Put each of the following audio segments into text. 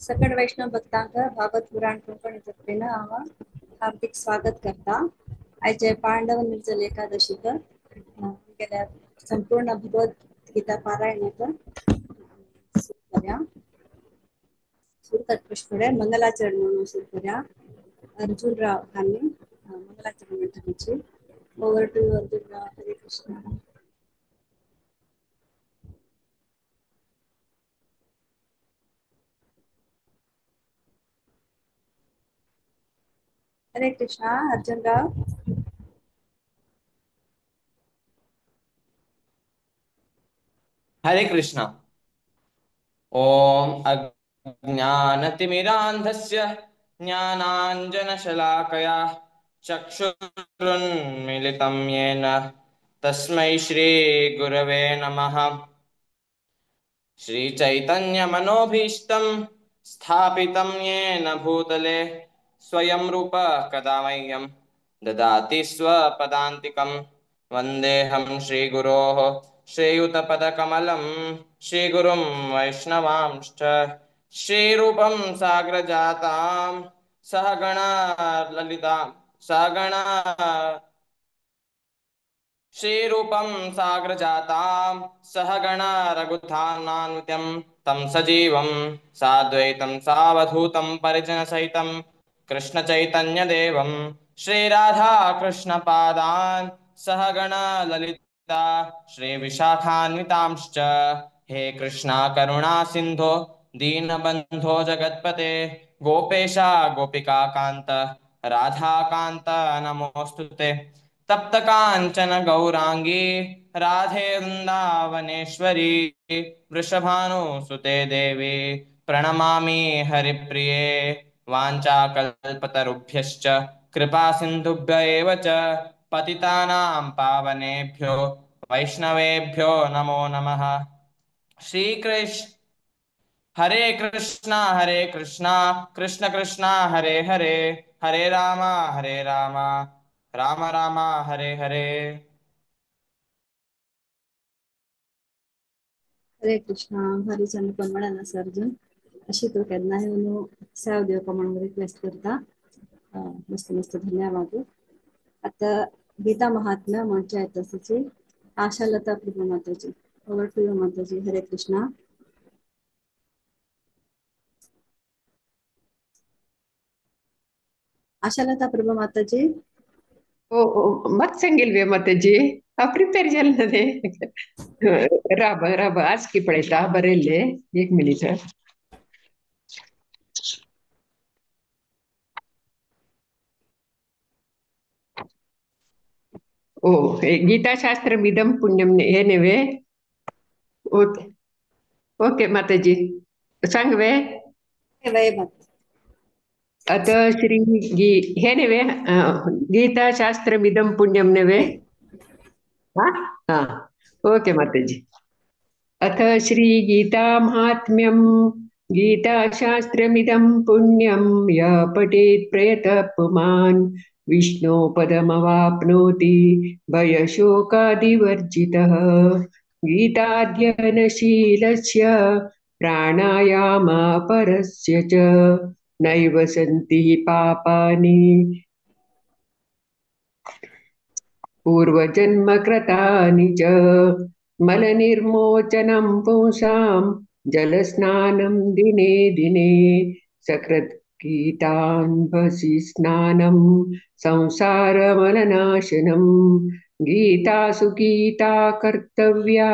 सकट वैष्णव भक्तांक भागवत पुराण कोंकणी तर्फेन हांव हार्दिक स्वागत करता. आयज पांडव निर्जल एकादशीक गेल्या संपूर्ण भगवत गीता पारायणाक सुरू करूया. सुरू करपा मंगलाचरण म्हणून सुरू करूया. अर्जुन राव हांणी मंगलाचरण म्हणटाची. Over to Arjun Rao. Hare Krishna. Hare Krishna Arjun Rao. Hare Krishna. Om अज्ञानतिमिरान्धस्य ज्ञानाञ्जनशलाकया चक्षुरुन्मीलितं येन तस्मै श्री गुरवे नमः. श्री चैतन्यमनोभीष्टं स्थापितं येन भूतले स्वयं रूप कदा मह्यं ददाति स्वपदान्तिकं. वन्देऽहं श्रीगुरोः श्रीयुतपदकमलं श्रीगुरुं वैष्णवांश्च श्रीरूपं साग्रजातां सहगणा ललितां सहगणा श्रीरूपं साग्रजातां सहगणा रघुथानान्वितं तं सजीवं साद्वैतं सावधूतं परिजनसहितं कृष्ण चैतन्य देवं श्री राधा कृष्ण पादान सहगणा ललिता श्री विशाखान्वितांश्च. हे कृष्णा करुणा सिंधो दीनबंधो जगत्पते गोपेशा गोपिका कांत राधा कांत नमोस्तुते. तप्त कांचन गौरांगी राधे वृंदावनेश्वरी वृषभानुसुते देवी प्रणमामि हरिप्रिये. वाञ्छाकल्पतरुभ्यश्च कृपा सिन्धुभ्य एव च पतितानां पावनेभ्यो वैष्णवेभ्यो नमो नमः. श्री कृष्ण हरे कृष्णा कृष्ण कृष्णा हरे हरे हरे राम राम राम हरे हरे. हरे कृष्णा. भारी चंद पण म्हणाला सर अर्जुन. अशी तो केन्नाय न्हू सेव दिवपा म्हणून रिक्वेस्ट करता. मस्त मस्त धन्यवाद. आता गीता महात्म्य म्हणच्या येताची Ashalata Prabhu Mataji. Over to you Mataji. Hare Krishna. Ashalata Prabhu Mataji. ओ मत सांगेल वे माताजी. हांव प्रिपेर जालें ना तें. राब राब आज की पळयता बरयल्लें. एक मिनीट. ओ गीताशास्त्रमिदं पुण्यम हे न्हय. ओके ओके माताजी सांग वे. अत श्री हे न्हय गीताशास्त्रमिदं पुण्यम न्हय. हा हा ओके माताजी. अथ श्री गीता महात्म्यम गीताशास्त्रमिदं पुण्यम य पठेत् प्रयतः पुमान् विष्णो पदमवाप्नोति भयशोकादिवर्जितः. गीताध्ययनशीलस्य प्राणायामापरस्य च नैव सन्ति पापानि पूर्वजन्मकृतानि च. मलनिर्मोचनं पुंसां जलस्नानं दिने दिने सकृत् गीताम्भसि स्नानं संसारमलनाशनं. गीतासु गीता कर्तव्या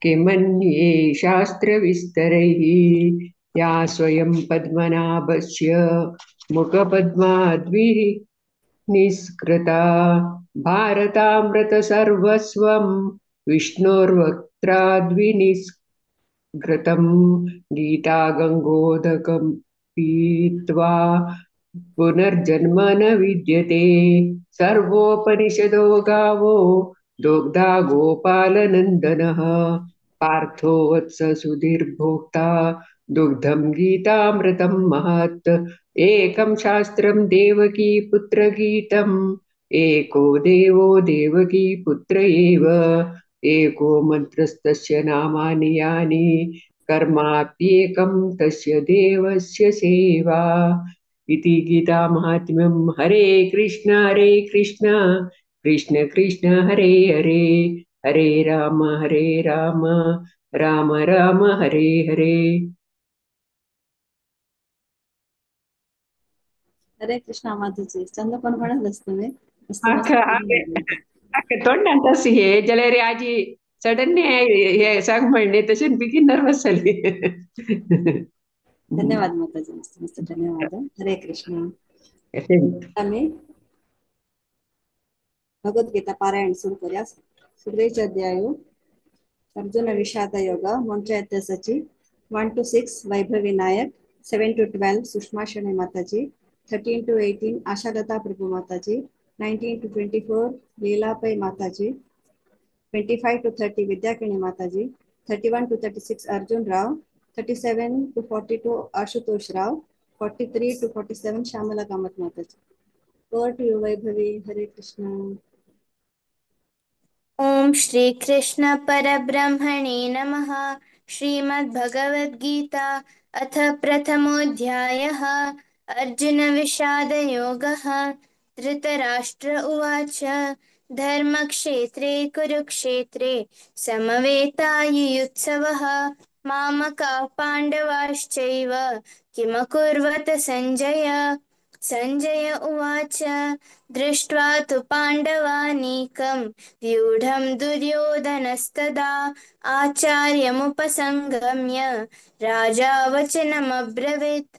किमन्ये शास्त्रविस्तरैः. या स्वयं पद्मनाभस्य मुखपद्माद्भिः निष्कृता भारतामृतसर्वस्वं विष्णोर्वक्त्राद्विनिष्कृतं. गीतागङ्गोदकं पीत्वा पुनर्जन्म न विद्यते. सर्वोपनिषदो गावो दोग्धा गोपालनन्दनः. पार्थो वत्स सुधीर्भोक्ता दुग्धं गीतामृतं महत्. एकं शास्त्रं देवकी पुत्रगीतम् एको देवो देवकी पुत्र एव. एको मन्त्रस्तस्य नामानि यानि कर्माप्येकं तस्य देवस्य सेवा। इति गीता महात्म्यं। हरे कृष्ण कृष्ण कृष्ण हरे हरे, हरे राम राम राम हरे हरे। हरे कृष्ण माताजी, चंद पण म्हणत तुम्ही तोंडांत अशी हे जाल्यार आजी सडनली हे सांग म्हणणे तशें बेगीन नर्वस जाली। धन्यवाद माताजी, मस्त मस्त धन्यवाद। हरे कृष्ण। आम्ही भगवद्गीता पारायण सुरू करूया। सुरुवेचे अध्याय अर्जुन विषाद योग, मंत्र सची 1 to 6 Vaibhavi Nayak, 7 to 12 Sushma Shenoy Mataji, 13 to 18 Ashalata Prabhu Mataji, 19 to 24 Leela Pai Mataji, 25 to 30 Vidyakini Mataji, 31 to 36 Arjun Rao, 37 to 42 Ashutosh Rao, 43 to 47 Shyamala Kamath Mataji. Over to you Vaibhavi. Hare Krishna. Om Shri Krishna परब्रह्मणे नमः। श्रीमद्भगवद्गीता अथ प्रथमोऽध्यायः। अर्जुन विषादयोगः। धृतराष्ट्र उवाच। धर्मक्षेत्रे कुरुक्षेत्रे समवेतायुयुत्सवः। मामकाः पाण्डवाश्चैव किमकुर्वत संजय। संजय उवाच। दृष्ट्वा तु पाण्डवानीकं व्यूढं दुर्योधनस्तदा आचार्यमुपसंगम्य राजा वचनमब्रवीत्।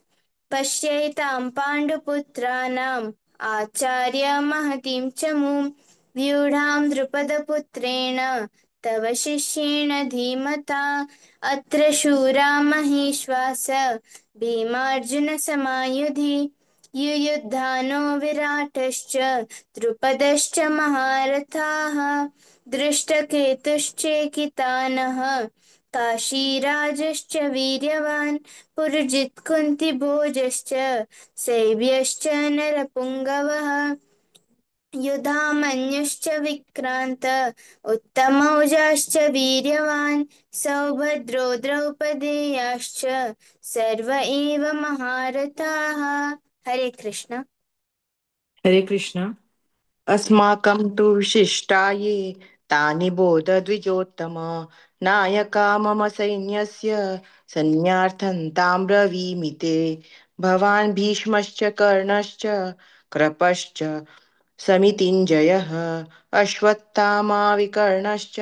पश्यैतां पाण्डुपुत्राणाम् आचार्य महतीं च मूं व्यूढां द्रुपदपुत्रेण तव शिष्येण धीमता। अत्र शूरा महेश्वास भीमार्जुन समायुधि युयुधानो विराटश्च द्रुपदश्च महारथाः। दृष्टकेतुश्चेकितानः काशीराजश्च वीर्यवान् पुरुजित्कुन्तिभोजश्च सैव्यश्च नरपुङ्गवः। युधामन्युश्च विक्रान्त उत्तमौजाश्च वीर्यवान् सौभद्रो द्रौपदेयाश्च सर्व एव महारथाः। हरे कृष्ण। हरे कृष्ण। अस्माकं तु विशिष्टाये तानि बोध द्विजोत्तम। नायका मम सैन्यस्य सैन्यार्थं तां ब्रवीमि ते। भवान् भीष्मश्च कर्णश्च कृपश्च समितिञ्जयः अश्वत्थामा विकर्णश्च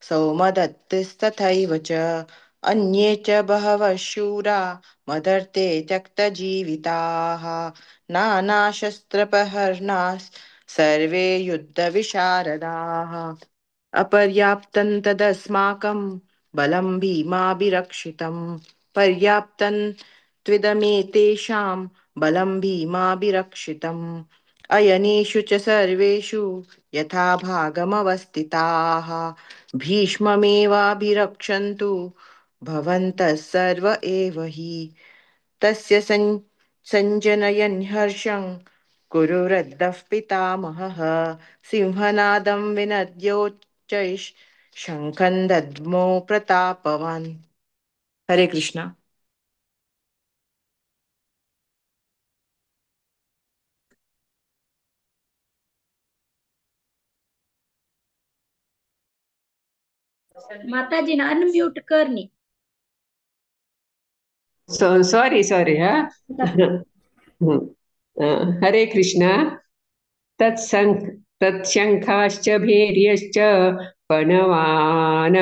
सौमदत्तिस्तथैव च अन्ये च बहवः शूरा मदर्थे त्यक्तजीविताः। नानाशस्त्रप्रहरणाः सर्वे युद्धविशारदाः। अपर्याप्तं तदस्माकं बलं भीमाभिरक्षितं। पर्याप्तं त्विदमेतेषां बलं भीमाभिरक्षितम्। अयनेषु च सर्वेषु यथा भागमवस्थिताः। भीष्ममेवाभिरक्षन्तु भवन्तः सर्व एव हि। तस्य सञ्जनयन् हर्षं कुरु वृद्धः पितामहः। सिंहनादं विनद्योच्चैः शङ्खं दद्मो प्रतापवान्। हरे कृष्ण। माताजी ना अनम्यूट करनी। सॉरी सॉरी हा। हरे कृष्ण। तत्शङ्खाश्च भैर्यश्च पणवानकगोमुखाः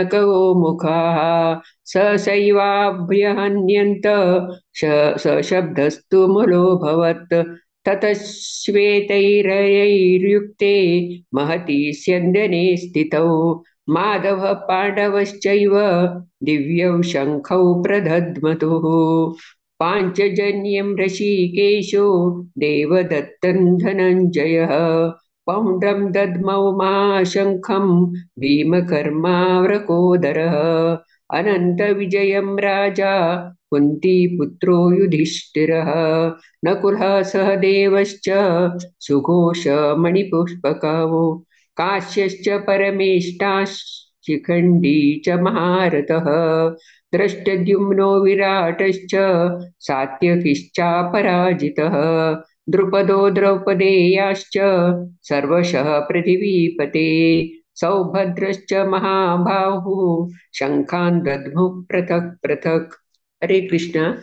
ससैवाभ्यहन्यन्त सशब्दस्तु मुलोऽभवत्। ततश्वेतैरयैर्युक्ते महती स्यन्दने स्थितौ माधवः पाण्डवश्चैव दिव्यौ शङ्खौ प्रदध्मतुः। पाञ्चजन्यं ऋषिकेशो देवदत्तं धनञ्जयः पौण्ड्रं दद्मौ महाशङ्खं भीमकर्मावृकोदरः। अनन्तविजयं राजा कुन्तीपुत्रो युधिष्ठिरः नकुलः सहदेवश्च सुघोषमणिपुष्पकौ काश्यश्च परमेष्टाश्च शिखण्डी च महारथः। द्रष्टद्युम्नो विराटश्च सात्यकिश्चापराजितः। द्रुपदो द्रौपदेयाश्च सर्वशः पृथिवीपते। सौभद्रश्च महाबाहुः शङ्खान् दद्मुः पृथक् पृथक्। हरे कृष्ण।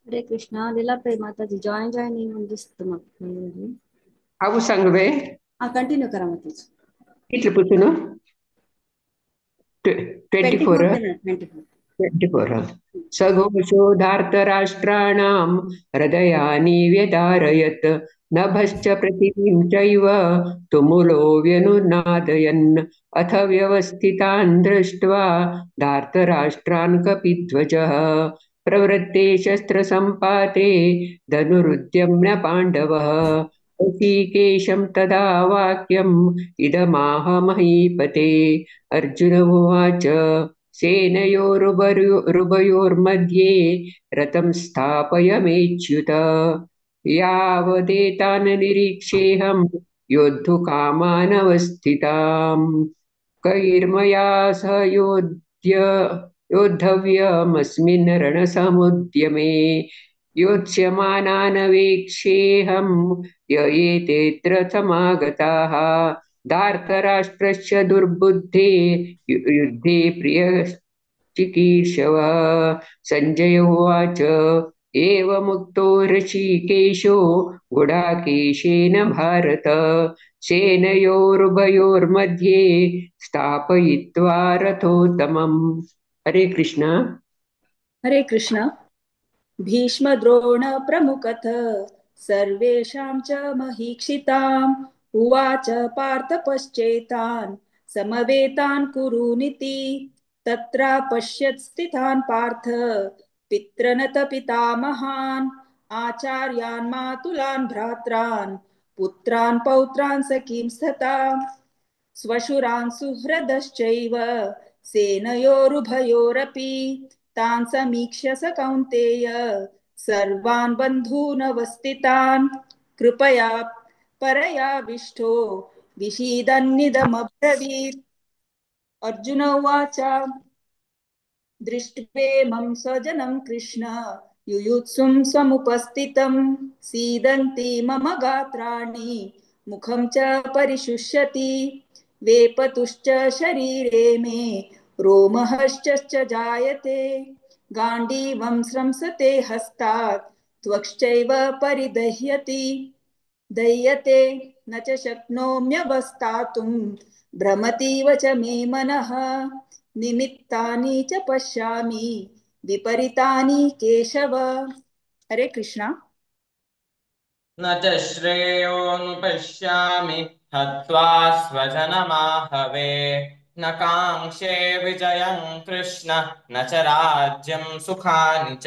हरे कृष्णा। लीलाताई माताजी जॉईन जॉईन म्हणून दिसतं मग. हांव सांगवे. हा, कंटिन्यू करा माताजी. कितले पासून? 24. 24. 24. सघोषो धार्तराष्ट्राणां हृदयानि व्यदारयत् नभश्च पृथिवीं चैव तुमुलो व्यनुनादयन्। अथ व्यवस्थितान् दृष्ट्वा धार्तराष्ट्रान् कपिध्वजः प्रवृत्ते शस्त्रसम्पाते धनुरुद्यम्य पाण्डवः। ऋषिकेशं तदा वाक्यम् इदमाह महीपते। अर्जुन उवाच सेनयोरुभयोर्मध्ये रथं स्थापय मेच्युत। यावदेतान् निरीक्षेऽहं योद्धुकामानवस्थिताम्। कैर्मया सह योद्धव्यमस्मिन् रणसमुद्यमे। योत्स्यमानानवेक्षेऽहं य एतेऽत्र समागताः। धार्तराष्ट्रस्य दुर्बुद्धे युद्धे प्रियश्चिकीर्षवः। सञ्जय उवाच एवमुक्तो ऋषिकेशो गुडाकेशेन भारत सेनयोरुभयोर्मध्ये स्थापयित्वा रथोत्तमम्। हरे कृष्ण. हरे कृष्ण. भीष्म द्रोण प्रमुखत सर्वेषां च महीक्षिताम् उवाच पार्थ पश्चेतान् समवेतान् कुरूनिति। तत्रापश्यत् स्थितान् पार्थ पितृनत पितामहान् आचार्यान् मातुलान् भ्रात्रान् पुत्रान् पौत्रान् सखींस्तथा स्वशुरान् सुहृदश्चैव सेनयोरुभयोरपि तान् समीक्ष्य स कौन्तेय सर्वान् बन्धूनवस्थितान् कृपया परयाविष्टो विषीदन्निदमब्रवीत्। अर्जुन उवाच दृष्ट्वेमं स्वजनं कृष्ण युयुत्सुं समुपस्थितं सीदन्ति मम गात्राणि मुखं च परिशुष्यति वेपतुश्च शरीरे मे रोमहश्च जायते गाण्डीवं स्रंसते हस्तात् त्वक्श्चैव परिदह्यति दह्यते न च शक्नोम्यवस्थातुं भ्रमतीव च मे मनः निमित्तानि च पश्यामि विपरीतानि केशव। हरे कृष्णा। न च श्रेयोनुपश्यामि हत्वा स्वजनमाहवे न काङ्क्षे विजयं कृष्ण न च राज्यं सुखानि च।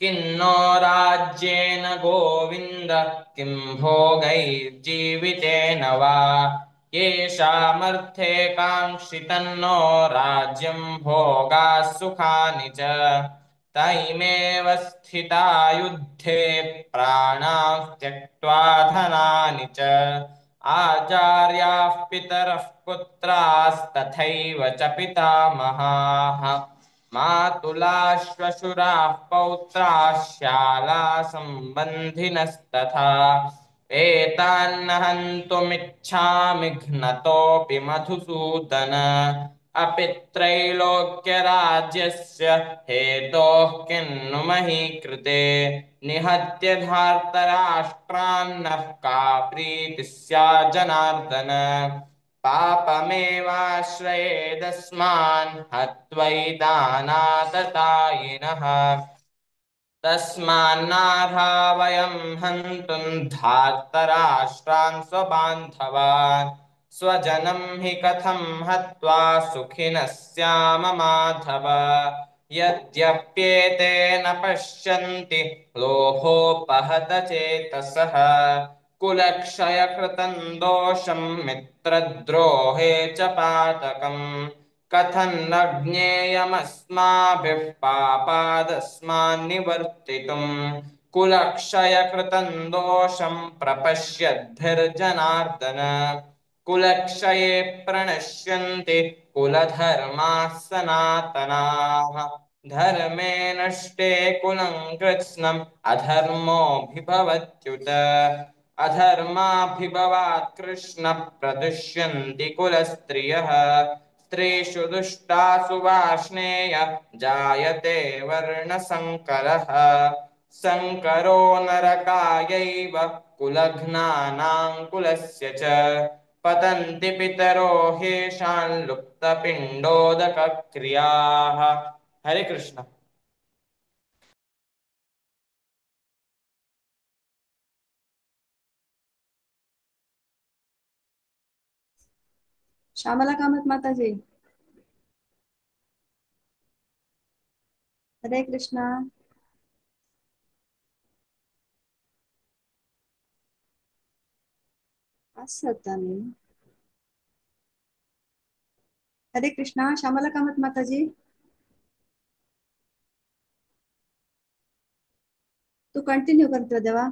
किन्नो राज्येन गोविन्द किं भोगैर्जीवितेन वा। येषामर्थे काङ्क्षितन्नो राज्यं भोगाः सुखानि च। तैमेव स्थिता युद्धे प्राणाः त्यक्त्वा धनानि च। आचार्याः पितरः पुत्रास्तथैव च पितामहाः। मातुलाः श्वशुराः पौत्राः श्याला सम्बन्धिनस्तथा। एतान्न हन्तुमिच्छामि घ्नतोऽपि मधुसूदन। अपि त्रैलोक्यराज्यस्य हेतोः किन्नु मही कृते। निहत्य धार्तराष्ट्रान्नः का प्रीतिः स्यात् जनार्दन। पापमेवाश्रयेदस्मान् हत्वैतानाततायिनः। तस्मान्नार्हा वयं हन्तुं धार्तराष्ट्रान् स्वबान्धवान्। स्वजनं हि कथं हत्वा सुखिनः स्याम माधव। यद्यप्येते न पश्यन्ति लोभोपहत चेतसः। कुलक्षयकृतं दोषं मित्रद्रोहे च पातकम्। कथं न ज्ञेयमस्माभिः पापादस्मान्निवर्तितुम् कुलक्षयकृतं दोषं प्रपश्यद्भिर्जनार्दन। कुलक्षये प्रणश्यन्ति कुलधर्माः सनातनाः। धर्मे नष्टे कुलं कृत्स्नम् अधर्मोऽभिभवत्युत। अधर्माभिभवात् कृष्ण प्रदुष्यन्ति कुलस्त्रियः। स्त्रीषु दुष्टासु वार्ष्णेय जायते वर्णसङ्करः। सङ्करो नरकायैव कुलघ्नानां कुलस्य च। पतन्ति पितरो ह्येषां लुप्तपिण्डोदकक्रियाः। हरे कृष्ण। श्यामला कामत माताजी, हरे कृष्णा। आसता न्ही। हरे कृष्णा श्यामला कामत माताजी, तू कंटिन्यू करतो देवा।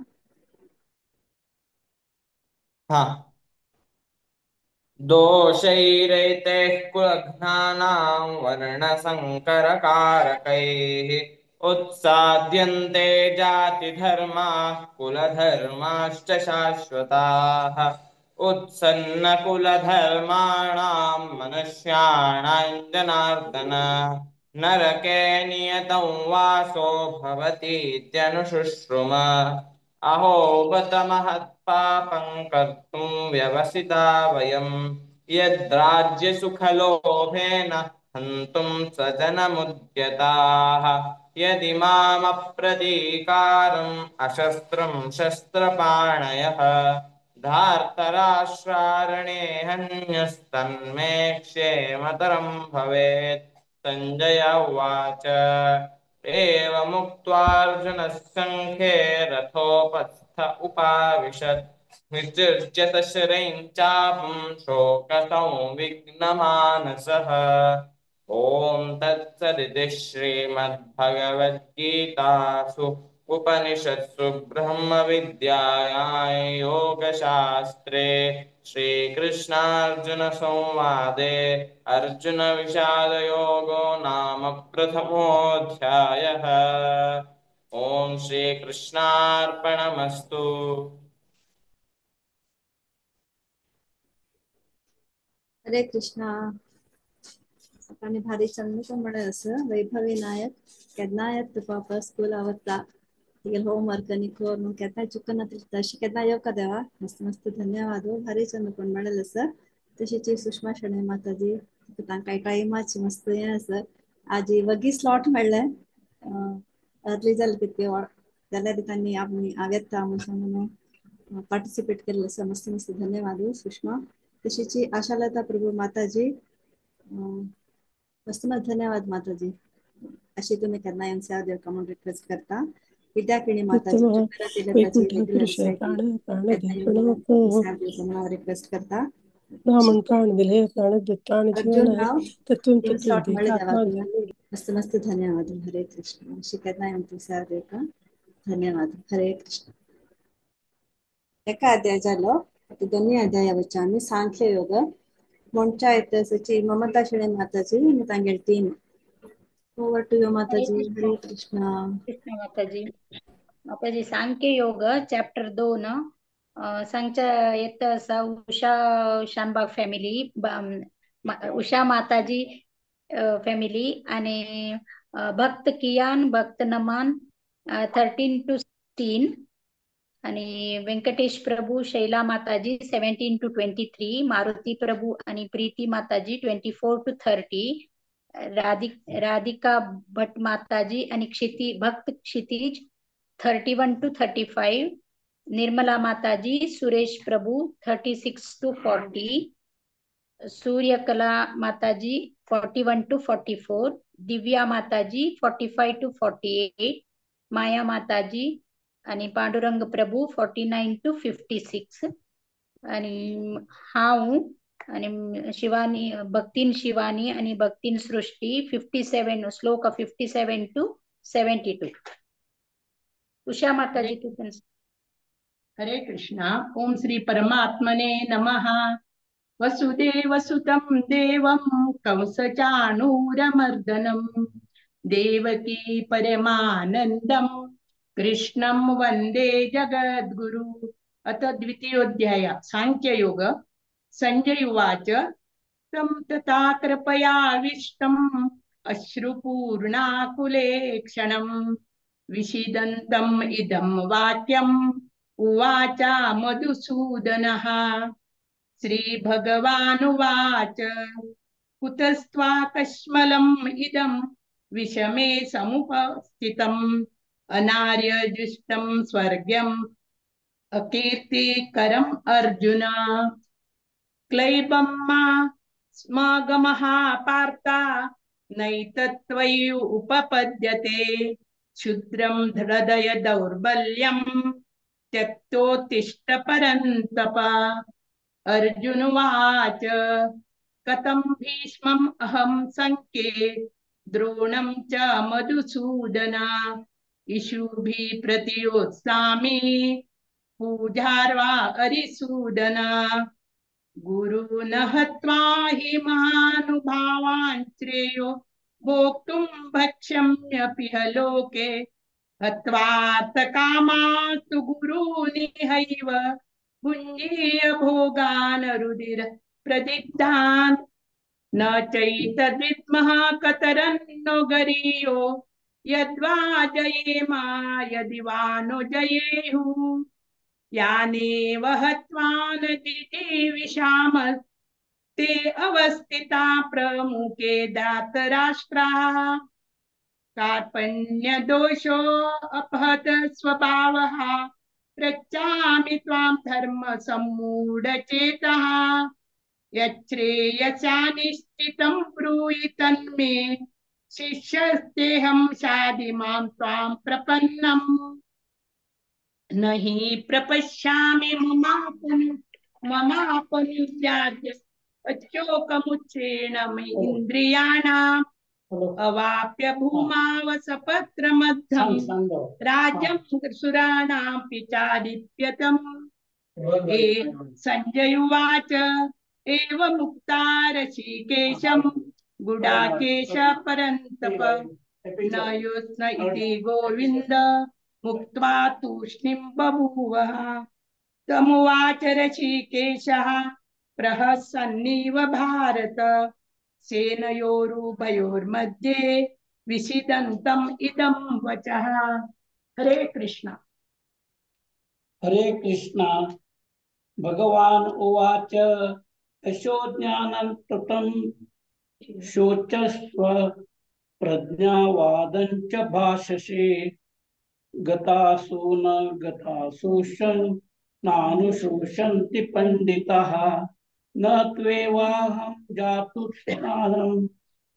हाँ, दोषैरैतैः कुलघ्नानां वर्णसङ्करकारकैः उत्साद्यन्ते जातिधर्माः कुलधर्माश्च शाश्वताः। उत्सन्नकुलधर्माणां मनुष्याणां जनार्दन नरके नियतं वासो भवतीत्यनुशुश्रुम। अहो बत महत्पापं कर्तुं व्यवसिता वयं यद्राज्यसुखलोभेन हन्तुं स्वजनमुद्यताः। यदि मामप्रतीकारम् अशस्त्रं शस्त्रपाणयः धार्तराष्ट्रारणे हन्यस्तन्मे क्षेमतरं भवेत्। सञ्जय उवाच, एवमुक्त्वार्जुनः सङ्ख्ये रथोपस्थ उपाविशत्। विसृज्य सशरैं चापं शोकसंविघ्नमानसः। ॐ तत्सदिति श्रीमद्भगवद्गीतासु उपनिषत्सु ब्रह्मविद्यायां योगशास्त्रे श्रीकृष्णार्जुनसंवादे अर्जुनविषादयोगो नाम प्रथमोऽध्यायः। ॐ श्रीकृष्णार्पणमस्तु। हरे कृष्णा। आनी भारी चंद म्हणलें आसा वैभवी नायक केन्ना येता तुका स्कूल आवडटा तुगेले होमवर्क आनी कर न्हू केन्नाय चुकना तशें केन्ना येवका देवा। मस्त मस्त धन्यवाद हो, भारी चंद कोण म्हणलें आसा। तशीच सुषमा शणै माताजी तांकां टायमाची मस्त हें आसा। आज वगी स्लॉट मेळ्ळें, अर्ली जालें कितके जाल्यार तांणी आमी हांव येता म्हूण सांगून पार्टिसिपेट केल्लें आसा। मस्त मस्त धन्यवाद हो सुषमा। तशीच आशालता प्रभू माताजी, मस्त मस्त धन्यवाद माताजी। अशी तुम्ही केन्ना येवन सेवा दिवका म्हूण रिक्वेस्ट करता। विद्याकिणी माताजी सेवा दिवका म्हूण हांव रिक्वेस्ट करता। प्राण दिले, प्राण प्राण अर्जुन जीवन राव तत्व तीन स्लॉट तत्व मेळ्ळे देवा आत्मा तुका। मस्त मस्त धन्यवाद। हरे कृष्ण। अशी केन्ना येवन तूं सेवा दिवका। धन्यवाद। हरे कृष्ण। एका अध्याय जालो, आतां दोनूय अध्याया वचया आमी। सांख्य योग म्हणच्या येता सची ममता शेणे माताजी आनी तांगेली team. Over to you Hare Mataji. Krishna. Hare Krishna. Krishna Mataji. Mataji Sankhya Yoga chapter 2 सांगच्या येता आसा उषा शानबाग फॅमिली, उषा माताजी फॅमिली आणि भक्त कियान भक्त नमान 13 to 16 आणि व्यंकटेश प्रभू शैला माताजी 17 to 23, Maruti प्रभू आणि प्रीती माताजी 24 to 30, Radhika Bhatt Mataji आणि क्षिती भक्त क्षितिज 31 to 35, Nirmala Mataji Suresh Prabhu 36 to 40, Suryakala Mataji 41 to 44, Divya Mataji 45 to 48, Maya Mataji आणि पांडुरंग प्रभू 49 to 56 आणि हांव आणि शिवानी भक्तीन शिवानी आणि भक्तीन सृष्टी 57 श्लोक 57 to 72. Usha माताजी तू पण. हरे कृष्णा. ओम श्री परमात्मने नमः. वसुदेव सुतं देवं कंसचाणूरमर्दनं देवकी परमानंदं कृष्णं वंदे जगद्गुरु. अथ द्वितीयोऽध्याय सांख्ययोग. संजय उवाच तं तथा कृपयाविष्टम् अश्रुपूर्णाकुले क्षणं विषीदन्तम् इदं वाक्यम् उवाच मधुसूदनः. श्री भगवानुवाच कुतस्त्वाकश्मलम् इदं विषमे समुपस्थितम् अनार्यजुष्टं स्वर्ग्यम् अकीर्तिकरम् अर्जुन. क्लैबं मा स्मगमः पार्था नैतत्त्वयि उपपद्यते क्षुद्रं हृदय दौर्बल्यं त्यक्तोत्तिष्ठ परन्तप. अर्जुनुवाच कथं भीष्मम् अहं संख्ये द्रोणं च मधुसूदन इषुभिः प्रतियोत्सामि पूजार्वा अरिसूदन. गुरून् हत्वा हि महानुभावान् श्रेयो भोक्तुं भक्ष्यम्यपिह लोके हत्वार्थकामास्तु गुरूनिहैव भुञ्जीय भोगान् रुधिर प्रदिग्धान्. न चैतद्विद्मः कतरन्नो गरीयो यद्वा जयेमा यदि वा नो जयेयुः. यानेव हत्वा न जिजीविषामस्ते अवस्थिता प्रमुखे दातराष्ट्राः. कार्पण्यदोषो अपहत स्वभावः पृच्छामि त्वां धर्मसम्मूढचेतः. यच्छ्रेयसा निश्चितं ब्रूहि तन्मे शिष्यस्तेऽहं शाधि मां त्वां प्रपन्नम्. न हि प्रपश्यामि ममापनुद्याद्य अशोकमुच्छेण इन्द्रियाणाम् अवाप्य भूमावसपत्रमद्धं राज्यं सुराणां पिचारिप्यतम्. संजय उवाच एवमुक्ता ऋषिकेशं गुडाकेश परन्तप न योत्स्न इति गोविन्द मुक्त्वा तूष्णीं बभूवः. तमुवाच ऋषिकेशः प्रहसन्निव भारत सेनयोरुभयोर्मध्ये विषिदन्तम् इदं वचः. हरे कृष्ण. हरे कृष्ण. भगवान उवाच यशो ज्ञानं ततं शोचस्व प्रज्ञावादं च भाषसे. गतासु न गतासूषं नानुशोषन्ति पण्डिताः. न त्वेवाहं जातु स्नानं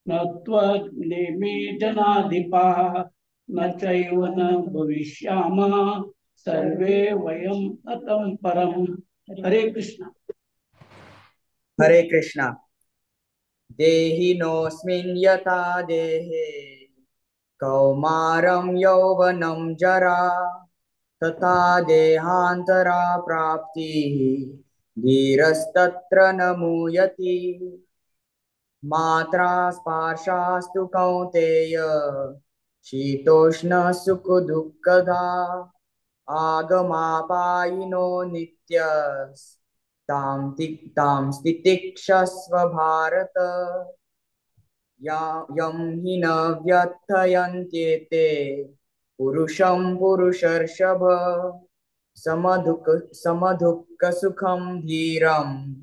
न त्वनेमे जनाधिपाः. न चैव न भविष्यामः सर्वे वयम् अतं परम्. हरे कृष्ण. हरे कृष्ण. देहिनोऽस्मिन् यथा देहे कौमारं यौवनं जरा तथा देहान्तरा प्राप्तिः धीरस्तत्र न मूयति. मात्रा स्पर्शास्तु कौन्तेय शीतोष्ण सुखदुःखदा आगमापायिनो नित्यस्तां तां स्थितिक्षस्व भारत. यं हि न व्यथयन्त्येते पुरुषं पुरुषर्षभ समदुःखसुखं धीरं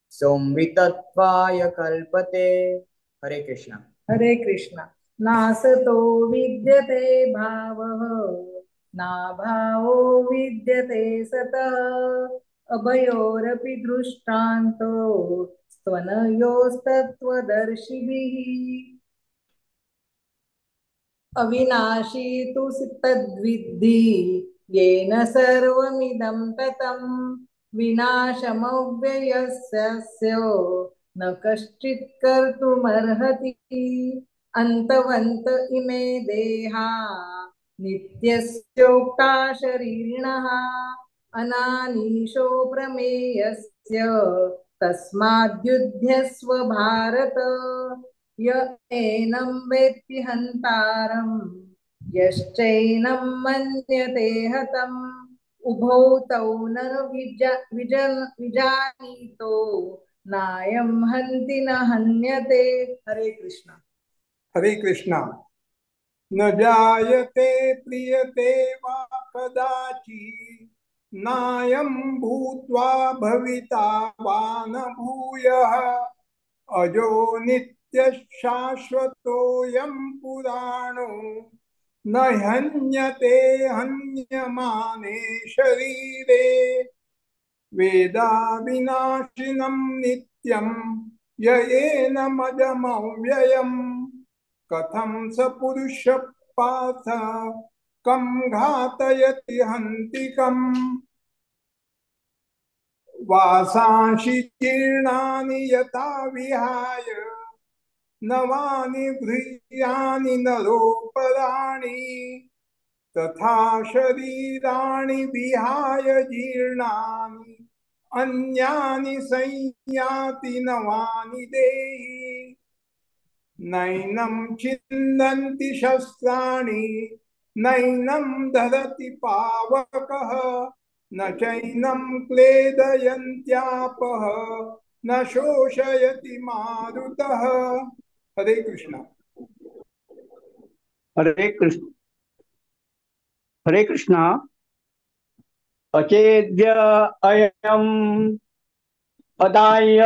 सौमृतत्वाय कल्पते. हरे कृष्ण. हरे कृष्ण. नासतो विद्यते भावः नाभावो विद्यते सतः अभयोरपि दृष्टान्तो स्तनयोस्तत्त्वदर्शिभिः. अविनाशी तु तद्विद्धि येन सर्वमिदं ततम्. विनाशमव्ययस्य न कश्चित् कर्तुमर्हति। अन्तवन्त इमे देहा नित्यस्योक्ता शरीरिणः अनानीशो प्रमेयस्य तस्माद्युध्यस्व भारत। य एनं वेत्ति हन्तारं यश्चैनं मन्यते हतम् उभौ तौ न विजानीतो नायं हन्ति न हन्यते। हरे कृष्णा। हरे कृष्णा। न जायते प्रियते वा कदाचित् नायं भूत्वा भविता वा न भूयः अजो नित्यः शाश्वतोऽयं पुराणो न हन्यते हन्यमाने शरीरे। वेदाविनाशिनं नित्यं ययेनमजमव्ययम् कथं स पुरुषः पार्थ कं घातयति हन्ति कम्। वासांसि जीर्णानि यथा विहाय नवानि गृह्यानि नरोपराणि तथा शरीराणि विहाय जीर्णानि अन्यानि संयाति नवानि देहि। नैनं छिन्दन्ति शस्त्राणि नैनं दहति पावकः न चैनं क्लेदयन्त्यापः न शोषयति मारुतः। हरे कृष्णा। हरे कृष्ण। हरे कृष्णा। अचेद्य अयम् अदाय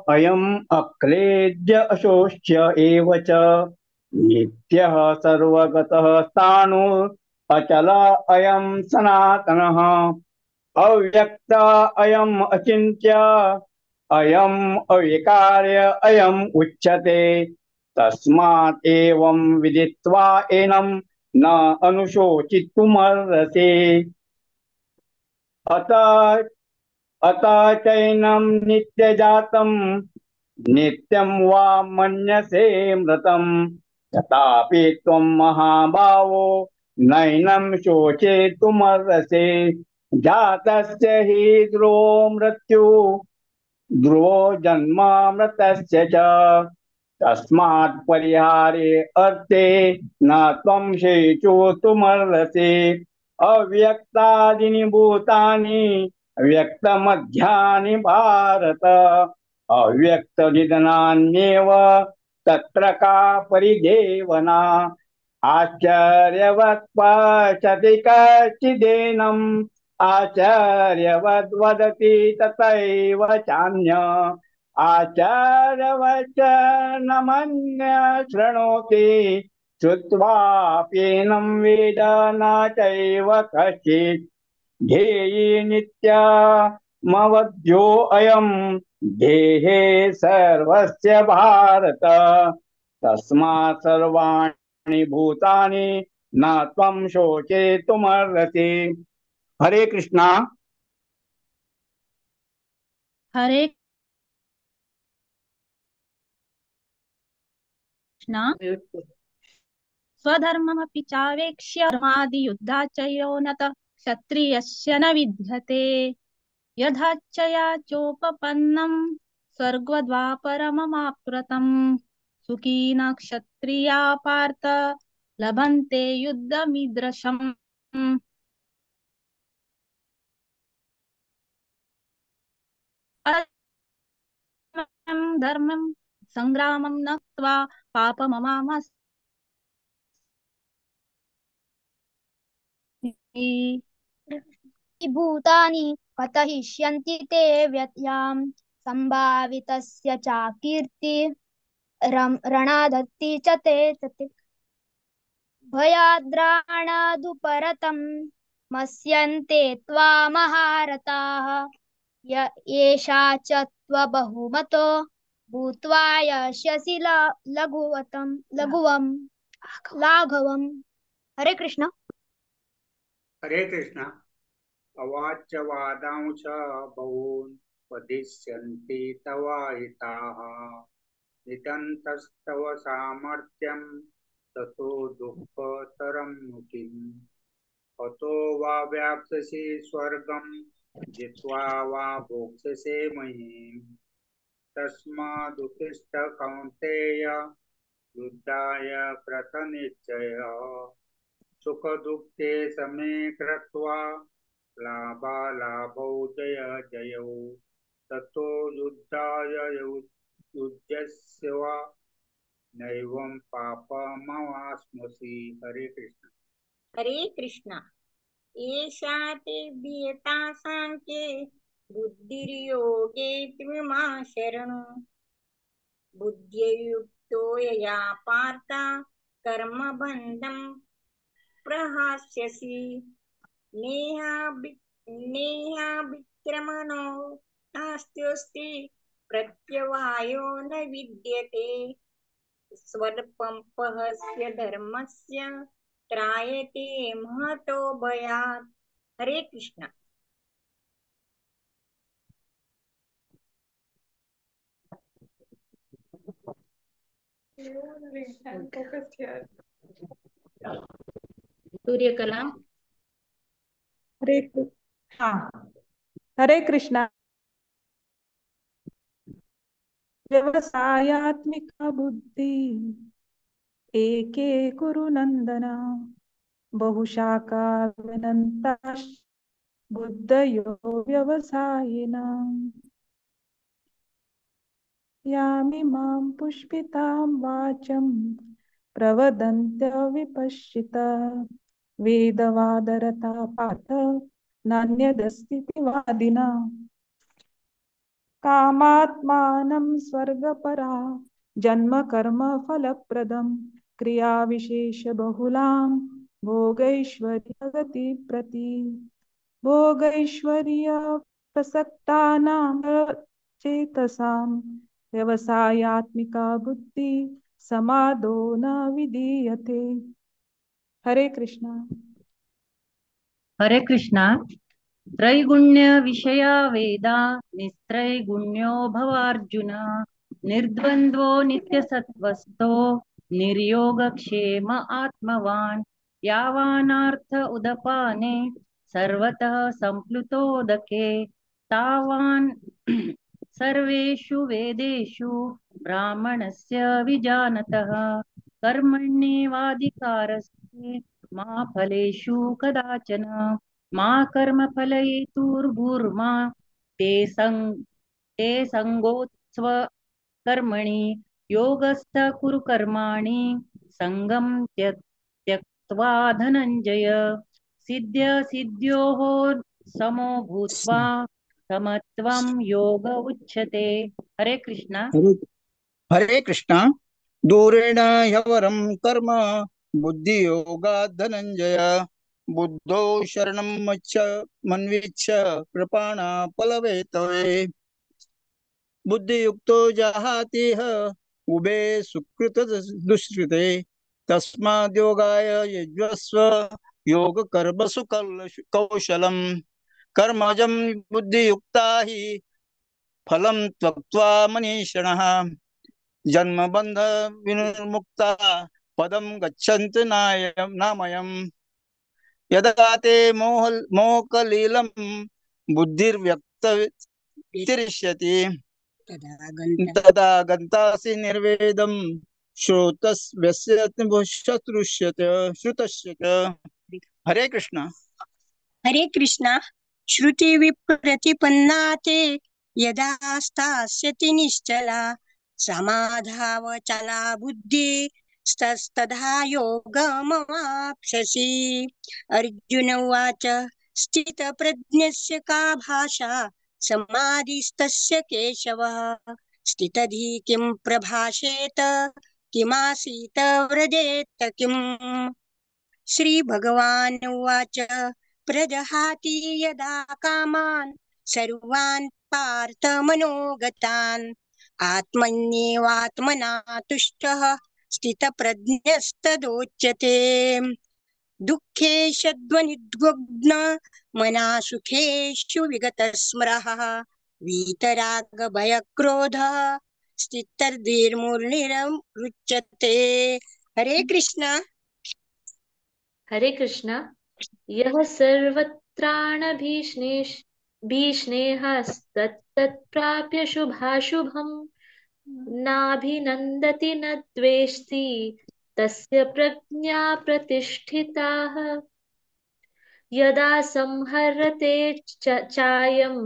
अयम् अक्लेद्य अशोष्य एव च नित्यः सर्वगतः स्थाणु अचल अयं सनातनः अव्यक्त अयम् अचिन्त्य अयम् अविकार्य अयम् उच्यते। तस्मात् एवं विदित्वा एनं न अनुशोचितुमर्हसि। अतः चैनं नित्यजातं नित्यं वा मन्यसे मृतं तथापि त्वं महाभावो नैनं शोचेतुमर्हसि। जातस्य हि ध्रुवो मृत्यु ध्रुवो जन्म मृतस्य च तस्मात् परिहारे अर्थे न त्वं शोचितुमर्हसि। अव्यक्तादीनि भूतानि व्यक्तमध्यानि भारत अव्यक्तनिधनान्येव तत्र का परिदेवना। आश्चर्यवत् पश्यति कश्चिदेनम् आश्चर्यवद् वदति तथैव चान्य आश्चर्यवच्च न मन्य शृणोति श्रुत्वाप्येनं वेद न चैव कश्चित्। ध्येयी नित्यमवध्यो अयं देहे सर्वस्य भारत तस्मात् सर्वाणि भूतानि न त्वं शोचेतुमर्हसि। हरे कृष्णा। हरे कृष्णा। स्वधर्ममपि चावेक्ष्य धर्मादियुद्धाचयो नत क्षत्रियस्य न विद्यते। यथाच्छया चोपपन्नं स्वर्गद्वापरममाप्रतं सुखीन क्षत्रिया पार्थ लभन्ते युद्धमीदृशम्। धर्मं संग्रामं नक्त्वा पापममामसि। भूतानि कथयिष्यन्ति ते व्यत्यां संभावितस्य चाकीर्ति रणादत्ति च ते तते। भयाद्राणादुपरतं मस्यन्ते त्वा महारथाः येषा च त्वबहुमतो भूत्वा यश्यसि लघुवतं लघुवं लाघवम्। हरे कृष्ण। हरे कृष्ण। अवाच्यवादांश बहून् वदिष्यन्ति तवाहिताः। नितन्तस्तव सामर्थ्यं ततो दुःखतरं नु किम्। हतो वा व्याप्स्यसि स्वर्गं जित्वा वा भोक्ष्यसे महीं। तस्मादुत्तिष्ठ कौन्तेय युद्धाय कृतनिश्चयः। सुखदुःखे समे कृत्वा लाभालाभौ जय जयौ। ततो युद्धाय युज्यस्व नैवं पापमवाप्स्यसि। हरे कृष्ण। हरे कृष्ण। एषा ते वियता सांख्ये बुद्धिर्योगे त्विमा शरणु। बुद्धियुक्तो यया पार्थ कर्मबन्धं प्रहास्यसि। नेहाभिक्रमणो नास्त्यस्ति प्रत्यवायो न विद्यते। स्वल्पस्य धर्मस्य त्रायते महतो भयात्। हरे कृष्ण। सूर्यकला। हरे हाँ, हरे कृष्णा। व्यवसायात्मिका बुद्धि एके कुरु नंदन बहुशाखा विनन्ताश्च बुद्धयो व्यवसायिनाम्। यामि मां पुष्पितां वाचं प्रवदन्त्यविपश्चिता वेदवादरता पार्थ नान्यदस्ति वादिना। कामात्मानं स्वर्गपरा जन्म कर्म फलप्रदं क्रियाविशेषबहुलां भोगैश्वर्यगति प्रति। भोगैश्वर्य प्रसक्तानां चेतसां व्यवसायात्मिका बुद्धि समादो न विधीयते। हरे कृष्णा। हरे कृष्णा। त्रैगुण्य विषया वेदा निस्त्रैगुण्यो भवार्जुन। निर्द्वन्द्वो नित्यसत्त्वस्थो निर्योगक्षेम आत्मवान्। यावानार्थ उदपाने सर्वतः संप्लुतोदके। तावान् सर्वेषु वेदेषु ब्राह्मणस्य विजानतः। कर्मण्येवाधिकारस्ते मा फलेषु कदाचन। मा कर्मफलहेतुर्भूर्मा ते संगोत्स्व कर्मणि। योगस्थ कुरु कर्माणि संगम त्यक्त्वा धनंजय। सिद्ध्य सिद्ध्योः समो भूत्वा समत्वं योग उच्यते। हरे कृष्णा। हरे कृष्णा। दूरेण ह्यवरं कर्म बुद्धियोगात् धनंजय। बुद्धौ शरणं मच्छ मन्विच्छ कृपाणा फलवेतवे। बुद्धियुक्तो जहातिह उभे सुकृत दुष्कृते। तस्माद्योगाय यज्वस्व योग कर्मसु कौशलम। कर्मजं बुद्धियुक्ता हि फलं त्यक्त्वा मनीषिणः। जन्मबंध विनिर्मुक्ता पदं गच्छन्ति नामयम्। यदा ते मोहकलीलं बुद्धिर्व्यक्ततिरिष्यति तदा गन्तासि निर्वेदं श्रोतस्य श्रुतस्य च। हरे कृष्णा। हरे कृष्णा। श्रुति विप्रतिपन्ना ते यदा स्थास्यति निश्चला समाधावचला बुद्धिस्तदा योगमवाप्स्यसि। अर्जुन उवाच स्थितप्रज्ञस्य का भाषा समाधिस्तस्य केशवः। स्थितधि किं प्रभाषेत किमासीत व्रजेत किम्। श्री भगवान् उवाच प्रजहाति यदा कामान् सर्वान् पार्थ मनोगतान् आत्मन्येवात्मना तुष्टः स्थितप्रज्ञस्तदोच्यते। दुःखेशध्वनिद्वग्न मना सुखेषु विगतस्मरः वीतरागभयक्रोधः स्थितर्धीर्मुनिरुच्यते। हरे कृष्णा। हरे कृष्णा। यः सर्वत्राणभीष्णेश भीष्णेहस्तत्तत्प्राप्य शुभाशुभं नाभिनन्दति न द्वेष्टि तस्य प्रज्ञा प्रतिष्ठिताः। यदा संहरते चायं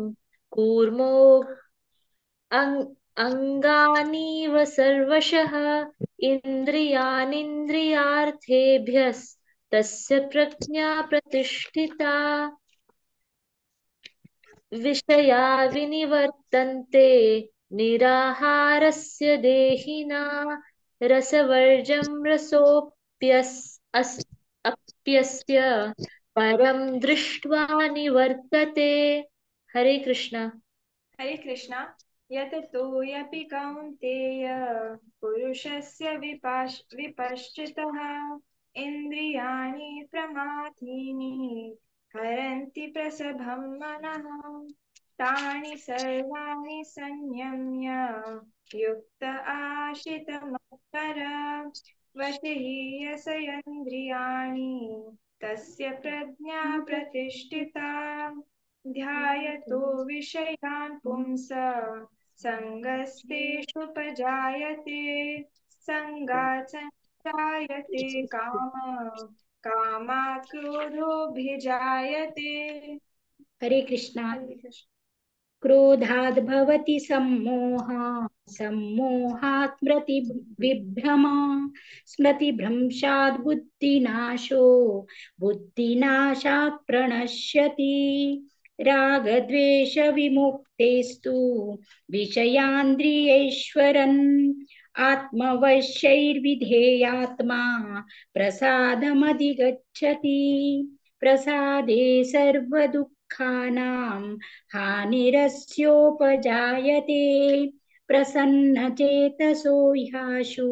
कूर्मो अंगानीव सर्वशः इन्द्रियानिन्द्रियार्थेभ्यस्तस्य प्रज्ञा प्रतिष्ठिता। विषया विनिवर्तन्ते निराहारस्य देहिना रसवर्जं रसोऽप्यस्य परं दृष्ट्वा निवर्तते। हरे कृष्णा। हरे कृष्णा। यततोऽपि कौन्तेय पुरुषस्य विपश्चितः इन्द्रियाणि प्रमाथीनि हरन्ति प्रसभं मनः तानि सर्वाणि संयम्य युक्त आशित मत्पर वशहीयसयन्द्रियाणि तस्य प्रज्ञा प्रतिष्ठिता। ध्यायतो विषयान् पुंस संगस्तेषुपजायते संगात् संजायते काम कामात् क्रोधोऽभिजायते। हरे कृष्णा। क्रोधाद् भवति सम्मोह सम्मोहात् स्मृति विभ्रमा स्मृतिभ्रंशात् बुद्धिनाशो बुद्धिनाशात् प्रणश्यति। रागद्वेषविमुक्तेस्तु विषयान्द्रियैश्वरन् आत्मवश्यैर्विधेयात्मा प्रसादमधिगच्छति। प्रसादे सर्वदुःखानां हानिरस्योपजायते। प्रसन्नचेतसो ह्याशु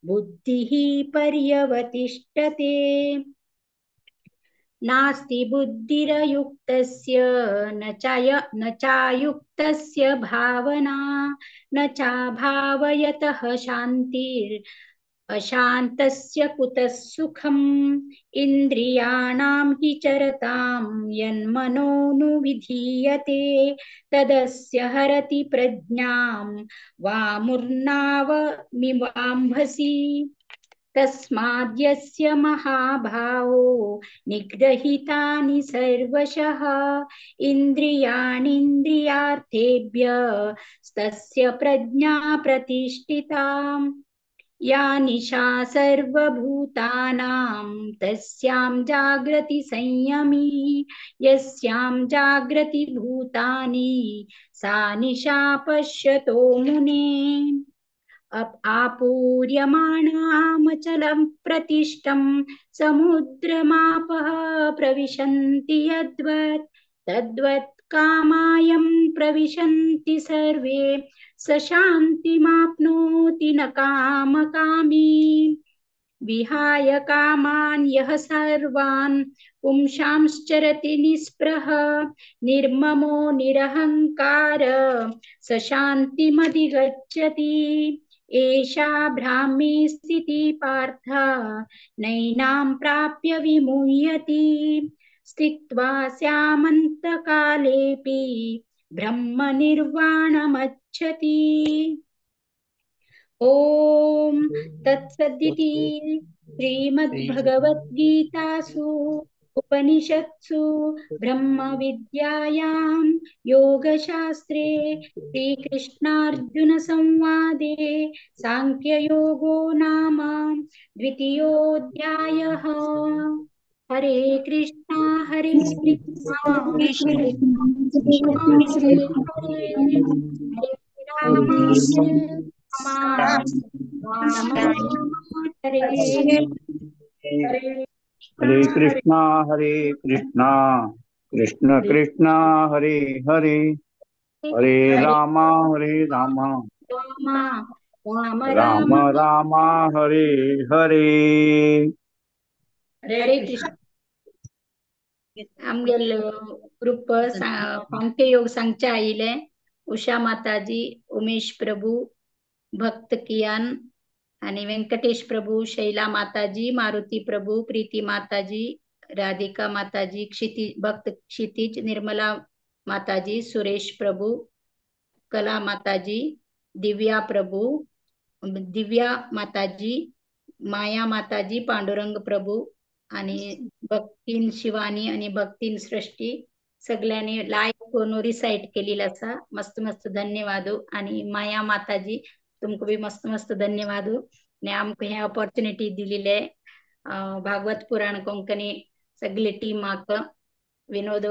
बुद्धिः पर्यवतिष्ठते। नास्ति बुद्धिरयुक्तस्य न चायुक्तस्य भावना न चाभावयतः शान्तिर् अशान्तस्य कुतः सुखम्। इन्द्रियाणां हि चरतां यन्मनोनुविधीयते तदस्य हरति प्रज्ञां वामुर्नावमिवाम्भसि। तस्माद्यस्य महाभावो निग्रहितानि सर्वशः इन्द्रियाणीन्द्रियार्थेभ्यस्तस्य प्रज्ञा प्रतिष्ठिता। या निशा सर्वभूतानां तस्यां जाग्रति संयमी यस्यां जाग्रति भूतानि सा निशा पश्यतो मुने। आपूर्यमाणामचलं प्रतिष्ठं समुद्रमापः प्रविशन्ति यद्वत् तद्वत् कामायं प्रविशन्ति सर्वे स शान्तिमाप्नोति न कामकामी। विहाय कामान् यः सर्वान् पुंसांश्चरति निःस्पृह निर्ममो निरहंकार स शान्तिमधिगच्छति। एषा ब्राह्मी स्थितिः पार्थ नैनां प्राप्य विमुह्यति। स्थित्वा स्यामन्तकालेऽपि ब्रह्मनिर्वाणमच्छति। ॐ तत्सदिति श्रीमद्भगवद्गीतासु उपनिषत्सु ब्रह्मविद्यायां योगशास्त्रे श्रीकृष्णार्जुनसंवादे सांख्ययोगो नाम द्वितीयोऽध्यायः। हरे कृष्णा हरे कृष्णा कृष्ण कृष्ण हरे हरे हरे राम राम राम हरे हरे। हरे कृष्णा कृष्ण कृष्णा हरे हरे हरे रामा हरे रामा राम राम राम राम हरे हरे। हरे हरे कृष्ण. कृष्ण. आमगेले ग्रुप सांख्य योग सांगचे आयिले उषा माताजी, उमेश प्रभू, भक्त कियान आणि व्यंकटेश प्रभू, शैला माताजी, मारुती प्रभू, प्रीती माताजी, राधिका माताजी, क्षिती भक्त क्षितिज, निर्मला माताजी, सुरेश प्रभू, कला माताजी, दिव्या प्रभू, दिव्या माताजी, माया माताजी, पांडुरंग प्रभू आणि भक्तीन शिवानी आणि भक्तीन सृष्टी सगळ्यांनी लाईक करून रिसाईट केलेला असा. मस्त मस्त धन्यवाद. आणि माया माताजी तुमको बी मस्त मस्त धन्यवाद. आणि आमकां हे ऑपॉर्च्युनिटी दिलेले भागवत पुराण कोंकणी सगळे टीमाक, विनोद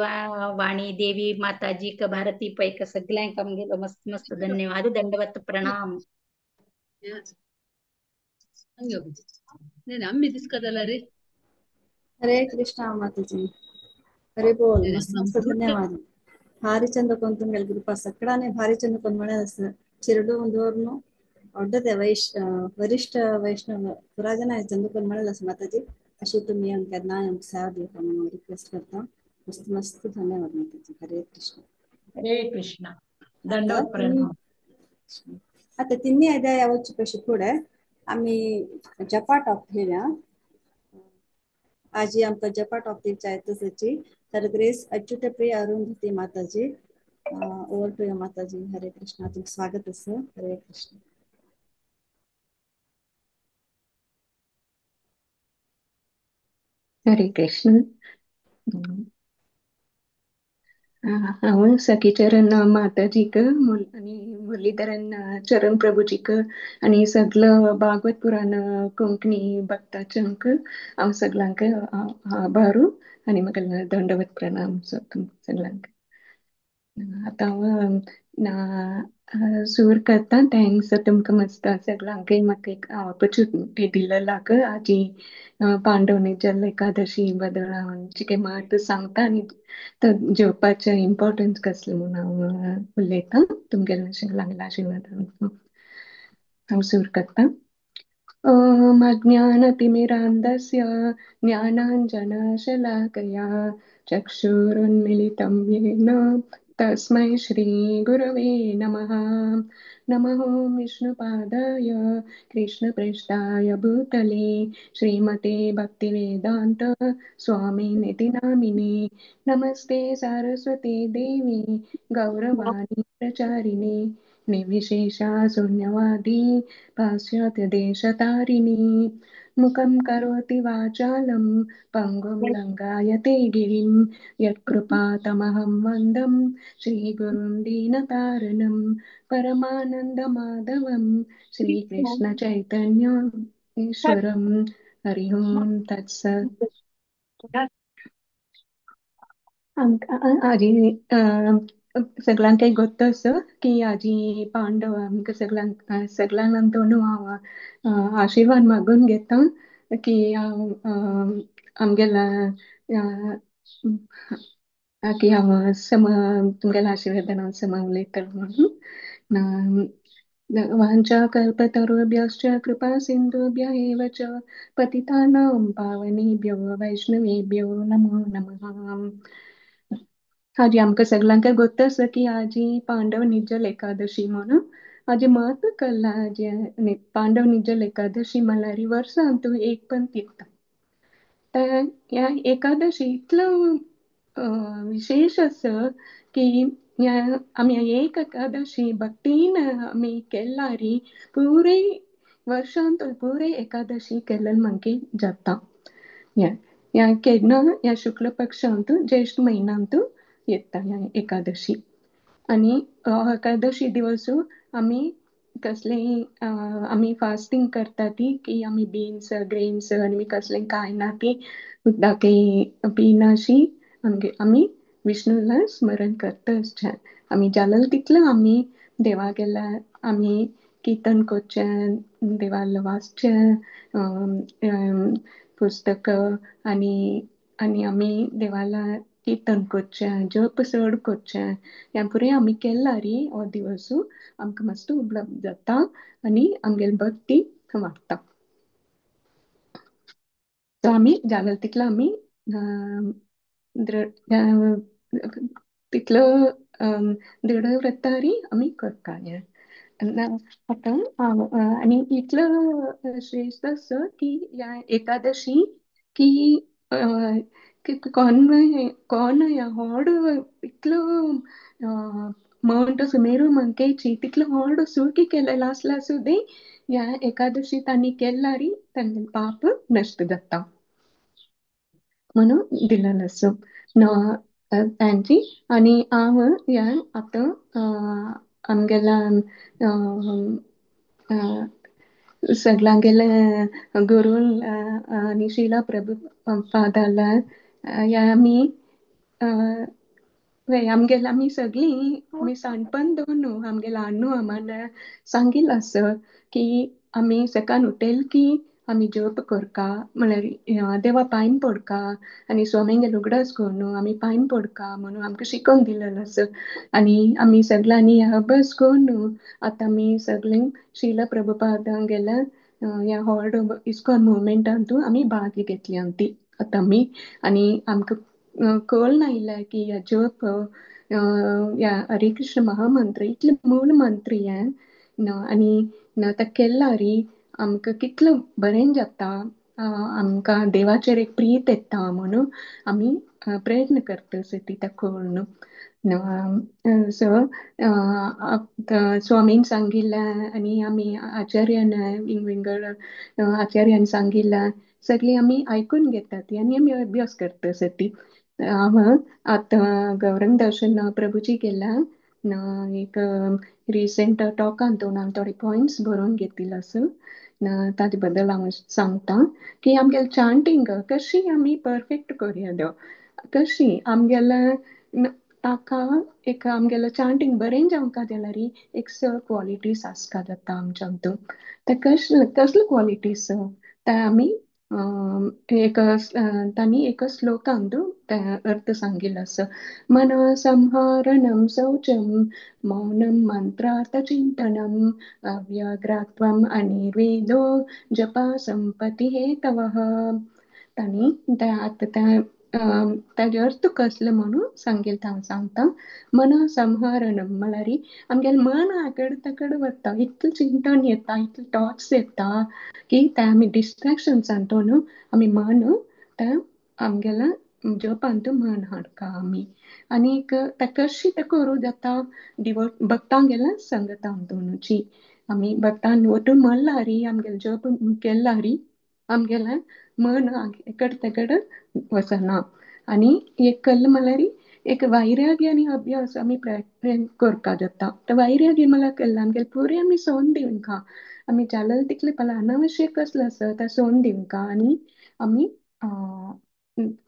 वाणी देवी माताजी क भारती पैक सगळ्यांक आमगेलो मस्त मस्त धन्यवाद. दंडवत प्रणाम. हरे कृष्णा माताजी, हरे बोल. मस्त मस्त धन्यवाद. भारी चंद कोण तुमगेल ग्रुपा सगळ्याने भारी चंद कोण म्हणत असं चिरडू दोरನು ಒಡ್ಡದೆ वरिष्ठ वैष्णव पुराजना चंद कोण म्हणत असं माताजी. अशी तुम्ही आमकां ज्ञान आमकां सेवा दिवपा म्हणून रिक्वेस्ट करता. मस्त मस्त धन्यवाद माताजी. हरे कृष्ण. हरे कृष्ण. दंडवत प्रणाम. आता तिन्ही अध्याय वचचे पयशी फुडें आमी जपा टॉप घेवया. आजी आमकां जपा टॉप दिवच्या येतची तर ग्रेस अच्युत प्रिय अरुंधती माताजी. ओवर टू you माताजी. हरे कृष्णा. तुमचं स्वागत आसा. हरे कृष्ण. हरे कृष्ण. हांव सखीचरण माताजीक आनी मुरलीधरन चरण प्रभुजीक आनी सगलो भागवत पुराण कोंकणी भक्ताच्यांक हांव सगळ्यांक आभारू आनी म्हाका दंडवत प्रणाम सगळ्यांक. आतां हांव सूर करता. Thanks तुमकां मस्त सगळ्यांकय म्हाका एक ऑपॉर्च्युनिटी दिलेलाक आजी पांडव निर्जल एकादशी बद्दल हांव कितें महत्व सांगता आनी जेवपाचें इम्पोर्टन्स कसलें म्हूण हांव उलयतां. तुमगेल्या सगळ्यांक आशिर्वाद हांव सूर करता. ॐ अज्ञानतिमिरान्धस्य ज्ञानाञ्जनशलाकया चक्षुरुन्मिलितं येन तस्मै श्रीगुरवे नमः. नमः विष्णुपादाय कृष्णप्रेष्ठाय भूतले श्रीमते भक्तिवेदान्त स्वामिनिति नामिने. नमस्ते सारस्वती देवी गौरवाणी प्रचारिणे निर्विशेषा शून्यवादी पाश्चात्य देशतारिणी. मुखं करोति वाचालं पङ्गुं लङ्घयते गिरिं यत्कृपा तमहं वन्दं श्रीगुरुं दीनतारणं परमानन्दमाधवं श्रीकृष्ण चैतन्य ईश्वरं. हरि ओम तत्सत्. आजी सगळ्यांक एक गोत्त आसा की आजी पांडव आमकां सगळ्यांक सगळ्यांक दोनू हांव आशिर्वाद मागून घेता की हांव आमगेल्या की हांव सम तुमगेल्या आशिर्वादान हांव समा उलयतलें म्हणून. वाञ्छा कल्पतरुभ्यश्च कृपा सिन्धुभ्य एव च पतितानां पावनेभ्यो वैष्णवेभ्यो नमो नमः. आजी आमकां सगळ्यांक गोत्त आसा की आजी पांडव निर्जल एकादशी म्हणून आजी महत्व कल्ला. आजी पांडव निर्जल एकादशी म्हणल्यार वर्सांत एक पण येता. तर ह्या एकादशी इतलो विशेष आसा की ह्या आमी एक एकादशी भक्तीन आमी केल्यारी पुरे वर्षांत पुरे एकादशी केल्ले मागीर जाता. ह्या ह्या केन्ना ह्या शुक्ल पक्षांत ज्येष्ठ म्हयन्यांत येता ह्या एकादशी. आनी एकादशी दिवस आमी कसलेय आमी फास्टींग करता ती की आमी बीन्स ग्रेन्स आनी कसलें खायना ती उदकांय पिनाशी आमगे आमी विष्णूला स्मरण करता. आमी जालें तितलें आमी देवा गेल्या आमी कीर्तन करचें, देवाला वाचचें पुस्तक आनी आनी आमी देवाला कीर्तन करचें, जप चड करचें. हें पुरें आमी केल्यारी हो दिवस आमकां मातसो उपलब्ध जाता आनी आमगेली भक्ती वाडटा. सो आमी जालें तितलो आमी दृढ तितलो दृढव्रतारी आमी करता हें. आतां आनी इतलो श्रेश्ठ आसा की ह्या एकादशी की कोण कोण ह्या व्हड इतलो माउंट सुमेरू मंकेची तितलो व्हड सुखी केलेलो आसल्यार सुद्दां ह्या एकादशी तांणी केल्यार तांगेलें पाप नश्ट जाता म्हणून दिलेलें आसा तांची. आनी हांव ह्या आतां आमगेल्या सगळ्यांगेले गुरू आनी श्रीला प्रभुपादाला ह्या आमी आमगेले आमी सगळीं आमी साणपण दवरून आमगेले आन्नू आमान सांगिल्लें आसा की आमी सकाळ उठेल की आमी जप करका, म्हळ्यार देवा पांय पडका आनी स्वामींगेर उगडास करून आमी पांय पडका म्हणून आमकां शिकोवन दिलेलें आसा. आनी आमी सगळ्यांनी अभ्यास करून आतां आमी सगळीं श्रीला प्रभुपादांगेल्या ह्या व्हड इस्कॉन मुवमेंटांतू आमी भाग घेतली ती आतां आमी. आनी आमकां कळना आयलें की ह्या जप ह्या हरे कृष्ण महामंत्र इतले मूल मंत्र हें आनी आतां केल्यार आमकां कितलो बरें जाता, आमकां देवाचेर एक प्रीत येता म्हणून आमी प्रयत्न करता ती ताका कळून. सो स्वामीन सांगिल्लें आनी आमी आचार्यान विंगड विंगड आचार्यान सांगिल्लें सगळीं आमी आयकून घेतात आनी आमी अभ्यास करता ती. हांव आतां गौरंग दर्शन प्रभुजी गेला एक रिसेंट टॉकान हांव थोडे पॉयंट्स बरोवन घेतिल्ले आसा, ताजे बद्दल हांव सांगता की आमगेलें चांटींग कशी आमी परफेक्ट करुया देव कशी आमगेलें ताका एक आमगेलें चांटींग बरें जावंक जाल्यार एक स क्वॉलिटीज आसका जाता आमच्या हितून. ते कसले क्वॉलिटीज ते आमी एक तांणी एक श्लोकांत अर्थ सांगिल्लो आसा. मन संहरणं शौचं मौनं मंत्रार्थचिंतनम् अव्यग्रत्वम् अनिर्वेदो जपा संपत्ती हेतवः. तांणी आतां ताजो अर्थ कसलो म्हणून सांगेल हांव सांगता. मन संहरणम म्हळ्यार आमगेलें मन आकड ताकड वता, इतलें चिंतन येता, इतले थॉट्स येता की ते आमी डिस्ट्रेक्शन सांगता न्हू, आमी मन तें आमगेलें जपांत मन हाडका आमी. आनीक तें कशें तें करूं जाता डिवोट भक्तांगेलें संगता दोनूची आमी भक्तान वटून म्हणल्यार आमगेलें जप केल्यार आमगेलें मन एकड तेकड वचना. आनी एक कल्ल म्हणल्यार एक वैराग्य आनी अभ्यास आमी प्रयत्न करपाक जाता. ते वैराग्य म्हणल्यार केल्लें आमगेलें पुरें आमी सोडून दिवंका, आमी जालें तितलें पळय अनावश्यक कसलें आसा तें सोडून दिवंका आनी आमी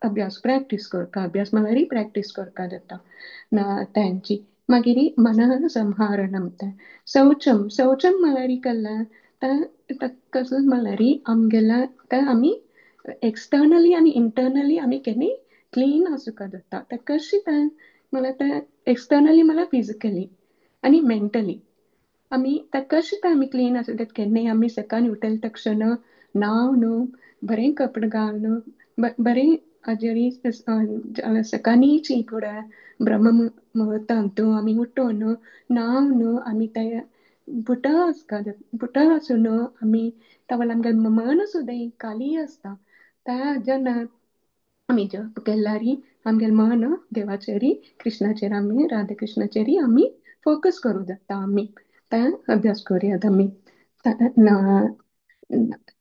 अभ्यास प्रॅक्टीस करता. अभ्यास म्हणल्यार प्रॅक्टीस करपाक जाता ना तांची. मागीर मन संहारणम तें शौचम. शौचम म्हणल्यार केल्लें तें कसलें म्हणल्यार आमगेलें तें आमी एक्सटर्नली आनी इंटर्नली आमी केन्ना क्लीन आसूंक जाता. तें कशें तें म्हणल्यार तें एक्सटर्नली म्हणल्यार फिजिकली आनी मेंटली आमी तें कशें तें आमी क्लीन आसूं जाता. केन्नाय आमी सकाळीं उठले तक्षण न्हांव न्हू, बरें कपडे घालून बरें जरी सकाळीं फुडें ब्रह्म मुहूर्तांत आमी उठोन न्हांव न्हू आमी ते पुटा आसता, पुटा आसून आमी तावळ आमगेलें मन सुद्दां खाली आसता. त्या जेन्ना आमी जप केल्यार आमगेलें मन देवाचेर कृष्णाचेर आमी राधा कृष्णाचेर आमी फोकस करूं जाता. आमी तें अभ्यास करुया आमी.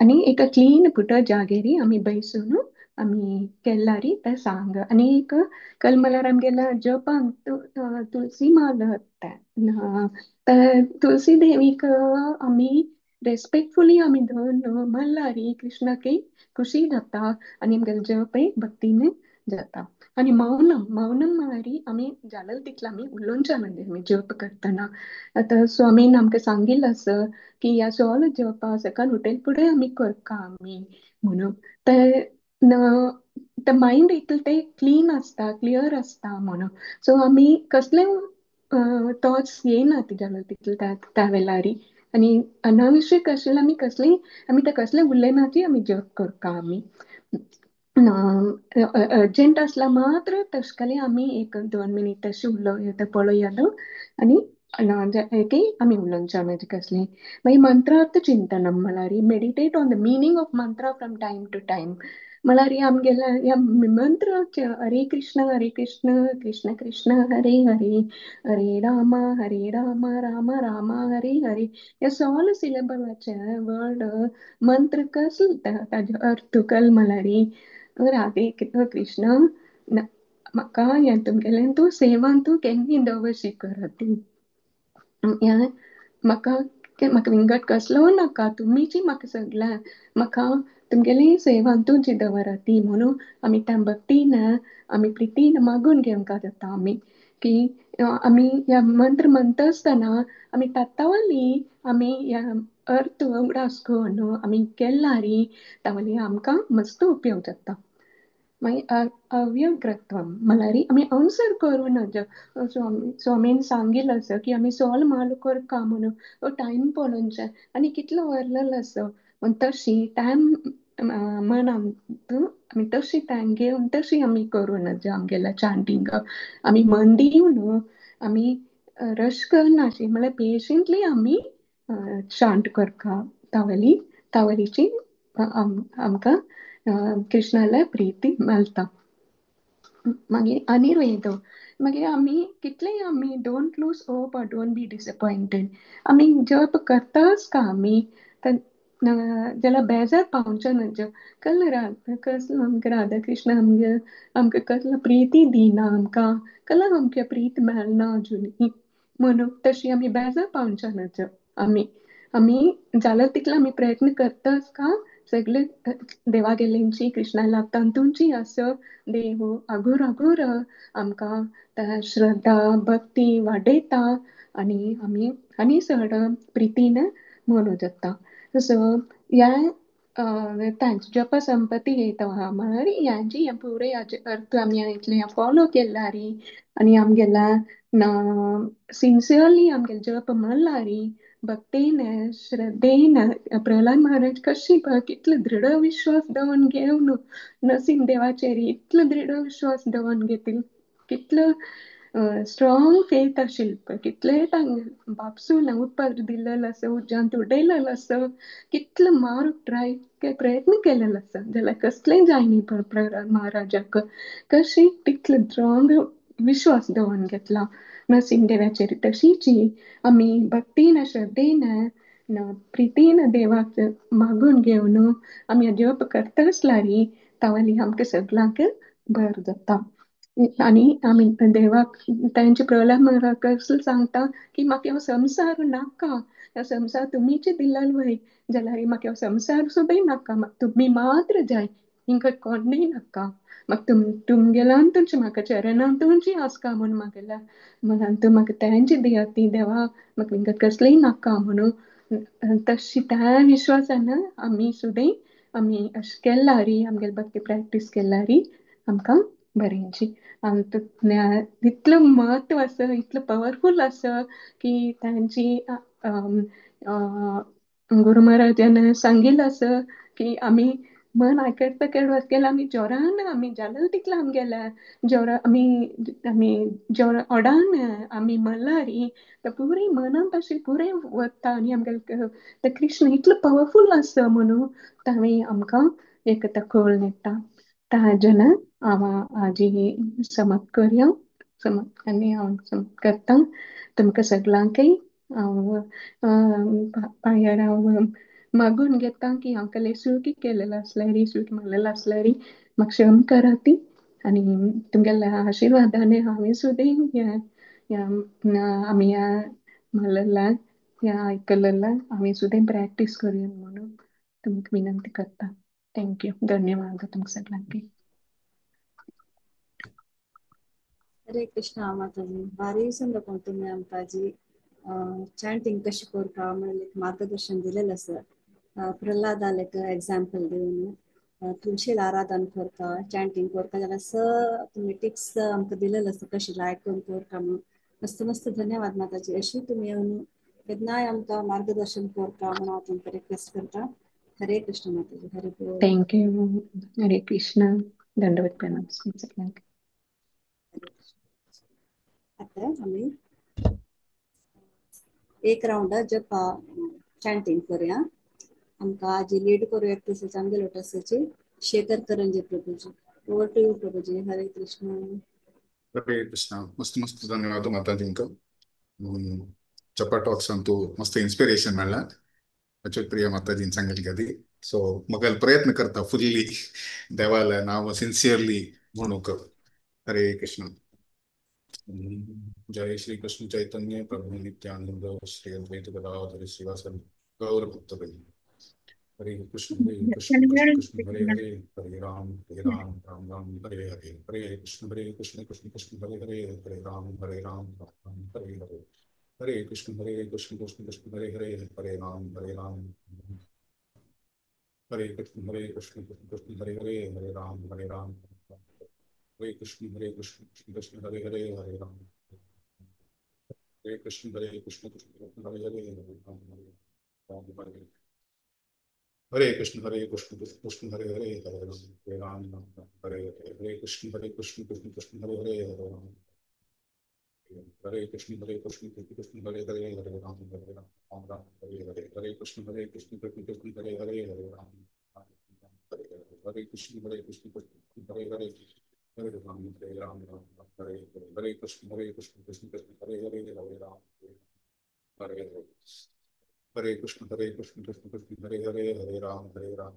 आनी एक क्लीन पुट जागेर आमी बैसून आमी केल्यार तें सांग. आनी एक कल म्हणल्यार आमगेल्या जपांत तुलसी माल तें तुलसी देवीक आमी रेस्पेक्टफुली आमी धरून म्हणल्यार कृष्णाक खुशी जाता आनी आमगेलें जपय भक्तीन जाता. आनी मौनम मौनम म्हळ्यार आमी जालें तितलें आमी उलोवचें न्हय आमी जप करतना. आतां स्वामीन आमकां सांगिल्लें आसा की ह्या सगळो जप सकाळ उठले फुडें आमी करता आमी म्हणून तें तें मायंड इतलें तें क्लीन आसता, क्लियर आसता म्हणून. सो आमी कसले थॉट्स येना जालें तितलें त्या वेळार आनी अनावश्यक आशिल्लें आमी कसलेय आमी तें कसलें उलयना ती आमी जप करता आमी. अर्जंट आसल्यार मात्र तशें आमी एक 2 मिनीट तशें उलोवया पळोवया आनी एके आमी उलोवच्या मागीर कसलें. मागीर मंत्रार्थ चिंतनम म्हळ्यार meditate on the meaning of mantra from time to time. म्हळ्यार आमगेल्या ह्या मंत्र हरे कृष्ण हरे कृष्ण कृष्ण कृष्ण हरे हरे हरे राम हरे राम राम राम हरे हरे ह्या सोगले सिलेबलाचे वर्ड मंत्र कसलो ताजो अर्थ कल म्हळ्यार राधे कृष्ण म्हाका हें तुमगेलें तूं सेवान तूं केन्ना दवरशी करत ह्या म्हाका म्हाका विंगड कसलो नाका तुमीची म्हाका सगळ्या म्हाका तुमगेली सेवान तुजी दवरात ती म्हणून आमी त्या भक्तीन आमी प्रितीन मागून घेवंक जाता आमी की आमी ह्या मंत्र म्हणता आसतना आमी तात्तावली आमी ह्या अर्थ उगडास करून आमी केल्यारी तावली आमकां मस्त उपयोग जाता. मागीर अव्यग्रत्वम म्हळ्यार आमी आन्सर करूं नज. स्वामीन सांगिल्लें आसा की आमी सोल माल करका म्हणून टायम पळोवचें आनी कितलो वरलेलो आसा म्हण तशी टायम मनांत आमी तशी टायम घेवन तशी आमी करूं नज. आमगेल्या चांटींग आमी मन दिवन आमी रश करनाशी म्हळ्यार पेशंटली आमी चांट करका तावली तावलीची आमकां कृष्णाला प्रिती मेळटा. मागीर अनिर्वेद मागीर आमी कितलेय आमी don't lose hope or don't be disappointed. आमी जप करताच का आमी जाल्यार बेजार पावचे न्हय. कल कसलो आमकां राधा कृष्ण आमगे आमकां कसलो प्रिती दिना आमकां कल आमकां प्रीत मेळना अजुनूय म्हणून तशी आमी बेजार पावचे न्हय. आमी आमी जाल्यार तितले आमी प्रयत्न करताच का सगळे देवा गेल्यांची कृष्णा लागता तुमची आसा देव आगोर आगोर आमकां श्रद्धा भक्ती वाडयता आनी आमी आनी चड प्रितीन म्हणू जाता. सो ह्या तांची जप संपत्ती येता म्हळ्यार ह्यांची हें पुरे हाजे अर्थ आमी इतलें फॉलो केल्यारी आनी आमगेल्या सिन्सियरली आमगेले जप म्हणल्यारी भक्तीन श्रद्धेन प्रहलाद महाराज कशी कितलो दृढ विश्वास दवरून घेवन नरसिंह देवाचेर इतलो दृढ विश्वास दवरून घेतिल्लो कितलो स्ट्रॉंग फेथ आशिल्लो कितले बापसून उदपाक दिल्लेलो आसा उज्यांत उडयलेलो आसा कितलो मारूंक ट्राय प्रयत्न केलेलो आसा जाल्यार कसलें जायना प्रहलाद महाराजाक कशी तितलो स्ट्रॉंग विश्वास दवरून घेतला नरसिंह देवाचेर. तशीची आमी भक्तीन श्रद्धेन प्रितीन देवाक मागून घेवन आमी जप करता आसल्यार तावली आमकां सगळ्यांक बरें जाता. आनी आमी देवाक तांचे प्रहलाद महाराज कसलो सांगता की म्हाका हो संवसार नाका, ह्या संवसार तुमीच दिल्लो वय जाल्यार म्हाका हो संवसार सुद्दां नाका, म्हाका तुमी मात्र जाय हिंगा कोणूय नाका, म्हाका तुमगेल्यान तुमचे म्हाका चरणान तुमची आसका म्हूण मागल्या म्हणान तूं म्हाका तेंची दिया ती देवा म्हाका हिंगा कसलेय नाका म्हणून तशी त्या विश्वासान आमी सुद्दां आमी अशें केल्यारी आमगेले भक्ती प्रॅक्टीस केल्यारी आमकां बरेंची इतलो म्हत्व आसा इतलो पवरफूल आसा की तांची गुरू महाराजान सांगिल्लें आसा की आमी मन आयकता केडवास केला आमी जोरान आमी जालें तितलें आमगेल्या जोरा आमी आमी जोर ओडान आमी म्हणल्यार ते पुरे मनांत अशें पुरें वता आनी आमगेले ते कृष्ण इतलो पवरफूल आसा म्हणून ताणें आमकां एक कळ येता. ताजेन हांव आजी समाप्त करया समाप्त आनी हांव समाप्त करता. तुमकां सगळ्यांकय हांव पांयार हांव मागून घेता की हांव कसले चुकी केलेलो आसल्यार चूक मारलेलो आसल्यार म्हाका क्षम करा ती आनी तुमगेल्या आशिर्वादान हांवें सुद्दां ह्या आमी ह्या म्हणलेला ह्या आयकलेला हांवें सुद्दां प्रॅक्टीस करूया म्हणून तुमकां विनंती करता. Thank you, धन्यवाद तुमकां सगळ्यांक. हरे कृष्णा माताजी, भारी सुंदर तुम्ही आमकां चांटिंग कशी करता म्हणून एक मार्गदर्शन दिलेलं आसा. प्रल्हादाक एक एग्जाम्पल दिवन तुळशील आराधन करता चांटिंग करता जाल्यार स तुमी टिप्स आमकां दिलेलं आसा कशी लायक करून करता म्हणून. मस्त मस्त धन्यवाद माताजी. अशी तुमी येवन केन्नाय आमकां मार्गदर्शन करता म्हणून हांव तुमकां रिक्वेस्ट करता. हरे कृष्ण माताजी, हरे बोल. Thank you. हरे कृष्ण. दंडवत प्रणाम सगळ्यांक. आता आमी एक राउंड जप चॅन्टिंग करूया. आमकां आजी लीड करूया तशेंच आमगे लोटसाची Shekhar Karanje Prabhuji. Over to you Prabhuji. Hare Krishna. Hare Krishna. मस्त मस्त धन्यवाद माताजींक. चपा टॉक्स अंतू मस्त इन्स्पिरेशन मेळ्ळा अच्युत प्रिया माताजीन सांगली कधी. सो मगल प्रयत्न करता फुल्ली देवाला नाव सिन्सिअरली म्हणूक. हरे कृष्ण. जय श्री कृष्ण चैतन्य प्रभु नित्यानंद श्री अद्वैत गदाधर श्रीवासादि गौर भक्तवृंद. हरे कृष्ण कृष्ण कृष्ण हरे हरे, हरे राम राम राम हरे हरे, हरे कृष्ण कृष्ण कृष्ण हरे हरे, हरे राम राम राम हरे हरे, हरे कृष्ण कृष्ण कृष्ण हरे हरे, हरे राम राम। हरे कृष्ण कृष्ण कृष्ण हरे हरे, हरे राम राम। हरे कृष्ण कृष्ण कृष्ण हरे हरे, हरे राम। हरे कृष्ण कृष्ण कृष्ण हरे हरे, हरे राम राम हरे। हरे कृष्ण कृष्ण कृष्ण हरे हरे, हरे राम राम हरे हरे, हरे कृष्ण कृष्ण कृष्ण हरे हरे, हरे राम। हरे कृष्ण कृष्ण कृष्ण हरे हरे, हरे राम राम राम हरे हरे, हरे कृष्ण कृष्ण कृष्ण हरे हरे, हरे राम हरे हरे, हरे कृष्ण कृष्ण कृष्ण हरे हरे, हरे राम राम राम हरे हरे, हरे कृष्ण कृष्ण कृष्ण हरे हरे, हरे राम हरे हरे, हरे कृष्ण कृष्ण कृष्ण हरे हरे, हरे राम राम।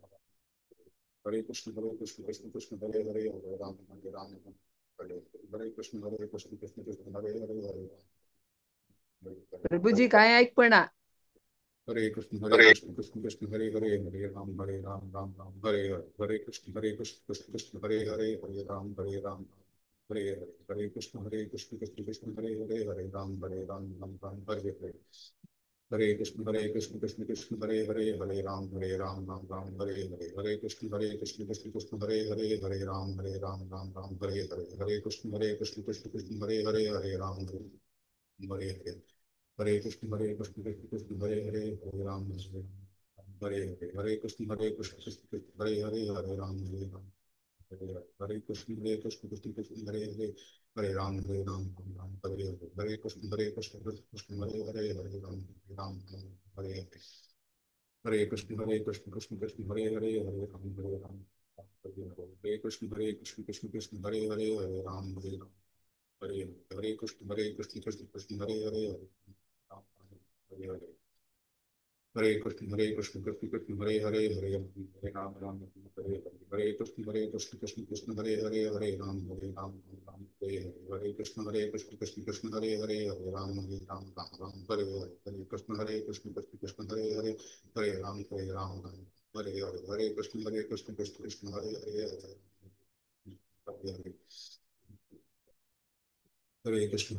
हरे कृष्ण कृष्ण कृष्ण हरे हरे, हरे राम राम हरे हरे कृष्ण कृष्ण कृष्ण हरे हरे, हरे राम। प्रभुजी काय ऐकपणा. हरे कृष्ण कृष्ण कृष्ण हरे हरे, हरे राम राम राम हरे हरे, हरे कृष्ण कृष्ण कृष्ण हरे हरे, हरे राम राम हरे हरे, हरे कृष्ण कृष्ण कृष्ण हरे हरे, हरे राम राम राम हरे हरे, हरे कृष्ण कृष्ण कृष्ण हरे हरे, हरे राम राम राम हरे हरे, हरे कृष्ण कृष्ण कृष्ण हरे हरे, हरे राम राम राम हरे हरे, हरे कृष्ण कृष्ण कृष्ण हरे हरे, हरे राम हरे हरे, हरे कृष्ण कृष्ण कृष्ण हरे हरे, हरे राम हरे हरे, हरे कृष्ण कृष्ण कृष्ण हरे हरे, हरे राम राम हरे हरे, हरे कृष्ण कृष्ण कृष्ण हरे हरे, हरे राम राम राम हरे हरे, हरे कृष्ण कृष्ण कृष्ण हरे हरे, हरे राम राम हरे हरे, हरे कृष्ण कृष्ण कृष्ण हरे हरे, हरे राम राम हरे हरे, हरे कृष्ण कृष्ण कृष्ण हरे हरे, हरे राम राम हरे हरे, हरे कृष्ण कृष्ण कृष्ण हरे हरे, हरे राम हरे हरे, हरे कृष्ण कृष्ण कृष्ण हरे हरे, हरे हरे राम राम हरे हरे, हरे कृष्ण कृष्ण कृष्ण हरे हरे, हरे राम राम राम हरे हरे, हरे कृष्ण कृष्ण कृष्ण हरे हरे, हरे राम राम राम हरे हरे, हरे कृष्ण कृष्ण कृष्ण हरे हरे, हरे राम राम हरे हरे, हरे कृष्ण कृष्ण कृष्ण हरे हरे, हरे हरे, हरे कृष्ण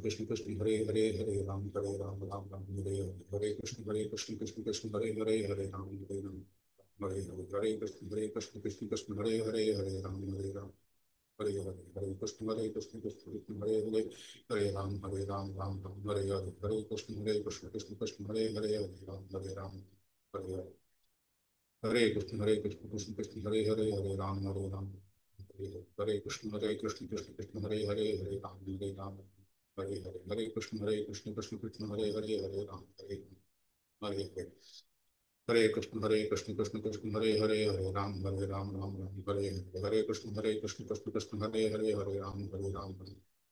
कृष्ण कृष्ण हरे हरे, हरे राम राम राम हरे हरे, हरे कृष्ण कृष्ण कृष्ण हरे हरे, हरे राम राम हरे हरे, हरे कृष्ण कृष्ण कृष्ण हरे हरे, हरे राम राम हरे हरे, हरे कृष्ण कृष्ण कृष्ण हरे हरे, हरे राम राम राम हरे हरे, हरे कृष्ण कृष्ण कृष्ण हरे हरे, हरे राम राम हरे हरे, हरे कृष्ण कृष्ण कृष्ण हरे हरे, हरे राम राम हरे कृष्ण कृष्ण कृष्ण हरे हरे, हरे राम राम हरे हरे, हरे कृष्ण कृष्ण कृष्ण हरे हरे, हरे राम हरे हरे, हरे कृष्ण कृष्ण कृष्ण हरे हरे, हरे राम राम राम हरे हरे, हरे कृष्ण कृष्ण कृष्ण हरे हरे, हरे राम राम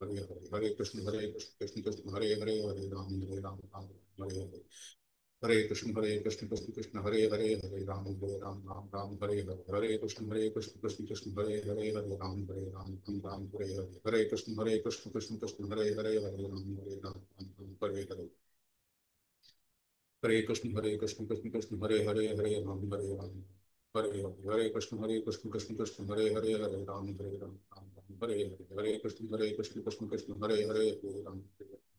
हरे हरे, हरे कृष्ण कृष्ण कृष्ण हरे हरे, हरे राम राम राम हरे हरे, हरे कृष्ण कृष्ण कृष्ण हरे हरे, हरे राम राम राम हरे हरे, हरे कृष्ण कृष्ण कृष्ण हरे हरे, हरे राम राम राम हरे हरे, हरे कृष्ण कृष्ण कृष्ण हरे हरे, हरे राम राम हरे हरे, हरे कृष्ण कृष्ण कृष्ण हरे हरे, हरे राम राम हरे हरे, हरे कृष्ण कृष्ण कृष्ण हरे हरे, हरे राम राम हरे हरे, हरे कृष्ण कृष्ण कृष्ण हरे हरे, हरे राम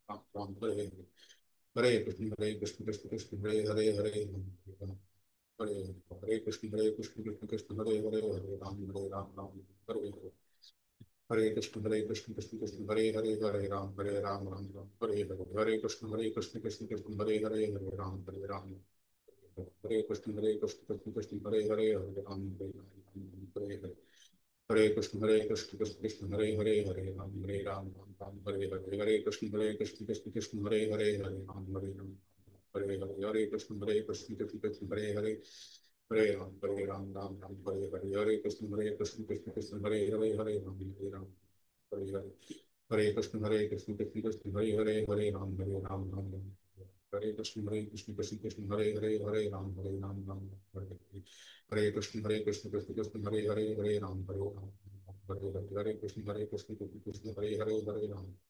राम राम हरे हरे, हरे कृष्ण कृष्ण कृष्ण हरे हरे, हरे राम हरे हरे, हरे कृष्ण कृष्ण कृष्ण हरे हरे, हरे राम राम राम हरे हरे, हरे कृष्ण कृष्ण कृष्ण हरे हरे, हरे राम राम राम हरे हरे, हरे कृष्ण कृष्ण कृष्ण हरे हरे, हरे Ram Ram Hare Krishna Hare Krishna Krishna Krishna Hare Hare Hare Ram Hare Ram Ram Hare Hare Hare Krishna Krishna Krishna Hare Hare Hare Ram Ram Ram Hare Hare Hare Krishna Krishna Krishna Hare Hare Hare Ram Ram Hare Hare Hare Krishna Krishna Krishna Hare Hare Hare Ram Ram Ram Hare Hare Hare Krishna Krishna Krishna Hare Hare Hare Ram Hare Hare Hare Krishna Krishna Krishna Hare Hare Hare Ram Ram Ram Hare Krishna Krishna Krishna Hare Hare Hare Ram Ram Hare Hare Hare Krishna Krishna Krishna Hare Hare Hare Ram Ram Hare Hare Hare Krishna Krishna Krishna Hare Hare Hare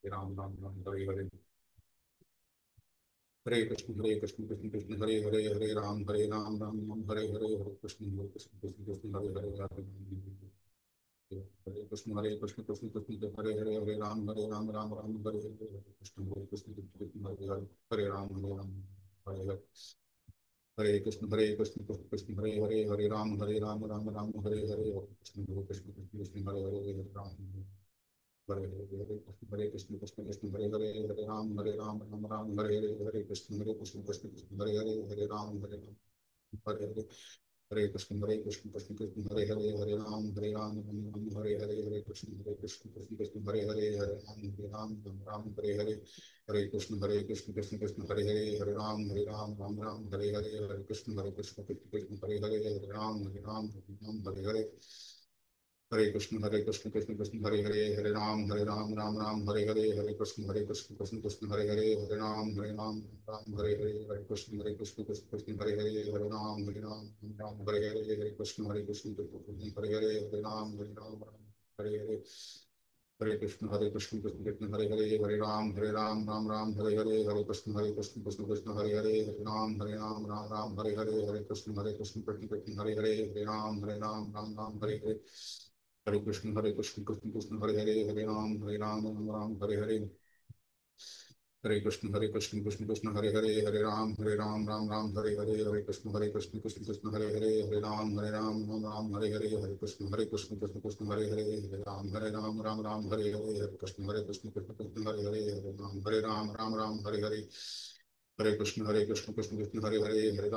Ram Ram Ram Hare Hare Hare Krishna Krishna Krishna Hare Hare Hare Ram Ram Ram Hare Hare Hare Krishna Krishna Krishna Hare Hare Hare Krishna Krishna Krishna Hare Hare Hare Ram Ram Ram Hare Hare Hare Krishna Krishna Hare Hare Hare Ram Hare Hare Hare Krishna Krishna Krishna Hare Hare Hare Ram Ram Ram Hare Hare Hare Krishna Krishna Hare Hare Hare Ram Hare Hare Hare Krishna Krishna Krishna Hare Hare Hare Ram Ram Ram Hare Hare Hare Krishna Krishna Krishna Hare Hare Hare Ram Hare Hare Hare Krishna Krishna Krishna Hare Hare Hare Ram Ram Hare Hare Hare Krishna Krishna Krishna Hare Hare Hare Ram Ram Hare Hare Hare Krishna Krishna Krishna Hare Hare Hare Ram Ram Ram Hare Hare Hare Krishna Krishna Krishna Hare Hare Hare Ram Ram Hare Hare Hare Krishna Krishna Krishna Hare Hare Hare Ram Ram Ram Hare Hare Hare Krishna Krishna Krishna Hare Hare Hare Ram Ram Hare Hare Hare Krishna Krishna Krishna Hare Hare Hare Ram Ram Hare Hare Hare Krishna Krishna Krishna Hare Hare Hare Ram Hare Hare Hare Krishna Krishna Krishna Hare Hare Hare Ram Ram Ram Hare Hare Hare Krishna Krishna Krishna Hare Hare Hare Ram Ram Ram Hare Hare Hare Krishna Krishna Krishna Hare Hare Hare Ram Ram Ram Hare Hare Hare Krishna Krishna Krishna Hare Hare Hare Ram Ram Hare Hare Hare Krishna Krishna Krishna Hare Hare Hare Ram Ram Ram Hare Hare Hare Krishna Krishna Krishna Hare Hare Hare Ram Ram Hare Hare Hare Krishna Krishna Krishna Hare Hare Hare Ram Ram Hare Hare Hare Krishna Krishna Krishna Hare Hare Hare Ram Ram Hare Hare Hare Krishna Krishna Krishna Hare Hare Hare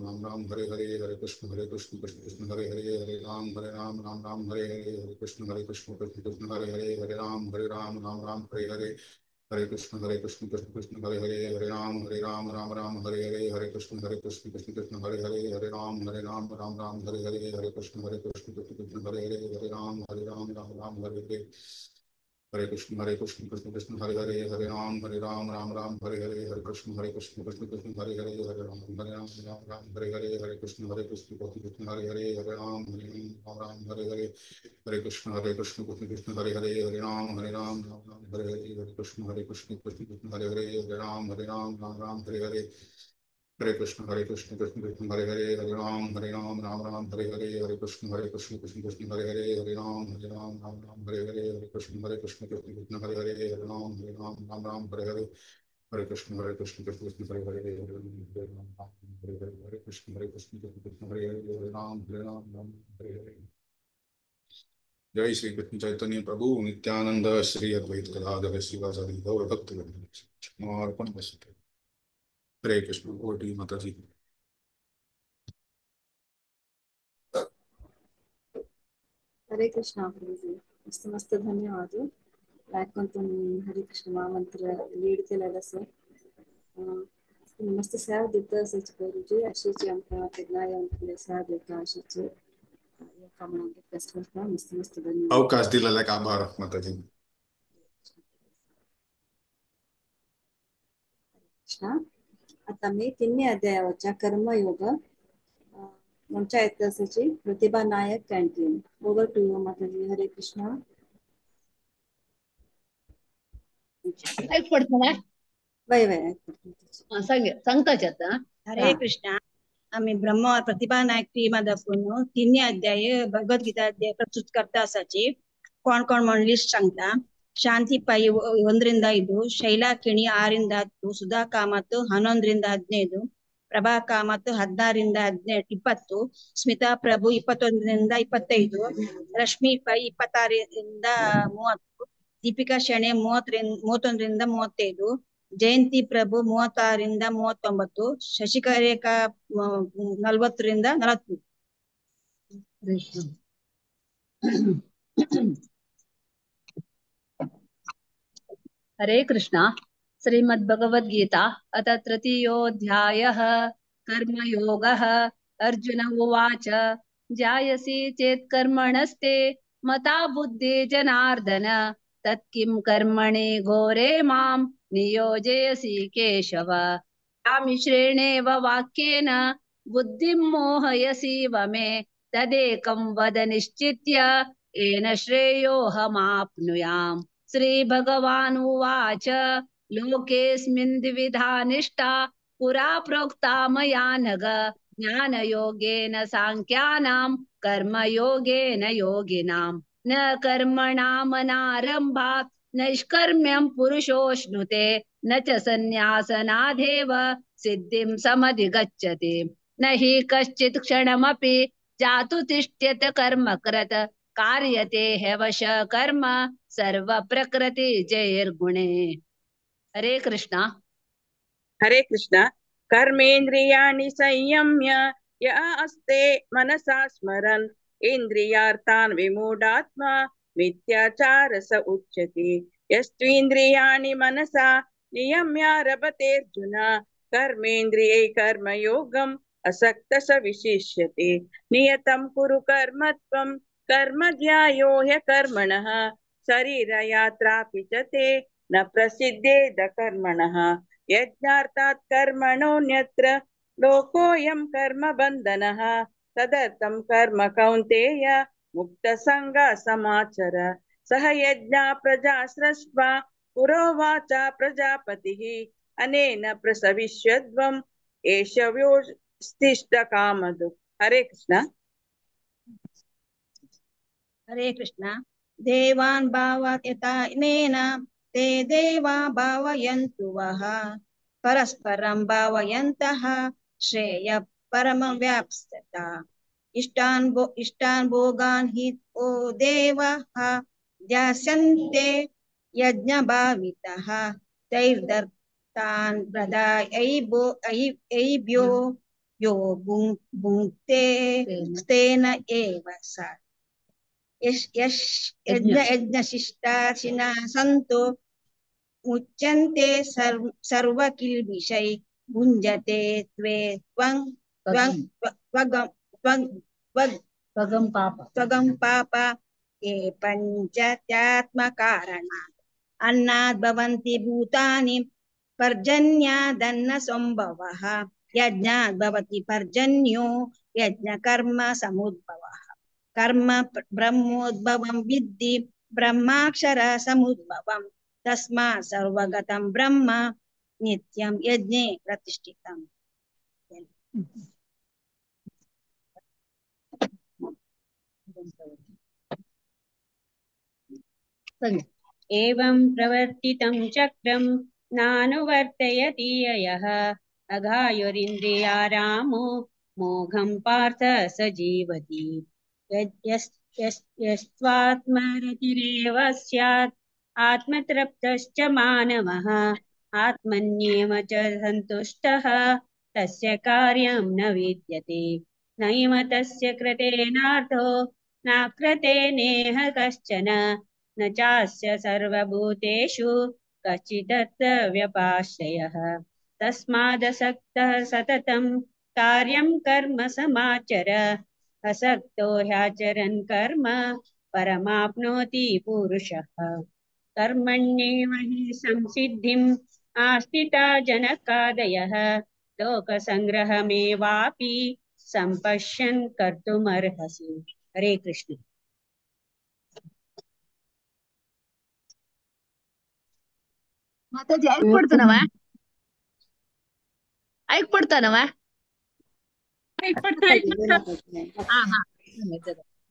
Ram Ram Hare Hare Hare Krishna Krishna Krishna Hare Hare Hare Ram Ram Hare Hare Hare Krishna Krishna Krishna Hare Hare Hare Ram Ram Hare Hare Hare Krishna Krishna Krishna Hare Hare Hare Ram Ram Hare Hare Hare Krishna Krishna Krishna Hare Hare Hare Ram Ram Hare Hare Hare Krishna Krishna Krishna Hare Hare Hare Ram Ram Hare Hare Hare Krishna Krishna Krishna Hare Hare Hare Ram Ram Hare Hare Hare Krishna Krishna Krishna Hare Hare Hare Ram Ram Hare Hare Hare Krishna Krishna Krishna Hare Hare Hare Ram Hare Hare Hare Krishna Krishna Krishna Hare Hare Hare Ram Ram Hare Hare Hare Krishna Krishna Krishna Hare Hare Hare Ram Ram Hare Hare Hare Krishna Krishna Krishna Hare Hare Hare Ram Ram Hare Hare Hare Krishna Krishna Krishna Hare Hare Hare Ram Ram Hare Hare Hare Krishna Krishna Krishna Hare Hare Hare Ram Ram Hare Hare Hare Krishna Krishna Krishna Hare Hare Hare Ram Hare Hare Hare Krishna Krishna Hare Hare Hare Ram Hare Hare. जय श्री कृष्ण चैतन्य प्रभु नित्यानंद श्री अद्वैत गदाधर श्रीवासादि गौर भक्त अर्पण। हरे Krishna. Over to you माता जी। हरे कृष्णा प्रभुजी, मस्त मस्त धन्यवाद। याकून तुम्ही हरे कृष्ण महामंत्र lead केलेलं sir, तुम्ही मस्त सेवा दिता असायची प्रभुजी, अशीच आमकां केन्नाय येवन फुडें सेवा दिता अशीच कामना रिक्वेस्ट करता। मस्त मस्त धन्यवाद। अवकाश दिलेल्याक आभार माताजी। कृष्णा। आता मी तिन्ही अध्यायावरच्या कर्मयोग आमच्या इतिहासाची Pratibha Nayak canteen. Over to you Mataji. Hare Krishna. ऐक पडतं ना? वय वय ऐक पडतं. सांग सांगताच आता. हरे कृष्णा. आम्ही ब्रह्म प्रतिभा नायक टीमा दाखवून तिन्ही अध्याय भगवद्गीता अध्याय प्रस्तुत करता आसाची. कोण कोण म्हण लिस्ट सांगता. शांती पै 1 5, शैला ಕಿಣಿ 6 10, ಸುಧಾ ಕಾಮತ್ 11 15, ಪ್ರಭಾ ಕಾಮತ್ 16 20, ಸ್ಮಿತಾ ಪ್ರಭು 21 25, ರಶ್ಮಿ ಪೈ 26 30, ದೀಪಿಕಾ ಶೆಣೆ 31 35, ಜಯಂತಿ ಪ್ರಭು 36ರಿಂದ 39, ಶಶಿಕರೇಖಾ 40ರಿಂದ 43. हरे कृष्णा। श्रीमद्भगवद्गीता अथ तृतीयोऽध्यायः कर्मयोगः। अर्जुन उवाच, जायसी चेत् कर्मणस्ते मता बुद्धि जनार्दन, तत्किं कर्मणि घोरे मां नियोजयसि केशव। मिश्रेणेव वाक्येन बुद्धिं मोहयसीव मे, तदेकं वद निश्चित्य येन श्रेयोऽहमाप्नुयाम्। श्री भगवान् उवाच, लोकेऽस्मिन् द्विविधा निष्ठा पुरा प्रोक्ता मया नघ, ज्ञानयोगेन सांख्यानां कर्मयोगेन योगिनां। न कर्मणामनारम्भात् नैष्कर्म्यं पुरुषोऽश्नुते, न च सन्न्यासनादेव सिद्धिं समधिगच्छति। न हि कश्चित् क्षणमपि जातु तिष्ठ्यत कर्मकृत, कार्यते ह्यवश कर्म सर्व प्रकृति जैर्गुणे। हरे कृष्णा। हरे कृष्णा। कर्मेन्द्रियाणि संयम्य य आस्ते मनसा स्मरन्, इन्द्रियार्थान् विमूढात्मा मिथ्याचार स उच्यते। यस्त्वीन्द्रियाणि मनसा नियम्यारभतेऽर्जुन, कर्मेन्द्रियै कर्मयोगम् असक्त स विशिष्यते। नियतं कुरु कर्म त्वं कर्म ध्यायो ह्यकर्मणः, शरीरयात्रापि च ते न प्रसिद्धेद कर्मणः। यज्ञार्थात् कर्मणोऽन्यत्र लोकोऽयं कर्मबन्धनः, तदर्थं कर्म कौन्तेय मुक्तसङ्गः समाचर। सह यज्ञा प्रजा सृष्ट्वा पुरोवाच प्रजापतिः, अनेन प्रसविष्यध्वम् एष व्योस्तिष्ठ कामधुक्। हरे कृष्ण। हरे कृष्ण। देवान् भावयतानेन ते देवा भावयन्तु वः, परस्परं भावयन्तः श्रेय परमं व्याप्स्यता। इष्टान् इष्टान् भोगान् हि ओ देवः ध्यास्यन्ते यज्ञभावितः, तैर्दत्तान् प्रदायैभ्यो यो भुङ्क्ते स्तेन एव स। यज्ञशिष्टाशिनः सन्तो मुच्यन्ते सर्वकिल्बिषै, भुञ्जते त्वे त्वं त्वं त्वगं त्वं त्वगं पाप त्वगं पाप ये पञ्चत्यात्मकारणात्। अन्नाद् भवन्ति भूतानि पर्जन्यादन्नसम्भवः, यज्ञाद् भवति पर्जन्यो यज्ञकर्म समुद्भवः। कर्म ब्रह्मोद्भवं विद्धि ब्रह्माक्षर समुद्भवं, तस्मात् सर्वगतं ब्रह्म नित्यं यज्ञे प्रतिष्ठितम्। एवं प्रवर्तितं चक्रं नानुवर्तयति यः, अघायुरिन्द्रियारामो मोघं पार्थ स जीवति। यस्त्वात्मरतिरेव स्यात् आत्मतृप्तश्च मानवः, आत्मन्येव च सन्तुष्टः तस्य कार्यं न विद्यते। नैव तस्य कृतेनार्थो न कृते नेह कश्चन, न चास्य सर्वभूतेषु कश्चिदत्त व्यपाश्रयः। तस्मादसक्तः सततं कार्यं कर्म समाचर, असक्तो ह्याचरन् कर्म परमाप्नोति पुरुषः। कर्मण्येव हि संसिद्धिम् आस्थिता जनकादयः, लोकसङ्ग्रहमेवापि सम्पश्यन् कर्तुमर्हसि। हरे कृष्ण। माताजी ऐक पडतो ना? ऐक पडता ना? ऐक पडतं, ऐक पडतं. हा हा.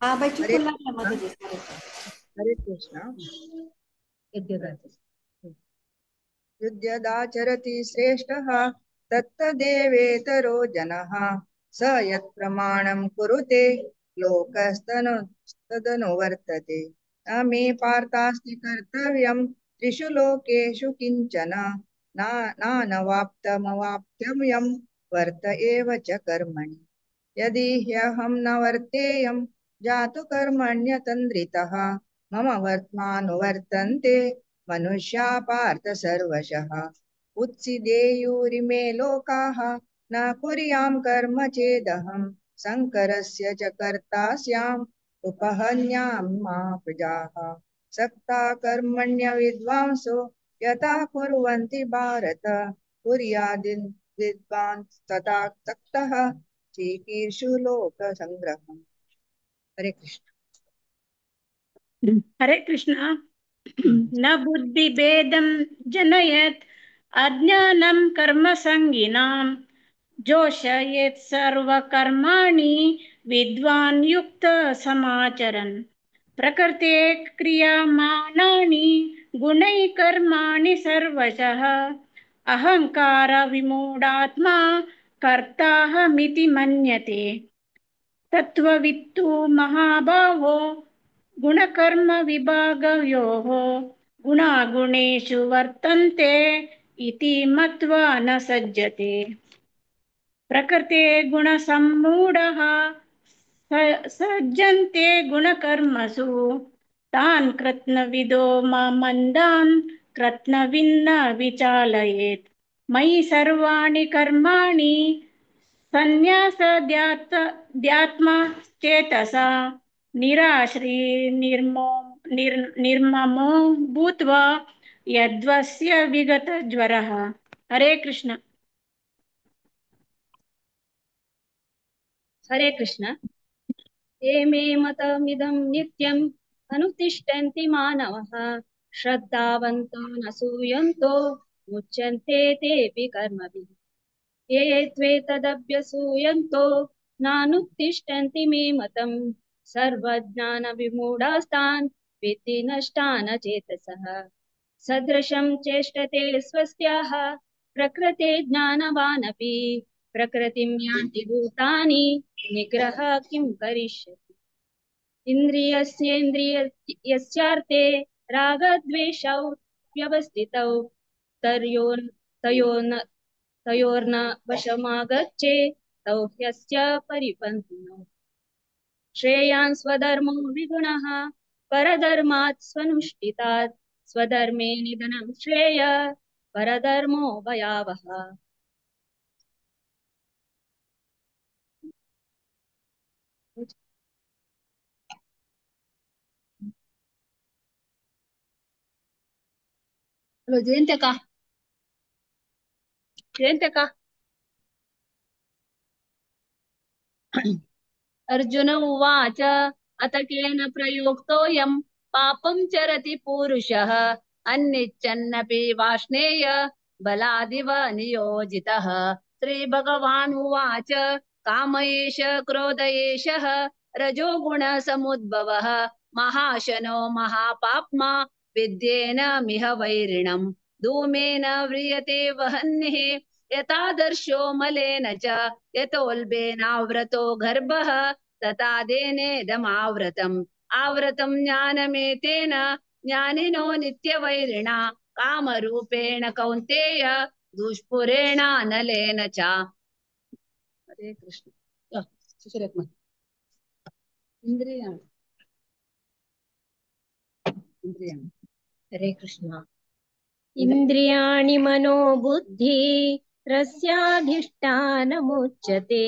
हा बाई चुकून लागला माताजी. हरे कृष्ण. युध्यदाचरति श्रेष्ठः तत्तदेवेतरो जनः, स यत्प्रमाणं कुरुते लोकस्तनु तदनुवर्तते। न मे पार्थास्ति कर्तव्यं त्रिषु लोकेषु किञ्चन, नानवाप्तमवाप्तव्यं वर्त एव च कर्मणि। यदि ह्यहं न वर्तेयं जातु कर्मण्यतन्द्रितः मम वर्त्मानुवर्तन्ते मनुष्या पार्थ सर्वशः। उत्सिदेयुरिमे लोकाः न कुर्यां कर्म चेदहं शङ्करस्य च कर्ता स्याम् उपहन्यां मा प्रजाः। सक्ता कर्मण्य विद्वांसो यथा कुर्वन्ति भारत कुर्यादिन् विद्वान् तथा सक्तः चिकीर्षु लोकसङ्ग्रहम्। हरे कृष्ण। हरे कृष्ण। न बुद्धिभेदं जनयत् अज्ञानं कर्मसङ्गिनां जोषयेत् सर्वकर्माणि विद्वान् युक्त समाचरन्। प्रकृते क्रियमाणानि गुणैः कर्माणि सर्वशः अहंकार विमूढात्मा कर्ताहमिति मन्यते। तत्त्ववित्तु महाभावो गुणकर्म विभागयोः गुणागुणेषु वर्तन्ते इति मत्वा न सज्जते। प्रकृते गुणसम्मूढः सज्जन्ते गुणकर्मसु तान् कृत्स्नविदो मन्दान् कृत्स्नविन्न विचालयेत्। मयि सर्वाणि कर्माणि सन्न्यासाद्यात्मा चेतसा निराश्री निर्ममो भूत्वा यद्वस्य विगत ज्वरः। हरे कृष्ण। हरे कृष्ण। ते मे मतमिदं नित्यम् अनुतिष्ठन्ति मानवः श्रद्धावन्तो न सूयन्तो मुच्यन्ते तेऽपि कर्मभिः। ये त्वेतदभ्यसूयन्तो नानुतिष्ठन्ति मे मतम् सर्वज्ञानविमूढास्तान् विद्धि नष्टान् चेतसः। सदृशं चेष्टते स्वस्याः प्रकृते ज्ञानवानपि प्रकृतिं यान्ति भूतानि निग्रह किं करिष्यति। इन्द्रियस्येन्द्रियस्यार्थे रागद्वेषौ व्यवस्थितौ तयोर्न वशमागच्छे तौ ह्यस्य परिपन्थिनौ। श्रेयान् स्वधर्मो विगुणः परधर्मात् स्वनुष्ठितात् स्वधर्मे निधनं श्रेय परधर्मो भयावह। हॅलो जयंत्यका, जयंत्यका। अर्जुन उवाच अत केन प्रयुक्तोऽयं पापं चरति पुरुषः अन्निच्छन्नपि वाष्णेय बलादिव नियोजितः। श्री भगवान् उवाच काम एष क्रोध एषः रजोगुण समुद्भवः महाशनो महापाप्मा विद्येन मिह वैरिणम् धूमेन व्रियते वह्निः यथादर्शो मलेन च यतोल्बेनाव्रतो गर्भः तथा देनेदमाव्रतम् आवृतं ज्ञानमेतेन ज्ञानिनो नित्यवैरिणा कामरूपेण कौन्तेय दुष्पुरेणानलेन च। हरे कृष्ण। इंद्रियाणि। हरे कृष्ण। इंद्रियाणि मनो बुद्धि रस्याधिष्ठानमुच्यते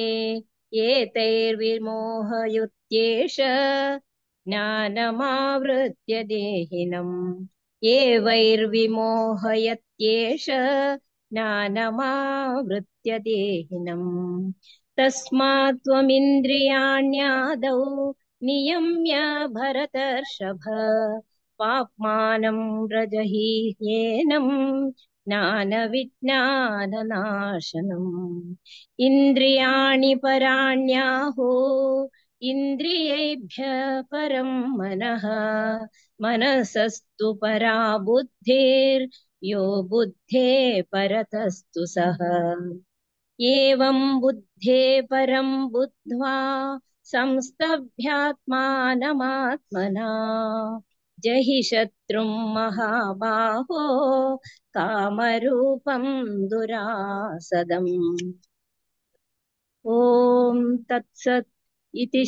एतैर्विमोहयुत्येष ज्ञानमावृत्य देहिनम्। ये वैर्विमोहयत्येष ज्ञानमावृत्य देहिनम्। तस्मात् त्वमिन्द्रियाण्यादौ नियम्य भरतर्षभ पाप्मानं व्रजहि ह्येनं ज्ञानविज्ञाननाशनम्। इन्द्रियाणि पराण्याहो इन्द्रियेभ्य परं मनः मनसस्तु परा बुद्धिर्यो बुद्धे परतस्तु सः। एवं बुद्धे परं बुद्ध्वा संस्तभ्यात्मानमात्मना जहि शत्रुं महाबाहो कामरूपं दुरासदम्। ॐ तत्सत् इति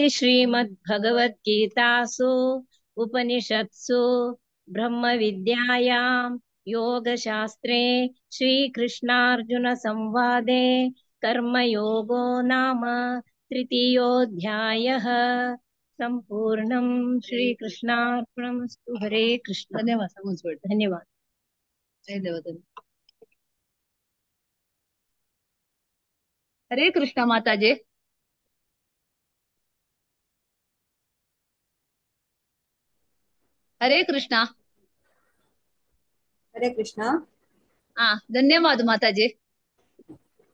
श्रीमद्भगवद्गीतासु उपनिषत्सु ब्रह्मविद्यायां योगशास्त्रे श्रीकृष्णार्जुन संवादे कर्मयोगो नाम तृतीयोऽध्यायः संपूर्णं। श्रीकृष्णार्पणमस्तु। हरे कृष्ण। धन्यवाद। धन्यवाद। जय देव। हरे कृष्ण माताजी। हरे कृष्णा। हरे कृष्णा। हाँ, धन्यवाद माताजी,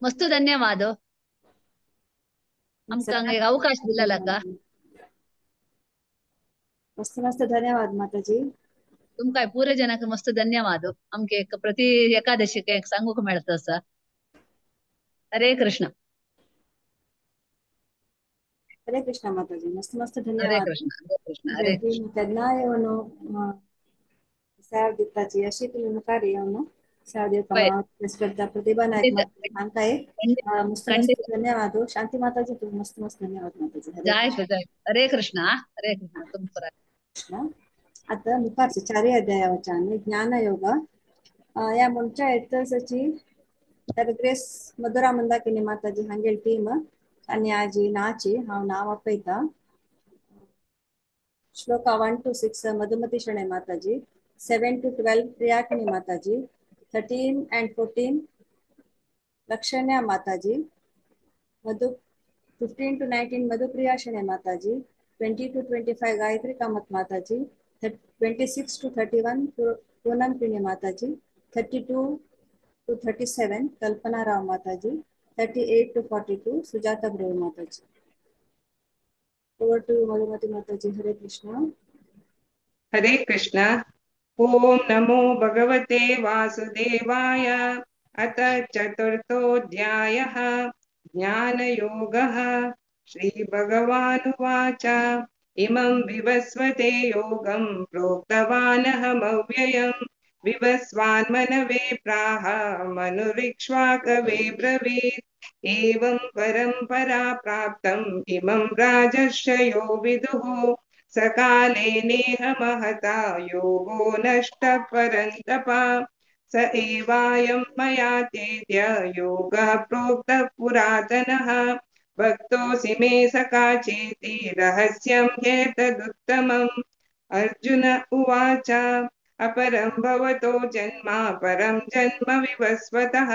मस्त धन्यवाद। आमकां एक अवकाश दिला का। मस्त मस्त धन्यवाद माताजी। तुमकां पुरे जनाक मस्त धन्यवाद। आमके एक प्रति एकादशीक एक सांगूक मेळता आसा। हरे कृष्ण। हरे कृष्ण माताजी, मस्त मस्त हरे धन्यवाद। कृष्ण। हरे कृष्ण। हरे कृष्ण। केन्ना येवन सेवा दिताची अशी तुमी मुखार येवन सेवा दिवपाक पळय, हांव रिक्वेस्ट करता। प्रतिभा नायक खंडित माताजी हांकां एक मस्त मस्त खंडित धन्यवाद। शांती माताजी तुमी मस्त मस्त धन्यवाद माताजी। हरे जाय कृष्ण। जाय। हरे कृष्ण। हरे कृष्ण। तुमकां कृष्ण। आता मुखारचे चारय अध्याया वचान ज्ञानयोग ह्या म्हणच्या येतसची तर ग्रेस मधुरा मंदाकिनी माताजी हांगेली टीम आनी आजी नाची हांव नांव आपयता। Shloka 1 to 6 Madhumati Shenoy Mataji, 7 to 12 Priyakini Mataji, 13 and 14 Lakshanya Mataji, Madhu 15 to 19 Madhupriya Shenoy Mataji, 20 to 25 Gayatri Kamath Mataji, 26 to 31 Poonam Pini Mataji, 32 to 37 Kalpana Rao Mataji, 38 to 42 Sujata Brev Mataji. Over to Madhumati Mataji. Hare Krishna. Hare Krishna. Om नमो भगवते वासुदेवाय। अथ चतुर्थोऽध्यायः ज्ञानयोगः। श्रीभगवानुवाच। इमं विवस्वते योगं प्रोक्तवानहमव्ययम् विवस्वान्मनवे प्राह मनुरिक्ष्वाकवे ब्रवीत्। एवं परंपरा प्राप्तम् इमं राजर्षयो विदुः सकाले नेह महता योगो नष्टः परन्तप। स एवायं मया तेद्य योगः प्रोक्तः पुरातनः। भक्तोऽसि मे सखा चेति रहस्यं ह्येतदुत्तमम्। अर्जुन उवाच। अपरं भवतो जन्म परं जन्म विवस्वतः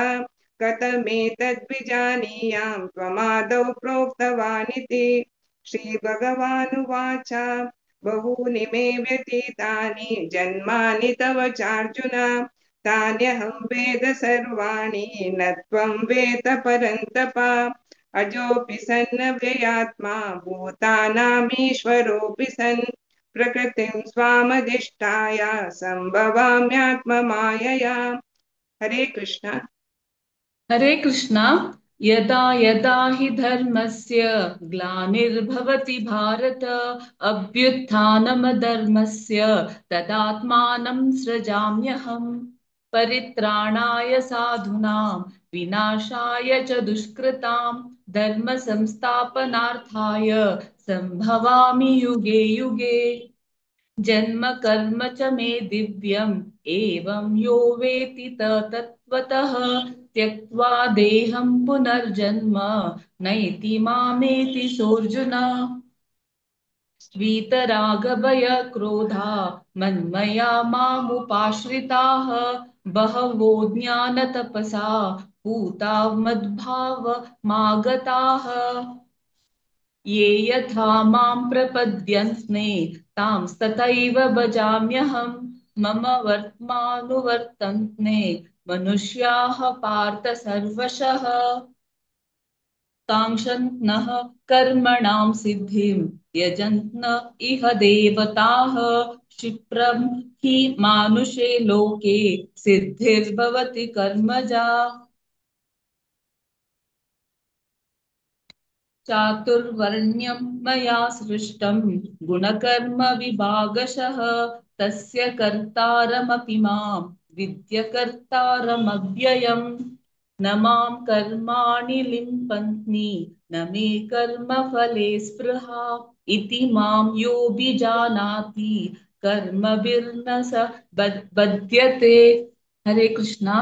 कथमेतद्विजानीयां त्वमादौ प्रोक्तवानिति। श्रीभगवानुवाच। बहूनि मे व्यतीतानि जन्मानि तव चार्जुन तान्यहं वेद सर्वाणि न त्वं वेद परन्तप। अजोऽपि सन् व्ययात्मा भूतानामीश्वरोऽपि सन् प्रकृतिं स्वामधिष्ठाय संभवाम्यात्ममायया। हरे कृष्ण। हरे कृष्ण। यदा यदा हि धर्मस्य ग्लानिर्भवति भारत अभ्युत्थानमधर्मस्य तदात्मानं सृजाम्यहम्। परित्राणाय साधूनां विनाशाय च दुष्कृतां धर्म संस्थापनार्थाय संभवामि युगे युगे। जन्म कर्म च मे दिव्यम् एवं यो वेति तत्त्वतः त्यक्त्वा देहं पुनर्जन्म नैति मामेति सोऽर्जुन। वीतरागभय क्रोधा मन्मया मामुपाश्रिताः बहवो ज्ञानतपसा पूता मद्भावमागताः। ये यथा मां प्रपद्यन्ते तांस्तथैव भजाम्यहं। मम वर्त्मानुवर्तन्ते मनुष्याः पार्थ सर्वशः। काङ्क्षन्तः कर्मणां सिद्धिं यजन्त इह देवताः। क्षिप्रं हि मानुषे लोके सिद्धिर्भवति कर्मजा। चातुर्वर्ण्यं मया सृष्टं गुणकर्म विभागशः तस्य कर्तारमपि मां विद्यकर्तारमव्ययम्। न मां कर्माणि लिम्पन्ति न मे कर्मफले स्पृहा इति मां योऽभिजानाति कर्मभिर्न स बध्यते। हरे कृष्णा।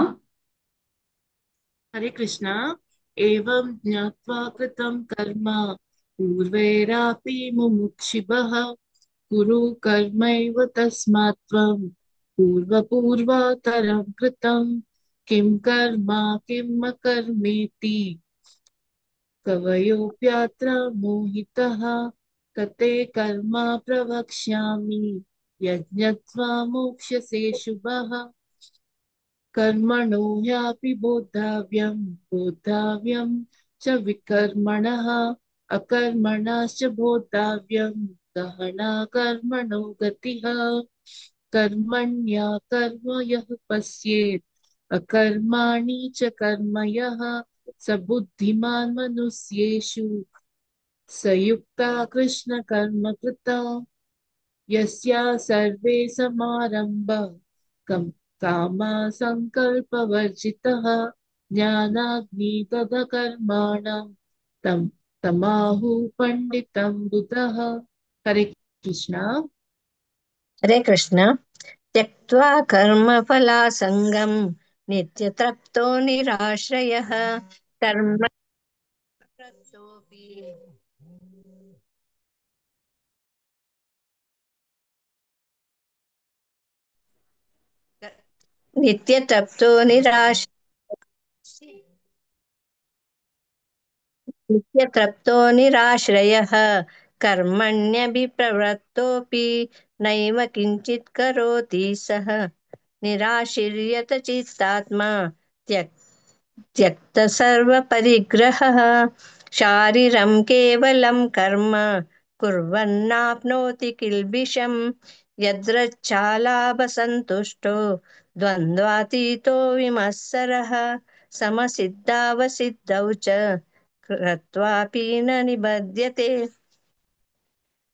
हरे कृष्णा। एवं ज्ञात्वा कृतं कर्म पूर्वैरापि मुमुक्षिभः कुरु कर्मैव तस्मात् त्वं पूर्वपूर्वातरं कृतं किं कर्म किं अकर्मेति कवयोऽप्यत्र मोहितः कते कर्म प्रवक्ष्यामि यज्ञत्वा मोक्ष्यसे शुभः। कर्मणो ह्यापि बोद्धाव्यं बोद्धाव्यं च विकर्मणः अकर्मणश्च बोद्धाव्यं गहना कर्मणो गतिः। कर्मण्या कर्म यः पश्येत् अकर्माणि च कर्म यः स बुद्धिमान् मनुष्येषु स युक्ता कृष्ण कर्म कृता। यस्या सर्वे समारंभ कामा संकल्प वर्जितः ज्ञानाग्नि तदकर्माणं तं तमाहु पंडितं बुधः। हरे कृष्णा। हरे कृष्ण। त्यक्त्वा कर्मफलासङ्गं नित्यतृप्तो निराश्रयः कर्म नित्यतृप्तो निराश नित्यतृप्तो निराश्रयः कर्मण्यभिप्रवृत्तोऽपि नैव किञ्चित् करोति सः निराशीर्यत चित्तात्मा त्यक्त सर्वपरिग्रहः शारीरं केवलं कर्म कुर्वन्नाप्नोति किल्बिषं यदृच्छालाभसन्तुष्टो द्वन्द्वातीतो विमत्सरः समसिद्धावसिद्धौ च कृत्वापि न निबध्यते।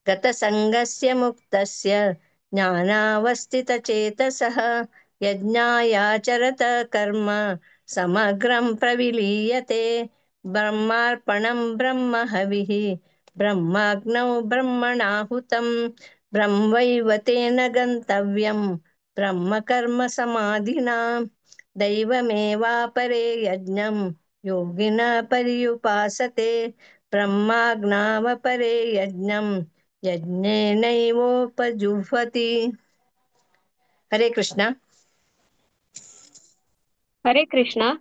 गतसङ्गस्य मुक्तस्य ज्ञानावस्थितचेतसः यज्ञायाचरत कर्म समग्रं प्रविलीयते। ब्रह्मार्पणं ब्रह्महविः ब्रह्माग्नौ ब्रह्मणाहुतं ब्रह्मैव तेन गन्तव्यं ब्रह्मकर्म समाधिना। दैवमेवापरे यज्ञं योगिनः पर्युपासते ब्रह्माग्नावपरे यज्ञं यज्ञेनैवोपजुह्वति। हरे कृष्णा। हरे कृष्णा।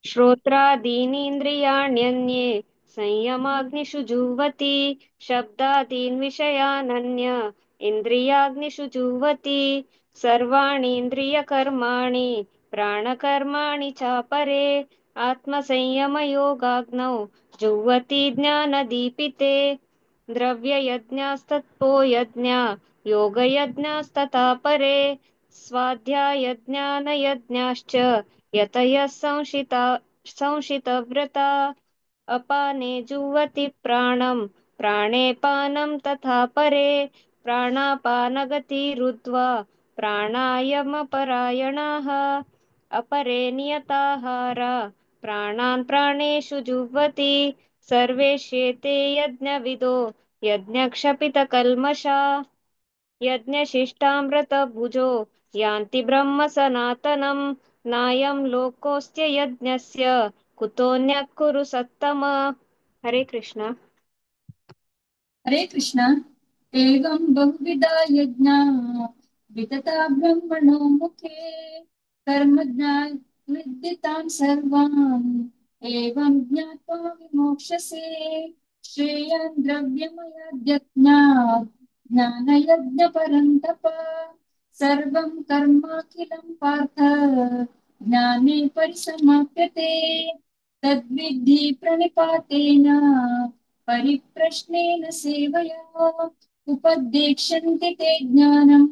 श्रोत्रादीनीन्द्रियाण्यन्ये संयमाग्निषु जुह्वति शब्दादीन् विषयानन्य इन्द्रियाग्निषु जुह्वति सर्वाणीन्द्रियकर्माणि प्राणकर्माणि चापरे आत्मसंयमयोगाग्नौ जुह्वति ज्ञानदीपिते। द्रव्ययज्ञास्तत्पो यज्ञा योगयज्ञास्तथा परे स्वाध्यायज्ञानयज्ञाश्च यतयः संशितव्रता। अपाने जुह्वति प्राणं प्राणे पानं तथा परे प्राणापानगतिरुद्ध्वा प्राणायामपरायणाः। अपरे नियताहारा प्राणान् प्राणेषु जुह्वति सर्वेष्येते यज्ञविदो यज्ञक्षपितकल्मषा। यज्ञशिष्टामृतभुजो यान्ति ब्रह्म सनातनं नायं लोकोऽस्त्य यज्ञस्य कुतोऽन्यः कुरु सत्तम। हरे कृष्णा। हरे कृष्णा। एवं बहुविधा यज्ञा वितता ब्रह्मणो मुखे कर्मज्ञा विद्यतां सर्वान् एवं ज्ञात्वा विमोक्षसे। श्रेयान् द्रव्यमयाद्यज्ञात् ज्ञानयज्ञपरन्तप सर्वं कर्माखिलं पार्थ ज्ञाने परिसमाप्यते। तद्विद्धि प्रणिपातेन परिप्रश्नेन सेवया उपदेक्ष्यन्ति ते ज्ञानं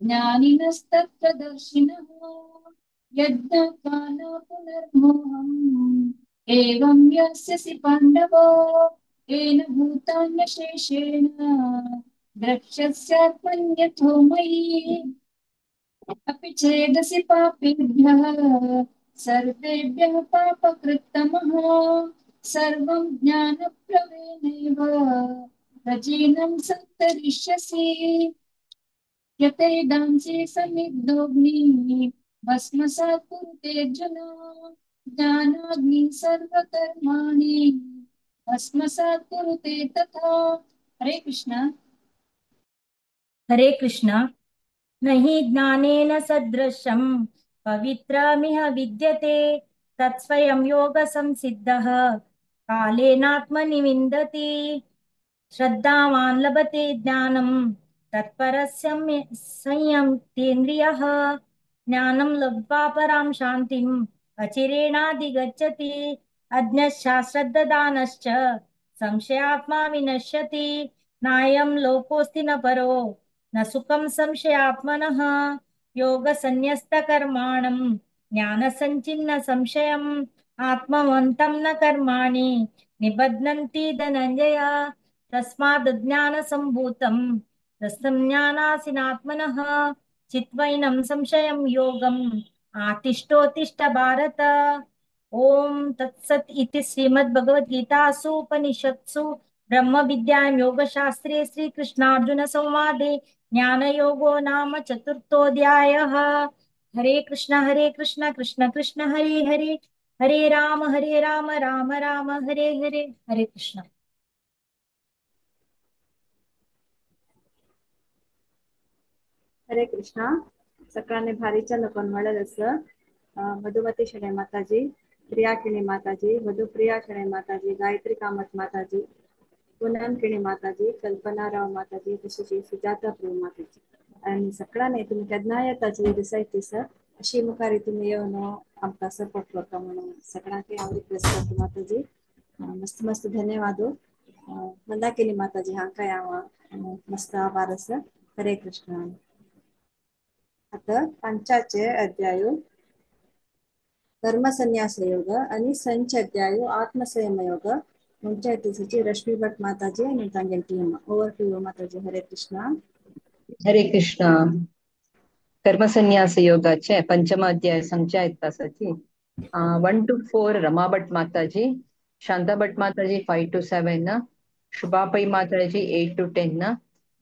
ज्ञानिनस्तत्त्वदर्शिनः। यज्ञात्वा न पुनर्मोहम् एवं यास्यसि पाण्डव येन भूतान्यशेषेण द्रक्ष्यस्यात्मन्यथो मयि। अपि चेदसि पापेभ्यः सर्वेभ्यः पापकृत्तमः सर्वं ज्ञानप्रवेणैव प्रजीनं सन्तरिष्यसि। यतेदांसि समिद्धोऽग्निः भस्मसात् कुरुतेऽर्जुन ज्ञानाग्निः सर्वकर्माणि भस्मसात् कुरुते तथा। हरे कृष्ण। हरे कृष्ण। नहि ज्ञानेन सदृशं पवित्रमिह विद्यते तत्स्वयं योगसंसिद्धः कालेनात्मनि विन्दति। श्रद्धावान् लभते ज्ञानं तत्परः संयतेन्द्रियः ज्ञानं लब्ध्वा परां शान्तिम् अचिरेणाधिगच्छति। अज्ञश्चाश्रद्ददानश्च संशयात्मा विनश्यति। नायं लोकोऽस्ति न परो न सुखं संशयात्मनः। योगसन्न्यस्तकर्माणं ज्ञानसञ्चिन्न संशयम् आत्मवन्तं न कर्माणि निबध्नन्ति धनञ्जय। तस्माद् ज्ञानसम्भूतं रसंज्ञानासिनात्मनः चित्वैनं संशयं योगम् आतिष्ठोत्तिष्ठ भारत। ॐ तत्सत् इति श्रीमद्भगवद्गीतासु उपनिषत्सु ब्रह्मविद्यां योगशास्त्रे श्रीकृष्णार्जुनसंवादे ज्ञानयोगो नाम चतुर्थोऽध्यायः। हरे कृष्ण कृष्ण कृष्ण हरे हरे, हरे राम राम राम हरे हरे। हरे कृष्ण। हरे कृष्णा। सकाळने भारीच्या लोकांना म्हणलं असं मधुमती शणे माताजी, प्रिया किणी माताजी, मधुप्रिया शणे माताजी, गायत्री कामत माताजी, पूनम किणी माताजी, कल्पना राव माताजी, तशीच सुजाता प्रभू माताजी आनी सगळ्यांनी तुमी केन्ना येताची दिसायची सर अशी मुखार तुमी येवन आमकां सपोर्ट करता म्हणून सगळ्यांक हांव रिक्वेस्ट करता माताजी। मस्त मस्त धन्यवाद। मंदाकिनी माताजी हांकां हांव मस्त आभार आसा। हरे कृष्ण। आता पंचाचे अध्याय कर्मसन्यास योग आणि संच अध्याय आत्मसंयम योग पंचायतीची रश्मी भट माताजी आणि तांगेल team. Over to you Mataji. Hare Krishna. Hare Krishna. कर्मसन्यास योगाचे पंचम अध्याय संख्या तासाची 1 to 4 Rama Bhat Mataji, Shanta Bhat Mataji 5 to 7, Shubha Pai Mataji 8 to 10,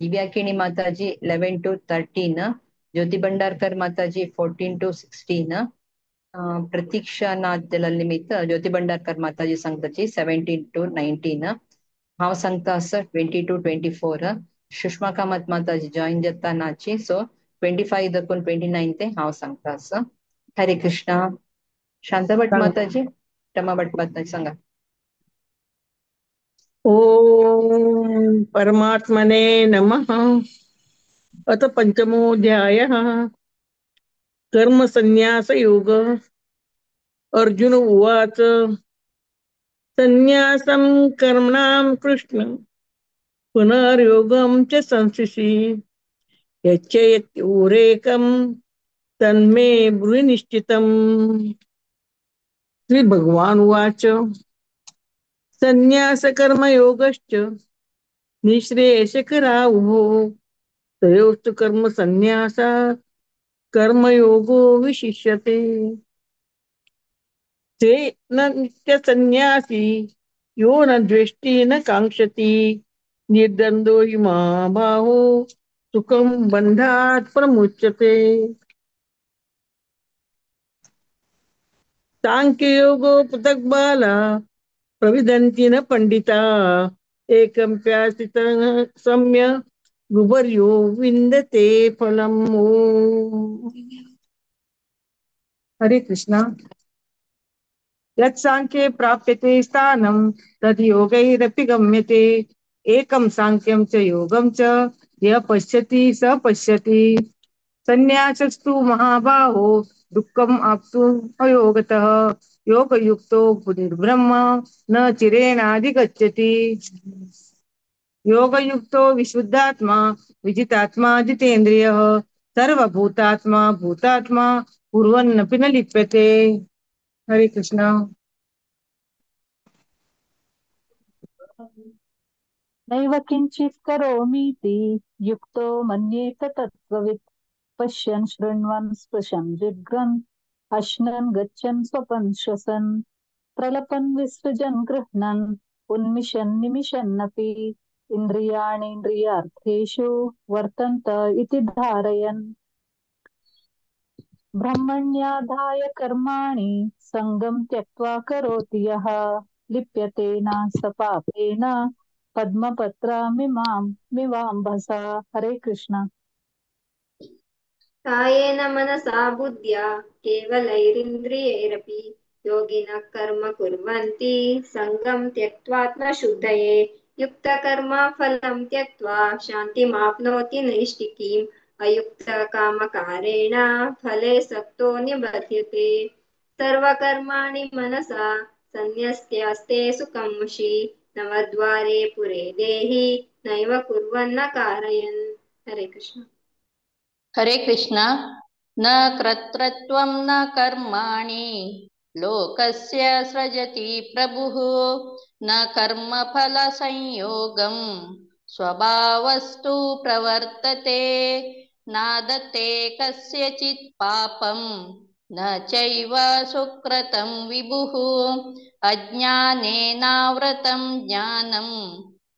Divya Kini Mataji 11 to 13, Jyoti Bhandarkar Mataji 14 to 16, Pratiksha Nath निमित्त ज्योती भंडारकर माताजी सांगताची 17 to 19, हांव सांगता आसा 20 to 24, Sushma Kamat Mataji join जाता नाची सो 25 दाखून 29 ते हांव सांगता आसा। हरे कृष्णा। शांता भट माताजी, रमा भट माताजी सांगा। ओम परमात्मने नमः। अथ पंचमोऽध्यायः कर्मसन्न्यास योग। अर्जुन उवाच संन्यासं कर्मणां कृष्ण पुनर्योगं च संशिषि यच्चयत्योरेकं तन्मे ब्रूहि निश्चितम्। श्री भगवान उवाच संन्यास कर्मयोगश्च निःश्रेयसकरावुभौ तयोस्तु कर्म संन्यासात् कर्मयोगो विशिष्यते। ते न नित्य संन्यासी यो न द्वेष्टि न कांक्षति निर्द्वंद्वो हि महाबाहो सुखं बंधात् प्रमुच्यते। सांख्ययोगो पृथक् बाला प्रविदन्ति न पंडिता एकं प्यासितः सम्य गुबर्यो विन्दते फलम्। हरे कृष्णा। यत्सांख्ये प्राप्यते स्थानं तद् योगैरपि गम्यते। एकं सांख्यं च योगं च यः पश्यति स पश्यति। संन्यासस्तु महाबाहो दुःखम् आप्तुम् अयोगतः योगयुक्तो पुनर्ब्रह्म न चिरेणाधिगच्छति। योगयुक्तो विशुद्धात्मा विजितात्मा जितेन्द्रियः सर्वभूतात्मा भूतात्मा कुर्वन्नपि न लिप्यते। हरे कृष्णा। नैव किञ्चित् करोमीति युक्तो मन्येत तत्त्ववित्। पश्यन् शृण्वन् स्पृशन् जिघ्रन् अश्नन् गच्छन् स्वपन् श्वसन् प्रलपन् विसृजन् गृह्णन् उन्मिषन् निमिषन्नपि इन्द्रियाणीन्द्रियार्थेषु वर्तन्त इति धारयन्। ब्रह्मण्याधाय कर्माणि सङ्गं त्यक्त्वा करोति यः लिप्यते न स पापेन पद्मपत्रामिमां मिवाम्भसा। हरे कृष्ण। कायेन मनसा बुद्ध्या केवलैरिन्द्रियैरपि योगिनः कर्म कुर्वन्ति सङ्गं त्यक्त्वात्मशुद्धये। युक्तकर्म फलं त्यक्त्वा शान्तिमाप्नोति नैष्ठिकीम्। अयुक्तकामकारेण फले सक्तो निबध्यते। सर्वकर्माणि मनसा सन्न्यस्यास्ते सुखं मुषि नवद्वारे पुरे देहि नैव कुर्वन्न कारयन्। हरे कृष्ण। हरे कृष्ण। न कर्तृत्वं न कर्माणि लोकस्य सृजति प्रभुः। न कर्मफलसंयोगं स्वभावस्तु प्रवर्तते। नादत्ते कस्यचित् पापं न चैव सुकृतं विभुः। अज्ञानेनावृतं ज्ञानं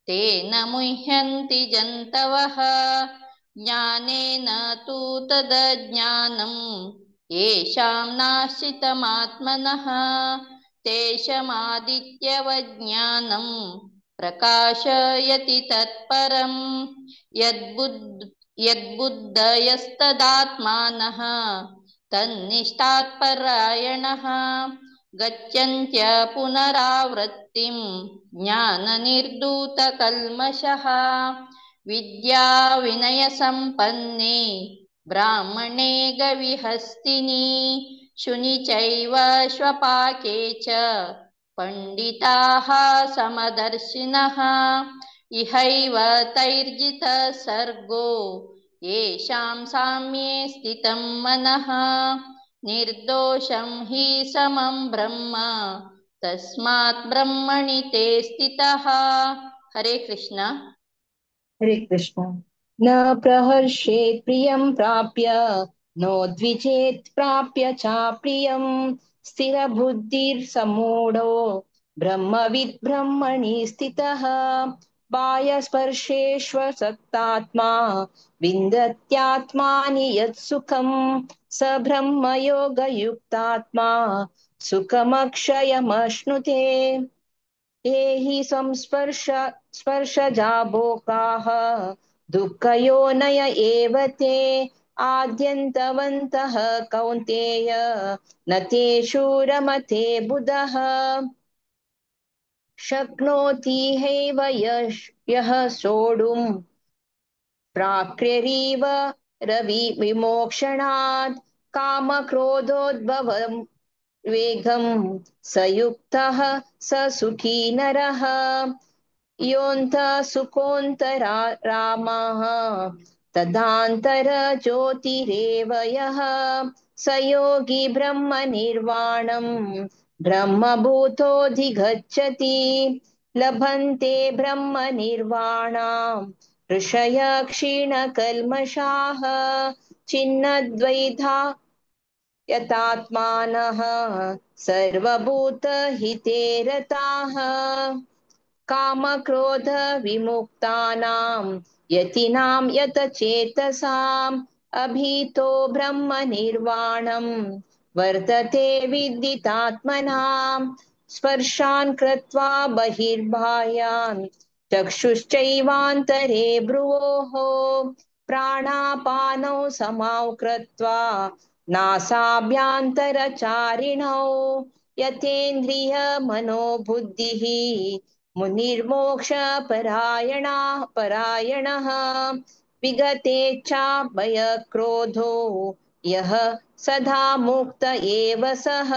तेन मुह्यन्ति जन्तवः। ज्ञानेन तु तदज्ञानं येषां नाशितमात्मनः। तेषामादित्यवज्ञानं प्रकाशयति तत्परं। यद्बुद्धयस्तदात्मानः तन्निष्ठात्परायणः। गच्छन्त्य पुनरावृत्तिं ज्ञाननिर्धूतकल्मषः। विद्या विनयसम्पन्ने ब्राह्मणे गविहस्तिनि शुनि चैव श्वपाके च पण्डिताः समदर्शिनः। इहैव तैर्जितः सर्गो येषां साम्ये स्थितं मनः। निर्दोषं हि समं ब्रह्म तस्मात् ब्रह्मणि ते स्थितः। हरे कृष्ण। हरे कृष्ण। न प्रहर्षेत् प्रियं प्राप्य नोद्विजेत् प्राप्य चाप्रियं। स्थिरबुद्धिर्समूढो ब्रह्मविद् ब्रह्मणि स्थितः। बाह्यस्पर्शेष्वसक्तात्मा विन्दत्यात्मानि यत्सुखं स ब्रह्मयोगयुक्तात्मा सुखमक्षयमश्नुते। ते हि संस्पर्श स्पर्शजा भोगाः दुःखयोनय एव ते। आद्यन्तवन्तः कौन्तेय न तेषु रमते बुधः। शक्नोति हैव यः सोढुं प्राक्र्यरीव रवि विमोक्षणात्। कामक्रोधोद्भवं वेगं स युक्तः स सुखी नरः। योऽन्तः सुखोऽन्तरा रामः तदान्तर ज्योतिरेव यः। स योगी ब्रह्मनिर्वाणं ब्रह्मभूतोऽधिगच्छति। लभन्ते ब्रह्मनिर्वाणां ऋषय क्षीणकल्मषाः। छिन्नद्वैधा यतात्मानः सर्वभूतहिते रताः। कामक्रोधविमुक्तानां यतीनां यतचेतसाम् अभीतो ब्रह्मनिर्वाणं वर्तते विदितात्मनां। स्पर्शान् कृत्वा बहिर्बाह्यान् चक्षुश्चैवान्तरे भ्रुवोः। प्राणापानौ समाौ कृत्वा नासाभ्यन्तरचारिणौ। यतेन्द्रिय मनोबुद्धिः मुनिर्मोक्षपरायणः परायणः। विगतेच्छा भयक्रोधो यः सदा मुक्त एव सः।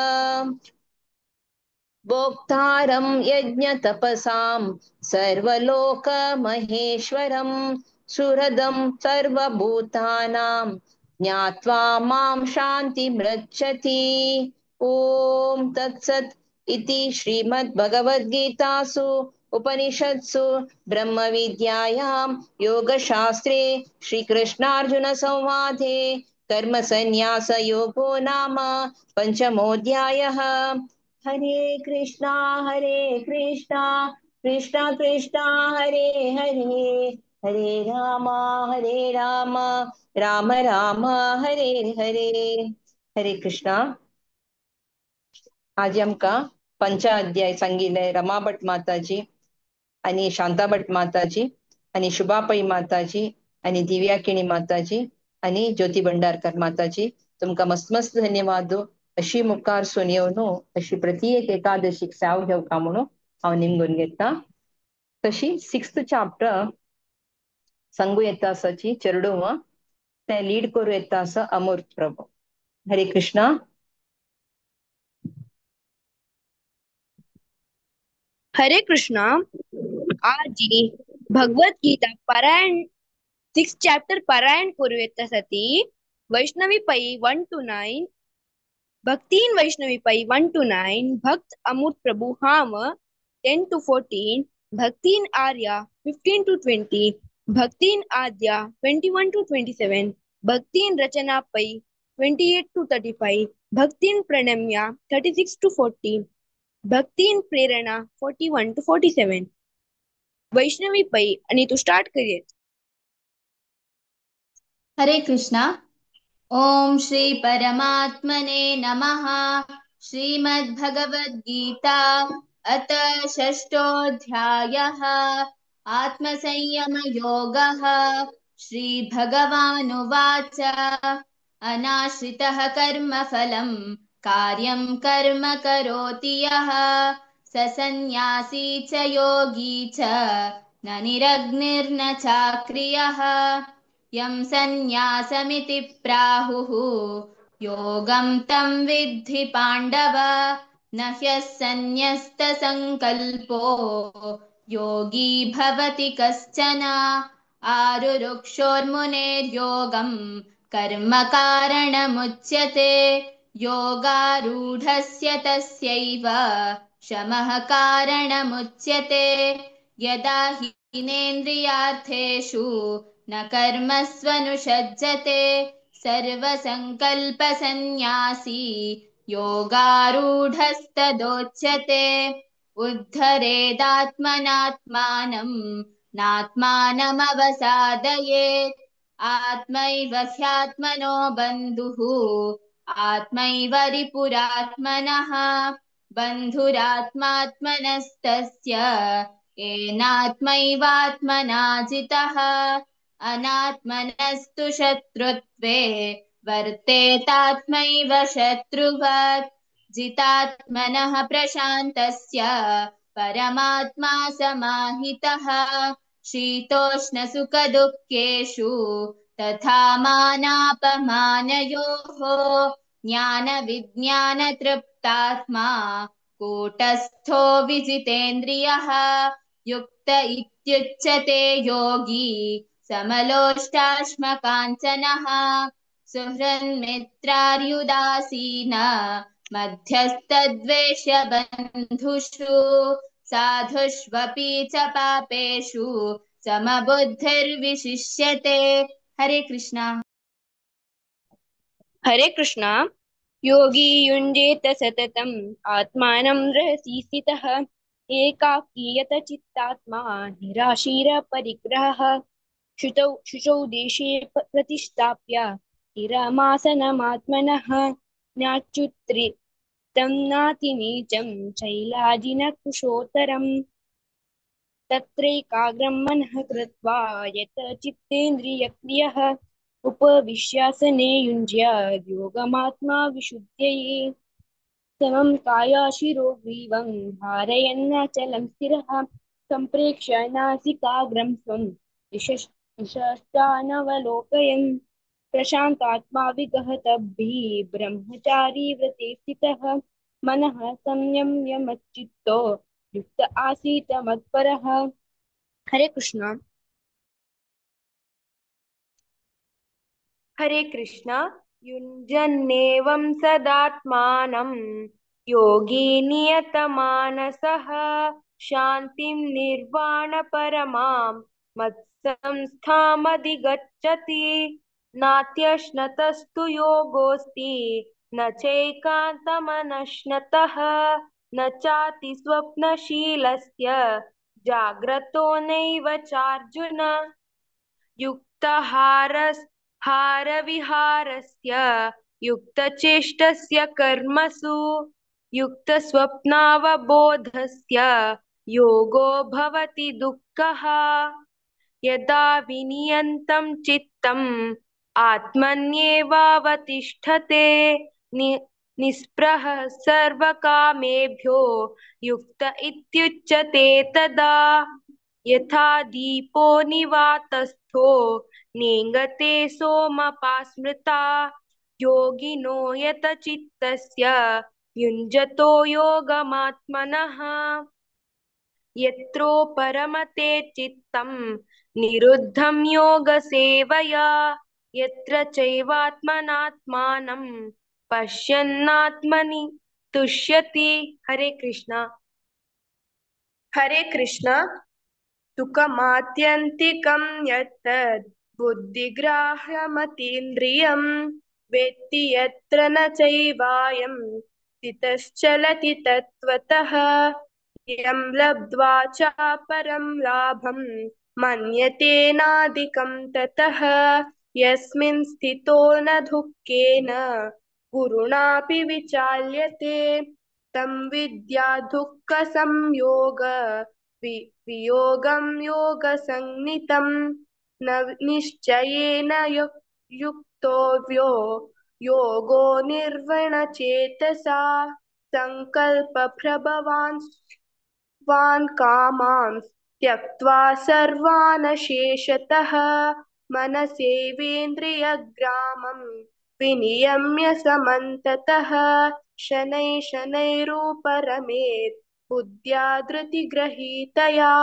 भोक्तारं यज्ञतपसां सर्वलोकमहेश्वरं सुहृदं सर्वभूतानां ज्ञात्वा मां शान्तिमृच्छति। ॐ तत्सत् इति श्रीमद्भगवद्गीतासु उपनिषत्सु ब्रह्मविद्यायां योगशास्त्रे श्रीकृष्णार्जुनसंवादे कर्मसन्न्यासयोगो नाम पञ्चमोऽध्यायः। हरे कृष्णा हरे कृष्णा कृष्णा कृष्णा हरे हरे, हरे राम राम राम हरे हरे। हरे कृष्णा। आज आमकां पंच अध्याय सांगिल्ले रमा भट माताजी आनी शांता भट माताजी आनी शुभा पै माताजी आनी दिव्या केणी माताजी आनी ज्योती भंडारकर माताजी, तुमकां मस्त मस्त धन्यवाद। अशी मुखार सून येवन अशी प्रति एक एकादशीक साव घेवका म्हणून हांव निमगून घेता। तशी 6th chapter सांगू येता आसाची चेडूं तें लीड करूं येता आसा अमूर्त प्रभू। हरे कृष्णा। हरे कृष्णा। आज भगवत गीता पारायण 6 चॅप्टर पारायण करूं येता सती वैष्णवी पै 1 to 9, भक्तीन वैष्णवी पै 1 to 9, भक्त अमूर्त प्रभु हाम 10 to 14, भक्तीन Arya 15 to 20, भक्तीन Aadya 21 to 27, भक्तीन Rachna Pai 28 to 35, भक्तीन Pranamya 36 to 40, भक्तीन Prerna 41 to 47। Vaishnavi Pai आणि तू स्टार्ट करूयात। हरे कृष्णा। ओम श्री परमात्मने नमः। श्रीमद्भगवद्गीता अथ षष्ठोऽध्यायः आत्मसंयमयोगः। श्री भगवानुवाच अनाश्रितः कर्मफलं कार्यं कर्म करोति यः स सन्न्यासी च योगी च न निरग्निर्न चाक्रियः। यं सन्न्यासमिति प्राहुः योगं तं विद्धि पाण्डव न ह्यसन्न्यस्तसङ्कल्पो योगी भवति कश्चन। आरुरुक्षोर्मुनेर्योगं कर्म कारणमुच्यते योगारूढस्य तस्यैव शमः कारणमुच्यते। यदा हीनेन्द्रियार्थेषु न कर्मस्वनुषज्जते सर्वसङ्कल्पसन्न्यासी योगारूढस्तदोच्यते। उद्धरेदात्मनात्मानं नात्मानमवसादयेत् आत्मैव ह्यात्मनो बन्धुः आत्मैव रिपुरात्मनः बन्धुरात्मात्मनस्तस्य येनात्मैवात्मना जितः। अनात्मनस्तु शत्रुत्वे वर्तेतात्मैव शत्रुवत् जितात्मनः प्रशान्तस्य परमात्मा समाहितः। शीतोष्णसुखदुःखेषु तथा मानापमानयोः ज्ञानविज्ञानतृप्तात्मा कूटस्थो विजितेन्द्रियः युक्त इत्युच्यते योगी समलोष्टाश्मकाञ्चनः। सुहृन्मित्रार्युदासीन मध्यस्थद्वेष्यबन्धुषु साधुष्वपि च पापेषु समबुद्धिर्विशिष्यते। हरे कृष्णा। हरे कृष्णा। योगी युञ्जेत सततम् आत्मानं रहसि स्थितः एकाकीयत चित्तात्मा निराशीर परिग्रहः शुचौ शुचौ देशे प्रतिष्ठाप्य स्थिरमासनमात्मनः नाच्युत्रितं नातिनीचं शैलाजिनकुशोत्तरम् तत्रैकाग्रं मनः कृत्वा यत चित्तेन्द्रियक्रियः उपविश्यासने युञ्ज्याद् योगमात्मा विशुद्धये। समं कायाशिरो ग्रीवं धारयन्नाचलं स्थिरः सम्प्रेक्ष्य नासिकाग्रं स्वं विशष्टानवलोकयन् प्रशान्तात्मा विगहतभिः ब्रह्मचारी व्रते स्थितः मनः संयम्य मच्चित्तो युक्त आसीत मत्परः। हरे कृष्णा। हरे कृष्णा। युञ्जन्नेवं सदात्मानं योगी नियतमानसः शान्तिं निर्वाणपरमां मत्संस्थामधिगच्छति। नात्यश्नतस्तु योगोऽस्ति न चैकान्तमनश्नतः न चाति स्वप्नशीलस्य जाग्रतो नैव चार्जुन। युक्तहारविहारस्य युक्तचेष्टस्य कर्मसु युक्तस्वप्नावबोधस्य योगो भवति दुःखः। यदा विनियन्तं चित्तम् आत्मन्येवावतिष्ठते निःस्पृहः सर्वकामेभ्यो युक्त इत्युच्यते तदा। यथा दीपो निवातस्थो नेङ्गते सोमपास्मृता योगिनो यतचित्तस्य युञ्जतो योगमात्मनः। यत्रो परमते चित्तं निरुद्धं योगसेवया यत्र चैवात्मनात्मानं पश्यन्नात्मनि तुष्यति। हरे कृष्णा। हरे कृष्णा। सुखमात्यन्तिकं यत्तद् बुद्धिग्राह्यमतीन्द्रियं वेत्ति यत्र न चैवायं स्थितश्चलति तत्त्वतः। यं लब्ध्वा च परं लाभं मन्यते नाधिकं ततः। यस्मिन् स्थितो न दुःखेन गुरुणापि विचाल्यते तं विद्या दुःखसंयोग वियोगं योगसंज्ञितं न निश्चयेन युक्तव्यो योगो निर्वणचेतसा। संकल्पप्रभवान् वान् कामान् त्यक्त्वा सर्वानशेषतः मनसेवेन्द्रियग्रामं विनियम्य समन्ततः शनैः शनैरुपरमेत् बुद्ध्या धृतिगृहीतया।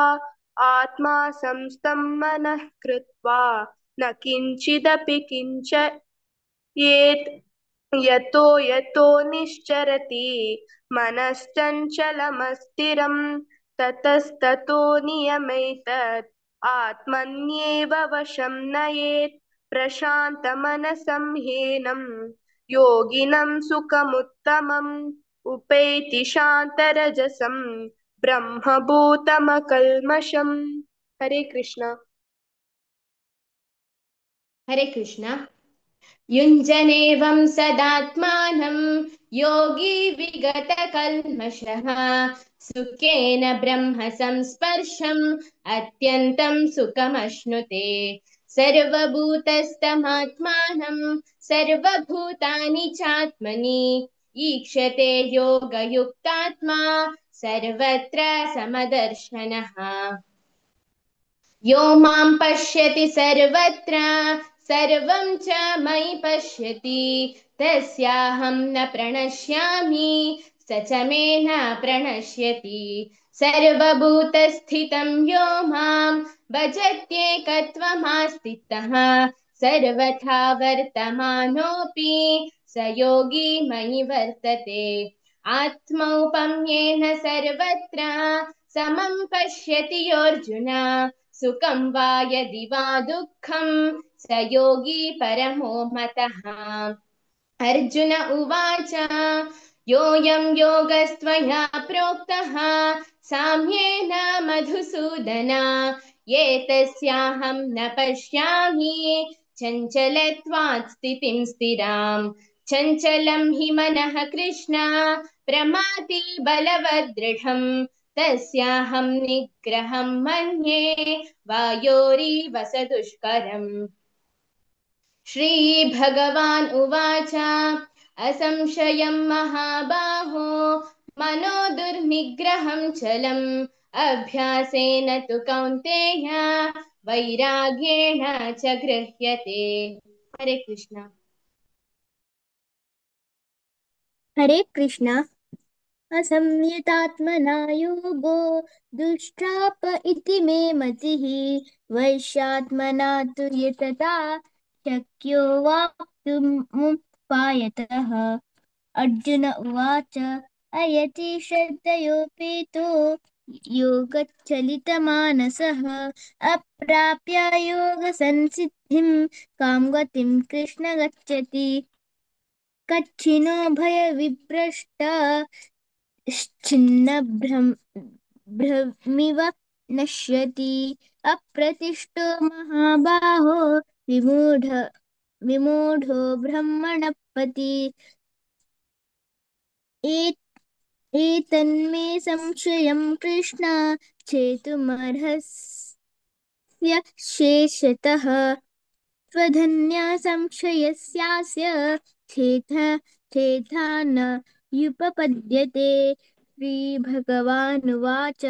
आत्मा संस्थं मनः कृत्वा न किञ्चिदपि किञ्चयेत् यतो यतो निश्चरति मनश्चञ्चलमस्थिरं ततस्ततो नियमैतत् आत्मन्येव वशं नयेत्। प्रशान्तमनसं हीनं योगिनं सुखमुत्तमम् उपैति शान्तरजसं ब्रह्मभूतमकल्मषम्। हरे कृष्णा। हरे कृष्णा। युञ्जनेवं सदात्मानं योगी विगतकल्मषः सुखेन ब्रह्म संस्पर्शम् अत्यन्तं सुखमश्नुते। सर्वभूतस्थमात्मानं सर्वभूतानि चात्मनि ईक्षते योगयुक्तात्मा सर्वत्र समदर्शनः। यो मां पश्यति सर्वत्र सर्वं च मयि पश्यति तस्याहं न प्रणश्यामि स च मे न प्रणश्यति। सर्वभूतस्थितं यो मां भजत्येकत्वमास्थितः सर्वथा वर्तमानोऽपि स योगी मयि वर्तते। आत्मौपम्येन सर्वत्र समं पश्यति योऽर्जुन सुखं वा यदि वा दुःखं स योगी परमो मतः। अर्जुन उवाच योऽयं योगस्त्वया प्रोक्तः साम्येन मधुसूदन एतस्याहं न पश्यामि चञ्चलत्वात् स्थितिं स्थिराम्। चञ्चलं हि मनः कृष्ण प्रमाति बलवदृढं तस्याहं निग्रहं मन्ये वायोरिव सदुष्करम्। श्रीभगवान् उवाच असंशयं महाबाहो मनो दुर्निग्रहं चलम् अभ्यासेन तु कौन्तेय वैराग्येण च गृह्यते। हरे कृष्णा। हरे कृष्णा। असंयतात्मना योगो दुष्प्राप इति मे मतिः वैश्यात्मना तु यतता शक्यो वाप्तुमुपायतः। अर्जुन उवाच अयति श्रद्धयोपेतो योगचलितमानसः अप्राप्य योगसंसिद्धिं कां गतिं कृष्ण गच्छति। कच्छिनो भयविभ्रष्ट छिन्नभ्रम भ्रमिव नश्यति। अप्रतिष्ठो महाबाहो विमूढ विमूढो ब्रह्मणपति। एतन्मे संशयं कृष्ण छेतुमर्हस्य शेषतः। त्वधन्या संशयस्यास्य छेथ छेथा न युपपद्यते। श्रीभगवानुवाच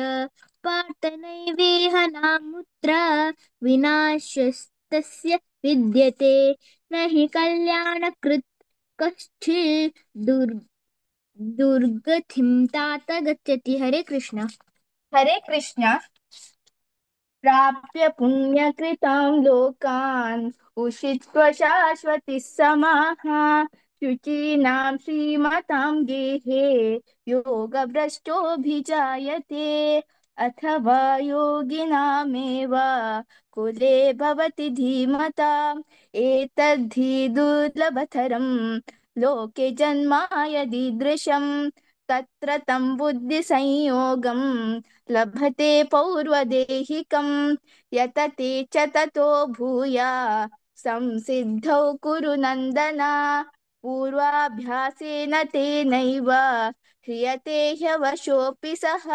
पार्थ नैवेह नामुत्र विनाशस्तस्य विद्यते। न हि कल्याणकृत् कश्चित् दुर्गतिं तात गच्छति। हरे कृष्ण। हरे कृष्ण। प्राप्य पुण्यकृतां लोकान् उषित्वा शाश्वती समाः शुचीनां श्रीमतां गेहे योगभ्रष्टोऽभिजायते। अथवा योगिनामेव कुले भवति धीमताम्। एतद्धि दुर्लभतरं लोके जन्मायदीदृशं। तत्र तं बुद्धिसंयोगं लभते पौर्वदेहिकं। यतते च ततो भूया संसिद्धौ कुरु नन्दन। पूर्वाभ्यासेन तेनैव ह्रियते ह्यवशोऽपि सः।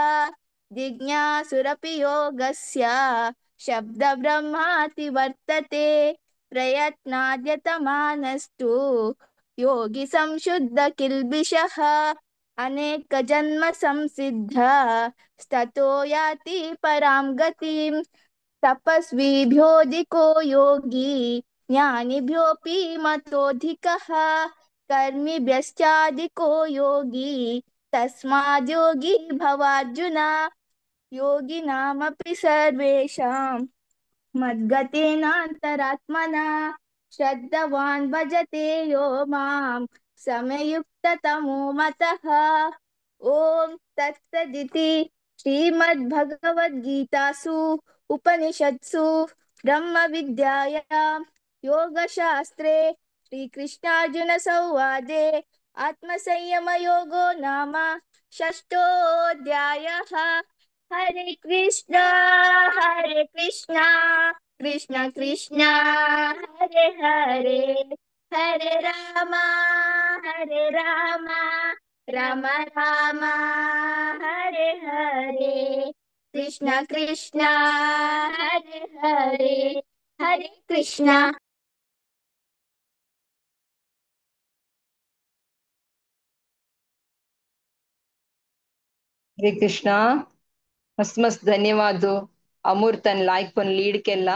जिज्ञासुरपि योगस्य शब्दब्रह्माति वर्तते। प्रयत्नाद्यतमानस्तु योगी संशुद्ध किल्बिषः। अनेक जन्म संसिद्ध स्ततो याति परां गतिं। तपस्वीभ्योऽधिको योगी ज्ञानिभ्योऽपि मतोऽधिकः। कर्मिभ्यश्चाधिको योगी तस्माद्योगी भवार्जुन। योगिनामपि सर्वेषां मद्गतेनान्तरात्मना श्रद्धावान् भजते यो मां समयुक्ततमो मतः। ॐ तत्सदिति श्रीमद्भगवद्गीतासु उपनिषत्सु ब्रह्मविद्यायां योगशास्त्रे श्रीकृष्णार्जुनसंवादे आत्मसंयमयोगो नाम षष्ठोऽध्यायः। हरे कृष्णा हरे कृष्णा कृष्ण कृष्ण हरे हरे हरे राम राम राम हरे हरे कृष्ण कृष्ण हरे हरे हरे कृष्ण। हरे कृष्ण। मस्त मस्त धन्यवाद अमूರ್ತನ್ ಲಾಯ್ಕ್ ಪನ್ ಲೀಡ್ ಕೆಲ್ಲ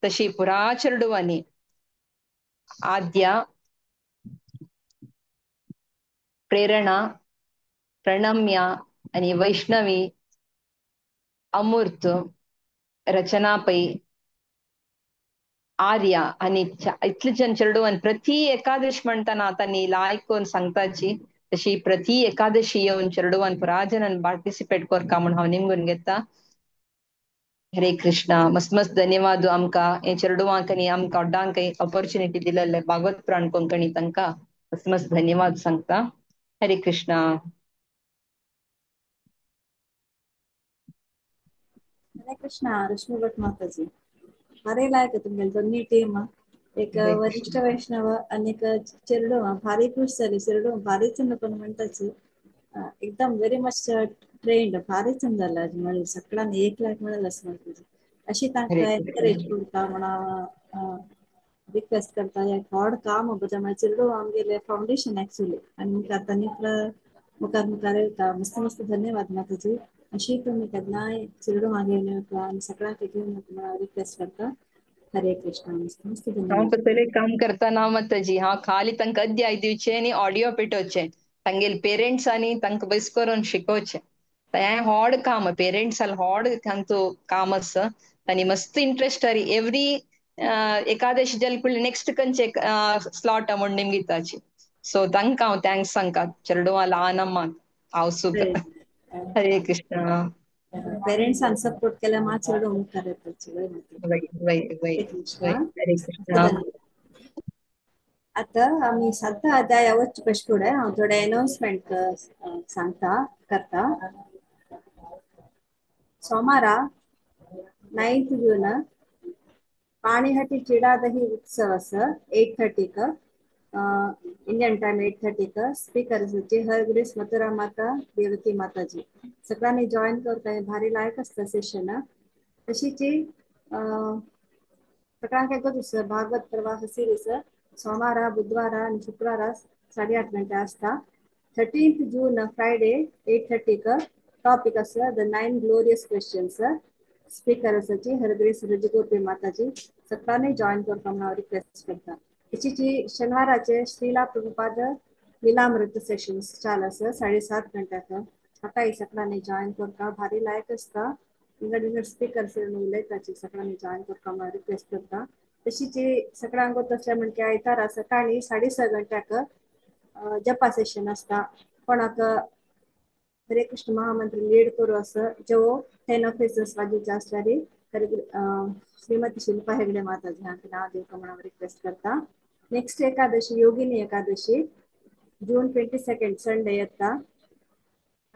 ತಶಿ ಪುರಾ ಚರಡುವನಿ ಆದ್ಯ ಪ್ರೇರಣಾ ಪ್ರಣಮ್ಯ आणि वैष्णवी अमूर्त रचना पै आर्य आणि इतले जन चेडवान प्रति एकादश म्हणताना आतां न्ही लायक करून सांगताची तशी प्रति एकादशी येवन चेडवान पुरा जनान पार्टिसिपेट करता म्हूण हांव निमगून घेता. हरे कृष्णा. मस्त मस्त धन्यवाद आमकां हे चेडवांक आनी आमकां व्हडांक ऑपॉर्च्युनिटी दिलेले भागवत पुराण कोंकणी तांकां मस्त मस्त धन्यवाद सांगता. हरे कृष्णा. हरे कृष्णा. रश्मी भट माताजी भारी लायक तुमगेले दोन्ही टीम एक हरे वरिष्ठ कृष्ण. वैष्णव आणि एक चेरडू भारी खुश झाली. चेरडू भारी चंद पण म्हणताची एकदम व्हेरी मच ट्रेंड भारी चंद जाला म्हणजे सगळ्यांना 1 लाख मिळालं असं तुझं अशी हरे तांकां एनकरेज कृष्ण. करता म्हणा रिक्वेस्ट करता. एक व्हड काम बजा चेरडू आमगेले फाउंडेशन ऍक्च्युली आणि आतां मुखार मुखार येता. मस्त मस्त धन्यवाद माताजी. अशी तुम्ही केन्नाय चेरडू मागीर आणि सगळ्यांक घेवन रिक्वेस्ट करता. हरे कृष्णा. मस्त मस्त हांव धन्यवाद. कसले काम करता ना माताजी हांव खाली तांकां अध्याय दिवचे आनी ऑडियो पेटोवचे तांगेले पेरेंट्सांनी तांकां बस करून शिकोवचें. हें व्हड काम पेरेंट्सां व्हड तांचो काम आसा आनी मस्त इंट्रस्ट आरी एवरी एकादशी जाले नेक्स्ट खंयचे स्लॉट म्हूण निमगिताची. सो तांकां हांव thanks सांगता चेडवां ल्हान अम्माक हांव सुद्दां. हरे हरे कृष्णा. पेरेंट्सान सपोर्ट केल्यार मात चेडूं मुखार येता. वय वय वय कृष्णा. वय. हरे कृष्णा. आता आमी सात अध्याया वचचे पयशे फुडें हांव थोडे अनाउन्समेंट सांगता करता. सोमारा 9 जून पाणिहटी चिडादही उत्सव आसा 8:30 इंडियन टायम 8:30 स्पीकर आसा हर ग्रेस मथुरा माता देवकी माताजी. सगळ्यांनी जॉईन करता, हें भारी लायक आसता सेशन. तशीच सगळ्यांक एकूच आसा भागवत प्रवाह सिरीज सोमारा बुधवारा आनी शुक्रारा 8:30 गंटे आसता. 13 जून फ्रायडे 8:30 टॉपिक आसा the 9 glorious questions. Speaker आसाची हरग्रेस रजगोपी माताजी. सगळ्यांनी जॉईन करपा म्हणून हांव रिक्वेस्ट करता. तशीच शनिवाराचे श्रीला प्रभुपाद लीलामृत सेशन्स चालू आसा 7:30 गंट्याक. आतां सगळ्यांनी जॉईन करता, भारी लायक आसता. विंगड विंगड स्पीकर्स उलयताची, सगळ्यांनी जॉईन करपा म्हणून रिक्वेस्ट करता. तशीच सगळ्यांक तसलें म्हणजे आयतारा सकाळी 6:30 गंट्याक जपा सेशन आसता. कोणाक हरे कृष्ण महामंत्र लीड करू असं जो 10 ऑफिसर्स वाजूचे आसल्यार श्रीमती शिल्पा हेगडे माताजी हांकां नांव दिवपाक म्हणून रिक्वेस्ट करता. नेक्स्ट एकादशी योगिनी एकादशी जून 22 संडे येता.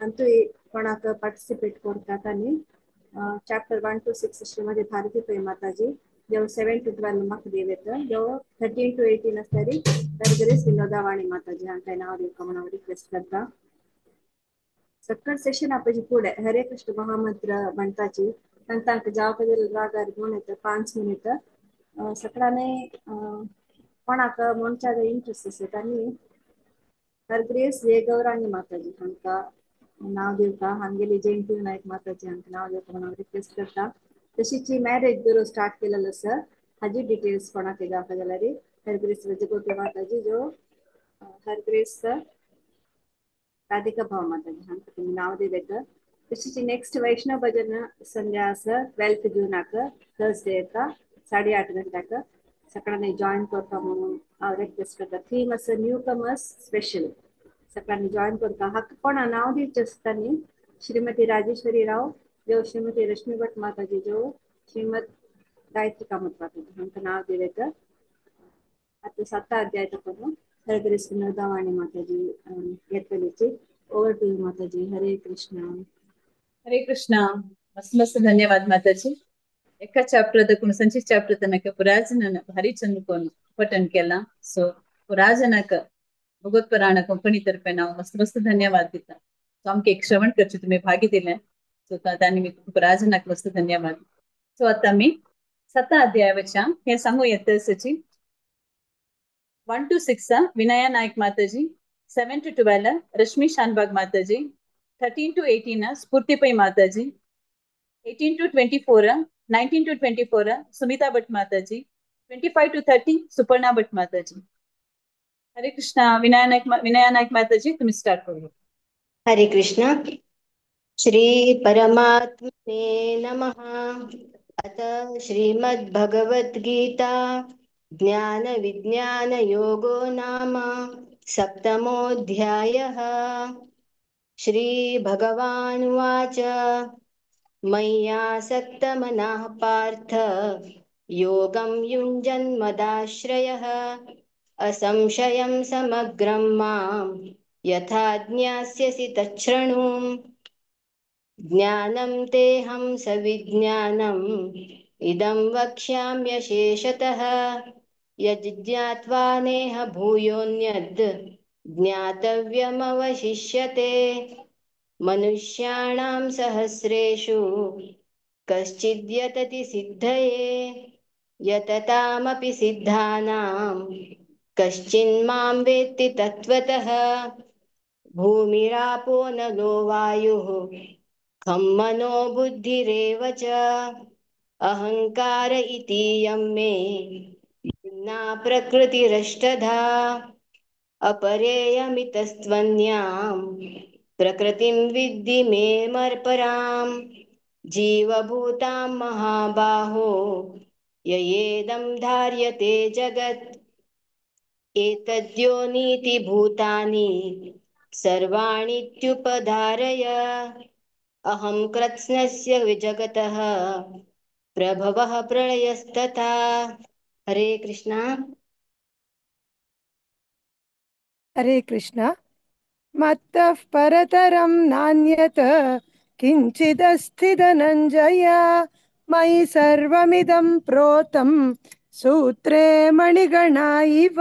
अंतूय कोणाक पार्टिसिपेट करतात आनी chapter 1 to 6 Shrimati Bharati Pai Mataji जेव 7 to 12 म्हाका देव येता. जेव 13 to 18 आसल्यार हरग्रेस विनोदावाणी माताजी हांकां नांव दिवपाक म्हणून रिक्वेस्ट करता. सक्कड सेशन आपली फुडें हरे कृष्ण महामंत्र म्हणटाची तांकां जावपा जाल्यार रागार घेवन येता 5 मिनिट. सगळ्यांनी कोणाक म्हणच्या इंट्रस्ट आसा आनी हरग्रेस जय गौरांगी माताजी हांकां नांव दिवपा, हांगेली जयंती नायक माताजी हांकां नांव दिवपा म्हणून रिक्वेस्ट करता. तशीच मॅरेज ब्युरो स्टार्ट केलेलो आसा, हाजी डिटेल्स कोणाक जावपा जाल्यार हरग्रेस रजगोपी माताजी जो हरग्रेस राधिका भाव माताजी हांकां तुमी नांव दिलें. तशीच नेक्स्ट वैष्णव भजन संध्या आसा 12 जूनाक थर्सडे येता 8:30 गंट्याक. सगळ्यांनी जॉईन करपा म्हणून हांव रिक्वेस्ट करता. थीम आसा न्यू कमर्स स्पेशल. सगळ्यांनी जॉईन करता. हाका कोणा नांव दिवचें आसता न्ही श्रीमती राजेश्वरी राव जो श्रीमती रश्मी भट माताजी जो श्रीमत गायत्री कामत माताजी हांकां नांव दिलें. आतां 7 अध्याय करून हरग्रेस विनोदावाणी माताजी येतलीची. Over to you Mataji. Hare Krishna. Hare Krishna. मस्त मस्त धन्यवाद माताजी. एका चॅप्टर तकून संची चॅप्टर तनक पुराजन हरिचंद्र पठन केला. सो पुराजनक भगवत पुराण कोंकणी तर्फे नाव मस्त मस्त धन्यवाद दिता. सो आमकां एक श्रवण करचे तुमी भागी दिलें. सो त्या निमित्त पुराजनाक मस्त धन्यवाद. सो आतां आमी 7 अध्याय वच्या हें सांगू येता सची 1 to 6 Vinaya Naik Mataji, 7 to 12 Rashmi Shanbhag Mataji, 13 to 18 Spoorthi Pai Mataji, 18 to 24 19 to 24 Sumita Bhat Mataji, 25 to 30 Suparna Bhat Mataji. Hare Krishna. Vinaya Naik Mataji तुम्ही स्टार्ट करूया. हरे कृष्ण. श्री परमात्मने नमः. अथ श्रीमद्भगवद्गीता ज्ञान विज्ञान योगो नाम सप्तमोऽध्यायः. श्री भगवानुवाच मय्यासक्तमनाः पार्थ योगं युञ्जन्मदाश्रयः असंशयं समग्रं मां यथा ज्ञास्यसि तच्छृणु. ज्ञानं तेऽहं सविज्ञानम् इदं वक्ष्याम्यशेषतः यज्ज्ञात्वा नेह भूयोऽन्यद् ज्ञातव्यमवशिष्यते. मनुष्याणां सहस्रेषु कश्चिद्यतति सिद्धये यततामपि सिद्धानां कश्चिन्मां वेत्ति तत्त्वतः. भूमिरापो नलो वायुः खं मनो बुद्धिरेव च अहंकार इतीयं मे भिन्ना प्रकृतिरष्टधा. अपरेयमितस्त्वन्यां प्रकृतिं विद्धि मे मर्परां जीवभूतां महाबाहो ययेदं धार्यते जगत्. एतद्योनीति भूतानि सर्वाणीत्युपधारय. अहं कृत्स्नस्य विजगतः प्रभवः प्रलयस्तथा। हरे कृष्णा। हरे कृष्ण। मत्तः परतरं नान्यत् किञ्चिदस्ति धनञ्जय, मयि सर्वमिदं प्रोतं सूत्रे मणिगणा इव।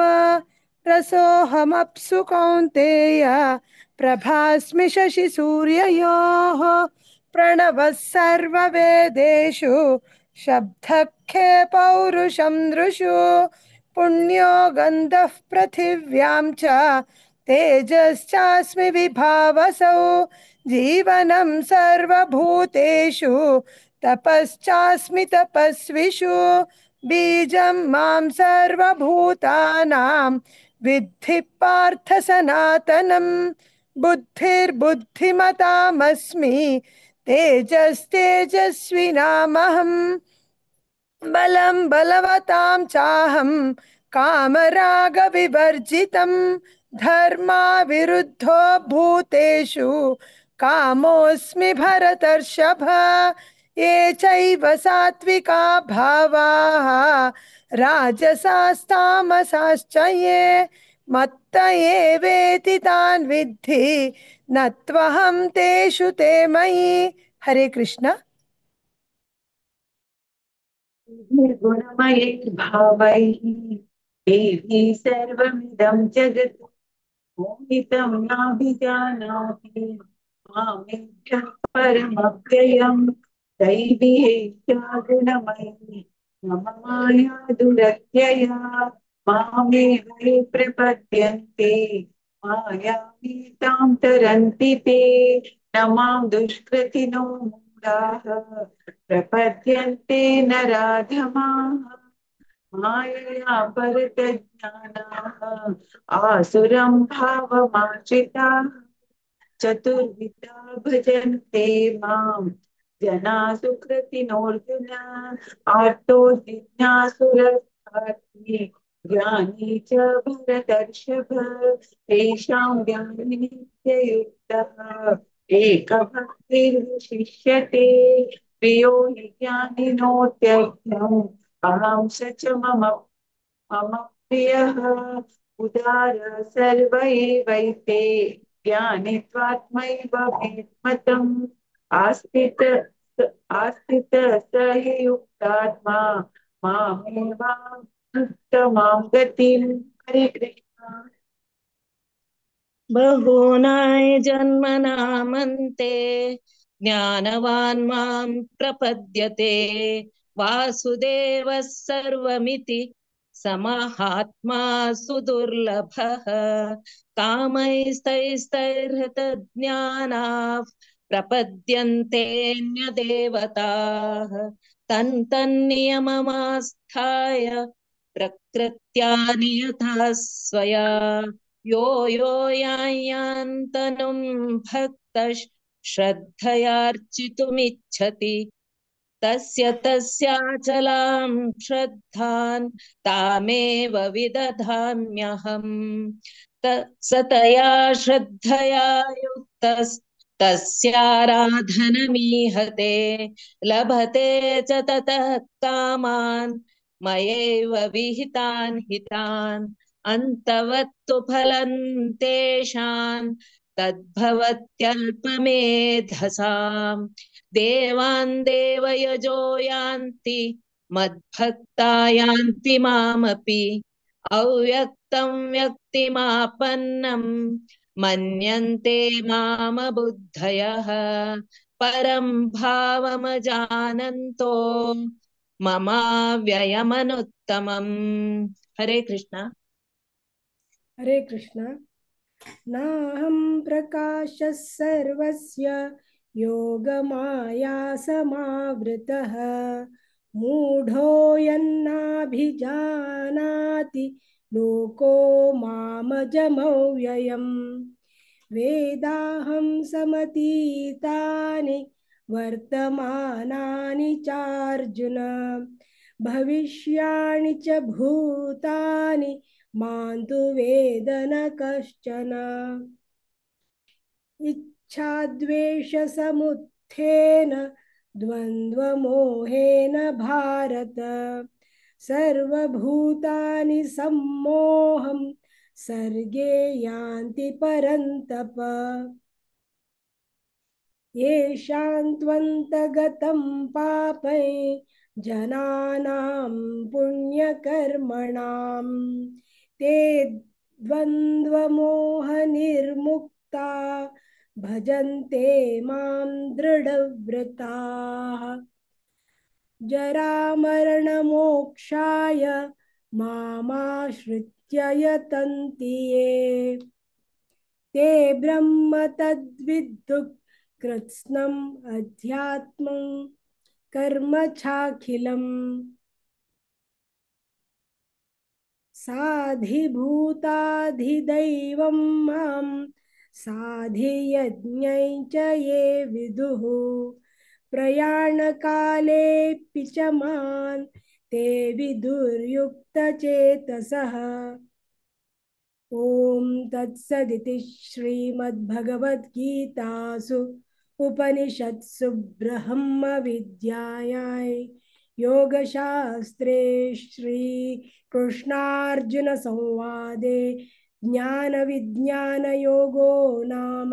रसोऽहमप्सु कौन्तेय प्रभास्मि शशिसूर्ययोः। प्रणवः सर्ववेदेषु शब्दखे पौरुषं नृषु। पुण्यो गन्धः पृथिव्यां च तेजश्चास्मि विभावसौ। जीवनं सर्वभूतेषु तपश्चास्मि तपस्विषु। बीजं मां सर्वभूतानां विद्धि पार्थ सनातनं। बुद्धिर्बुद्धिमतामस्मि तेजस्तेजस्विनामहम्। बलं बलवतां चाहं कामरागविवर्जितं। धर्माविरुद्धो भूतेषु कामोऽस्मि भरतर्षभ। ये चैव सात्विका भावाः राजसास्तामसाश्च ये मत्त एवेति तान् विद्धि न त्वहं तेषु ते मयि। हरे कृष्ण। निर्गुणमयैर्भावैः देवी सर्वमिदं जगत् मोहितं नाभिजानाति मामेभ्यः परमव्ययं दैवी एषा गुणमयी मम माया दुरत्यया। मामेव ये प्रपद्यन्ते मायामीतां तरन्ति ते। न मां दुष्कृतिनो मूढाः प्रपद्यन्ते नराधमाः। मायया परतज्ञानाः आसुरं भावमाश्रिताः। चतुर्विधा भजन्ते मां जना सुकृतिनोऽर्जुन। आर्तो जिज्ञासुरर्थार्थी ज्ञानी च भरतर्षभ। तेषां ज्ञानी नित्ययुक्तः एकभक्तिर्विशिष्यते। प्रियो हि ज्ञानिनोत्यर्थम् अहं स च मम मम प्रियः। उदार सर्व एवैते ज्ञानि त्वात्मैव मे मतम्। आस्थित आस्थितः स हि युक्तात्मा मामेवानुत्तमां गतिम्। हरे कृष्ण। बहूनां जन्मनामन्ते ज्ञानवान् मां प्रपद्यते। वासुदेवः सर्वमिति समाहात्मा सुदुर्लभः। कामैस्तैस्तैर्हृतज्ञानाः प्रपद्यन्तेऽन्यदेवताः। तन्नियममास्थाय प्रकृत्या नियतः स्वया। यो यो यां यां तनुं भक्तः श्रद्धयार्चितुमिच्छति तस्य तस्याचलां श्रद्धां तामेव विदधाम्यहम्। सतया श्रद्धया युक्तस्तस्याराधनमीहते। लभते च ततः कामान् मयैव विहितान् हितान्। अन्तवत्तु फलं तेषां तद्भवत्यल्पमेधसाम्। देवान् देवयजो यान्ति मद्भक्ता यान्ति मामपि। अव्यक्तं व्यक्तिमापन्नं मन्यन्ते मामबुद्धयः। परं भावमजानन्तो ममाव्ययमनुत्तमम्। हरे कृष्ण। हरे कृष्ण। नाहं प्रकाशः सर्वस्य योगमाया समावृतः। मूढो यन्नाभिजानाति लोको मामजमव्ययम्। वेदाहं समतीतानि वर्तमानानि चार्जुन। भविष्याणि च भूतानि मां तु वेद न कश्चन। इच्छाद्वेषसमुत्थेन उत्थेन द्वन्द्वमोहेन भारत। सर्वभूतानि सम्मोहं सर्गे यान्ति परन्तप। येषां त्वन्तगतं पापै जनानां पुण्यकर्मणां ते द्वन्द्वमोहनिर्मुक्ता भजन्ते मां दृढव्रताः। जरामरणमोक्षाय मामाश्रित्य यतन्ति ये ते ब्रह्म तद्विदुः कृत्स्नम् अध्यात्मं कर्म चाखिलम्। साधिभूताधिदैवं मां साधियज्ञै च ये विदुः। प्रयाणकालेऽपि च मां ते विदुर्युक्तचेतसः। ॐ तत्सदिति श्रीमद्भगवद्गीतासु उपनिषत्सु ब्रह्मविद्यायां योगशास्त्रे श्रीकृष्णार्जुनसंवादे ज्ञानविज्ञानयोगो नाम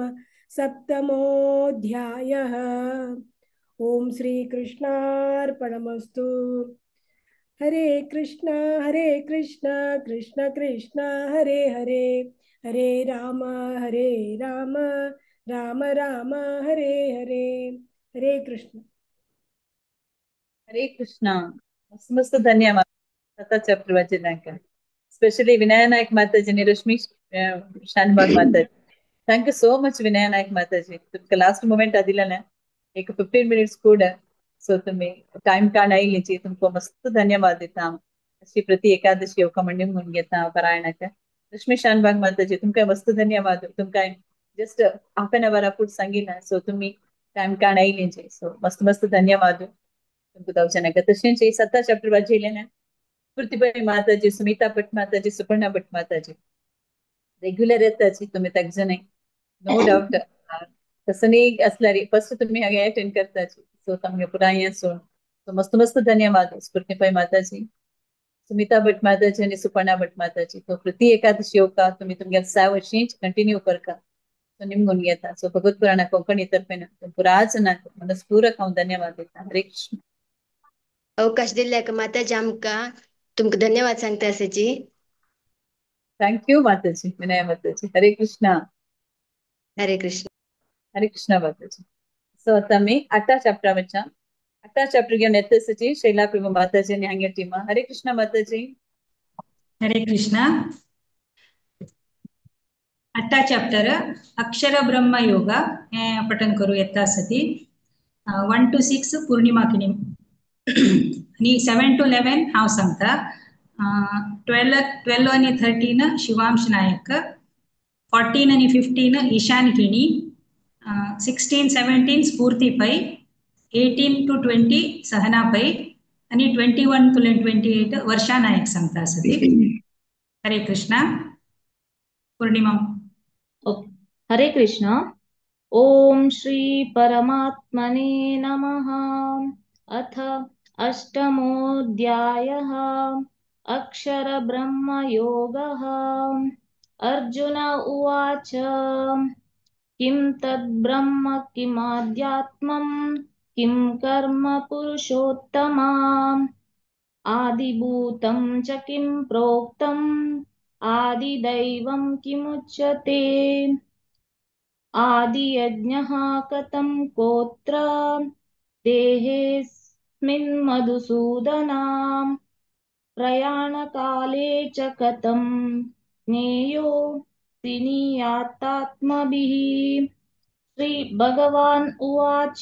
सप्तमोऽध्यायः। ॐ श्रीकृष्णार्पणमस्तु। हरे कृष्ण कृष्ण कृष्ण हरे हरे, हरे राम राम राम हरे हरे। हरे कृष्ण। हरे कृष्ण। मस्त मस्त धन्यवाद सता प्रवचनाक, स्पेशली विनय नायक माताजी आणि Rashmi Shanbhag Mataji. Thank you so much Vinay Nayak Mataji. तुमका लास्ट मोमेंट दिला ना एक 15 मिनिट्स ಕೂಡ, सो तुम्ही टाइम काढ आयली तुमको मस्त धन्यवाद दिता। अशी प्रति एकादशी येवका म्हणून म्हणून घेता पारायणाक। रश्मी शानबाग माताजी तुमका मस्त धन्यवाद। तुमका जस्ट हाफ एन our आपूट सांगिला, सो तुम्ही टाइम काढ आयली, सो मस्त मस्त धन्यवाद तुमका दवचनाक। तशेंच सत्ता चॅप्टर वाचयले ना स्फूर्तिबाई माताजी, सुमिता भट माताजी, सुपर्णा भट माताजी रेग्युलर येताची तुम्ही ताक जण नो डाऊट तसं नाही असल्यार फर्स्ट तुम्ही हांगा अटेंड करताची, सो तांगे पुराय सोड। सो मस्त मस्त धन्यवाद स्फूर्तिबाई माताजी, सुमिता भट माताजी आणि सुपर्णा भट माताजी। तो प्रति एकादशी येवका तुम्ही तुमगे साव अशीच कंटिन्यू करका, सो निमगून घेता। सो भगवत पुराणा कोंकणी तर्फेन पुराच ना मनस्पूरक हांव धन्यवाद दिता। हरे कृष्ण। अवकाश दिल्ल्याक माताजी आमकां तुमकां धन्यवाद सांगता आसाची। Thank you Mataji, Vinay Mataji. Hare Krishna. Hare Krishna. Hare Krishna Mataji. So आता मी 8 चॅप्टर वचा 8 चॅप्टर घेऊन येते शैला प्रभू माताजी आणि हांगे टीमा। हरे कृष्ण माताजी। हरे कृष्ण। 8 चॅप्टर अक्षर ब्रह्म योग हे पठन करू येता आसती। 1 to 6 Purnima Kini आणि 7 to 11 हांव सांगता। 12 आणि 13 शिवांश नायक, 14 आणि 15 ईशान किणी, 16 17 स्फूर्ती पै, 18 to 20 Sahana Pai आणि 21 to 28 वर्षा नायक सांगता आसती। हरे कृष्णा। पूर्णिमा। हरे कृष्ण। ओम श्री परमात्मने नमः। अथ अष्टमोऽध्यायः अक्षर ब्रह्म योगः। अर्जुन उवाच, किं तद् ब्रह्म किमाध्यात्मं किं कर्म पुरुषोत्तम आदिभूतं च किं प्रोक्तम् आदिदैवं किमुच्यते आदियज्ञः कथं कोत्र देहेऽस्मिन् मधुसूदना प्रयाणकाले च कथं ज्ञेयो त्रिनियातात्मभिः। श्री भगवान् उवाच,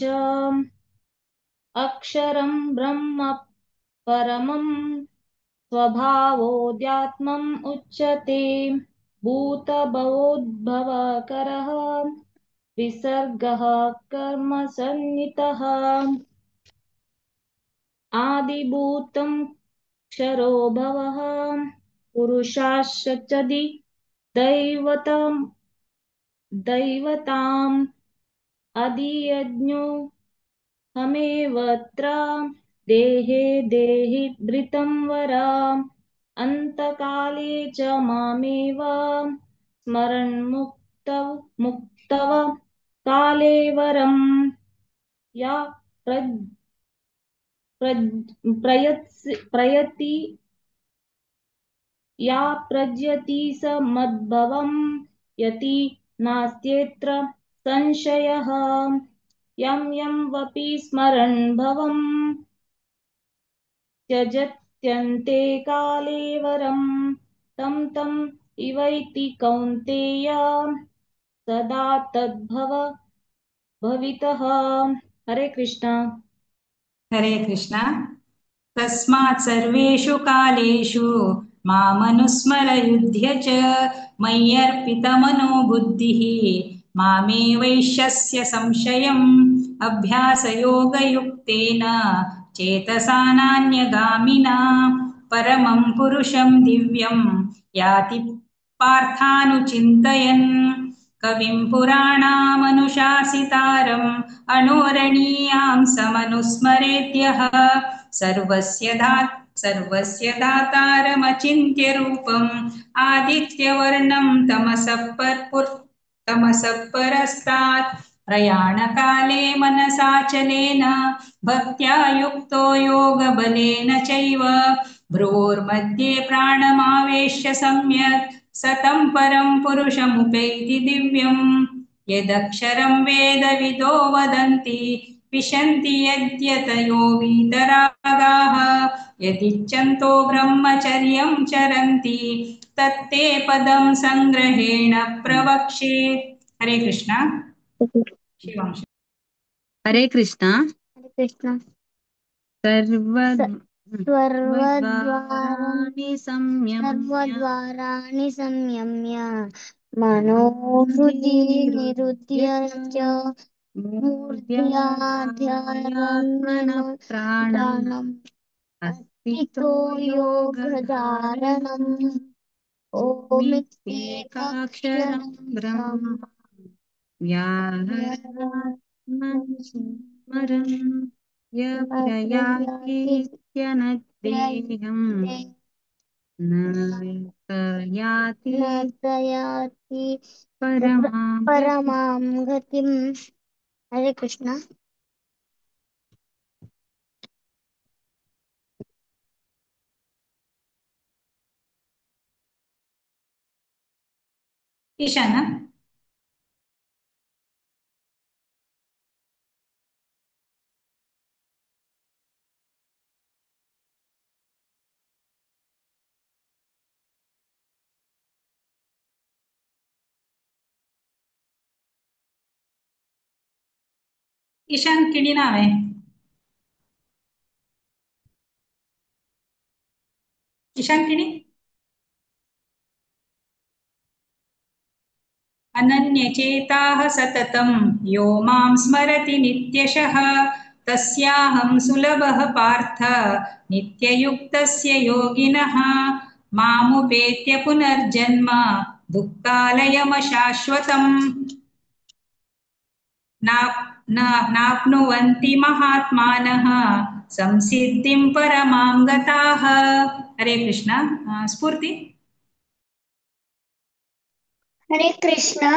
अक्षरं ब्रह्म परमं स्वभावोऽध्यात्मम् उच्यते भूतभवोद्भवकरः विसर्गः कर्मसन्नितः। आदिभूतं क्षरो भवः पुरुषाश्चदि दैवताम् अधियज्ञो हमेवत्र देहे देहि भृतं वरा अन्तकाले च मामेव स्मरन्मुक्तव मुक्तव काले वरं या प्रयति या प्रजयति स मद्भवं यति नास्त्येत्र संशयः यं यं वपि स्मरन् भवं त्यजत्यन्ते काले वरं तं तं इवैति कौन्तेय सदा तद्भव भवितः। हरे कृष्णा। हरे कृष्णा। तस्मात् सर्वेषु कालेषु मामनुस्मर युध्य च मय्यर्पितमनो बुद्धिः मामे वैश्यस्य संशयम् अभ्यासयोगयुक्तेन चेतसा नान्यगामिना परमं पुरुषं दिव्यं याति पार्थानुचिन्तयन्। कविं पुराणामनुशासितारम् अणोरणीयां समनुस्मरेद्यः सर्वस्य दातारमचिन्त्य रूपम् आदित्यवर्णं तमसः परस्तात् प्रयाणकाले मनसाचलेन भक्त्या युक्तो योगबलेन चैव भ्रुवोर्मध्ये प्राणमावेश्य सम्यक् सतं परं पुरुषमुपैति दिव्यम्। यदक्षरं वेदविदो वदन्ति विशन्ति यद्यतयो वीतरागाः यदिच्छन्तो ब्रह्मचर्यं चरन्ति तत्ते पदं संग्रहेण प्रवक्षे। हरे कृष्णा। शिवांश। हरे कृष्णा। हरे कृष्णा। सर्वद्वाराणि सर्वद्वाराणि संयम्य मनोहृदि निरुध्य च मूर्ध्याध्यात्मनः प्राणम् अस्तितो योगधारणम्। ओमित्येकाक्षरं ब्रह्म व्याहरात्मन् स्मरन् य प्रयातीत्यनद्देहं न स याति परमां परमां गतिम्। हरे कृष्णा। ईशाना। ईशान किणी नाव आहे? ईशान किणी। अनन्यचेताः सततं यो मां स्मरति नित्यशः तस्याहं सुलभः पार्थ नित्ययुक्तस्य योगिनः। मामुपेत्य पुनर्जन्म दुःखालयमशाश्वतम् नाप्नुवन्ति महात्मानः संसिद्धिं परमां गताः। हरे कृष्णा। स्फूर्ति। हरे कृष्णा।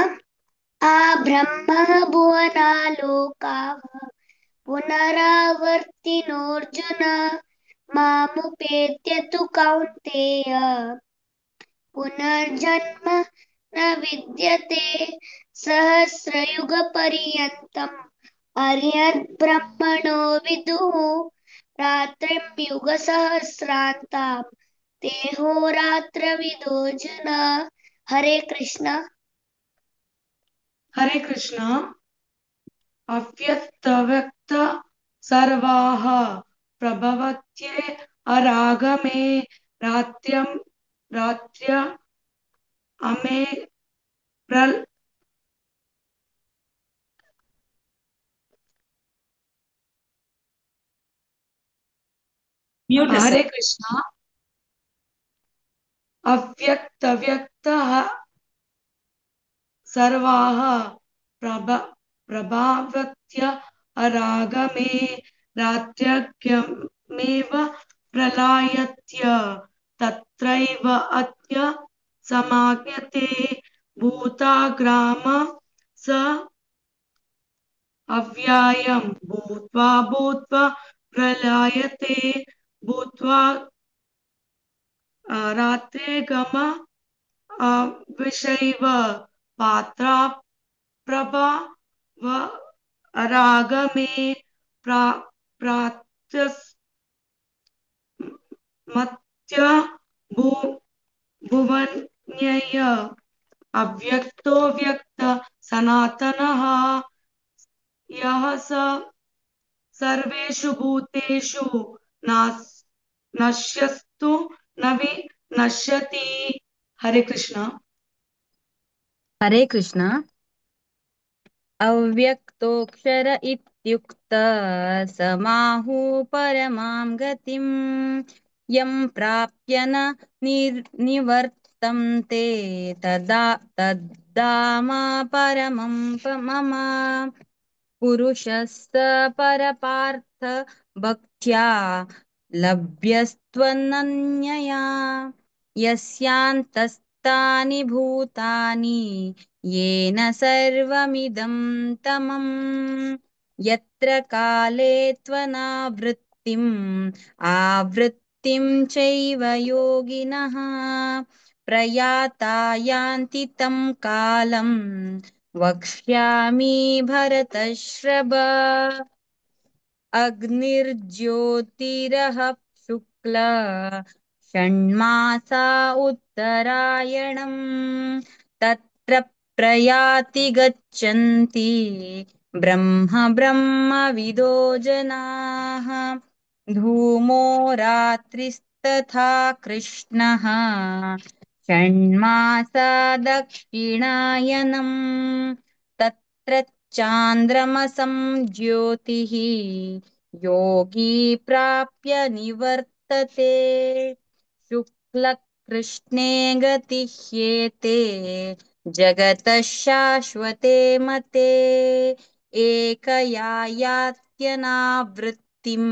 आ ब्रह्म भुवनालोकाः पुनरावर्तिनोऽर्जुन मामुपेत्य तु कौन्तेय पुनर्जन्म न विद्यते सहस्रयुगपर्यन्तम् अर्हद् ब्रह्मणो विदुः रात्रिं युगसहस्रान्तां तेहोरात्रविदो जना। हरे कृष्णा। हरे कृष्णा। अव्यक्तव्यक्त सर्वाः प्रभवत्ये अरागमे रात्र्यं रात्र्य अमे प्रल म्यूट हरे कृष्णा। अव्यक्तव्यक्त सर्वाः प्रभावत्य अरागमे रात्र्यगमेव प्रलायत्य तत्रैव अत्य समाज्ञते भूताग्राम स अव्ययं भूत्वा भूत्वा प्रलयते भूत्वा रात्रेगम विषैव पात्रा प्रभा व अरागमे प्रात्यस्मत्य भुवन्यय अव्यक्तो व्यक्त सनातनः यः स सर्वेषु भूतेषु नश्यस्तु न विनश्यति। हरे कृष्ण। हरे कृष्ण। अव्यक्तोऽक्षर इत्युक्त समाहु परमां गतिं यं प्राप्य न निवर्तन्ते तदा तद्धाम परमं मम पुरुषस्य परपार्थ भक्त्या लभ्यस्त्वनन्यया यस्यान्तस्तानि भूतानि येन सर्वमिदं तमम् यत्र काले त्वनावृत्तिम् आवृत्तिं चैव योगिनः प्रयाता यान्ति तं कालं वक्ष्यामि भरतर्षभ। अग्निर्ज्योतिरः शुक्ल षण्मासा उत्तरायणम् तत्र प्रयाति गच्छन्ति ब्रह्म ब्रह्मविदो जनाः धूमो रात्रिस्तथा कृष्णः षण्मासा दक्षिणायनम् तत्र चान्द्रमसं ज्योतिः योगी प्राप्य निवर्तते। शुक्लकृष्णे गतिह्येते जगतः शाश्वते मते एकया यात्यनावृत्तिम्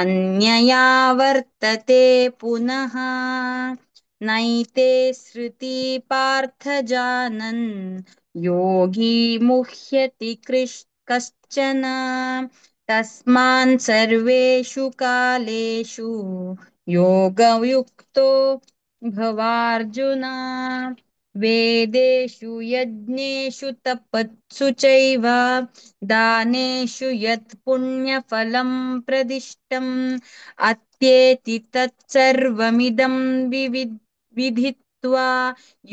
अन्यया वर्तते पुनः नैते श्रुति पार्थ जानन् योगी मुह्यति कश्चन तस्मान् सर्वेषु कालेषु योगयुक्तो भवार्जुन। वेदेषु यज्ञेषु तपत्सु चैव दानेषु यत् पुण्यफलं प्रदिष्टम् अत्येति तत्सर्वमिदं विधित्वा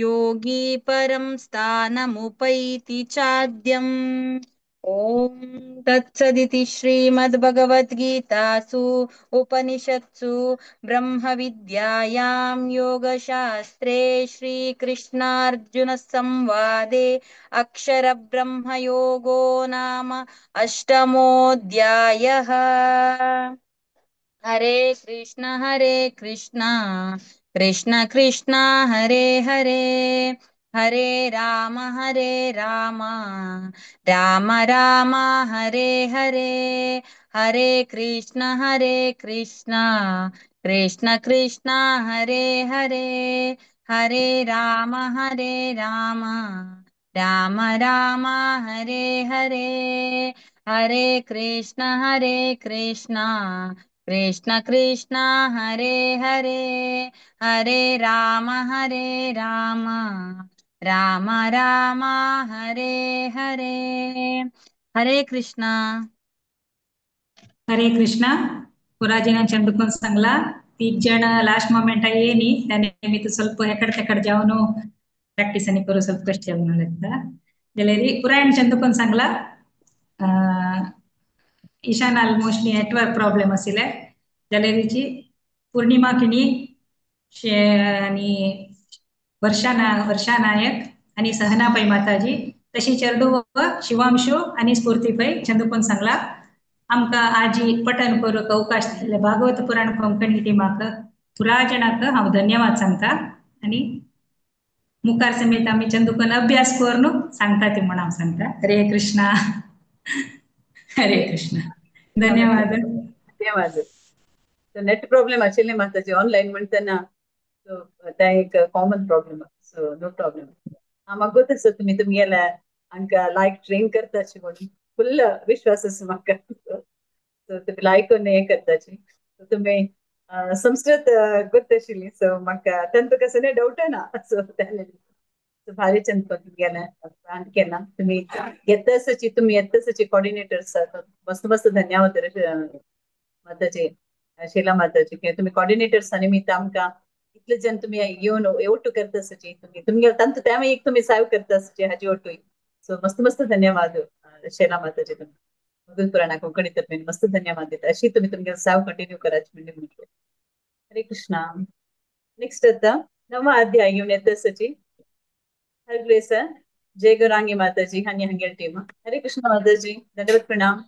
योगी परं स्थानमुपैति चाद्यम्। ॐ तत्सदिति श्रीमद्भगवद्गीतासु उपनिषत्सु ब्रह्मविद्यायां योगशास्त्रे श्रीकृष्णार्जुनसंवादे अक्षरब्रह्मयोगो नाम अष्टमोऽध्यायः। हरे कृष्ण कृष्ण कृष्ण हरे हरे हरे राम राम राम हरे हरे हरे कृष्ण कृष्ण कृष्ण हरे हरे हरे राम राम राम हरे हरे हरे कृष्ण कृष्ण कृष्ण हरे हरे हरे राम राम राम हरे हरे हरे कृष्ण। हरे कृष्ण। पुराजिन चंदुकोन सांगला तीग जण लास्ट मोमेंट येनी त्या निमित्त ಸ್ವಲ್ಪ ಎಕಡೆ ತೆಕಡೆ जाऊन प्रॅक्टिस आणि करू ಸ್ವಲ್ಪ कष्ट जाऊन लागता जाल्यार पुरायण चंदुकोन सांगला ईशान मोस्टली नेटवर्क प्रॉब्लेम आशिल्ले जाल्यारीची पूर्णिमा किणी आणि वर्षा नायक आणि सहना पै माताजी तशी चेरडू शिवांशु आणि स्फूर्ती पै चंदुकोन सांगला आमकां आजी पठण करूंक अवकाश दिल्ले भागवत पुराण कोंकणी टिमाक पुराजणाक हांव धन्यवाद सांगता आणि मुखार समेत आमी चंदुकोन अभ्यास करून सांगता ती म्हूण हांव सांगता। हरे कृष्णा। हरे कृष्ण. धन्यवाद. धन्यवाद. नेट प्रॉब्लेम आशिल्ले माताजी ऑनलायन म्हणटना, सो तें एक common problem, so no problem. म्हाका गोत आसा तुमी तुमगेल्या हांकां लायक ट्रेन करताची म्हणून फुल्ल विश्वास आसा म्हाका. सो तुमी लायक हें करताची. तुमी संस्कृत गोत आशिल्ली, सो म्हाका तांकां कसलें डावट ना. सो सो भारी चंद तुमगेलें केला तुमी येता आसाची, तुमी येता आसाची कॉर्डिनेटर्स. मस्त मस्त धन्यवाद माताजी, शीला माताजी, की तुमी कॉर्डिनेटर्स निमित्त आमकां इतले जन तुमी येवन ओटू करता आसाची. तुमी तुमगेले तांतू त्या एक तुमी साव करता आसाची हाजी ओटूय. सो मस्त मस्त धन्यवाद शीला माताजी, तुमी भगवत पुराणा कोंकणी तर्फेन मस्त धन्यवाद दिता. अशी तुमी तुमगेले साव कंटिन्यू कराची म्हणजे म्हटलें. हरे कृष्णा. नेक्स्ट आता नवा अध्याय घेवन येता आसाची हर ग्रेस जय गौरांगी माताजी आनी हांगेल टीम. हरे कृष्ण माताजी, धन्यवाद, प्रणाम.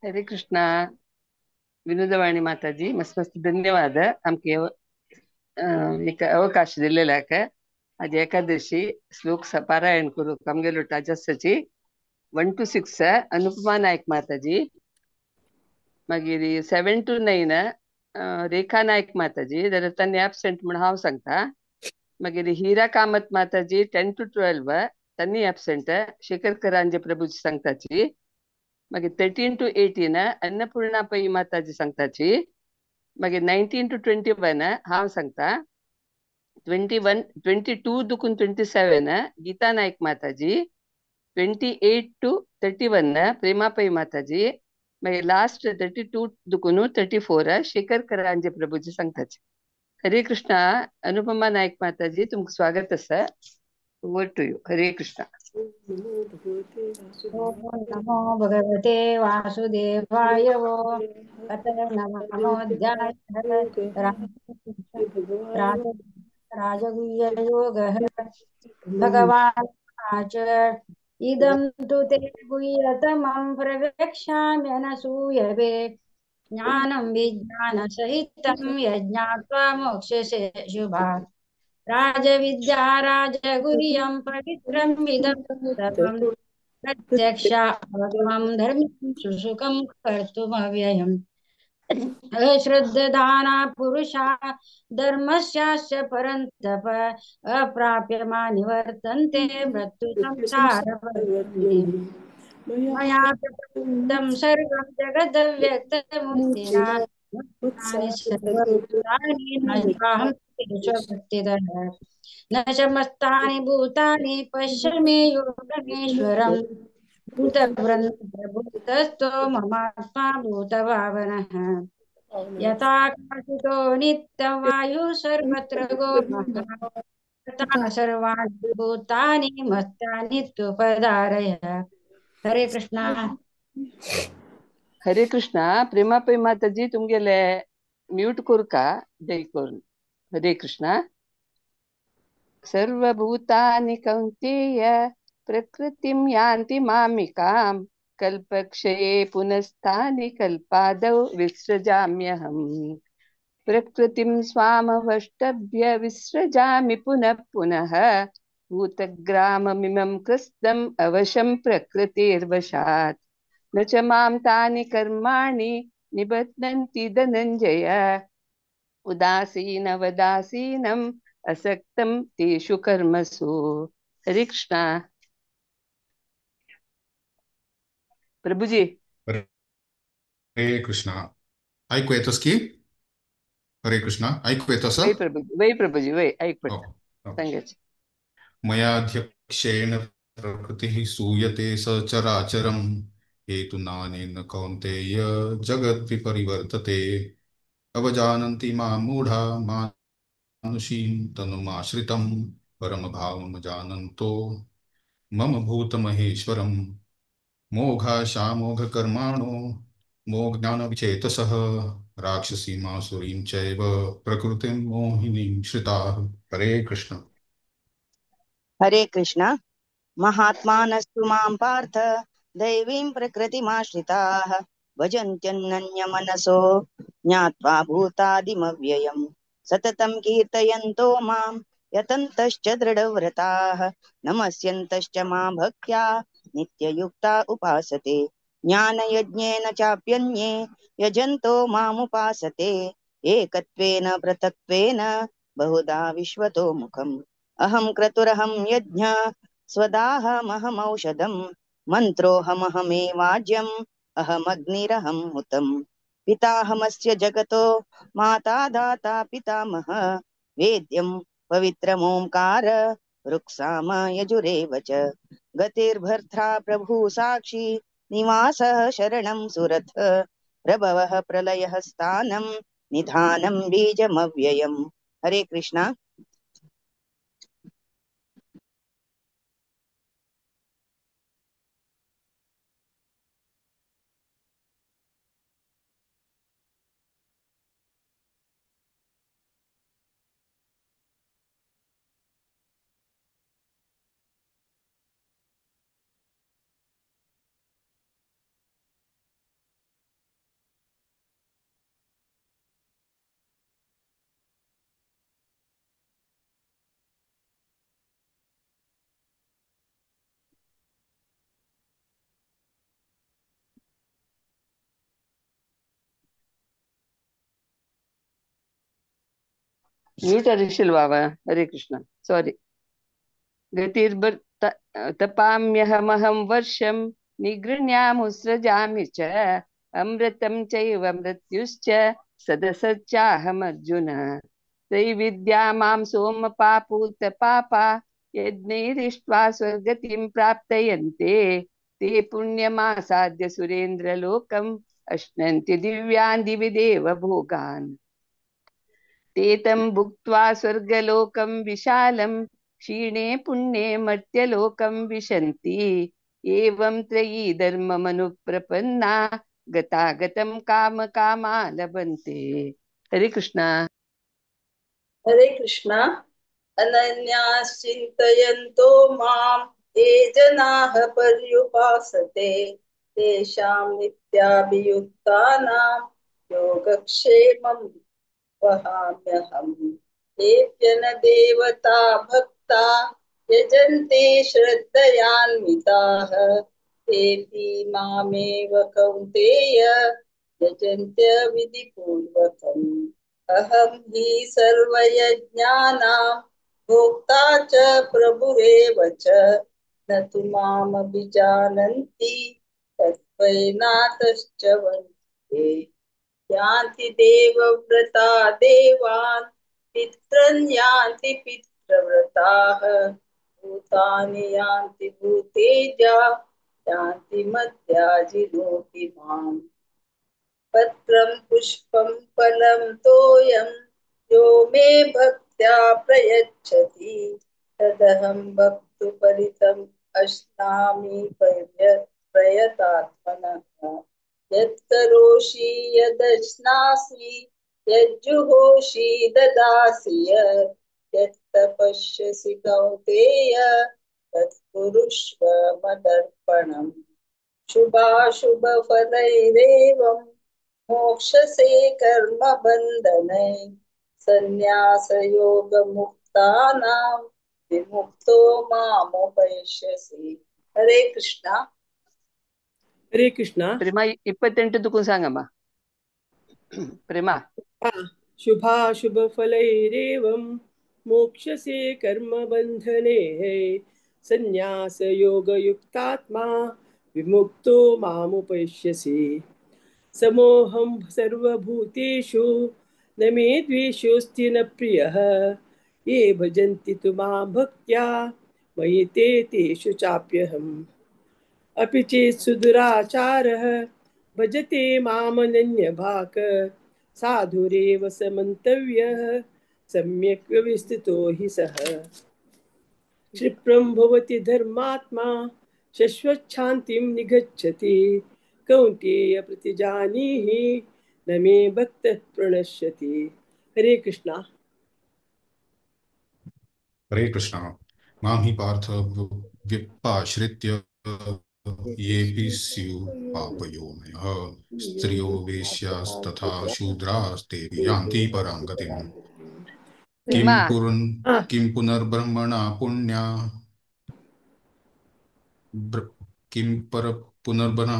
हरे कृष्णा. विनोदवाणी माताजी, मस्त मस्त धन्यवाद आमके एक अवकाश दिलेल्याक. आज एकादशी श्लोक पारायण करूंक आमगेलो ताजस्साची 1 to 6 Anupama Naik Mataji, मागीर 7 to 9 Rekha Naik Mataji, जाल्यार तांणी एबसेंट म्हूण हांव सांगता. मागीर हिरा कामत माताजी 10 to 12 तांणी एबसेंट, शेखर करांजे प्रभूजी सांगताची. मागीर 13 to 18 Annapurna Pai Mataji सांगताची. मागीर 19 to 21 हांव सांगता. 21 22 दुकून 27 गीता नायक माताजी, 28 to 31 Prema Pai Mataji, मागीर लास्ट 32 दुकून 34 शेखर करांजे प्रभूजी सांगताची. हरे कृष्णा. अनुपमा नायक माताजी, तुमकां स्वागत आसा. Over to you. Hare Krishna. नमो भगवते वासुदेवाय वो अत नमोऽध्याय राजगुह्ययोगः. भगवान् उवाच, इदं तु ते गुह्यतमं प्रवक्ष्याम्यनसूयवे ज्ञानं विज्ञानसहितं यज्ञात्वा मोक्ष्यसे शुभात्. राजविद्या राजगुह्यं पवित्रम् इदं सर्वं प्रत्यक्षावगमं धर्म्यं सुसुखं कर्तुमव्ययम्. अश्रद्धाना पुरुषा धर्मस्यास्य परन्तप अप्राप्य मा निवर्तन्ते मृत्युसंसारवर्तिनि. मया प्रपन्नं सर्वं जगदव्यक्तमुक्तिना सर्वभूतानि न भक्तिदः. न च मस्तानि भूतानि पश्य मे योगमेश्वरम्. भूतभूतस्थो ममात्मा भूतभावनः. यथाकाशितो नित्यं वायुः सर्वत्र गो तथा सर्वाणि भूतानि मत्तानि त्वपदारय. हरे कृष्णा. हरे कृष्णा. प्रेमा पै माताजी, तुमगेले म्यूट कोरका जय करून. हरे कृष्णा. सर्वभूतानि कौन्तेय प्रकृतिं यान्ति मामिकां कल्पक्षये पुनस्तानि कल्पादौ विसृजाम्यहम्. प्रकृतिं स्वामवष्टभ्य विसृजामि पुनः पुनः भूतग्राममिमं कृत्स्नम् अवशं प्रकृतिर्वशात्. न च मां तानि कर्माणि निबध्नन्ति धनञ्जय उदासीनवदासीनम् असक्तं तेषु कर्मसु. हरे कृष्णा. प्रभुजी. हरे कृष्णा. ऐकू येतोस की? हरे कृष्णा. ऐकू येतो वै प्रभुजी, वै प्रभुजी, वै ऐक पडता सांगायचे. मयाध्यक्षेण प्रकृतिः सूयते सचराचरं हेतुनानेन कौन्तेय जगद्विपरिवर्तते. अवजानन्ति मां मूढा मानुषीं तनुमाश्रितं परमभावमजानन्तो मम भूतमहेश्वरम्. मोघाशामोघकर्माणो मोघज्ञानविचेतसः राक्षसीमासुरीं चैव प्रकृतिं मोहिनीं श्रिताः. हरे कृष्ण. हरे कृष्ण. महात्मानस्तु मां पार्थ दैवीं प्रकृतिमाश्रिताः भजन्त्यनन्यमनसो ज्ञात्वा भूतादिमव्ययम् सततं कीर्तयन्तो मां यतन्तश्च दृढव्रताः नमस्यन्तश्च मां भक्त्या नित्ययुक्ता उपासते. ज्ञानयज्ञेन चाप्यन्ये यजन्तो मामुपासते। एकत्वेन पृथक्त्वेन बहुधा विश्वतो मुखम्। अहं क्रतुरहं यज्ञ स्वदाहमहमौषधं मन्त्रोऽहमहमेवाज्यम् अहमग्निरहं हुतम्। पिताहमस्य जगतो माता दाता पितामह वेद्यं पवित्रमोंकार ऋक्साम यजुरेव च। गतिर्भर्त्रा प्रभु साक्षी निवासः शरणं सुरथ प्रभवः प्रलयः स्थानं निधानं बीजमव्ययम्। हरे कृष्णा। म्यूट अरिशिल बाबा। हरे कृष्णा। सॉरी। गतिर्भर तपाम्यहमहं वर्षं निगृह्णामुत्सृजामि च अमृतं चैव मृत्युश्च सदसच्चाहमर्जुन। त्रैविद्या मां सोमपापूत पापा यज्ञैरिष्ट्वा स्वर्गतिं प्राप्तयन्ते ते पुण्यमासाद्य सुरेन्द्रलोकम् अश्नन्ति दिव्यान् दिवि देव भोगान्। ते तं भुक्त्वा स्वर्गलोकं विशालं क्षीणे पुण्ये मर्त्यलोकं विशन्ति। एवं त्रयी धर्ममनुप्रपन्ना गतागतं काम कामा लभन्ते। हरे कृष्णा। हरे कृष्णा। अनन्याश्चिन्तयन्तो मां ये जनाः पर्युपासते तेषां नित्याभियुक्तानां योगक्षेमं वहाम्यहम्। येऽप्यन देवता भक्ता यजन्ते श्रद्धयान्विताः तेऽपि मामेव कौन्तेय यजन्त्य विधिपूर्वकम्। अहं हि सर्वयज्ञानां भोक्ता च प्रभुरेव च न तु मामभिजानन्ति तत्त्वैनातश्च वन्दे। यान्ति देवव्रता देवान् पितॄन् यान्ति पितृव्रताः भूतानि यान्ति भूतेजा यान्ति मद्याजिनोऽपि माम्। पत्रं पुष्पं फलं तोयं यो मे भक्त्या प्रयच्छति तदहं भक्तुपरितम् अश्नामि प्रयतात्मनः। यत्करोषि यदश्नासि यज्जुहोषि ददासि यत् यत्तपस्यसि कौन्तेय तत्कुरुष्व मदर्पणम्। शुभाशुभफलैरेवं मोक्षसे कर्मबन्धनैः सन्न्यासयोगमुक्तानां विमुक्तो मामुपैष्यसि। हरे कृष्णा। हरे कृष्णा। प्रेमा 28 तुकून सांगम्मा। प्रेमा। शुभाशुभफलैरेवं मोक्षसे कर्मबन्धने सन्न्यासयोगयुक्तात्मा विमुक्तो मामुपैष्यसि। समोऽहं सर्वभूतेषु न मे द्वेषोऽस्ति न प्रियः ये भजन्ति तु मां भक्त्या मयि ते तेषु चाप्यहम्। अपि चेत् सुदुराचारः भजते मामनन्यभाक् साधुरेव समन्तव्यः सम्यक् व्यवस्थितो हि सः। क्षिप्रं भवति धर्मात्मा शश्वच्छान्तिं निगच्छति कौन्तेय प्रतिजानीहि न मे भक्तः प्रणश्यति। हरे कृष्णा। हरे कृष्णा। मां हि पार्थ व्यपाश्रित्य येऽपि स्युः पापयोनयः स्त्रियो वेश्यास्तथा शूद्रास्तेऽपि यान्ति परां गतिम्। किं पुनर्ब्रह्मणा पुण्या किं पुनर्ब्रह्मणा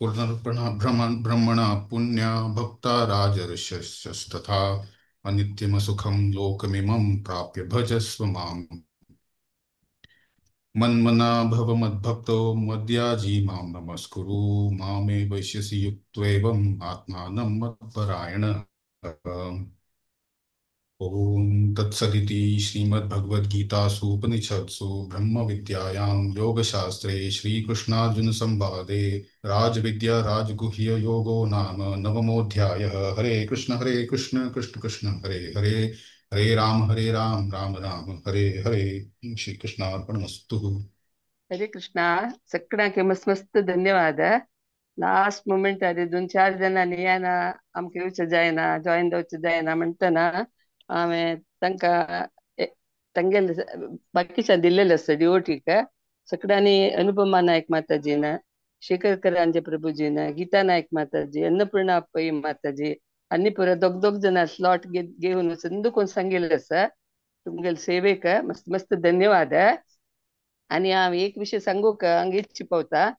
पुनर्ब्रह्मणा पुण्या भक्ता राजर्षयस्तथा अनित्यमसुखं लोकमिमं प्राप्य भजस्व माम्। मन्मना भव मद्भक्तो मद्याजी मां नमस्कुरु मामे वैश्यसि युक्त्वैवम् आत्मानं मत्परायणः। ॐ तत्सदिति श्रीमद्भगवद्गीतासु उपनिषत्सु ब्रह्मविद्यायां योगशास्त्रे श्रीकृष्णार्जुनसंवादे राजविद्या राजगुह्य योगो नाम नवमोऽध्यायः। हरे कृष्ण कृष्ण कृष्ण हरे हरे, हरे राम राम राम हरे हरे। श्रीकृष्णार्पणमस्तु। हरे कृष्णा। सगळ्यांक मस्त मस्त धन्यवाद। लास्ट मोमेंट आरे दोन चार जाणांनी येना आमकां येवचें जायना जॉयन जावचें जायना म्हणटना हांवें तांकां तांगेले बाकीच्या दिल्लेले आसता डिओटीक सगळ्यांनी अनुपमा नायक माताजीन, शेखर करांजे प्रभुजीन, गीता नायक माताजी, अन्नपूर्णा पै माताजी आनी पुरा दोग दोग जाणां स्लॉट घेवन वचून कोण सांगिल्लें आसा। तुमगेले सेवेक मस्त मस्त धन्यवाद। आनी हांव एक विशय सांगूक हांगा इच्छी पावता।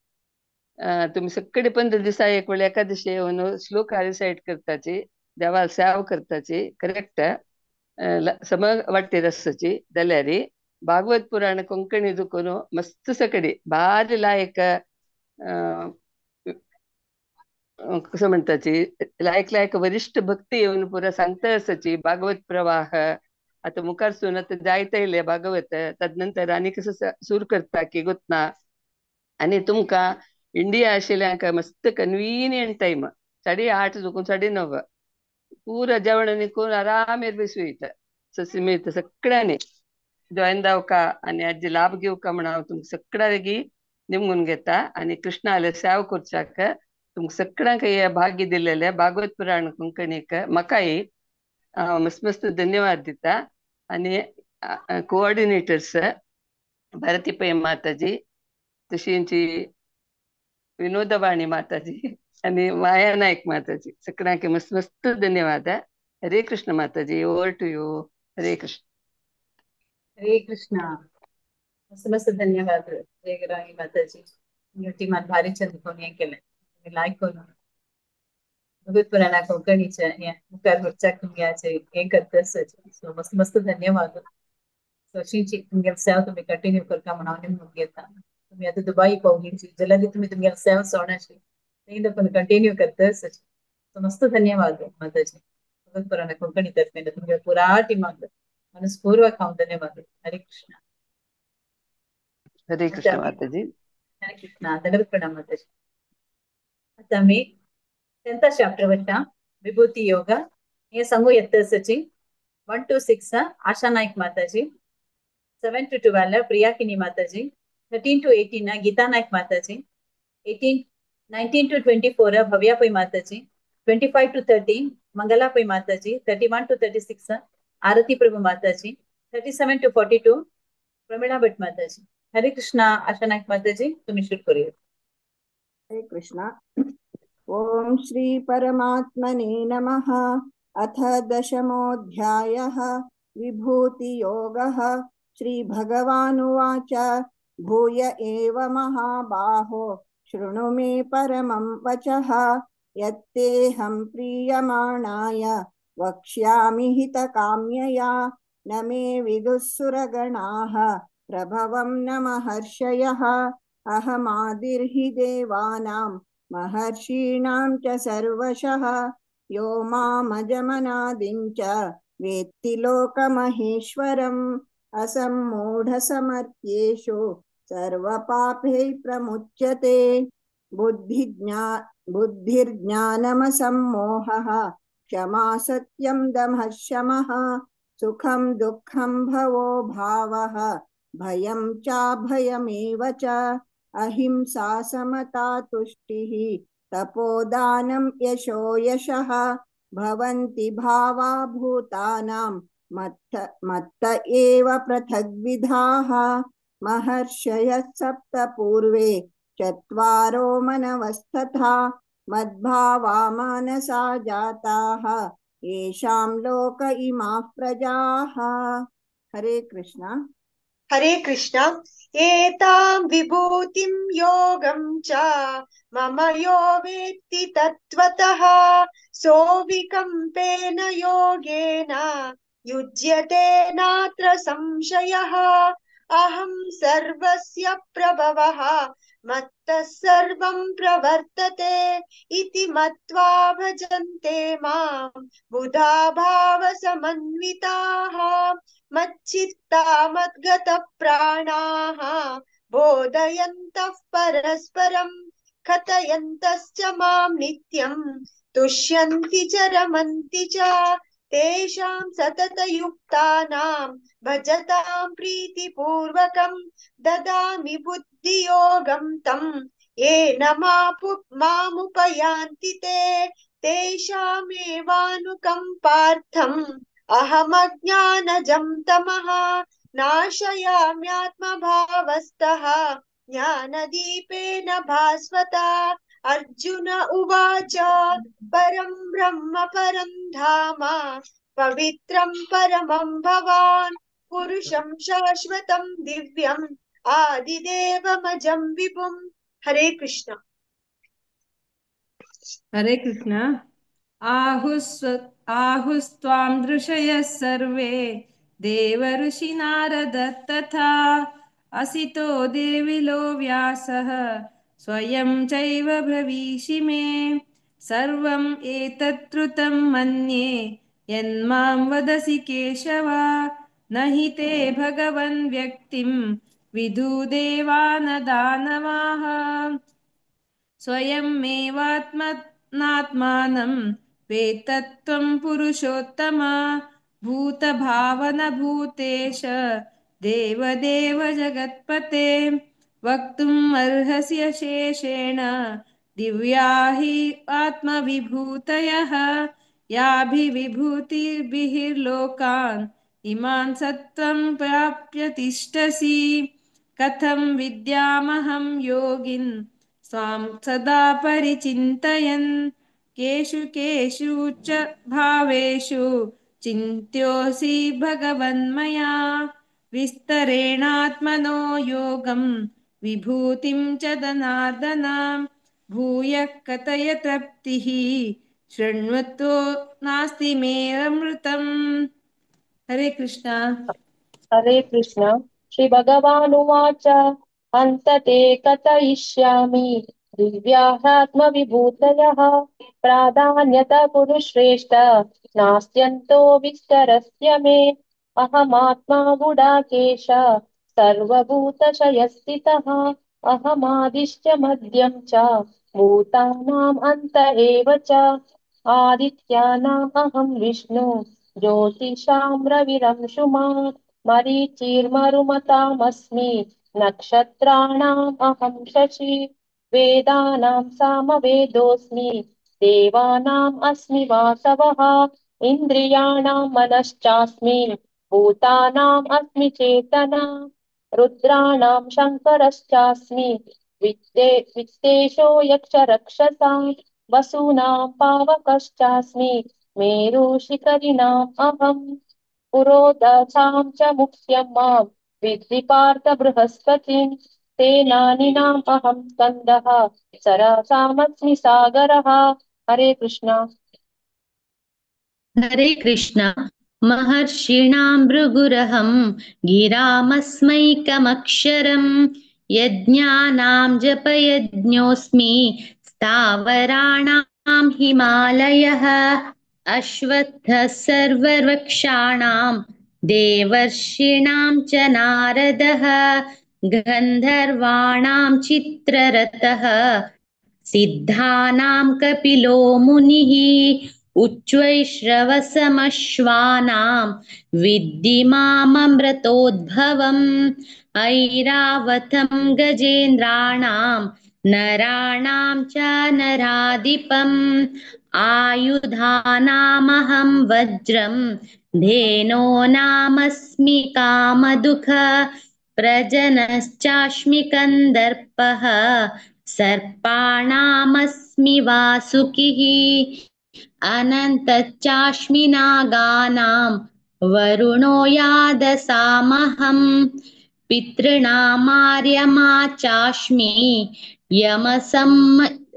तुमी सगळे 15 दिसा एक वेळ एकादशी येवन श्लोक रिसायट करताची, देवाक सेवा करताची, करेक्ट सम वाटेर आसची जाल्यार भागवत पुराण कोंकणी दुखून मस्त सगळे भारी लायक कसं म्हणताची लायक लायक वरिष्ठ भक्ती येवन पुरा सांगता आसाची भागवत प्रवाह। आतां मुखारसून आतां जायते येयले भागवत, तदनंतर आनी कसं सूर करता की गोतना। आनी तुमकां इंडिया आशिल्ल्यांक मस्त कन्विनियंट टायम 8:30 दुखून 9:30 पुरा जेवण निकून आरामेर बसू येता ससी सगळ्यांनी जॉयन जावका आनी हाजे लाभ घेवका म्हण हांव तुमकां सगळ्यांगी निमगून घेता। आनी कृष्णाले सेवा करच्याक तुमकां सगळ्यांक हे भाग्य दिलेले भागवत पुराण कोंकणीक म्हाकाय हांव मस्त मस्त धन्यवाद दिता। आनी कोऑर्डिनेटर्स भारती पै माताजी, तशींची विनोदवाणी माताजी आनी माया नायक माताजी, सगळ्यांक मस्त मस्त धन्यवाद। Hare Krishna Mataji, over to you. Hare Krishna. Hare Krishna. मस्त मस्त धन्यवाद जयगराणी माताजी। टीमान भारी चंद कोण हें केलें, तुमी लायक करून भगवत पुराणा कोंकणीचें हें मुखार व्हरच्याक तुमगे हें करता आसचें। सो मस्त मस्त धन्यवाद। सो अशीच तुमगेले सेवा तुमी कंटिन्यू करता म्हण हांव निमून घेता। तुमी आतां दुबाई पावली जाल्यार तुमी तुमगेले सेवा सोडाशी तें कंटिन्यू करता आसचें। सो मस्त धन्यवाद माताजी। भगवत पुराणा कोंकणी तर्फेन तुमगे पुरा टीमाक मनस्पूर्वक हांव धन्यवाद। हरे कृष्ण. हरे कृष्ण माताजी. हरे कृष्ण. दंडवत प्रणाम माताजी. आता आमी 10th chapter वता विभूती योग हे सांगू येता आसाची। 1 to 6 Asha Naik Mataji, 7 to 12 Priya Kini Mataji, 13 to 18 Geeta Naik Mataji, 19 to 24 Bhavya Pai Mataji, 25 to 30 Mangala Pai Mataji, 31 to 36 Arati Prabhu Mataji, 37 to 42 Pramila Bhat Mataji. Hare Krishna. Asha Naik Mataji तुम्ही सुरू करूया। हरे कृष्णा। ओम श्री परमात्मने नमः। अथ दशमोऽध्यायः विभूतियोगः। श्री भगवानुवाच। भूय एव महाबाहो शृणु मे परमं वचः। यत्तेऽहं प्रीयमाणाय वक्ष्यामि हितकाम्यया। न मे विदुः सुरगणाः प्रभवं न महर्षयः। अहमादिर्हि देवानां महर्षीणां च सर्वशः। यो मामजमनादिं च वेत्ति लोकमहेश्वरम्। असम्मूढसमर्थ्येषु सर्वपापैः प्रमुच्यते। बुद्धिर्ज्ञानमसम्मोहः क्षमा सत्यं दमः शमः। सुखं दुःखं भवो भावः भयं चाभयमेव च। अहिंसा समता तुष्टिः तपोदानं यशो यशः। भवन्ति भावा भूतानां मत्त एव पृथग्विधाः। महर्षयः सप्त पूर्वे चत्वारो मनवस्तथा। मद्भावा मानसा जाताः येषां लोक इमाः प्रजाः। हरे कृष्णा। हरे कृष्ण। एतां विभूतिं योगं च मम यो वेत्ति तत्त्वतः सोऽविकम्पेन योगेन युज्यते नात्र संशयः। अहं सर्वस्य प्रभवः मत्तः सर्वं प्रवर्तते इति मत्वा भजन्ते मां बुधा भावसमन्विताः। मच्चित्ता मद्गतप्राणाः बोधयन्तः परस्परं कथयन्तश्च मां नित्यं तुष्यन्ति च रमन्ति च। तेषां सततयुक्तानां भजतां प्रीतिपूर्वकं ददामि बुद्धियोगं तं येन मामुपयान्ति ते। तेषामेवानुकम्पार्थम् अहमज्ञानजं तमः नाशयाम्यात्मभावस्तः ज्ञानदीपेन भास्वता। अर्जुन उवाच परं ब्रह्म परं धाम पवित्रं परमं भवान् पुरुषं शाश्वतं दिव्यम् आदिदेवमजं विभुम्। हरे कृष्ण। हरे कृष्ण। आहुस्त्वां ऋषयः सर्वे देवर्षिनारद तथा असितो देविलो व्यासः स्वयं चैव ब्रवीषि मे। सर्वम् एतत्रुतं मन्ये यन्मां वदसि केशव न हि ते भगवन् व्यक्तिं विदुदेवा न दानवाः। स्वयमेवात्मनात्मानं वेत्तत्वं पुरुषोत्तम भूतभावन भूतेश देवदेव जगत्पते। वक्तुम् अर्हसि अशेषेण दिव्या हि आत्मविभूतयः याभिविभूतिभिर्लोकान् इमान् सत्त्वं प्राप्य तिष्ठसि। कथं विद्यामहं योगिन् स्वां सदा परिचिन्तयन् केषु केषु च भावेषु चिन्त्योऽसि भगवन्मया। विस्तरेणात्मनो योगं विभूतिं च धनार्दनां भूयः कथय तृप्तिः शृण्वतो नास्ति मे अमृतम्। हरे कृष्ण। हरे कृष्ण। श्री भगवानुवाच हन्त ते कथयिष्यामि दिव्यात्मविभूतयः प्राधान्यतः कुरुश्रेष्ठ नास्त्यन्तो विस्तरस्य मे। अहमात्मा गुडाकेश सर्वभूतशयस्थितः अहमादिश्च मध्यं च भूतानाम् अन्त एव च। आदित्यानाम् अहं विष्णु ज्योतिषां रविरंशुमान् मरीचिर्मरुमतामस्मि नक्षत्राणाम् अहं शशि वेदानां सामवेदोऽस्मि देवानाम् अस्मि वासवः इन्द्रियाणां मनश्चास्मि भूतानाम् अस्मि चेतना रुद्राणां शङ्करश्चास्मि वित्तेशो यक्षरक्षसां वसूनां पावकश्चास्मि मेरुशिखरिणाम् अहम् पुरोदशां च मुख्यं मां विद्धि पार्थ बृहस्पतिं तेनानिनाम् अहं स्कन्दः सरसामस्मि सागरः। हरे कृष्ण। हरे कृष्ण। महर्षीणां भृगुरहं गिरामस्मैकमक्षरं यज्ञानां जपयज्ञोऽस्मि स्थावराणां हिमालयः अश्वत्थः सर्ववृक्षाणां देवर्षीणां च नारदः गन्धर्वाणां चित्ररथः सिद्धानां कपिलो मुनिः उच्चैश्रवसमश्वानां विद्धि माममृतोद्भवम् ऐरावतं गजेन्द्राणां नराणां च नराधिपम् आयुधानामहं वज्रं धेनो नामस्मि कामदुःख प्रजनश्चास्मि कन्दर्पः सर्पाणामस्मि वासुकिः अनन्तश्चास्मि नागानां वरुणो यादसामहं पितॄणामार्यमा चास्मि यमसंयमतामहम्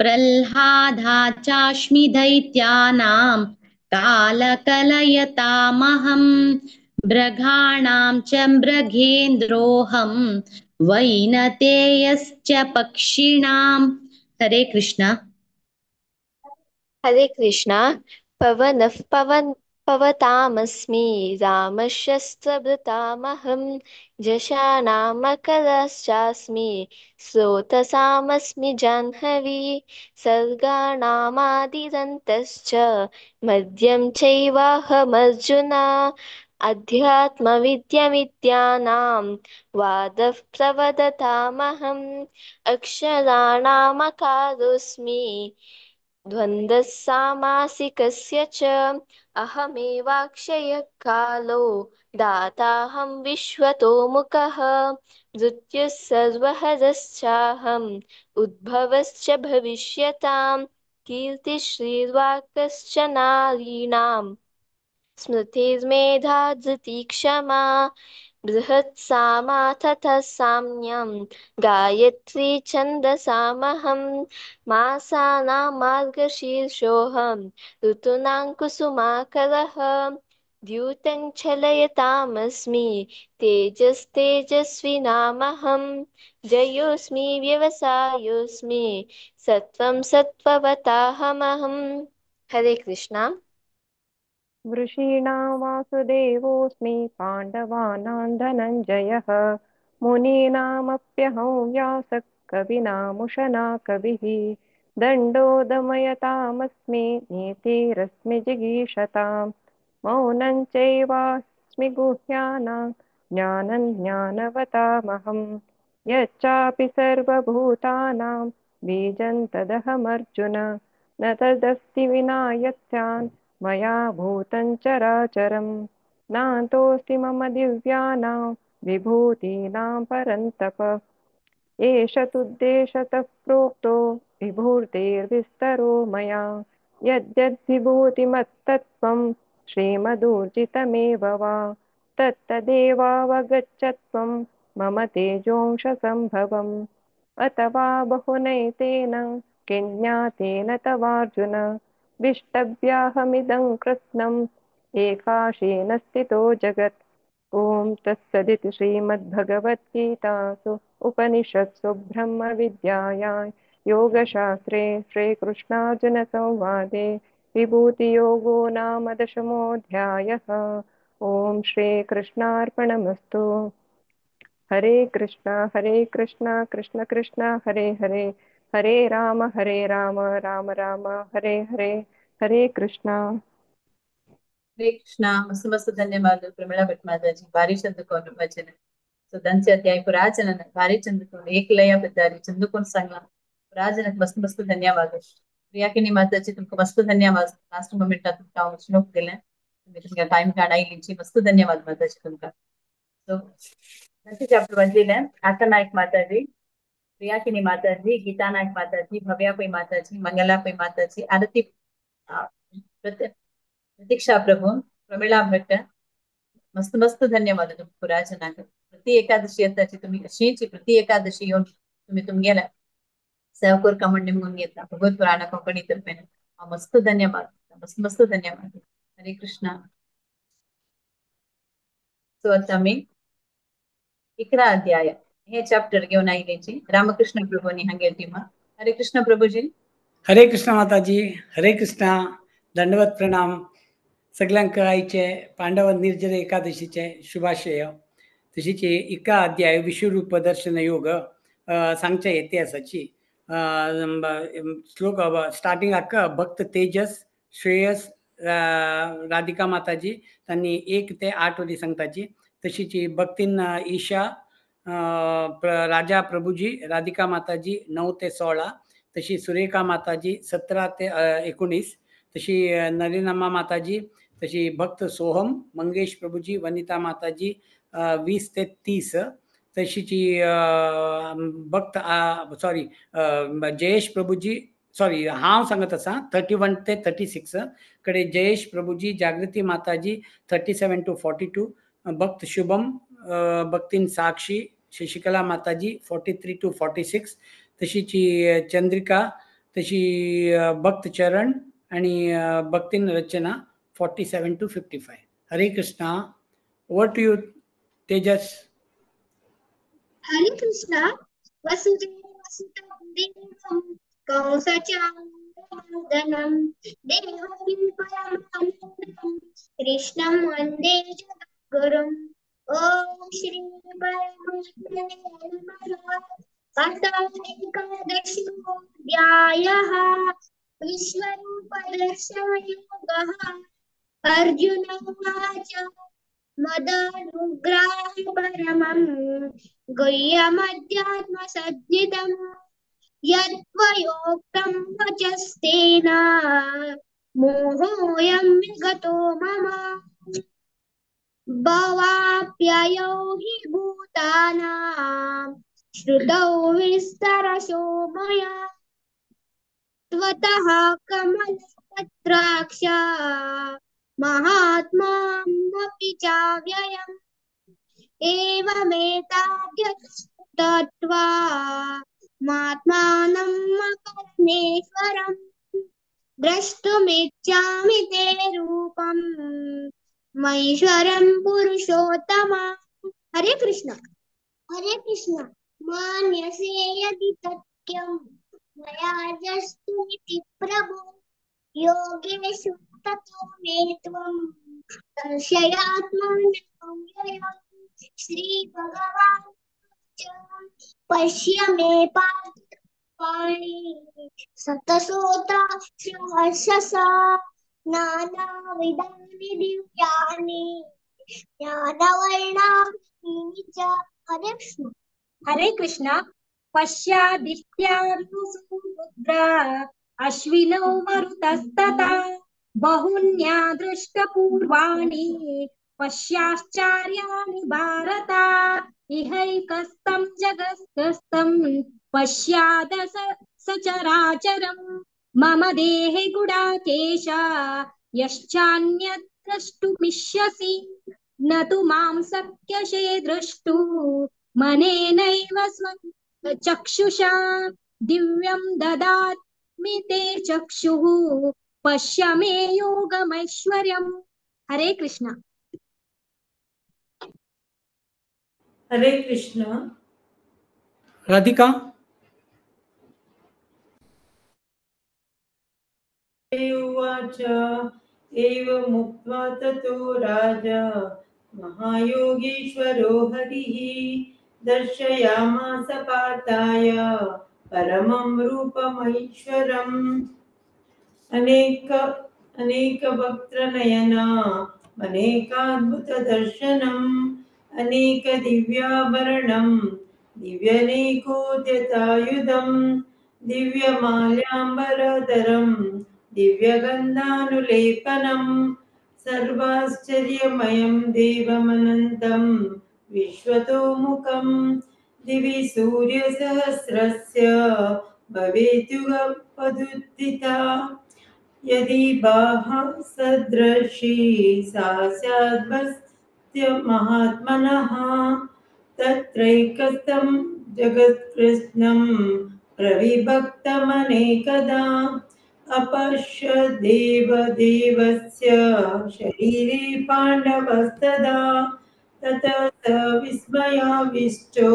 प्रह्लादा चास्मि दैत्यानां कालकलयतामहं मृगाणां च मृगेन्द्रोऽहं वैनतेयश्च पक्षिणां। हरे कृष्णा। हरे कृष्णा। पवनः पवन पवतामस्मि रामशस्त्रभृतामहं झषाणामकरश्चास्मि स्रोतसामस्मि जाह्नवी सर्गाणामादिरन्तश्च मद्यं चैवाहमर्जुन अध्यात्मविद्यमित्यानां वादः प्रवदतामहम् अक्षराणामकारोऽस्मि द्वन्द्वः सामासिकस्य च अहमेवाक्षयः कालो दाताहं विश्वतो मुखः मृत्युः सर्वहरश्चाहम् उद्भवश्च भविष्यतां कीर्तिश्रीर्वाकश्च नारीणां स्मृतिर्मेधा धृतिः क्षमा बृहत्सामा तथा साम्यं गायत्री छन्दसामहं मासानां मार्गशीर्षोऽहं ऋतूनां कुसुमाकरः द्यूतं चलयतामस्मि तेजस्तेजस्विनामहं जयोऽस्मि व्यवसायोऽस्मि सत्त्वं सत्त्ववताहमहं। हरे कृष्णा। वृषीणां वासुदेवोऽस्मि पाण्डवानां धनञ्जयः मुनीनामप्यहं व्यासः कविनामुशना कविः दण्डोदमयतामस्मि नीतिरस्मि जिगीषतां मौनं चैवास्मि गुह्यानां ज्ञानं ज्ञानवतामहं यच्चापि सर्वभूतानां बीजं तदहमर्जुन न तदस्ति विना यत्स्यान् मया भूतं चराचरं नान्तोऽस्ति मम दिव्यानां विभूतीनां परन्तप एष तुद्देशतः प्रोक्तो विभूतेर्विस्तरो मया यद्यद्विभूतिमत्तत्त्वं श्रीमदूर्जितमेव वा तत्तदेवावगच्छत्वं मम तेजोंशसम्भवम् अथवा बहुनैतेन किं ज्ञातेन तवार्जुन विष्टभ्याहमिदं कृत्स्नम् एकाशेन स्थितो जगत्। ॐ तत्सदिति श्रीमद्भगवद्गीतासु उपनिषत्सु ब्रह्मविद्यायां योगशास्त्रे श्रीकृष्णार्जुनसंवादे विभूतियोगो नाम दशमोऽध्यायः। ॐ श्रीकृष्णार्पणमस्तु। हरे कृष्णा कृष्ण कृष्ण हरे हरे हरे राम राम राम हरे हरे। हरे कृष्णा। हरे कृष्णा। मस्त मस्त धन्यवाद प्रमिळा भट माताजी। भारी चंद्रकोण वचन सो दंचे अध्याय पुराजन भारी चंद्रकोण एकलया बद्दारी चंद्रकोण सांगला पुराजन मस्त मस्त धन्यवाद। प्रियाकिनी माताजी तुमका मस्त धन्यवाद। लास्ट मोमेंटा तुमका हांव श्लोक दिलें तुम्ही तुमका टाइम काड आयलीची मस्त धन्यवाद माताजी तुमका। सो दंचे चॅप्टर वाचलें आका नायक माताजी, प्रियाकिनी माताजी, गीता नायक माताजी, भव्या पै माताजी, मंगला पै माताजी, आरती प्रतीक्षा प्रभु, प्रमिळा भट्ट मस्त मस्त धन्यवाद तुमकां पुराजनाक। प्रति एकादशी येताची तुम्ही अशीच प्रति एकादशी येवन तुम्ही तुमगेल्या सेवा करका म्हण निमगून घेता भगवत पुराणा कोंकणी तर्फेन हांव मस्त धन्यवाद, मस्त मस्त धन्यवाद। हरे कृष्णा। सो आतां आमी 11 अध्याय हे चॅप्टर घेवन आयिल्ल्याची रामकृष्ण प्रभूंनी हांगेर टिमा। हरे कृष्ण प्रभूजी। हरे कृष्ण माताजी। हरे कृष्णा। दंडवत प्रणाम सगळ्यांक आयचे पांडव निर्जर एकादशीचे शुभाशय। तशीच 11 अध्याय विश्वरूप दर्शन योग सांगच्या इतिहासाची श्लोक स्टार्टिंगाक भक्त तेजस श्रेयस राधिका माताजी त्यांनी 1 ते 8 वरी सांगताची। तशीच भक्तीन ईशा राजा प्रभूजी राधिका माताजी 9 ते 16, तशी सुरेखा माताजी 17 ते 19, तशी नलिनम्मा माताजी, तशी भक्त सोहम मंगेश प्रभूजी वनिता माताजी 20 ते 30, तशीची भक्त सॉरी जयेश प्रभूजी सॉरी हांव सांगत आसा 31 ते 36 कडे जयेश प्रभुजी, जागृती माताजी 37 टू 42, भक्त शुभम, भक्तीन साक्षी, शशिकला माताजी 43 टू 46, तशीच चंद्रिका, तशी भक्त चरण आणि भक्तीन Rachana 47 to 55. Hare Krishna. Over to you Tejas. Hare Krishna. Vasudeva देवं कंसचाणूरमर्दनं देवकी परमानन्दं कृष्णं वन्दे जगद्गुरुम्. ॐ श्री परमात्मने नमः. अथ एकादशोऽध्यायः विश्वरूपदर्शनयोगः. अर्जुन उवाच मदनुग्रह परमं गुह्यमध्यात्मसज्जितं यत्त्वयोक्तं वचस्तेन मोहोऽयं विगतो मम. भवाप्ययो हि भूतानां श्रुतौ विस्तरशो मया त्वतः कमलपत्राक्ष महात्मामपि चाव्ययम्. एवमेताद्यत्वा मात्मानं परमेश्वरं द्रष्टुमिच्छामि ते रूपं महेश्वरं पुरुषोत्तम. हरे कृष्ण. हरे कृष्ण. मान्यसे यदि तथ्यं मया जस्तुमिति प्रभो योगेषु ततो मे त्वं दर्शयात्मानं व्ययम्. श्री भगवान् पश्य मे पाणि सतसोताश्रवशसा नानाविधानि दिव्यानि ज्ञानवर्णानि च. हरे कृष्ण. हरे कृष्ण. पश्यादित्यानुसुरुद्रा अश्विनौ मरुतस्तथा बहुन्या दृष्टपूर्वाणि पश्याश्चार्याणि भारत. इहैकस्तं जगत्स्थं पश्याद सचराचरं मम देहे गुडाकेश यश्चान्यत् द्रष्टुमिष्यसि न तु मां शक्यसे द्रष्टु मनेनैव चक्षुषा दिव्यं ददामि ते चक्षुः पश्य मे योगमैश्वर्यम्. हरे कृष्ण. हरे कृष्ण. राधिका. उवाच एवमुक्त्वा ततो राजा महायोगीश्वरो हरिः दर्शयामास पार्थाय परमं रूपमैश्वरम्. अनेक अनेकवक्त्रनयना अनेकाद्भुतदर्शनम् अनेकदिव्याभरणं दिव्यनेकोद्यतायुधं दिव्यमाल्याम्बरधरं दिव्यगन्धानुलेपनं सर्वाश्चर्यमयं देवमनन्तं विश्वतोमुखं दिवि सूर्यसहस्रस्य भवेद्युगपदुत्थिता. यदि बाह सदृशी सा स्याद्भस्त्य महात्मनः तत्रैकस्तं जगत्कृत्स्नं प्रविभक्तमनेकदा. अपश्यद्देवदेवस्य शरीरे पाण्डवस्तदा ततः स विस्मयाविष्टो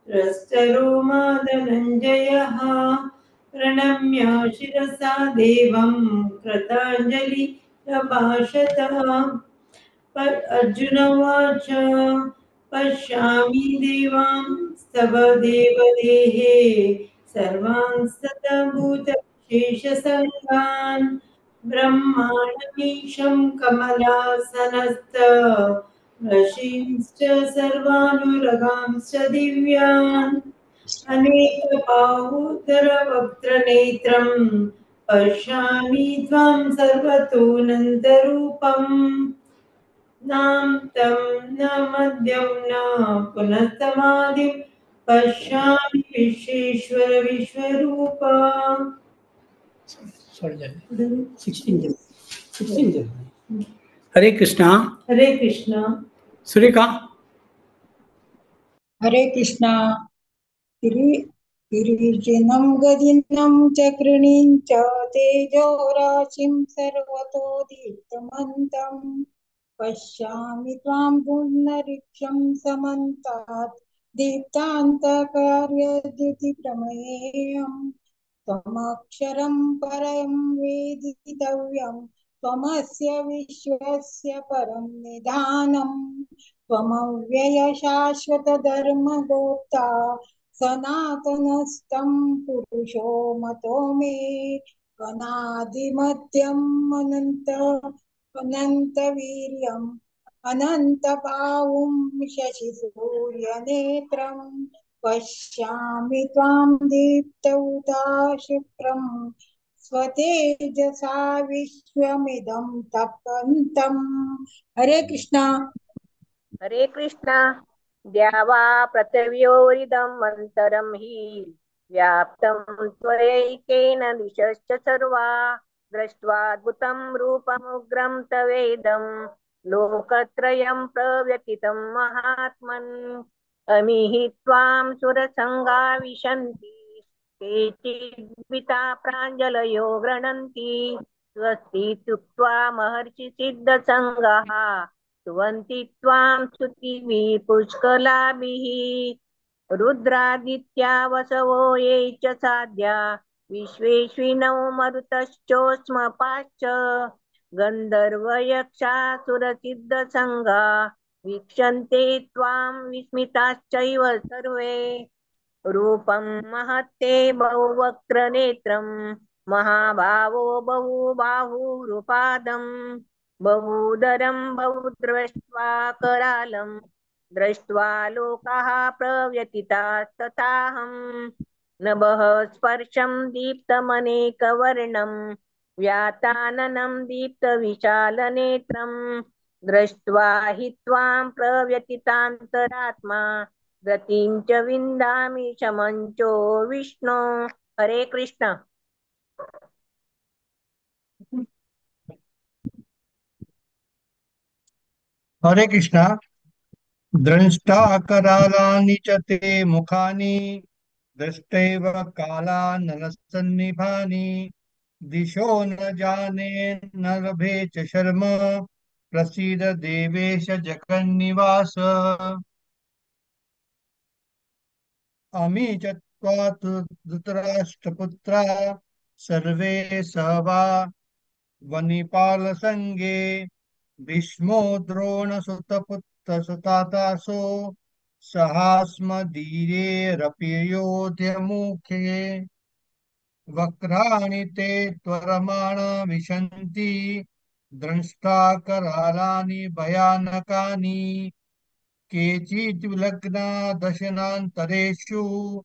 रष्टरोमा धनञ्जयः प्रणम्य शिरसा देवं कृताञ्जलिरभाषत. अर्जुन उवाच पश्यामि देवांस्तव देवदेहे सर्वांस्तथा भूतविशेषसङ्गान् ब्रह्माणमीशं कमलासनस्थ ऋषींश्च सर्वानुरगांश्च दिव्यान्. अनेकबाहुधरवक्त्रनेत्रं पश्यामि त्वां सर्वतोऽनन्तरूपम्. नां तं न मध्यं न पुनस्तमादिं पश्यामि विश्वेश्वर विश्वरूप. सॉरी जाले 16 जाले 16 जाले. हरे कृष्णा. हरे कृष्णा. सुरेखा. हरे कृष्णा. किरीटिनं गदिनं चक्रिणीं च तेजोराशिं सर्वतो दीप्तमन्तं पश्यामि त्वां पुण्डरीक्षं समन्तात् दीप्तान्तकार्यद्युतिप्रमेयं त्वमक्षरं परं वेदितव्यं त्वमस्य विश्वस्य परं निधानं त्वमव्यय शाश्वतधर्मगोप्ता सनातनस्तं पुरुषो मतो मे. अनादिमत्यम् अनन्त अनन्तवीर्यम् अनन्तबाहुं शशिसूर्यनेत्रं पश्यामि त्वां दीप्तौदाशुक्रं स्वतेजसा विश्वमिदं तपन्तम्. हरे कृष्णा. हरे कृष्णा. द्यावा पृथिव्योरिदम् अन्तरं हि व्याप्तं त्वयैकेन दिशश्च सर्वा दृष्ट्वाद्भुतं रूपमुग्रं तवेदं लोकत्रयं प्रव्यथितं महात्मन्. अमिहि त्वां सुरसङ्गा विशन्ति केचिद्विता प्राञ्जलयो गृह्णन्ति स्वस्तीत्युक्त्वा महर्षिसिद्धसङ्गाः स्तुवन्ति त्वां स्तुतिभिः पुष्कलाभिः. रुद्रादित्या वसवो ये च साध्या विश्वेश्विनौ मरुतश्चोष्मपाश्च गन्धर्वयक्षासुरसिद्धसङ्गा वीक्षन्ते त्वां विस्मिताश्चैव सर्वे. रूपं महत्ते बहुवक्त्रनेत्रं महाभावो बहुबाहुरुपादं बहुदरं बहुद्रष्ट्वा करालं दृष्ट्वा लोकाः प्रव्यथितास्तथाहं. नभः स्पर्शं दीप्तमनेकवर्णं व्याताननं दीप्तविशालनेत्रं दृष्ट्वा हि त्वां प्रव्यथितान्तरात्मा गतिं च विन्दामि शमं च विष्णो. हरे कृष्ण. हरे कृष्णा. द्रष्टा करालानि च ते मुखानि दृष्टैव कालानलसन्निभानि दिशो न जाने न लभे च शर्म प्रसीद देवेश जगन्निवास. अमी च त्वा धृतराष्ट्रपुत्रा सर्वे सहवा वनिपालसङ्गे भीष्मो द्रोणसुतपुत्रसुतासो सहास्मदीरेरपि योध्यमुखे. वक्राणि ते त्वरमाणा विशन्ति द्रष्टा करालानि भयानकानि केचित् विलग्ना दशनान्तरेषु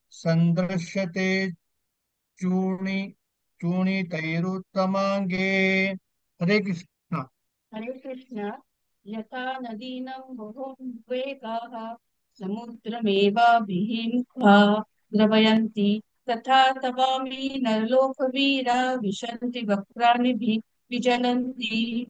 संदृश्यते चूर्णि चूर्णितैरुत्तमाङ्गे. हरे कृष्ण. हरे कृष्ण. यथा नदीनं बहुवेगाः समुद्रमेवाभिमुखा द्रवयन्ति तथा तवामि नरलोकवीरा विशन्ति वक्राणि विजनन्ति.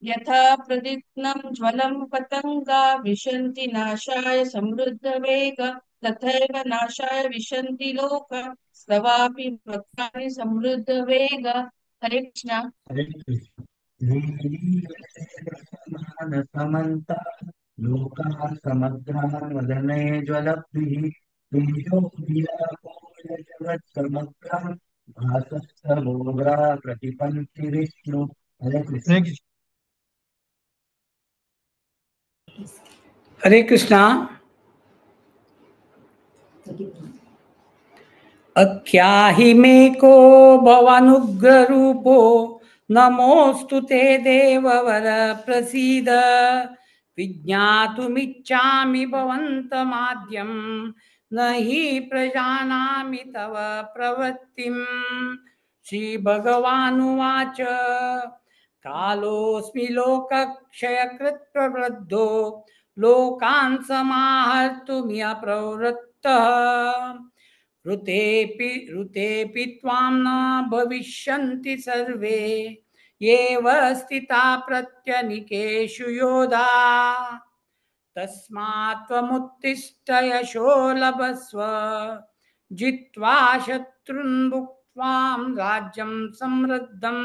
यथा प्रदीप्तं ज्वलं पतङ्गा विशन्ति नाशाय समृद्धवेग तथैव नाशाय विशन्ति लोक स्तवापि वक्राणि समृद्धवेग. हरे कृष्ण. हरे कृष्ण. समन्ता लोकाः समग्रान् वदने ज्वलद्भिः तेजो जगत्समग्रं भासस्तमोग्रा प्रतिपन्ति विष्णु. हरे कृष्ण. हरे कृष्णा. अख्याहि मे को भवानुग्ररूपो नमोऽस्तु ते देववर प्रसीद. विज्ञातुमिच्छामि भवन्तमाद्यं न हि प्रजानामि तव प्रवृत्तिम्. श्रीभगवानुवाच कालोऽस्मि लोकक्षयकृत् प्रवृद्धो लोकान् समाहर्तुमिह प्रवृत्तः. ऋतेऽपि ऋतेऽपि त्वां न भविष्यन्ति सर्वे येव स्थिता प्रत्यनिकेषु योधा। तस्मात् त्वमुत्तिष्ठ यशो लभस्व जित्वा शत्रून् भुक्त्वां राज्यं समृद्धं।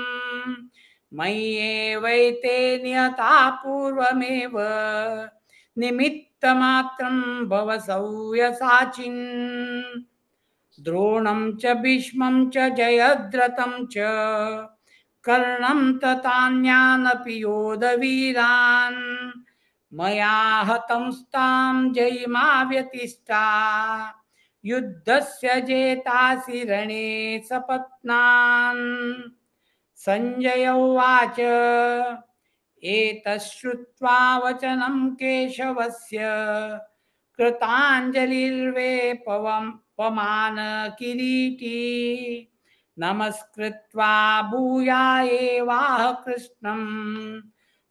मय्येवैते नियता पूर्वमेव निमित्तमात्रं भव सव्यसाचिन्। द्रोणं च भीष्मं च जयद्रथं च कर्णं तथान्यानपि योधवीरान्। मया हतंस्तां जयिमा व्यतिष्ठा युद्धस्य जेतासि रणे सपत्नान्। संजय उवाच एतच्छ्रुत्वा वचनं केशवस्य कृताञ्जलिर्वेपवं पमान किरीटी। नमस्कृत्वा भूया एवाह कृष्णं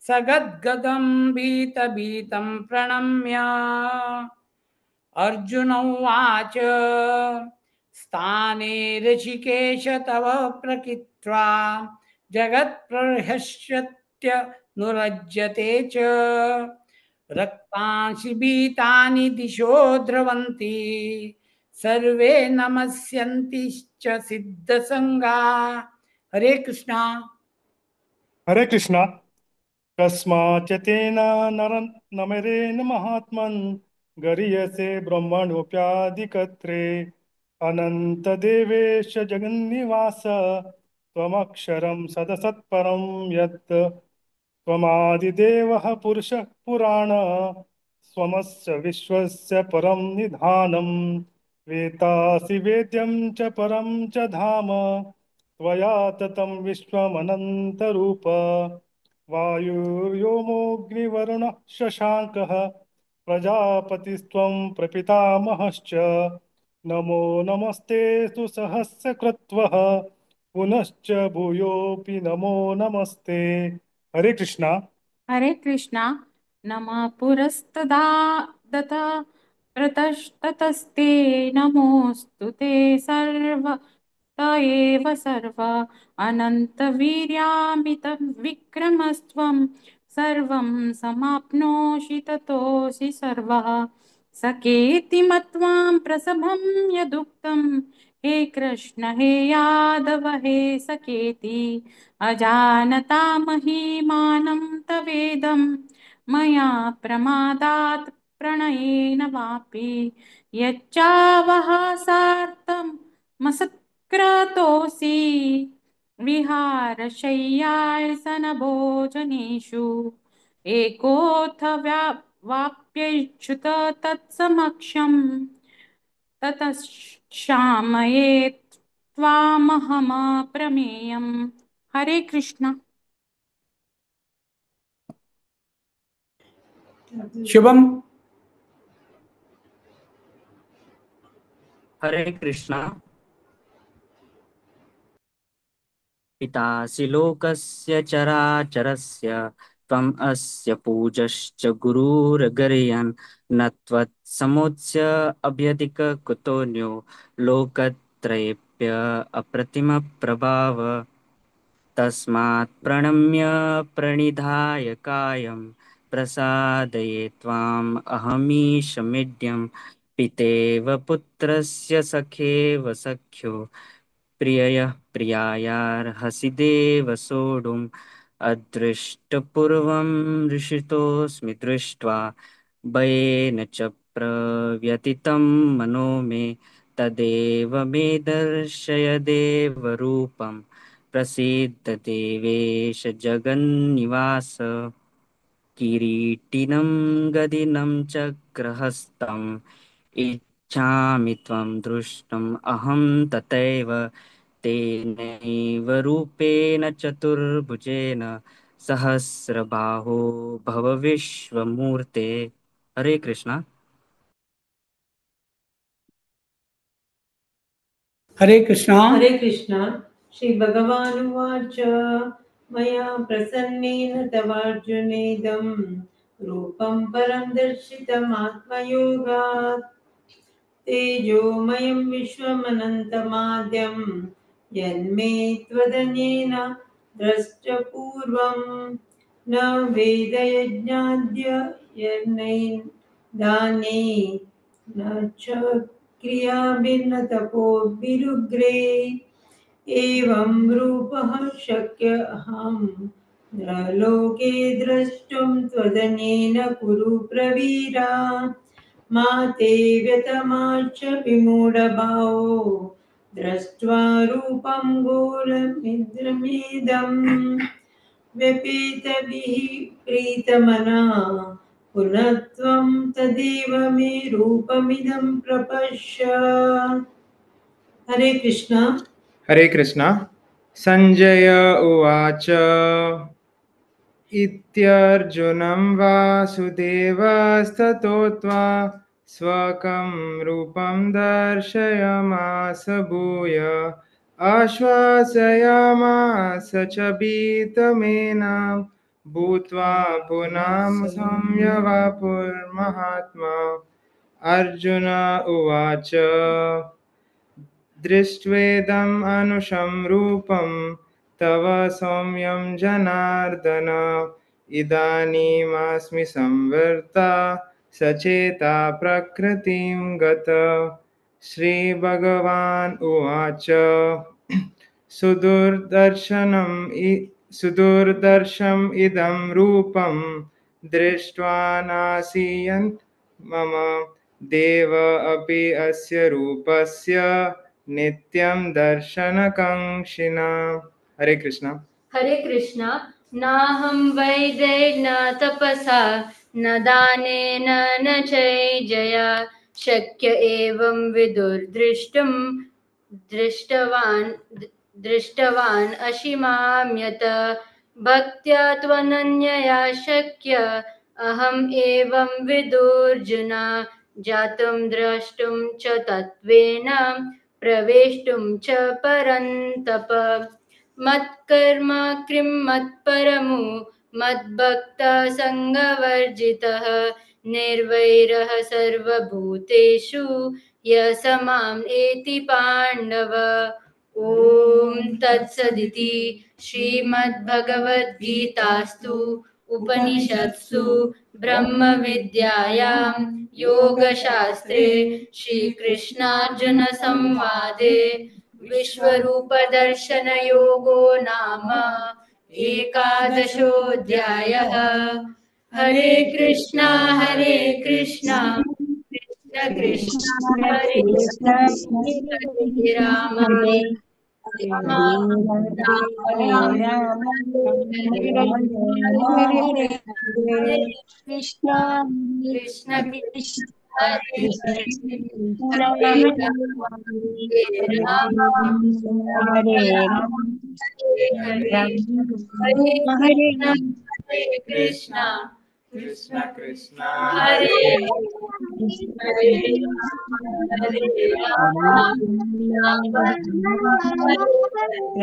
सगद्गदं भीतभीतं प्रणम्य। अर्जुन उवाच स्थाने ऋषिकेश तव प्रकृत्वा जगत्प्रहस्यत्य नुरज्यते च। रक्तांसि भीतानि दिशो द्रवन्ति सर्वे नमस्यन्ति च सिद्धसंगा। हरे कृष्णा। हरे कृष्णा। कस्माच्च तेन नमरेण महात्मन् गरीयसे ब्रह्मणोऽप्यादिकर्त्रे। अनन्तदेवेश जगन्निवास त्वमक्षरं सदसत्परं यत् त्वमादिदेवः पुरुषः पुराण स्वमस्य विश्वस्य परं निधानं। वेतासि वेद्यं च परं च धाम त्वया ततं विश्वमनन्तरूप। वायुर्व्योमोऽग्निवरुणः शशाङ्कः प्रजापतिस्त्वं प्रपितामहश्च। नमो नमस्ते सुसहस्रक्रत्वः पुनश्च भूयोऽपि नमो नमस्ते। हरे कृष्णा। हरे कृष्णा। नमः पुरस्तदा दत प्रतस्ततस्ते नमोऽस्तु ते सर्व त एव सर्व अनन्तवीर्यामितं विक्रमस्त्वं सर्वं समाप्नोषि ततोऽसि सर्वः। सखेति मत्वां प्रसभं यदुक्तं हे कृष्ण हे यादव हे सखेति। अजानता महिमानं तवेदं मया प्रमादात् प्रणयेन वापि यच्चावः सार्थमसत्क्रतोऽसि विहारशय्यासनभोजनेषु। एकोऽथ वाप्यच्युत तत्समक्षं ततः त्वामहमप्रमेयम्। हरे कृष्ण। शुभम। हरे कृष्णा। पितासि लोकस्य चराचरस्य त्वम् अस्य पूजश्च गुरुर्गरीयान्। न त्वत्समोऽस्य अभ्यधिक कुतोऽन्यो लोकत्रयेऽप्य अप्रतिमप्रभाव। तस्मात् प्रणम्य प्रणिधाय कायं प्रसादये त्वाम् अहमीशमीड्यं। पितेव पुत्रस्य सखेव सख्यो प्रिययः प्रियायार्हसि देव सोढुम्। अदृष्टपूर्वं ऋषितोऽस्मि दृष्ट्वा भयेन च प्रव्यथितं मनो मे। तदेव मे दर्शय देवरूपं प्रसीद देवेश जगन्निवास। किरीटिनं गदिनं चक्रहस्तम् इच्छामि त्वं दृष्टुम् अहं तथैव तेनैव रूपेण चतुर्भुजेन सहस्रबाहो भव विश्वमूर्ते। हरे कृष्णा। हरे कृष्णा। हरे कृष्णा। श्री भगवानुवाच मया प्रसन्नेन तवार्जुनेदं रूपं परं दर्शितमात्मयोगात्। तेजोमयं विश्वमनन्तमाद्यं यन्मे त्वदन्येन द्रष्टपूर्वं न वेदयज्ञाद्य यज्ञैर्दाने न च क्रियाभिर्न तपोभिरुग्रे। एवं रूपः शक्य अहं लोके द्रष्टुं त्वदन्येन कुरु प्रवीरा। मा ते व्यतमाच्च विमूढभावो दृष्ट्वा रूपं घोरमिद्रमेदं व्यपेतभिः प्रीतमना पुनः त्वं तदेव मे रूपमिदं प्रपश्य। हरे कृष्णा। हरे कृष्णा। संजय उवाच इत्यर्जुनं वासुदेवस्ततोत्वा स्वकं रूपं दर्शयामास भूय आश्वासयामास च भीतमेनां भूत्वा पुनः संयवापुर्महात्मा। अर्जुन उवाच दृष्ट्वेदम् अनुशं रूपं तव सौम्यं जनार्दन इदानीमस्मि संवृत्ता सचेता प्रकृतिं गत। श्रीभगवान् उवाच सुदुर्दर्शम् इदं रूपं दृष्ट्वा नासीयन् मम देव अपि अस्य रूपस्य नित्यं दर्शनकाङ्क्षिणा। हरे कृष्णा। हरे कृष्णा। नाहं वैदैर्न तपसा न दानेन न चैजया शक्य एवं विदुर्दृष्टुं दृष्टवान् अशिमाम्यत। भक्त्या त्वनन्यया शक्य अहम् एवं विदुर्जुन जातुं द्रष्टुं च तत्त्वेन प्रवेष्टुं च परन्तप। मत्कर्म कृं मत्परमु मद्भक्तसङ्गवर्जितः निर्वैरः सर्वभूतेषु य समां एति पाण्डव। ॐ तत्सदिति श्रीमद्भगवद्गीतास्तु उपनिषत्सु ब्रह्मविद्यायां योगशास्त्रे श्रीकृष्णार्जुनसंवादे विश्वरूपदर्शनयोगो नाम एकादशोऽध्यायः। हरे कृष्णा हरे कृष्णा कृष्ण कृष्ण हरे हरे राम राम राम राम हरे कृष्ण कृष्ण कृष्ण हरे हरे राम हरे राम हरे हरे हरे कृष्ण कृष्ण कृष्ण हरे हरे हरे राम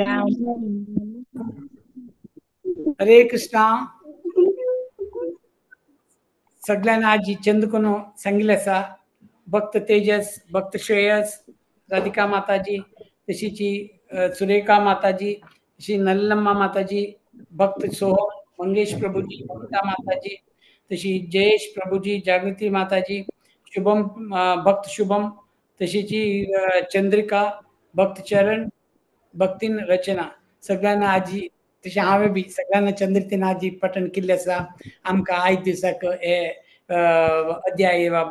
राम। हरे कृष्णा। सगळ्यांना आजी चंद्रकोनो सांगितलं आसा। भक्त तेजस, भक्त श्रेयस, राधिका माताजी, तशीची सुरेखा माताजी, तशी नल्लम्मा माताजी, भक्त सोहम, मंगेश प्रभुजी, ममता माताजी, तशी जयेश प्रभुजी, जागृती माताजी, शुभम भक्त शुभम, तशीची चंद्रिका, भक्त चरण, भक्तीन रचना, सगळ्यांना आजी तशें हांवें बी सगळ्यांना चंद्रतीन आजी पठण केल्लें आसा। आमकां आयज दिसाक हे अध्याय वा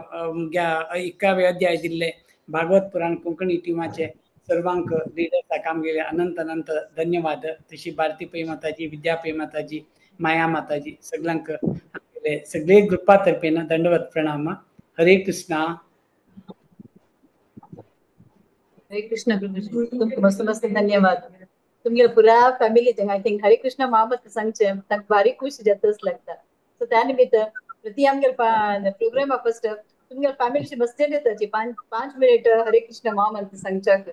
11वे अध्याय दिल्ले भागवत पुराण कोंकणी टिमाचे सर्वांक लिडर्साक आमगेले अनंत अनंत धन्यवाद। तशी भारती पै माताजी, विद्या पै माताजी, माया माताजी सगळ्यांक आमगेले सगळे ग्रुपा तर्फेन दंडवत प्रणाम। हरे कृष्णा। हरे कृष्ण प्रभुजी, तुमकां मस्त मस्त धन्यवाद। तुमगे पुरा फॅमिली I think हरे कृष्ण मामत सांगचे तांकां बारीक खुशी जातच लागता। सो त्या निमित्त प्रति आमगे प्रोग्राम फर्स्ट तुमगे फॅमिलीची मस्ती येताची 5 मिनिट हरे कृष्ण मामत सांगच्याक।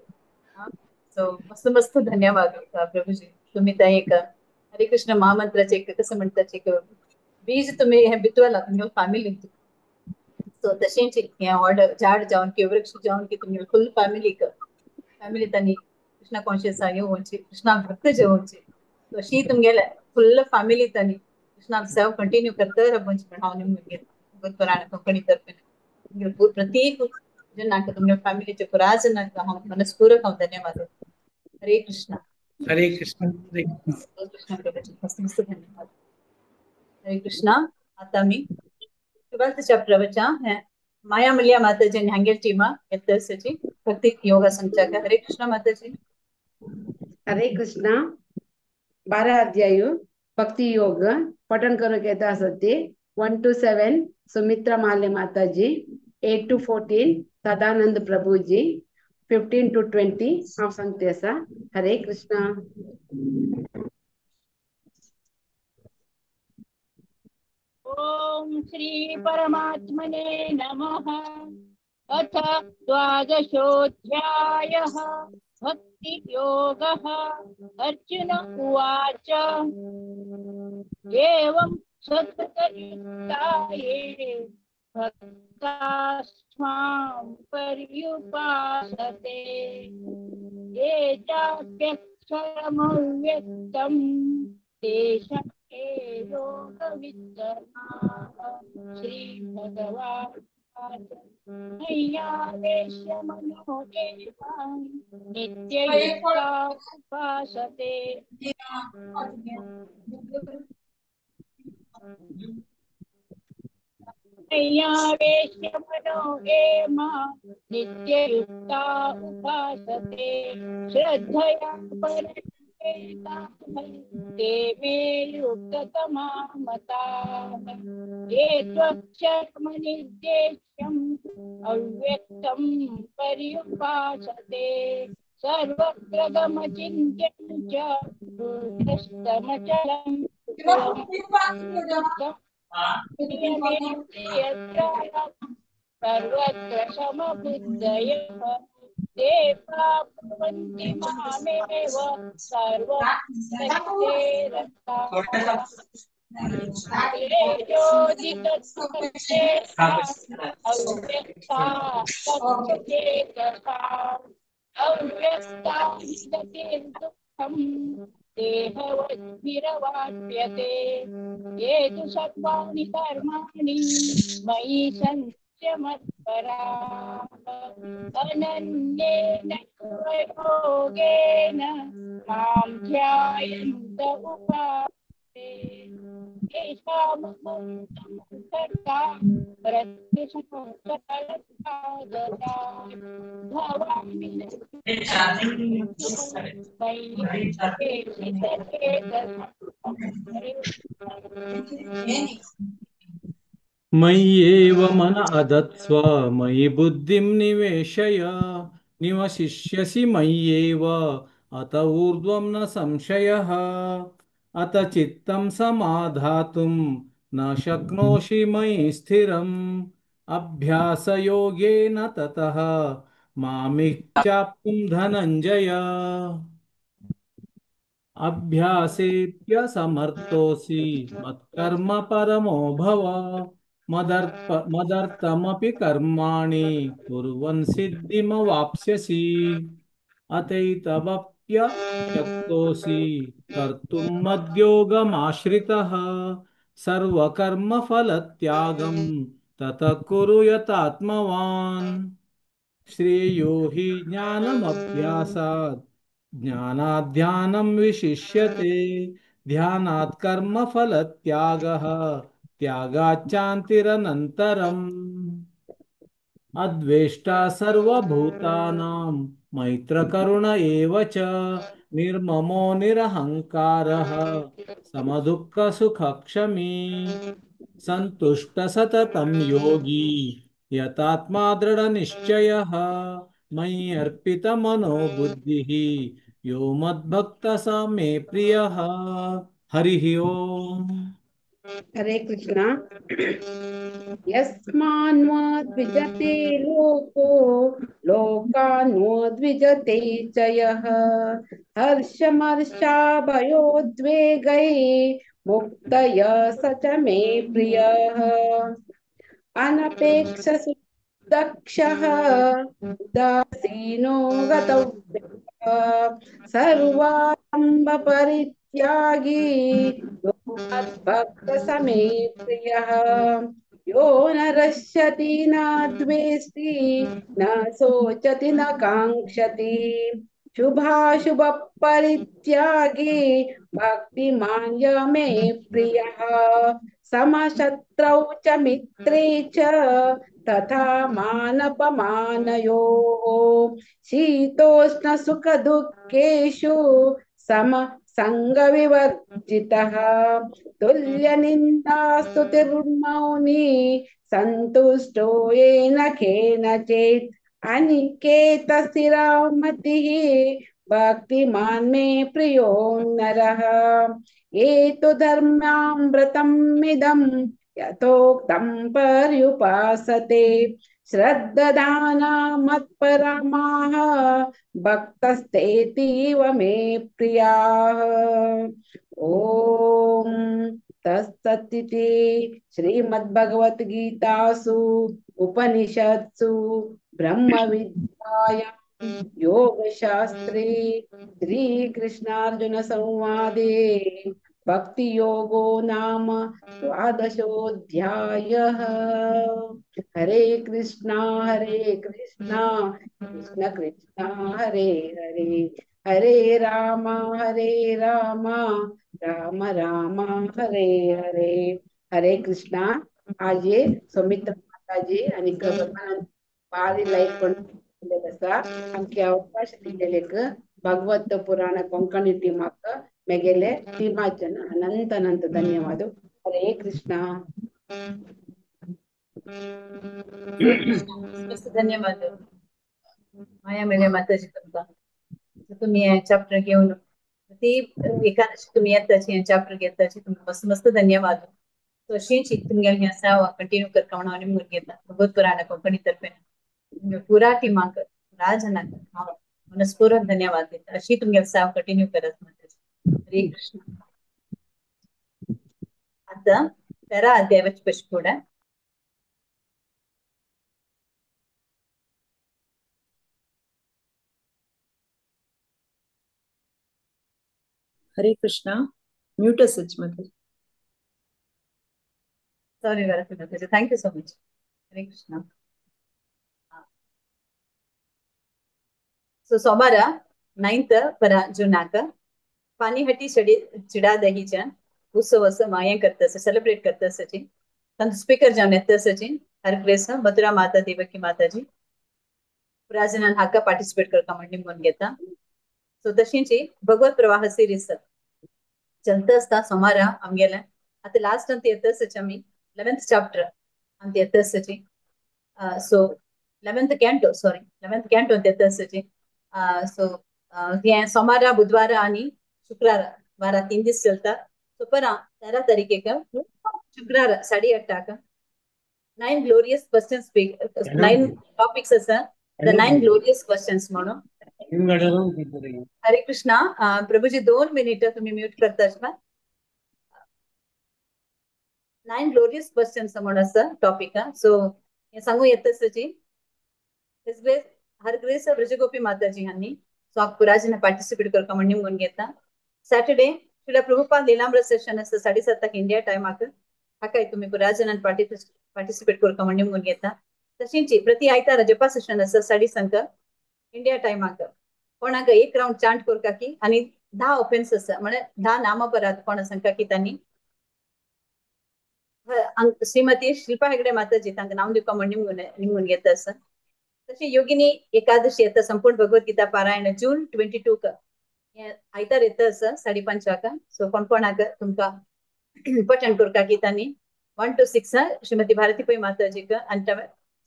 सो मस्त मस्त धन्यवाद प्रभुजी। तुम्ही त्या एक हरे कृष्ण महामंत्राचे एक कसं म्हणतात एक बीज तुम्ही हे बितवला तुमगे फॅमिलीत। सो तशेंच हें व्हड झाड जावन की वृक्ष जावन की तुमगे फुल फॅमिलीक फॅमिली तांणी कृष्णा कॉन्शियस येवची, कृष्णा भक्त जेवची, अशी तुमगेले फुल फॅमिली तांणी कृष्णा सेवा कंटिन्यू करता राबोवची म्हण हांव निमगे भगवत कंपनी तर्फे तुमगे प्रत्येक जनाक तुमगे फॅमिलीचे पुरा जनाक हांव मनस्पूर्वक हांव धन्यवाद. हरे कृष्णा. हरे कृष्ण. हरे कृष्ण प्रभूजी, मस्त मस्त धन्यवाद. हरे कृष्णा. आता मी 12th chapter वचा है माया मलिया माता जी हांगेर टीमा एतसची भक्ति योगा संचालक. हरे कृष्णा माता जी. हरे कृष्णा. 12 अध्याय भक्ति योग पठन करो कहता सत्य 1 to 7 Sumitra Male Mata ji, 8 to 14 Sadanand Prabhu ji, 15 to 20 हांव सांगते आसा. हरे कृष्णा. ओम श्री परमात्मने नमः. अथ द्वादशोऽध्यायः भक्तियोगः. अर्जुन उवाच एवं सततयुक्ताये भक्तास्त्वां पर्युपासते ये चाप्यक्षरमव्यक्तं तेषां योगवित्तमाः. श्री भगवान् मय्यावेश्य मनो देवां नित्ययुक्ता उपासते. मय्यावेश्य मनो मां नित्ययुक्ता उपासते श्रद्धया परमेता ते मे युक्ततमा मताः. ये त्वक्षरमनिर्देश्यम् अव्यक्तं पर्युपासते सर्वत्र गमचिन्त्यं च कूटस्थमचलं सर्वत्र समबुद्धयः ते प्राप्नुवन्ति मामेव सर्वं देहवद्भिरवाप्यते. ये तु सर्वाणि कर्माणि मयि सन्त्य मत्पराः अनन्येन योगेन मां ध्यायन्त उपासते. तेषामहं प्रत्यक्षं भवामि मय्येव मन अदत्स्व मयि बुद्धिं निवेशय निवशिष्यसि मय्येव अत ऊर्ध्वं न संशयः. अत चित्तं समाधातुं न शक्नोषि मयि स्थिरम् अभ्यासयोगेन ततः मामिच्छाप्तुं धनञ्जय. अभ्यासेऽप्यसमर्थोऽसि मत्कर्म परमो भव मदर्थमपि कर्माणि कुर्वन् सिद्धिमवाप्स्यसि. अतैतवप्यशक्तोऽसि कर्तुं मद्योगमाश्रितः सर्वकर्मफलत्यागं ततः कुरु यतात्मवान्. श्रेयो हि ज्ञानमभ्यासात् ज्ञानात् ध्यानं विशिष्यते ध्यानात् कर्मफलत्यागः त्यागाच्चान्तिरनन्तरम्. अद्वेष्टा सर्वभूतानां मैत्रकरुण एव च निर्ममो निरहङ्कारः समदुःखसुखक्षमी सन्तुष्ट सततं योगी यतात्मा दृढनिश्चयः मयि अर्पितमनो बुद्धिः यो मद्भक्तः स मे प्रियः. हरिः ओम्. हरे कृष्णा. यस्मान्वा द्विजते लोको लोकान्वो द्विजते च यः हर्षमर्षाभयोद्वेगैः मुक्तय स च मे प्रियः. अनपेक्ष दक्षः उदासीनो गतव्यः सर्वारंभ परित्यागी यो मद्भक्तः स मे प्रियः। यो न रश्यति न द्वेष्टि न शोचति न काङ्क्षति शुभाशुभ परित्यागी भक्तिमान् य मे प्रियः। समशत्रौ च मित्रे च तथा मानपमानयोः शीतोष्ण सुख दुःखेषु सम संगविवर्जितः तुल्यनिन्दास्तुतिर्मौनी सन्तुष्टो येन केनचित् अनिकेतस्थिरमतिः भक्तिमान् मे प्रियो नरः। एतु धर्मामृतमिदं यथोक्तं पर्युपासते श्रद्दधाना मत्परमाः भक्तस्तेतीव मे प्रियाः। ॐ तत्सदिति श्रीमद्भगवद्गीतासु उपनिषत्सु ब्रह्मविद्यायां योगशास्त्रे श्रीकृष्णार्जुन संवादे भक्तियोगो नाम द्वादशोऽध्यायः। हरे कृष्णा कृष्ण कृष्ण हरे हरे हरे राम राम राम हरे हरे। हरे कृष्णा। आज सौमित्र माताजी आणि बारी लाईक पण आसा आमके अवकाश दिलेलेक भागवत पुराण कोंकणी टीमाक मेगेले टीमाचन अनंत अनंत धन्यवाद। हरे कृष्णा। धन्यवाद माया मेले माताजी तुमका तुम्ही चॅप्टर घेऊन ती एकादशी तुम्ही येताची चॅप्टर घेताची तुमका मस्त मस्त धन्यवाद। तशीच तुमगे हें आसा कंटिन्यू करता म्हणून आनी मुर घेता भगवत पुराण कोंकणी तर्फे पुरा टीमाक राजनाक हांव मनस्पूर्वक धन्यवाद दिता। अशी तुमगे सेवा कंटिन्यू करत माताजी। हरे कृष्ण। आता तेरा अध्याय पशी फुडें हरे कृष्णा। म्यूट सच माताजी। Sorry Mataji, thank you so much. Hare Krishna. So सोमार 9th परा जूनाक पानीहटी चिडादहीच्या उत्सव असं माया करता सेलिब्रेट करता सची तांचो स्पीकर जावन येता सची हर ग्रेस मथुरा माता देवकी माताजी पुराजनान हाका पार्टिसिपेट करता म्हण निमून घेता। सो तशींची भगवत प्रवाह सिरीज चलता आसता सोमारा आमगेले आतां लास्ट अंत येता सच आमी 11th chapter अंत येता सची so 11th canto sorry 11th canto अंत येता सची सो हे सोमारा बुधवारा आणि शुक्रारा वारा 3 दीस चलता। सो परा 13 तारीखेक शुक्रारा 8:30 9 ग्लोरियस क्वेश्चन्स 9 टॉपिक्स आसा the 9 glorious questions म्हणून। हरे कृष्णा। प्रभूजी 2 मिनिट तुम्ही म्यूट करता। 9 ग्लोरियस क्वेश्चन्स म्हणून आसा टॉपिक। सो हे सांगू येता सची हर ग्रेस ब्रजगोपी माताजी हांनी सो पुराजन पार्टिसिपेट करता म्हण निमगून घेता। सॅटरडे श्रीला प्रभुपाद लीलामृत सेशन आसा 7:30 इंडिया टायमाक हाकाय तुम्ही पुराजनान पार्टिसिपेट करता म्हण निमगून घेता। तशींची प्रति आयतारा जपा सेशन आसा 6:30 इंडिया टायमाक कोणाक एक राउंड चांट करता की आनी 10 ऑफेन्स आसा म्हणजे 10 नामपराध कोणा सांगता की तांणी श्रीमती शिल्पा हेगडे माताजी तांकां नांव दिवपा म्हण निमगून घेता आसा। तशी योगिनी एकादशी येता संपूर्ण भगवद्गीता पारायण जून 22 आयतार येता आसा 5:30. सो कोण कोणाक तुमकां पठण करता की तांणी 1 to 6 Shrimati Bharati Pai माताजीक आनी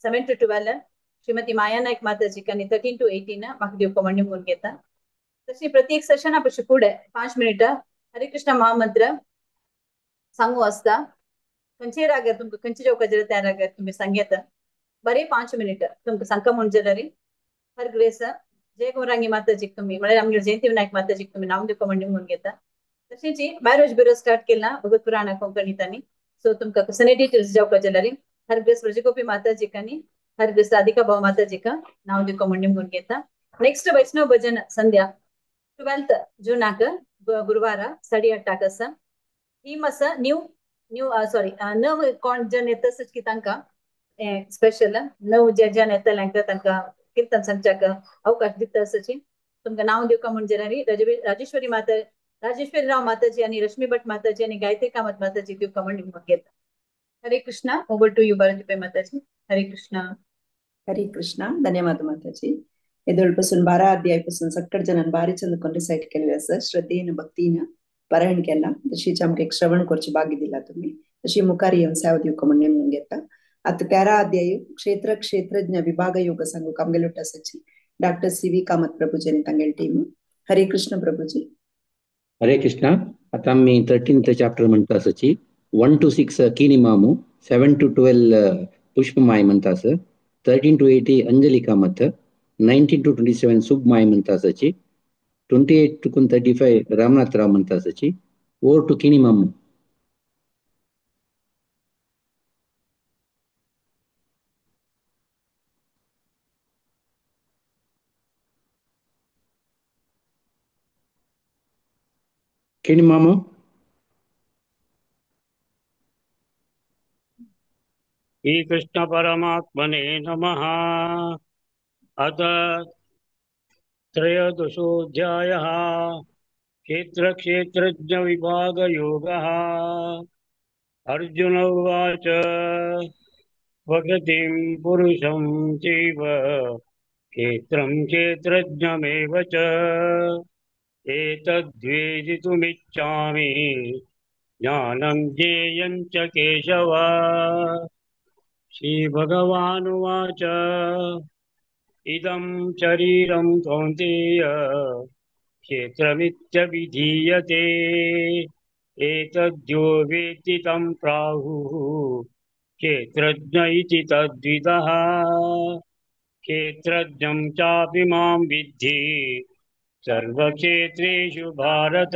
7 to 12 Shrimati माया नायक माताजीक आनी 13 to 18 म्हाका दिवपा म्हण निमगून घेता। तशी प्रत्येक सेशना पशी फुडें 5 मिनटां हरे कृष्ण महामंत्र सांगू आसता खंयचे रागार तुमकां खंयचे जेवका जाल्यार त्या रागार तुमी सांगयता बरे 5 मिनटां तुमकां सांगता म्हण जाल्यार हर ग्रेस जय गौरांगी माताजीक तुमी म्हळ्यार आमगेर जयंती विनायक माताजीक तुमी नांव दिवपा म्हण निमगून घेता। तशीच मॅरेज ब्युरो स्टार्ट केला भगवत पुराणा कोंकणी तांणी। सो तुमकां कसले डिटेल्स जावपा जाल्यार हरग्रेस ब्रजगोपी माताजी आणि हरग्रेस राधिका भाऊ माताजी का नाव दिवका म्हणून म्हणून घेता. नेक्स्ट वैष्णव भजन संध्या 12 जूनाक गुरुवार 8:30 आसा. ही मासा न्यू न्यू सॉरी नव कोण जण येता की तांकां स्पेशल नव जे जण येतले तांकां कीर्तन सांगच्याक अवकाश दिता आसाची. तुमकां नांव दिवका म्हण जाल्यार राजेश्वरी माता राजेश्वरी राव माताजी आणि रश्मी भट माताजी आणि गायत्री कामत माताजी दिवका म्हण घेता. Hare Krishna. Over to you Bharati Mataji. Hare Krishna. Hare Krishna. धन्यवाद माताजी. एदोळपासून 12 अध्यायपासून सक्कड जणांनी भारी चंद कोण रिसाइट केलेले आसा श्रद्धेन भक्तीन पारायण केला. तशीच आमकां एक श्रवण करची भाग्य दिला तुम्ही. तशी मुखार येवन सेवा दिवका म्हण नेमून घेता. आता 13 अध्याय क्षेत्र क्षेत्रज्ञ विभाग योग सांगूक आमगेले आसाची डॉक्टर सी व्ही कामत प्रभुजी आनी तांगेली टीम. हरे कृष्ण प्रभुजी. हरे कृष्ण. आता आमी 13th chapter म्हणटा आसाची. 1 to 6 Kini Mamu, 7 to 12 Pushpamai म्हणटा आसा, 13 to 80 Anjali Kamath, 19 to 27 Submai म्हणटा आसाची, 28 to 35 Ramnath Rao म्हणटा आसाची. ओवर टू किनी मामू. किनी मामू. श्री कृष्ण परमात्मने नमः. अथ त्रयोदशोऽध्यायः क्षेत्र क्षेत्रज्ञ विभाग योगः. अर्जुन उवाच प्रकृतिं पुरुषं चैव क्षेत्रं क्षेत्रज्ञमेव च एतद्वेदितुमिच्छामि ज्ञानं ज्ञेयं च केशव. श्रीभगवानुवाच इदं शरीरं कौन्तेय क्षेत्रमित्यभिधीयते एतद्यो वेत्ति तं प्राहुः क्षेत्रज्ञ इति तद्विदः. क्षेत्रज्ञं चापि मां विद्धि सर्वक्षेत्रेषु भारत.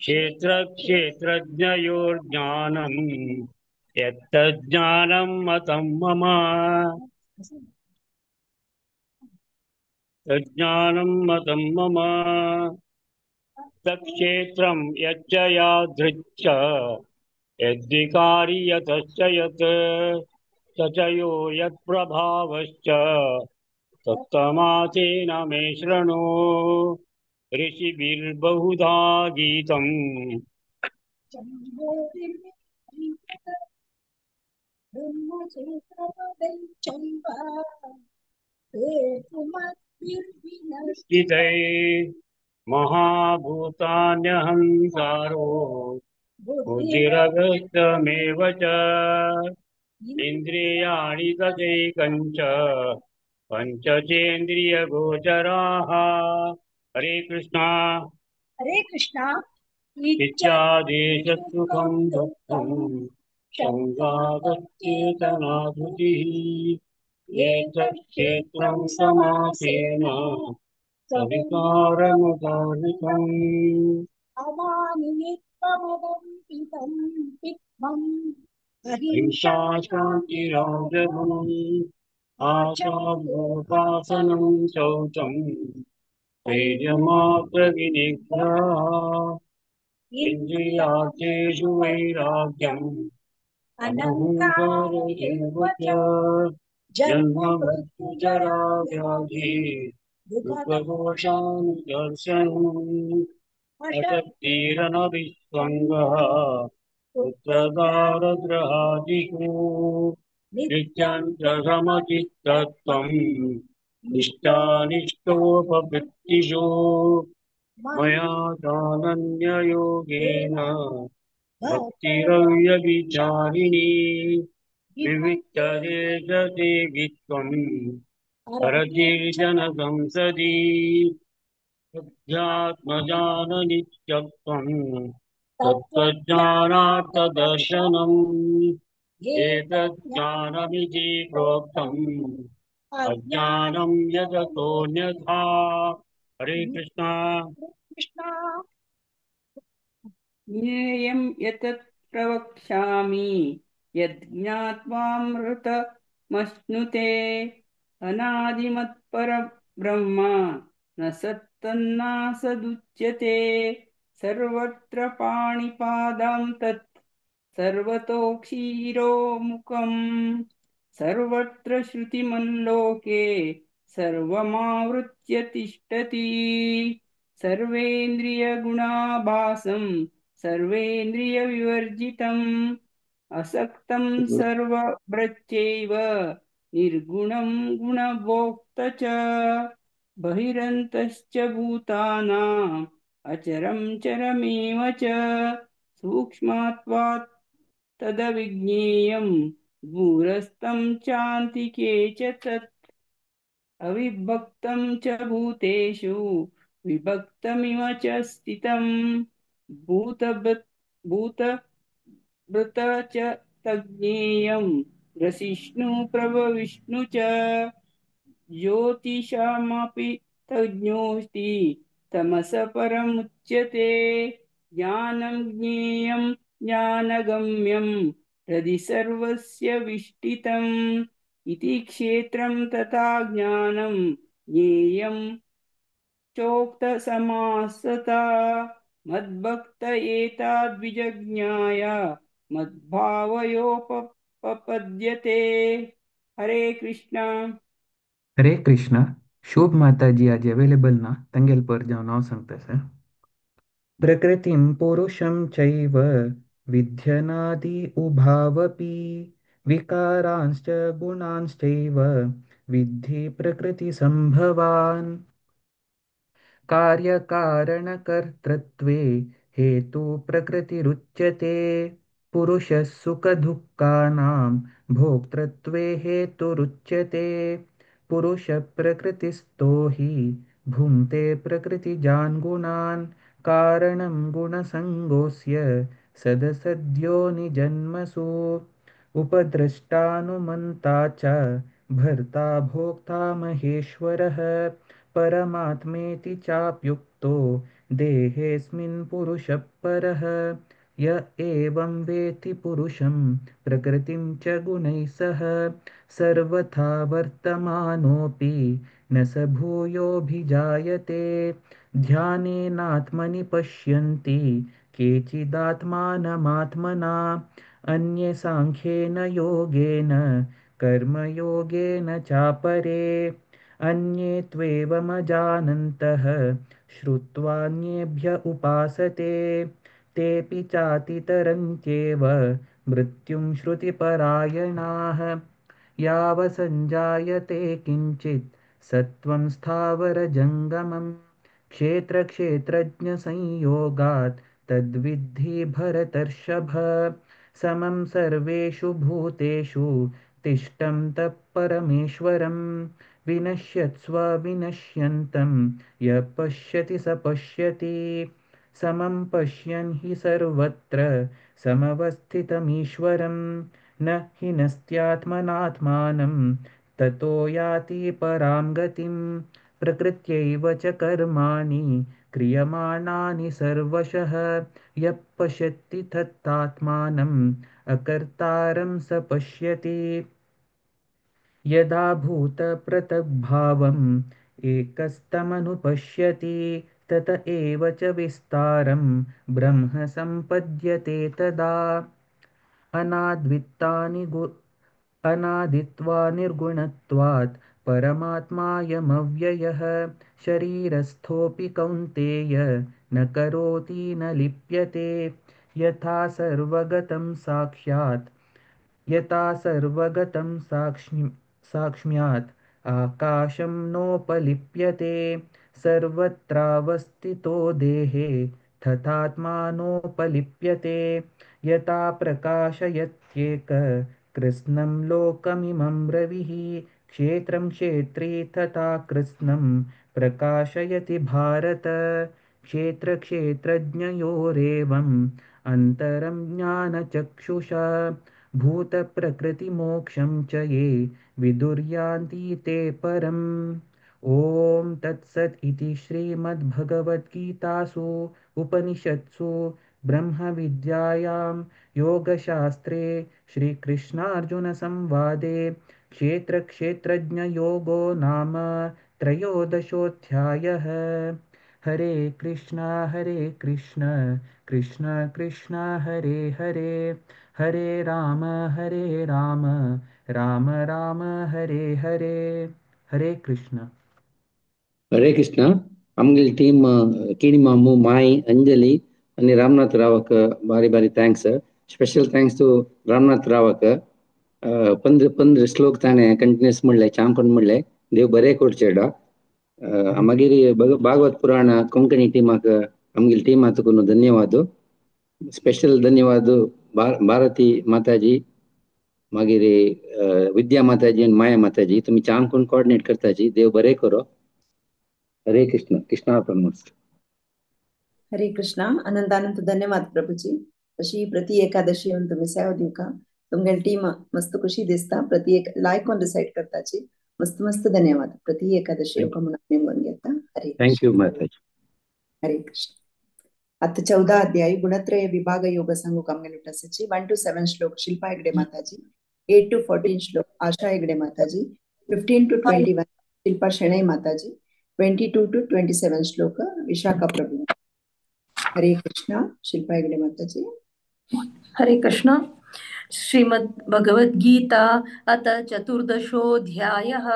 क्षेत्रक्षेत्रज्ञयोर्ज्ञानं यत्तज्ज्ञानं मतं मम. तज्ज्ञानं मतं मम. तत्क्षेत्रं यच्च यादृच्छ यद्विकारी यतश्च यत् स च यो यत्प्रभावश्च तत्तमासेन मे शृणु. ऋषिभिर्बहुधा गीतम् महाभूतान्यहंसारो बुद्धिरगस्तमेव च इन्द्रियाणि तदैकञ्च पञ्चचेन्द्रियगोचराः. हरे कृष्णा. हरे कृष्णा. इच्छादेशसुखं दुःखं संवादचेतनाधुतिः एतत्क्षेत्रं समासेन सविकारमुदाहृतम्. अहिंसा शान्तिराजवम् आचार्योपासनं शौचं धैर्यमात्रविनिग्रहः इन्द्रियार्थेषु वैराग्यम् अनहंकार एव च जन्म मृत्यु जरा व्याधि दुःखदोषानुदर्शनम् अशक्तिरनभिष्वङ्गः पुत्रदारगृहादिषु नित्यं च समचित्तत्वं निष्ठानिष्ठोपवृत्तिषु मया चानन्ययोगेन भक्तिरव्यभिचारिणी विविक्तदेशसेवित्वं हरतिर्जनसंसदि अध्यात्मज्ञाननित्यत्वं तत्त्वज्ञानार्थदर्शनम् एतज्ज्ञानमिति प्रोक्तम् अज्ञानं यदतोऽन्यथा. हरे कृष्णा. कृष्णा. ज्ञेयं यतत् प्रवक्ष्यामि यज्ञात्वामृतमश्नुते। अनादिमत्परब्रह्म न सत्तन्नासदुच्यते। सर्वत्र पाणिपादं तत् सर्वतोक्षीरोमुखम् सर्वत्र श्रुतिमल्लोके सर्वमावृत्य तिष्ठति। सर्वेन्द्रियगुणाभासं सर्वेन्द्रियविवर्जितम् असक्तं सर्वव्रत्यैव निर्गुणं गुणभोक्त च। बहिरन्तश्च भूतानाम् अचरं चरमेव च सूक्ष्मत्वात् तदविज्ञेयं दूरस्थं चान्तिके च तत्। अविभक्तं च भूतेषु विभक्तमिव च स्थितं भूतभृत भूतभृत च तज्ज्ञेयं ग्रसिष्णु प्रभविष्णु च। ज्योतिषामपि तज्ज्ञोऽस्ति तमस परमुच्यते। ज्ञानं ज्ञेयं ज्ञानगम्यं हृदि सर्वस्य विष्ठितम् इति क्षेत्रं तथा ज्ञानं ज्ञेयं चोक्तसमासता। मद्भक्त एताद्विजज्ञाय मद्भावयोपपद्यते। हरे कृष्णा। हरे कृष्णा। शुभ माताजी आज अवेलेबल ना तंगेल पर जाव नाव सांगता सर। प्रकृतिं पुरुषं चैव विध्यनादि उभावपि विकारांश्च गुणांश्चैव विद्धि प्रकृतिसम्भवान्। कार्यकारणकर्तृत्वे हेतु प्रकृतिरुच्यते। पुरुषः सुखदुःखानां भोक्तृत्वे हेतुरुच्यते। पुरुषप्रकृतिस्थो हि भुङ्क्ते प्रकृतिजान् गुणान्। कारणं गुणसङ्गोऽस्य सदसद्यो निजन्मसु। उपद्रष्टानुमन्ता च भर्ता भोक्ता महेश्वरः। परमात्मेति चाप्युक्तो देहेऽस्मिन् पुरुषः परः। य एवं वेत्ति पुरुषं प्रकृतिं च गुणैः सह सर्वथा वर्तमानोऽपि न स भूयोऽभिजायते। ध्यानेनात्मनि पश्यन्ति केचिदात्मानमात्मना। अन्ये साङ्ख्येन योगेन कर्मयोगेन चापरे। अन्ये त्वेवमजानन्तः श्रुत्वान्येभ्य उपासते। तेऽपि चातितरन्त्येव मृत्युं श्रुतिपरायणाः। यावसञ्जायते किञ्चित् सत्त्वं स्थावरजङ्गमं। क्षेत्रक्षेत्रज्ञसंयोगात् तद्विद्धि भरतर्षभ। समं सर्वेषु भूतेषु तिष्ठं तत्परमेश्वरं। विनश्यत्स्व विनश्यन्तं यः पश्यति स पश्यति। समं पश्यन् हि सर्वत्र समवस्थितमीश्वरं। न हीनस्त्यात्मनात्मानं ततो याति परां गतिं। प्रकृत्यैव च कर्माणि क्रियमाणानि सर्वशः। यः पश्यति तत्तात्मानम् अकर्तारं स पश्यति। यदा भूतपृथग्भावम् एकस्तमनुपश्यति तत एव च विस्तारं ब्रह्म सम्पद्यते तदा। अनाद्वित्तानि गु अनादित्वा निर्गुणत्वात् परमात्मायमव्ययः। शरीरस्थोऽपि कौन्तेय न करोति न लिप्यते। यथा सर्वगतं साक्षात् यथा सर्वगतं साक्ष्म्यात् आकाशं नोपलिप्यते। सर्वत्रावस्थितो देहे तथात्मानोपलिप्यते। यथा प्रकाशयत्येक कृत्स्नं लोकमिमं रविः। क्षेत्रं क्षेत्री तथा कृत्स्नं प्रकाशयति भारत। क्षेत्रक्षेत्रज्ञयोरेवम् अन्तरं ज्ञानचक्षुषा। भूतप्रकृतिमोक्षं च ये विदुर्यान्ति ते परम्। ॐ तत्सत् इति श्रीमद्भगवद्गीतासु उपनिषत्सु ब्रह्मविद्यायां योगशास्त्रे श्रीकृष्णार्जुनसंवादे क्षेत्रक्षेत्रज्ञयोगो नाम त्रयोदशोऽध्यायः. हरे कृष्ण कृष्ण कृष्ण हरे हरे, हरे राम राम राम हरे हरे. हरे कृष्ण. हरे कृष्ण. आमगेली टीम किणी मामू, माई, अंजली आणि रामनाथ रावाक बारी बारी thanks. Special thanks to Ramnath रावाक. 15 श्लोक ताणें कंटिन्युअस म्हणले, चांपण म्हणले. देव बरें करचेडा. मागीर भागवत पुराण कोंकणी टीमाक, आमगेली टीमा तुका धन्यवाद. स्पेशल धन्यवाद भारती माताजी, मागीर विद्या माताजी आनी माया माताजी. तुमी चांकून कोऑर्डिनेट करताची. देव बरें करो. हरे कृष्ण. कृष्णार्पणमस्तु. हरे कृष्णा. अनंत अनंत धन्यवाद प्रभुजी. अशी प्रति एकादशी येवन तुमी सेवा दिवका. तुमगेली टीम मस्त खुशी दिसता. प्रति एक लायक कोन डिसायड करताची. मस्त मस्त धन्यवाद. प्रति एकादशी येवका म्हणून नेमून घेता. हरे thank you माताजी. हरे कृष्ण. आता 14 अध्याय गुणत्रय विभाग योग सांगू आमगेले उठासाची. 1 to 7 श्लोक शिल्पा हेगडे माताजी, 8 to 14 श्लोक आशा हेगडे माताजी, 15 to 21 Shilpa Shenoy Mataji, 22 to 27 श्लोक विशाखा प्रभु. हरे कृष्णा. शिल्पा हेगडे माताजी. हरे कृष्णा. श्रीमद् भगवद् गीता अथ चतुर्दशोऽध्यायः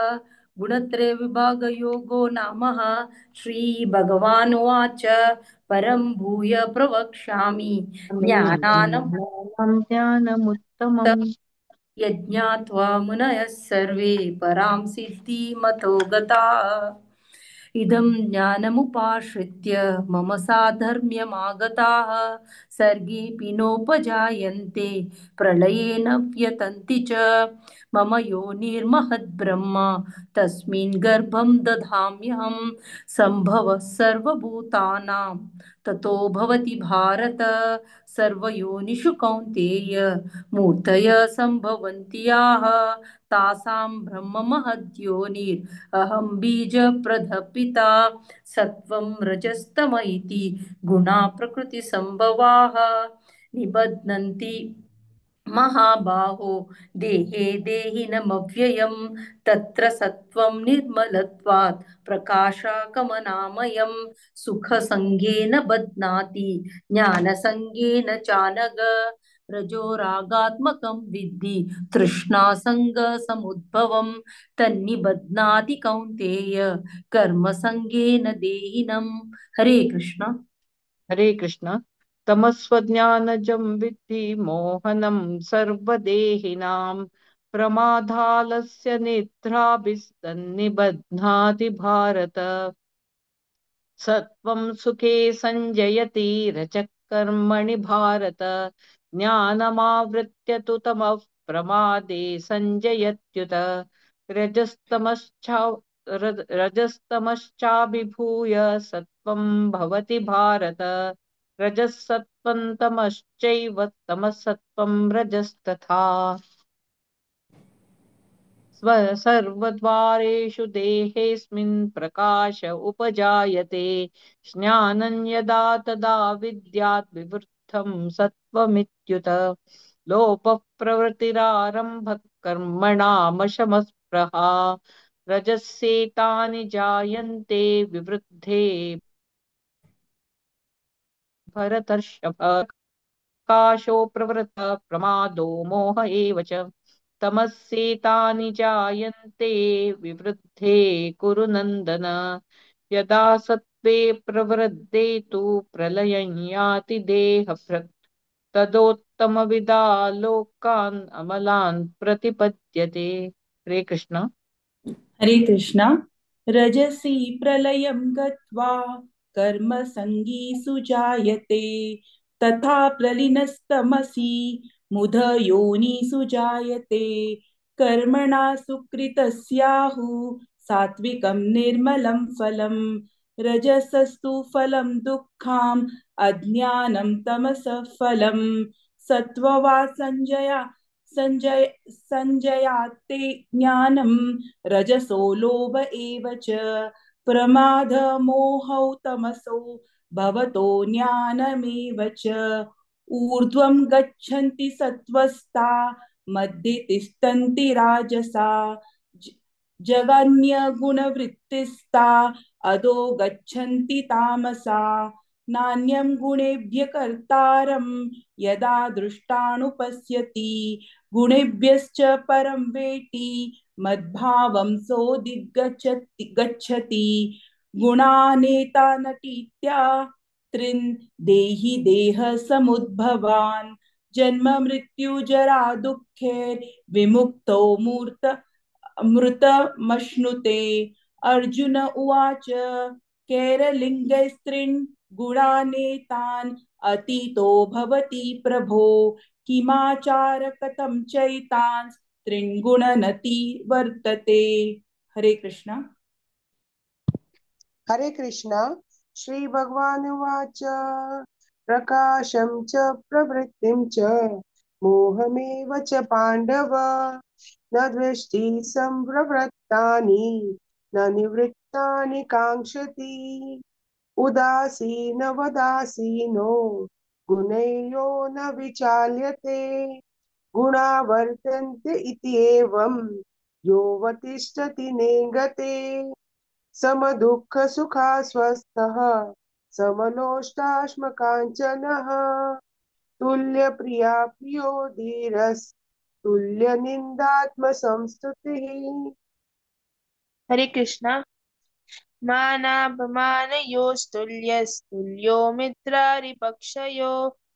गुणत्रय विभागयोगो नामः. श्री भगवानुवाच परं भूय प्रवक्ष्यामि ज्ञानानं ज्ञानमुत्तमम् यज्ञात्वा मुनयः सर्वे परां सिद्धिमतो गताः. इदं ज्ञानमुपाश्रित्य मम साधर्म्यमागताः सर्गेऽपि नोपजायन्ते प्रलये न व्यतन्ति च. मम योनिर्महद्ब्रह्म तस्मिन् गर्भं दधाम्यहं सम्भवः सर्वभूतानां ततो भवति भारत. सर्वयोनिषु कौन्तेय मूर्तय सम्भवन्ति याः तासां ब्रह्म महद्योनिरहं बीजप्रदपिता. सत्त्वं रजस्तम इति गुणा प्रकृतिसम्भवाः निबध्नन्ति महाबाहो देहे देहिनमव्ययं. तत्र सत्त्वं निर्मलत्वात् प्रकाशकमनामयं सुखसङ्गेन बध्नाति ज्ञानसङ्गेन चानघ. रजोरागात्मकं विद्धि तृष्णासङ्गसमुद्भवं तन्निबध्नाति कौन्तेय कर्मसङ्गेन देहिनम्. हरे कृष्ण. हरे कृष्ण. तमस्वज्ञानजं विद्धि मोहनं सर्वदेहिनां प्रमादालस्य निद्राभिस्तन्निबध्नाति भारत. सत्त्वं सुखे संजयति रजः कर्मणि भारत. ज्ञानमावृत्य तु तमः प्रमादे संजयत्युत. रजस्तमश्चाभिभूय सत्त्वं भवति भारत. रजसत्त्वं तमश्चैव तमसत्त्वं रजस्तथा. सर्वद्वारेषु देहेऽस्मिन् प्रकाश उपजायते. ज्ञानं यदा तदा विद्यात् विवृद्धं सत्त्वमित्युत. लोपः प्रवृत्तिरारम्भः कर्मणामशमस्पृहा. रजस्येतानि जायन्ते विवृद्धे भरतर्षभ. काशो प्रवृत्त प्रमादो मोह एव च. तमस्येतानि जायन्ते विवृद्धे कुरु नन्दन. यदा सत्त्वे प्रवृद्धे तु प्रलयं याति देहभृत्. तदोत्तमविदा लोकान् अमलान् प्रतिपद्यते. हरे कृष्ण. हरे कृष्ण. रजसि प्रलयं गत्वा कर्मसङ्गीषु जायते. तथा प्रलीनस्तमसि मुधयोनिषु जायते. कर्मणा सुकृतस्याहु सात्विकं निर्मलं फलं. रजसस्तु फलं दुःखाम् अज्ञानं तमसः फलं. सत्त्ववा संजयाते ज्ञानं रजसो लोभ एव च. प्रमादमोहौ तमसो भवतो ज्ञानमेव च। ऊर्ध्वं गच्छन्ति सत्त्वस्ता मध्ये तिष्ठन्ति राजसा जगन्यगुणवृत्तिस्ता अधो गच्छन्ति तामसा। नान्यं गुणेभ्य कर्तारं यदा दृष्टानुपश्यति गुणेभ्यश्च परं वेति मद्भावं सोऽधिगच्छति गच्छति। गुणानेतानतीत्या त्रिन् देहि देह समुद्भवान् जन्म मृत्यु जरा दुःखैर्विमुक्तो मूर्त मृतमश्नुते। अर्जुन उवाच कैरलिङ्गैस्त्रीन् गुणानेतान् अतीतो भवति प्रभो किमाचार कथं चैतान् त्रीन् गुणनति वर्तते। हरे कृष्णा। हरे कृष्णा। श्री भगवानुवाच प्रकाशं च प्रवृत्तिं च मोहमेव च पाण्डव न दृष्टि संप्रवृत्तानि न निवृत्तानि काङ्क्षति। उदासीन वदासीनो गुणैर्यो न विचाल्यते गुणा वर्तन्ते इति एवं यो वतिष्ठति नेङ्गते। समदुःखसुखास्वस्थः समलोष्टाश्मकाञ्चनः तुल्यप्रिया प्रियो धीरस्तुल्यनिन्दात्मसंस्तुतिः। हरे कृष्णा। मानापमानयोस्तुल्यस्तुल्यो मित्रारिपक्षयो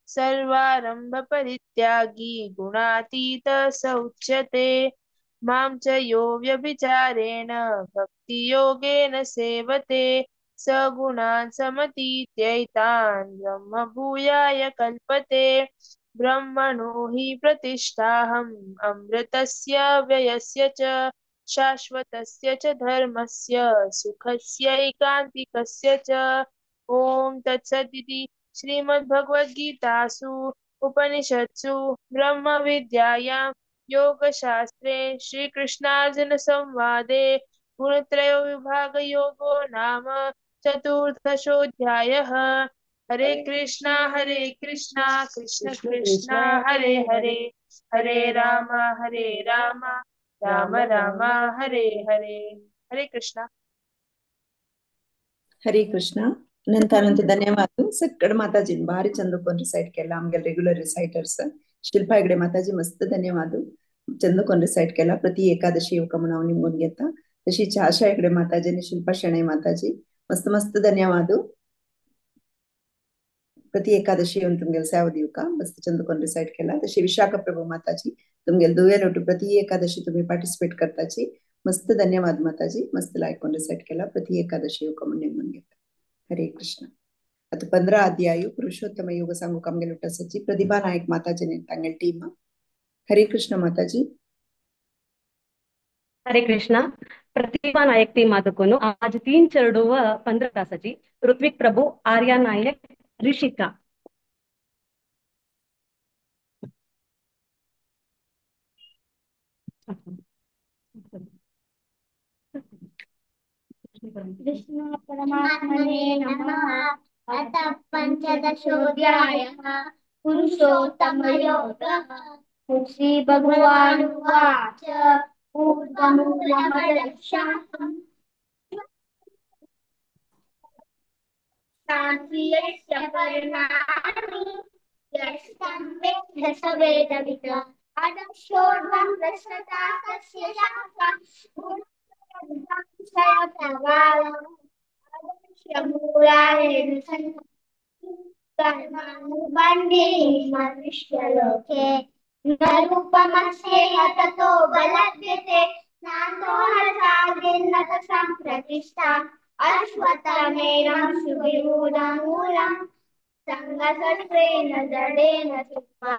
सर्वारम्भपरित्यागी गुणातीत स उच्यते। मां च यो व्यभिचारेण भक्तियोगेन सेवते स गुणान् समतीत्यैतान् ब्रह्मभूयाय कल्पते। ब्रह्मणो हि प्रतिष्ठाहम् अमृतस्य व्ययस्य च शाश्वतस्य च धर्मस्य सुखस्यैकान्तिकस्य च। ॐ तत्सदिति श्रीमद्भगवद्गीतासु उपनिषत्सु ब्रह्मविद्यायां योगशास्त्रे श्रीकृष्णार्जुनसंवादे गुणत्रयविभागयोगो नाम चतुर्दशोऽध्यायः। हरे कृष्णा कृष्ण कृष्ण हरे हरे हरे राम राम राम हरे हरे। हरे कृष्णा। हरे कृष्णा। अनंत अनंत धन्यवाद सगळ माताजी भारी चंद रिसाइट केला आमगे रेग्युलर रिसाइटर्स शिल्पा हेगडे माताजी मस्त धन्यवाद चंद रिसाइट केला प्रति एकादशी येवका म्हणून हांव निमगून घेता। तशीच आशा हेगडे माताजी आनी शिल्पा शेणै माताजी मस्त मस्त धन्यवाद प्रति एकादशी येवन तुमगेले सेवा दिवका मस्त चंद रिसाइट केला। तशी विशाखा प्रभू माताजी तुमगेले दुवेल ಒಟ್ಟು प्रति एकादशी तुम्ही पार्टिसिपेट करताची मस्त धन्यवाद माताजी मस्त लायक रिसाइट केला प्रति एकादशी येवका म्हणून निमगून घेता। हरे कृष्ण। आता 15 अध्याय पुरुषोत्तम योग सांगू आमगेले उठासाची प्रतिभा नायक माताजी तांगेले टीम। हरे कृष्ण माताजी। हरे कृष्णा। प्रतिभा नायक टीम आदकोनु आज 3 चरडुव 15 तासाची ऋत्विक प्रभु आर्या नायक ऋषिका। कृष्ण परमात्मने नमः। अथ पंचदशोऽध्यायः पुरुषोत्तमयोगः। श्री भगवानुवाच ऊर्ध्वमूलमदशाकं शान्तियस्य पर्णानि यस्तं वेद स वेदवित्। अधश्चोर्ध्वं रसता तस्य शाखा मनुष्यलोके न रूपमस्येह ततो बलभ्यते नान्तो न सम्प्रतिष्ठा। अश्वत्थमेनं सुविरूढमूलं सङ्गसत्त्वेन जडेन चित्वा।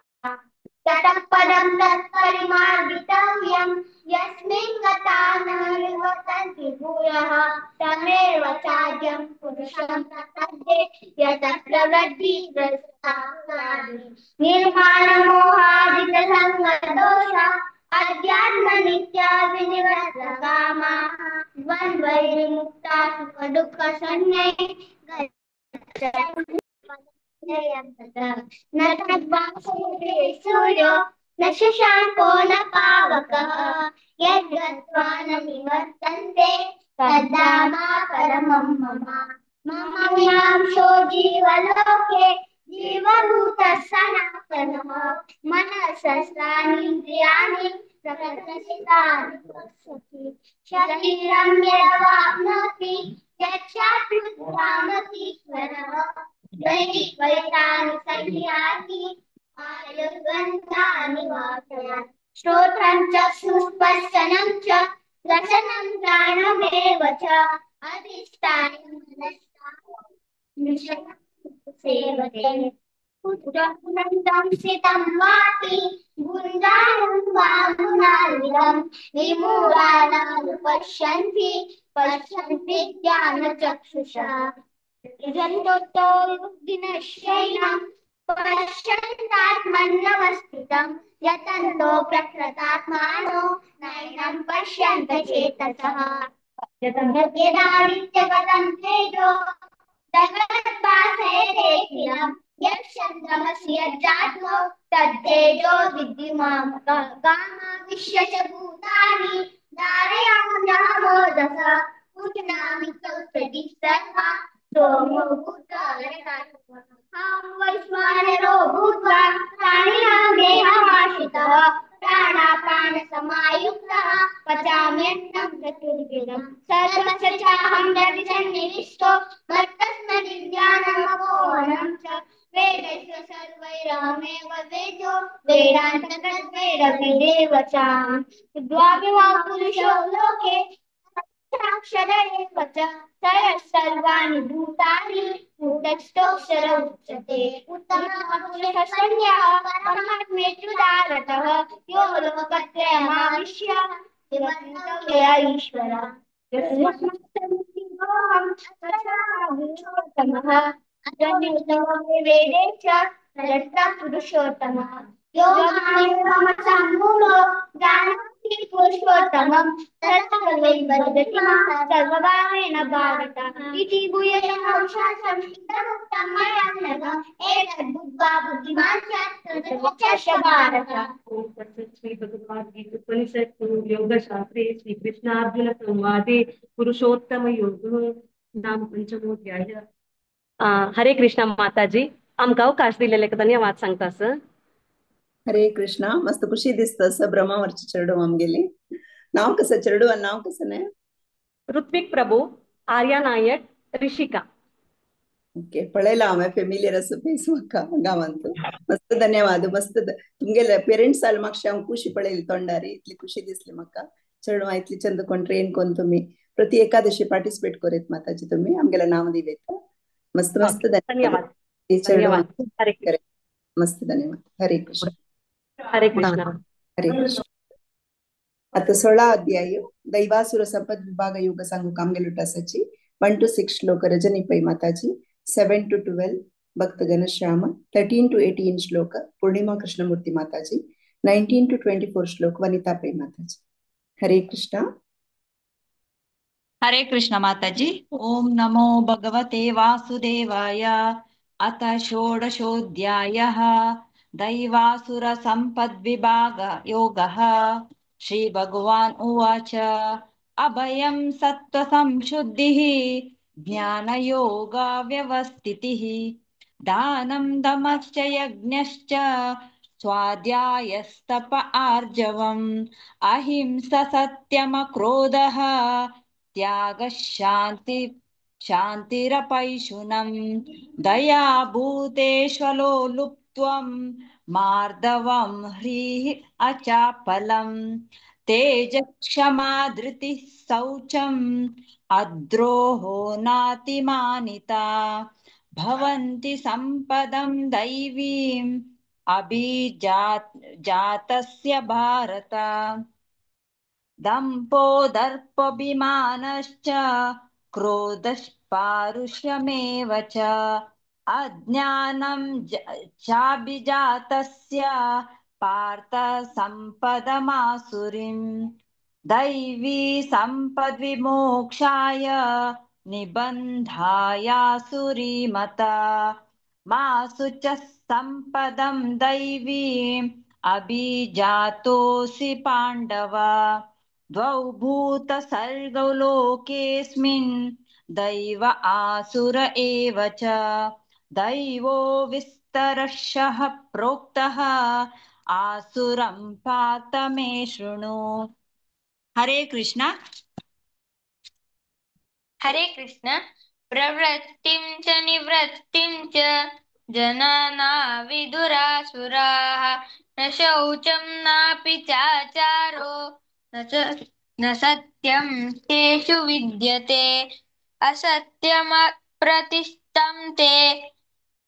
ततः पदं तत्परिमार्गितव्यं यस्मिन् गता न निवर्तन्ति भूयः तमेव चाद्यं पुरुषं प्रपद्ये यतः प्रवृत्तिर्वृत्ता निर्माणमोहादितसङ्गदोषा अध्यात्मनित्या विनिवृत्तकामाः द्वन्द्वैर्विमुक्ता सुखदुःखशून्यैः न तद्वासुते सूर्यो न शशाङ्को न पावकः यद्गत्वा न निवर्तन्ते तद्धाम परमं मम। मम यांशो जीवलोके जीवभूतः सनातनः मनःषष्ठानीन्द्रियाणि प्रकृतिस्थानि पश्यति शरीरं यदवाप्नोति यच्चाप्युत्क्रामतीश्वरः दैवैतानि संयाति आयुर्गन्धानि वासयात् श्रोत्रं चक्षुस्पर्शनं च रसनं घ्राणमेव च अधिष्ठानं मनस्तानि सेवते पुत्रं वापि गुञ्जानं वा गुणान्वितं विमूढानानुपश्यन्ति पश्यन्ति ज्ञानचक्षुषा जन्तोतो विनश्यैनं पश्यन्तात्मन्नवस्थितं यतन्तो प्रकृतात्मानो नैनं पश्यन्त चेतसः यदादित्यगतं तेजो जगद्भासयतेऽखिलं यच्चन्द्रमसि यज्जात्मो तत्तेजो विद्युमां कामाविश्य च भूतानि धारयाम्यहमोदस पुष्णामि चौषधि सर्वा सोमो भूत्वा वैश्वानरो भूत्वा प्राणिनां देहमाश्रितः प्राणापानसमायुक्तः पचाम्यन्नं चतुर्विधं सर्वस्य चाहं रविसन्निविष्टो मत्तस्मृतिज्ञानमपोहनं च वेदैश्च सर्वैरहमेव वेद्यो वेदान्तकृद्वेदविदेव चाहं द्वाविमौ पुरुषौ लोके अक्षर एव च तयः सर्वाणि भूतानि कूटस्थोऽक्षर उच्यते। उत्तमः पुरुषः संज्ञः परमात्मेत्युदारतः यो लोकत्रयमाविश्य निवर्तव्यय ईश्वरः। यस्मात्तमः पुरुषोत्तमः वेदे च रत्नः पुरुषोत्तमः यो मामेव सम्मूढो जानाति पुरुषोत्तमं सर्वभावेन भारत इति भूयसंशासम् इदमुक्तं मया नघ एतद् बुद्ध्वा बुद्धिमान् स्यात् ततश्च भारत। श्री भगवद्गीता उपनिषत् योगशास्त्रे श्री कृष्णार्जुन संवादे पुरुषोत्तम योग नाम पंचमोध्याय। हरे कृष्ण माताजी, आमकां अवकाश दिलेले धन्यवाद सांगता सर। हरे कृष्णा, मस्त खुशी दिसता सर ब्रह्मावरचे चेडूं आमगेले। नाव कसं चेडूं आणि नाव कसं नाही? ऋत्विक प्रभू, आर्या नायक, ऋषिका। ओके, पळयला हांवें फेमिलियर असो फेस म्हाका गांवांत। मस्त धन्यवाद। मस्त तुमगेले पेरेंट्स आले मातशें हांव खुशी पळयली तोंडार, इतली खुशी दिसली म्हाका। चेडवां इतली चंद कोण ट्रेन कोण तुमी प्रति एकादशी पार्टिसिपेट करीत माताजी, तुमी आमगेले नांव दिवेता। मस्त मस्त धन्यवाद। धन्यवाद। हरे कृष्ण। मस्त धन्यवाद। हरे कृष्ण। हरे कृष्ण। हरे कृष्ण। आता 16 अध्याय दैवासुर संपद विभाग योग सांगू आमगेले उटासाची 1 to 6 श्लोक रजनी पै माताजी, 7 to 12 भक्त घनश्याम, 13 to 18 श्लोक पूर्णिमा कृष्णमूर्ती माताजी, 19 to 24 श्लोक वनिता पै माताजी। हरे कृष्णा। हरे कृष्ण माताजी। ओम नमो भगवते वासुदेवाय। अथ षोडशोऽध्यायः दैवासुर संपद्विभाग योगः। श्री भगवान् उवाच अभयं सत्त्व संशुद्धिः ज्ञानयोग व्यवस्थितिः दानं दमश्च यज्ञश्च स्वाध्यायस्तप आर्जवम् अहिंसा सत्यमक्रोधः त्यागः शान्ति शान्तिरपैशुनं दया भूतेष्वलोलुप्त्वं मार्दवं ह्रीः अचापलं तेजः क्षमा धृतिः शौचं अद्रोहो नातिमानिता भवन्ति सम्पदं दैवीम् अभिजातस्य भारत। दम्पो दर्पभिमानश्च क्रोधः पारुष्यमेव च अज्ञानं चाभिजातस्य पार्थ सम्पदमासुरीं दैवी सम्पद्विमोक्षाय निबन्धायासुरीमता। मासु च सम्पदं दैवीम् अभिजातोऽसि पाण्डव। द्वौ भूतसर्गौ लोकेऽस्मिन् दैव आसुर एव च। दैवो विस्तरशः प्रोक्तः आसुरं पार्थ मे शृणु। हरे कृष्ण। हरे कृष्ण। प्रवृत्तिं च निवृत्तिं च जनाना विदुरासुराः। न शौचं नापि चाचारो न च न सत्यं तेषु विद्यते। असत्यमप्रतिष्ठं ते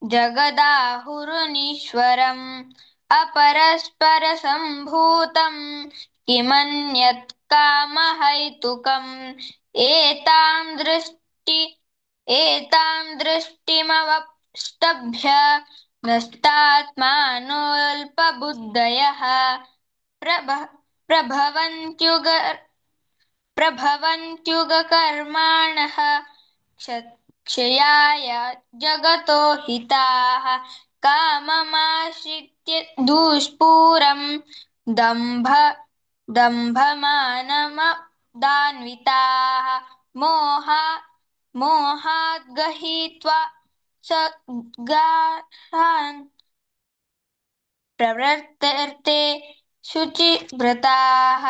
जगदाहुरुनीश्वरम्। अपरस्परसम्भूतं किमन्यत् कामहैतुकम्। एतां दृष्टि एतां दृष्टिमवष्टभ्य नष्टात्मानोऽल्पबुद्धयः प्रभ प्रभवन्त्युग प्रभवन्त्युगकर्माणः क्षयाय जगतो हिताः। काममाश्रित्य दुष्पूरं दम्भ दम्भमानमदान्विताः। मोहा मोहाद् गहीत्वा सगान् प्रवर्तन्ते शुचिव्रताः।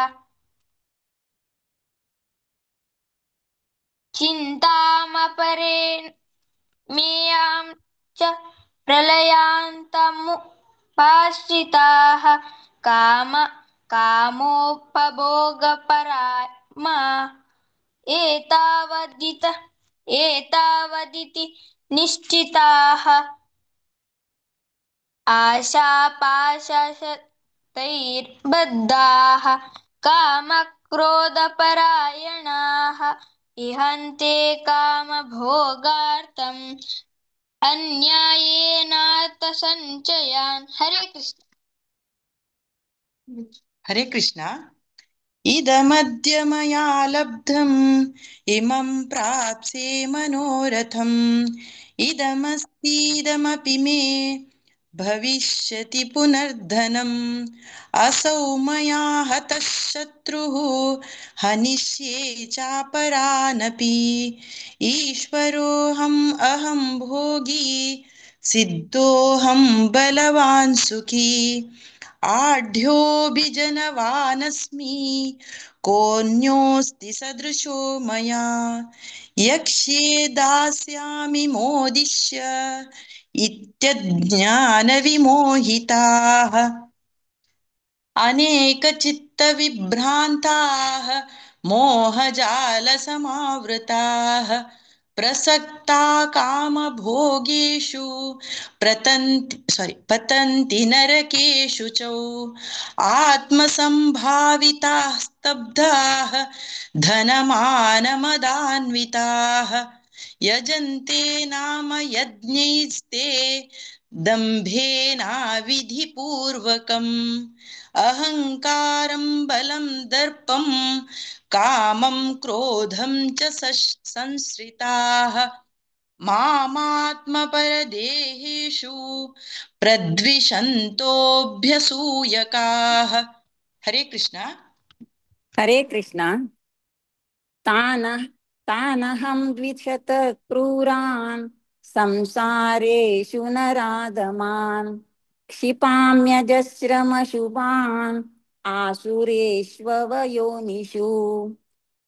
चिन्तामपरेमेयां च प्रलयान्तमुपाश्रिताः। काम कामोपभोगपरामा एतावदित एतावदिति निश्चिताः। आशापाशशतैर्बद्धाः कामक्रोधपरायणाः। इहन्ते कामभोगार्थम् अन्यायेनार्थसञ्चयान्। हरे कृष्ण। हरे कृष्ण। इदमद्य मया लब्धम् इमं प्राप्स्ये मनोरथम्। इदमस्तीदमपि मे भविष्यति पुनर्धनम्। असौ मया हतः शत्रुः हनिष्ये चापरानपि। ईश्वरोऽहम् अहं भोगी सिद्धोऽहं बलवान् सुखी। आढ्योऽभिजनवानस्मि कोऽन्योऽस्ति सदृशो मया। यक्ष्ये दास्यामि मोदिष्य इत्यज्ञानविमोहिताः। अनेकचित्तविभ्रान्ताः मोहजालसमावृताः। प्रसक्ता कामभोगेषु पतन्ति नरकेषु च। आत्मसम्भाविताः स्तब्धाः धनमानमदान्विताः। यजन्ते नाम यज्ञैस्ते दम्भेनाविधिपूर्वकम्। अहङ्कारं बलं दर्पं कामं क्रोधं च संश्रिताः। मामात्मपरदेहेषु प्रद्विषन्तोऽभ्यसूयकाः। हरे कृष्ण। हरे कृष्ण। तान तानहं द्विषत क्रूरान् संसारेषु नराधमान्। क्षिपाम्यजस्रमशुभान् आसुरेष्ववयोनिषु।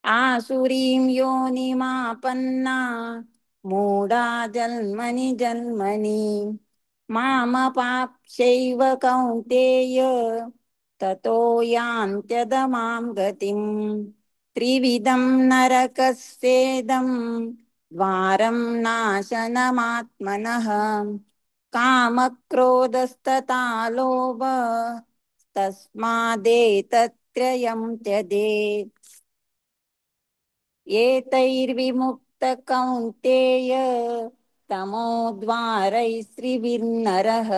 आसुरीं योनिमापन्ना मूढा जन्मनि जन्मनि। मामपाप्स्यैव कौन्तेय ततो यान्त्यधमां गतिम्। त्रिविधं नरकस्येदं द्वारं नाशनमात्मनः। कामक्रोधस्तथा लोभ तस्मादेतत्त्रयं त्यजेत्। एतैर्विमुक्तः कौन्तेय तमोद्वारैस्त्रिभिर्नरः।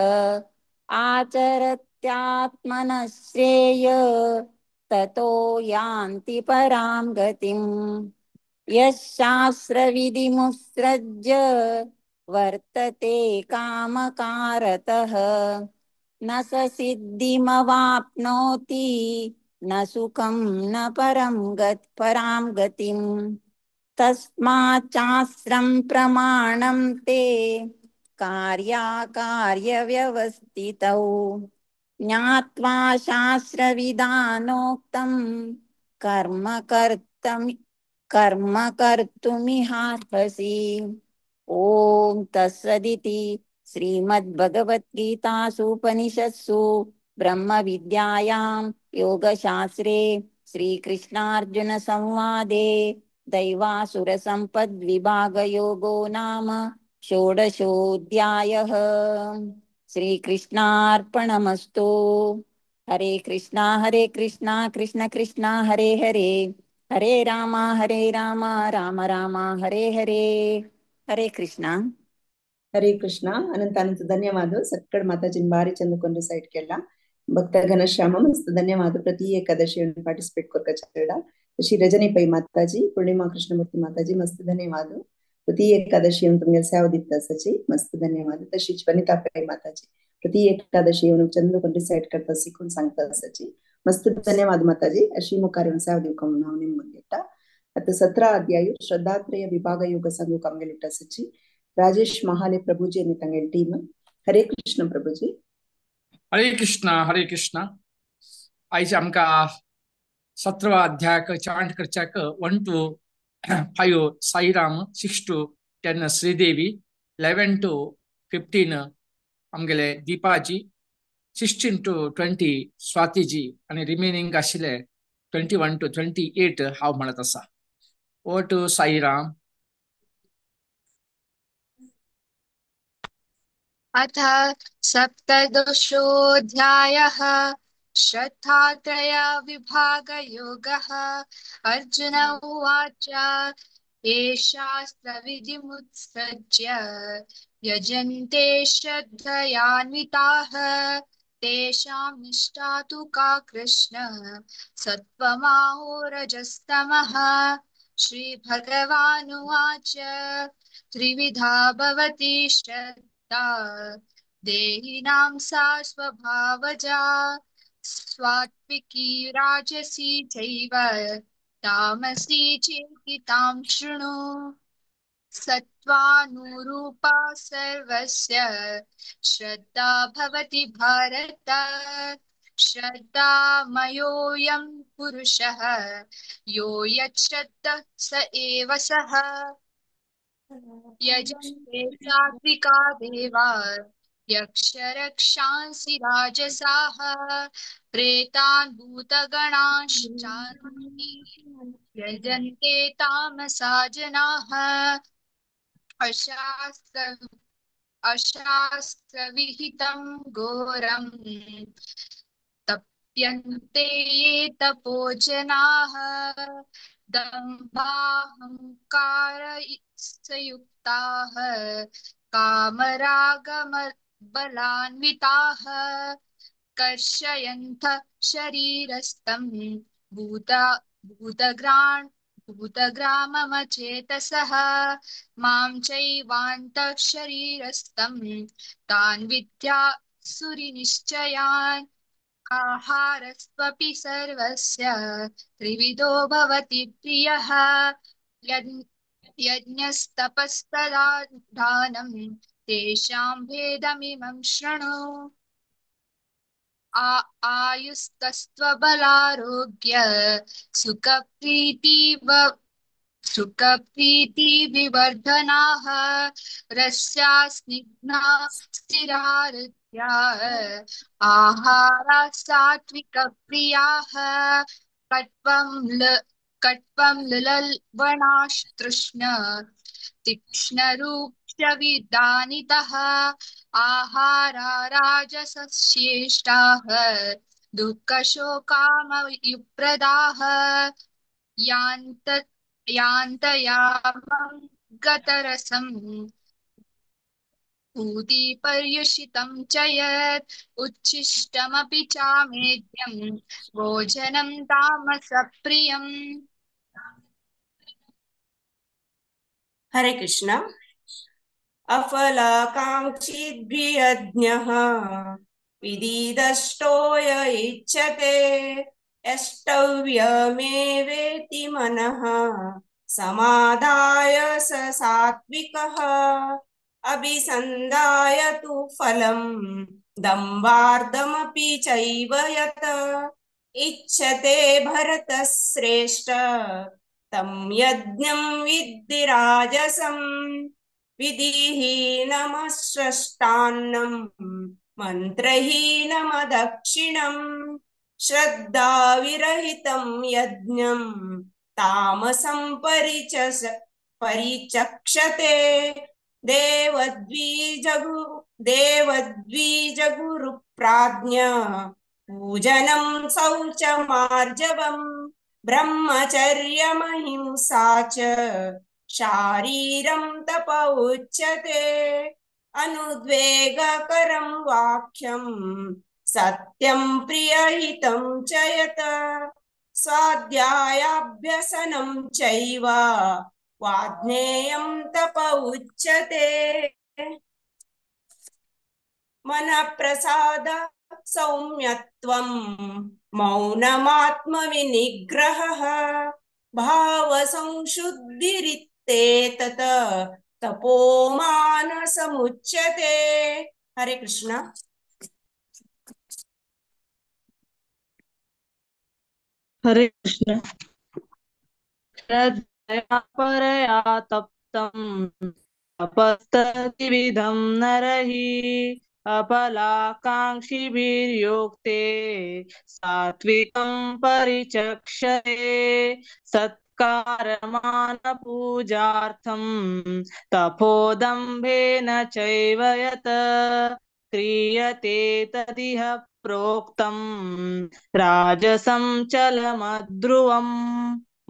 आचरत्यात्मनः श्रेय ततो यान्ति परां गतिम्। यः शास्त्रविधिमुत्सृज्य वर्तते कामकारतः न स सिद्धिमवाप्नोति न सुखं न परं परां गतिम्। तस्माच्चास्त्रं प्रमाणं ते कार्याकार्यव्यवस्थितौ ज्ञात्वा शास्त्रविधानोक्तं कर्म कर्म कर्तुमिहार्हसि। ॐ तत्सदिति श्रीमद्भगवद्गीतासूपनिषत्सु ब्रह्मविद्यायां योगशास्त्रे श्रीकृष्णार्जुनसंवादे दैवासुरसम्पद्विभागयोगो नाम षोडशोऽध्यायः। श्रीकृष्णार्पणमस्तु। हरे कृष्णा कृष्ण कृष्ण हरे हरे, हरे राम राम राम हरे हरे। हरे कृष्णा। हरे कृष्ण। अनंत अनंत धन्यवाद ಸಕ್ಕಡ್ ಮಾತಾಜಿನ ಬಾರಿ ಚಂದ ಕೊಂಡ್ರೆ ಸೈಟ್ಗೆಲ್ಲ ಭಕ್ತ ಘನಶ್ಯಾಮ ಮಸ್ತ್ ಧನ್ಯವಾದ. ಪ್ರತಿ ಏಕಾದಶಿಯನ್ನು ಪಾರ್ಟಿಸಿಪೇಟ್ ಕೊರ್ಕ ಚರಡ ಶ್ರೀ ರಜನಿ ಪೈ ಮಾತಾಜಿ, ಪೂರ್ಣಿಮಾ ಕೃಷ್ಣಮೂರ್ತಿ ಮಾತಾಜಿ ಮಸ್ತ್ ಧನ್ಯವಾದ. ಪ್ರತಿ ಏಕಾದಶಿಯನ್ನು ತುಮ್ಗೆ ಸೇವದಿತ್ತ ಸಚಿ ಮಸ್ತ್ ಧನ್ಯವಾದ. तशीच वनिता पै माताजी प्रति एकादशी येऊन चंद कोण रिसाइड करता शिकून सांगता सची मस्त धन्यवाद माताजी. अशी मुखार येवन सेवा दिवंक म्हणून हांव निमगेता. आता 17 अध्याय श्रद्धात्रय विभाग योग सांगूक आमगेले सची राजेश महाले प्रभुजी आणि तांगेली टीम. हरे कृष्ण प्रभुजी. हरे कृष्ण हरे कृष्ण. आयज आमकां 17 अध्यायाक चांट करच्याक 1 to 5 Sairam, 6 to 10 Sridevi, 11 to 15 आमगेले दीपाजी, 16 to 20 स्वातीजी आनी रिमेनिंग आशिल्ले 21 to 28 हांव म्हणत आसा. Over to Sairam. अथ सप्तदशोऽध्यायः श्रद्धात्रय विभागयोगः. अर्जुन उवाच, ये शास्त्रविधिमुत्सृज्य यजन्ते श्रद्धयान्विताः तेषां निष्ठा तु का कृष्ण सत्त्वमाहोरजस्तमः. श्रीभगवानुवाच, त्रिविधा भवति श्रद्धा देहिनां सा स्वभावजा सात्विकी राजसी चैव तामसी चेति तां शृणु. सत्त्वानुरूपा सर्वस्य श्रद्धा भवति भारत श्रद्धामयोऽयं पुरुषः यो यच्छ्रद्धः स एव सः. यजन्ते सात्विका देवा यक्षरक्षांसि राजसाः प्रेतान् भूतगणांश्चान्ति यजन्ते तामसा जनाः. अशास्त्रविहितं घोरं तप्यन्ते ये तपो जनाः दम्भाहङ्कारसंयुक्ताः कामरागबलान्विताः कर्षयन्तः शरीरस्थं भूतग्राममचेतसः मां चैवान्तः शरीरस्थं तान् विद्यासुरिनिश्चयान्. आहारस्त्वपि सर्वस्य त्रिविधो भवति प्रियः यज्ञस्तपस्तदा दानं तेषां भेदमिमं शृणु. आयुस्तस्त्वबलारोग्य सुखप्रीतिविवर्धनाः रस्या स्निग्धा स्थिरारुद्या आहारा सात्विकप्रियाः कट्वं ललवणास्तृष्ण तीक्ष्णरूक्षविदानितः आहारा राजसश्रेष्ठाः दुःखशोकामयुप्रदाः यान्तयामं गतरसं ऊतिपर्युषितं च यत् उच्छिष्टमपि चामेद्यं भोजनं तामसप्रियम्. हरे कृष्ण। अफलाकाङ्क्षिद्भियज्ञः विधिदष्टो य इच्छते यष्टव्यमेवेति मनः समादाय स सात्विकः। अभिसन्धाय तु फलं दम्भार्धमपि चैव यत् इच्छते भरतश्रेष्ठ तं यज्ञं विद्धि राजसं। विधिहीनमस्रष्टान्नं मन्त्रहीनमदक्षिणं श्रद्धाविरहितं यज्ञं तामसं परिचक्षते। देवद्विजगुरुप्राज्ञ पूजनं शौचमार्जवं ब्रह्मचर्यमहिंसा च शारीरं तप उच्यते। अनुद्वेगकरं वाक्यं सत्यं प्रियहितं च यत् स्वाध्यायाभ्यसनं चैव वाग्नेयं तप उच्यते। मनप्रसाद सौम्यत्वं मौनमात्मविनिग्रहः भावसंशुद्धिरित्येतत् तपोमानसमुच्यते। हरे कृष्ण। हरे कृष्ण। श्रद्धया परया तप्तं तपस्ततिविधं नरहि अफलाकाङ्क्षिभिर्योक्ते सात्विकं परिचक्षते। सत्कारमानपूजार्थं तपोदम्भेन चैव यत् क्रियते तदिह प्रोक्तं राजसं चलमध्रुवं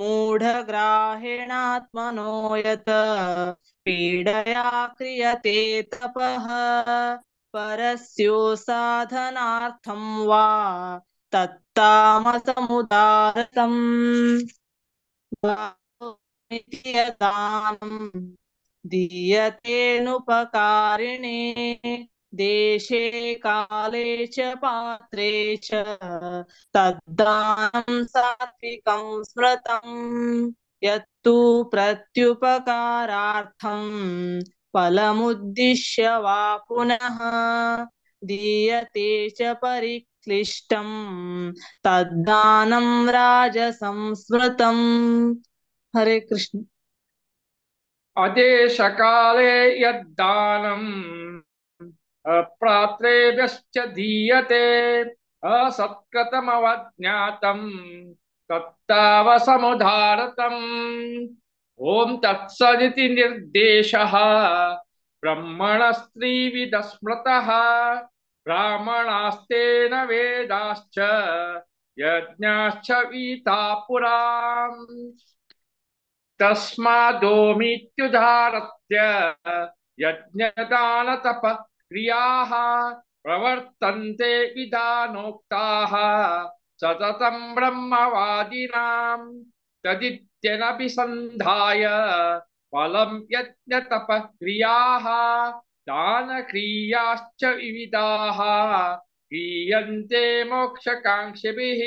मूढग्राहेणात्मनो यत् पीडया क्रियते तपः परस्यो साधनार्थं वा तत्तामसमुदारतम्। दानं दीयतेऽनुपकारिणे देशे काले च पात्रे च तद्दानं सात्विकं स्मृतं। यत्तु प्रत्युपकारार्थं फलमुद्दिश्य वा पुनः दीयते च परिक्लिष्टं तद्दानं राजसं स्मृतम्। हरे कृष्ण। अदेशकाले यद्दानं अप्रात्रेभ्यश्च दीयते असत्कृतमवज्ञातं तत्तावसमुदारतम्। ॐ तत्सदिति निर्देशः ब्रह्मणस्त्रिविधस्मृतः ब्राह्मणास्तेन वेदाश्च यज्ञाश्च वीता पुराम्। तस्मादोमित्युदाहृत्य यज्ञदानतपः क्रियाः प्रवर्तन्ते विधानोक्ताः सततं ब्रह्मवादिनां। तदित्यनभिसन्धाय फलं यज्ञतपः क्रियाः दानक्रियाश्च विविधाः क्रियन्ते मोक्षकाङ्क्षिभिः।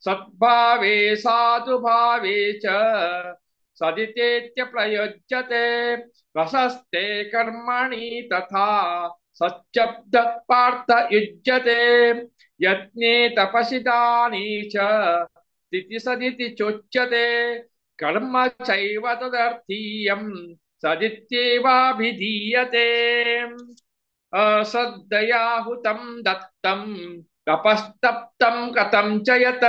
सद्भावे साधुभावे च सदितेत्य प्रयुज्यते प्रशस्ते कर्मणि तथा सच्चब्द पार्थ युज्यते। यज्ञे तपसि दाने च स्थिति सदिति चोच्यते कर्म चैव तदर्थीयं सदित्येवाभिधीयते। अश्रद्धया हुतं दत्तं तपस्तप्तं कथं च यत्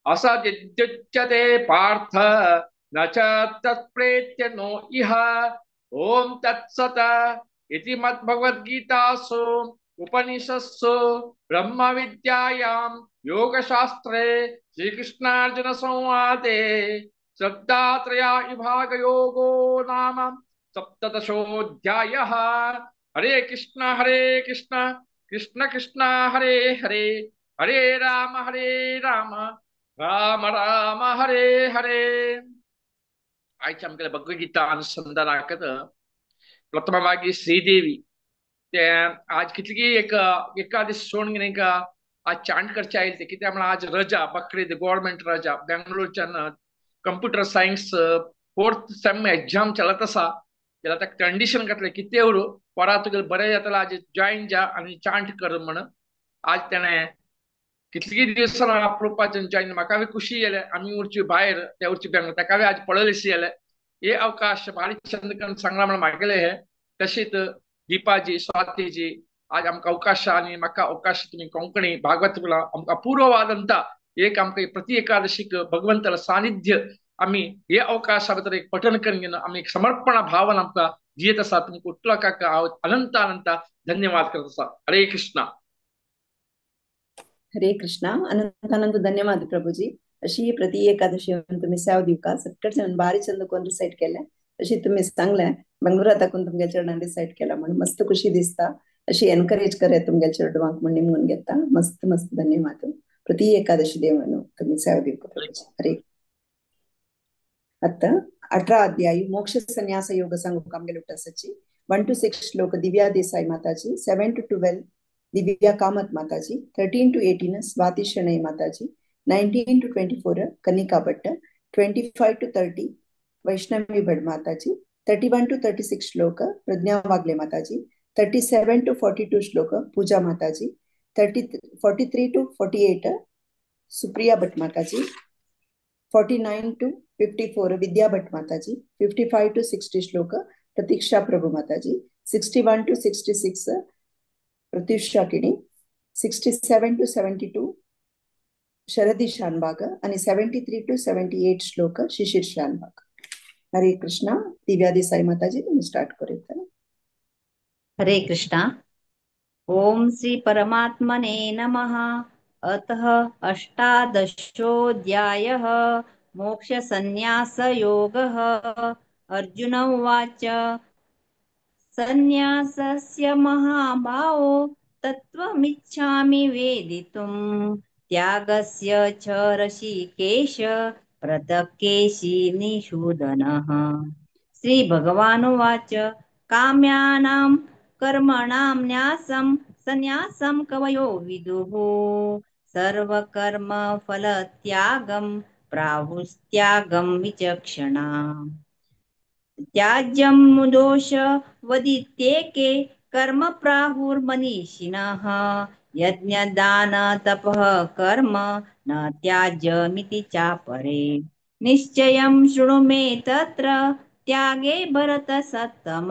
असदित्युच्यते पार्थ न च तत्प्रेत्य नो इह। ॐ तत्सत् इति मद्भगवद्गीतासु उपनिषत्सु ब्रह्मविद्यायां योगशास्त्रे श्रीकृष्णार्जुनसंवादे श्रद्धात्रया विभागयोगो नाम सप्तदशोऽध्यायः। हरे कृष्ण कृष्ण कृष्ण हरे हरे, हरे राम राम राम हरे हरे। आयच्या आमगेल्या भगवद्गीता अनुसंधानाक प्रथम मागीर श्रीदेवी ते आज कितली एक एका दीस सोडून नाही का आज चांट करचे आयल ते कित्याक म्हळ्यार आज रजा बकरीद गव्हर्मेंट रजा बेंगलोरच्यान computer science fourth sem exam चलत आसा जाल्यार आतां कंडिशन घातलें कितें उरूं परा तुगेलें बरें जातलें आज जॉयन जा आनी चांट कर म्हण आज तेणें कितली दिवसां आपलोवपाचें जॉयन म्हाका बी खुशी जालें आमी उरची भायर ते उरची बेंगलोर ताका बी आज पळयलेशी जालें हे अवकाश बारीक चंद करून सांगला म्हण मागेले हे तशीच दीपाजी स्वातीजी आज आमकां अवकाश आनी म्हाका अवकाश तुमी कोंकणी भागवत आमकां पूर्ववादंता एक आमकां प्रति एकादशीक भगवंताला सानिध्य आमी हे अवकाशा भितर एक पठन करून घेवन आमी एक समर्पण भावन आमकां जियेत आसा तुमकां उठलो काका हांव अनंत अनंत धन्यवाद करत आसा. हरे कृष्णा. हरे कृष्णा. अनंत अनंत धन्यवाद प्रभुजी. अशी प्रति एकादशी तुम्ही सेव दिवका सगळ्या बारी चंद कोण रिसाइट केल्या अशी तुम्ही सांगले बेंगलोरात दाखवून तुमच्या चेडवान रिसाइट केला म्हणून मस्त खुशी दिसता. अशी एनकरेज करे तुमच्या चेडवांक म्हण निमून घेता. मस्त मस्त धन्यवाद. प्रति एकादशी देव तुम्ही सेव दिवका प्रभुजी. हरे. आता 18 अध्याय मोक्ष संन्यास योग सांगू आमगेले उठासाची 1 to 6 श्लोक दिव्या देसाई माताजी, 7 to 12 Divya Kamat Mataji, 13 to 18 Swati Shenoy Mataji, 19 to 24 Kanika Bhatt, 25 to 30 Vaishnavi Bhat Mataji, 31 to 36 श्लोक प्रज्ञा वागले माताजी, 37 to 42 श्लोक पूजा माताजी, 43 to 48 Supriya Bhatt Mataji, 49 to 54 Vidya Bhatt Mataji, 55 to 60 श्लोक प्रतीक्षा प्रभु माताजी, 61 to 66 Pratyusha Kini, 67 to 72 Sharadi Shanbhag आणि 73 to 78 श्लोक शिशिर शानबाग. हरे कृष्णा. दिव्या देसाई माताजी तुम्ही स्टार्ट करूया. हरे कृष्णा. ओम श्री परमात्मने नमः. अतः अष्टादशोऽध्यायः मोक्षसंन्यासयोगः. अर्जुन उवाच संन्यासस्य महाभावो तत्त्वमिच्छामि वेदितुं त्यागस्य च ऋषिकेश पृथक्केशी निषूदनः. श्री भगवानुवाच काम्यानां कर्मणां न्यासं संन्यासं कवयो विदुः सर्वकर्म फलत्यागं प्राहुस्त्यागं विचक्षणा. त्याज्यं दोष वदित्येके कर्म प्राहुर्मनीषिणः यज्ञदान तपः कर्म न त्याज्यमिति चापरे. निश्चयं शृणु मे तत्र त्यागे भरतसत्तम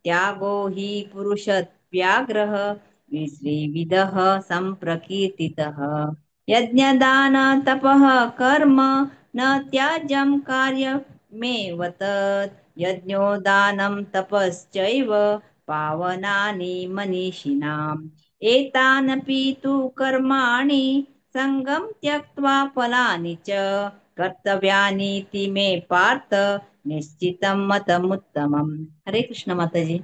त्यागो हि पुरुषव्याघ्रः विश्रीविदः सम्प्रकीर्तितः. यज्ञदान तपः कर्म न त्याज्यं कार्यमेव तत् यज्ञोदानं तपश्चैव पावनानि मनीषिणाम्. एतानपि तु कर्माणि संगं त्यक्त्वा फलानि च कर्तव्यानीति मे पार्थ निश्चितं मतमुत्तमम्. हरे कृष्ण माताजी.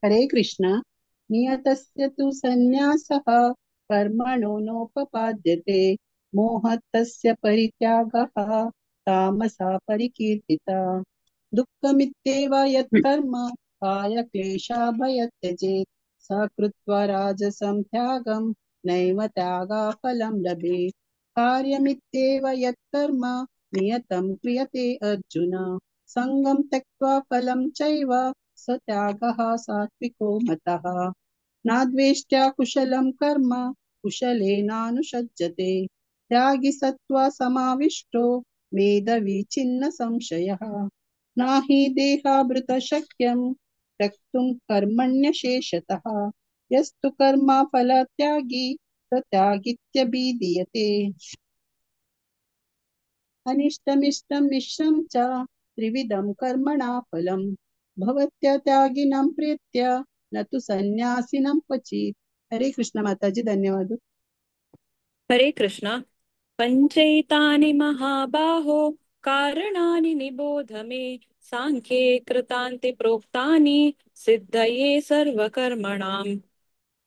हरे कृष्ण. नियतस्य तु संन्यासः कर्मणो नोपपाद्यते मोहतस्य परित्यागः तामसा परिकीर्तिता. दुःखमित्येव यत्कर्म कायक्लेशाभयत्यजेत् स कृत्वा राजसं त्यागं नैव त्यागाफलं लभेत्. कार्यमित्येव यत्कर्म नियतं क्रियते अर्जुन संगं त्यक्त्वा फलं चैव स त्यागः सात्विको मतः. नाद्वेष्ट्या कुशलं कर्म कुशलेनानुषज्जते त्यागी सत्त्वा समाविष्टो मेधावी छिन्न संशयः. नाहि देहाभृत शक्यं त्यक्तुं कर्मण्यशेषतः यस्तु कर्म फलत्यागी स त्यागीत्यभिधीयते. अनिष्टमिष्टं मिश्रं च त्रिविधं कर्मणा फलं भवत्य त्यागिनं प्रीत्य न तु संन्यासिनं क्वचित्. हरे कृष्ण माताजी धन्यवाद. हरे कृष्ण. पंचैतानि महाबाहो कारणानि निबोध मे सांख्ये कृतान्ते प्रोक्तानि सिद्धये सर्वकर्मणाम्.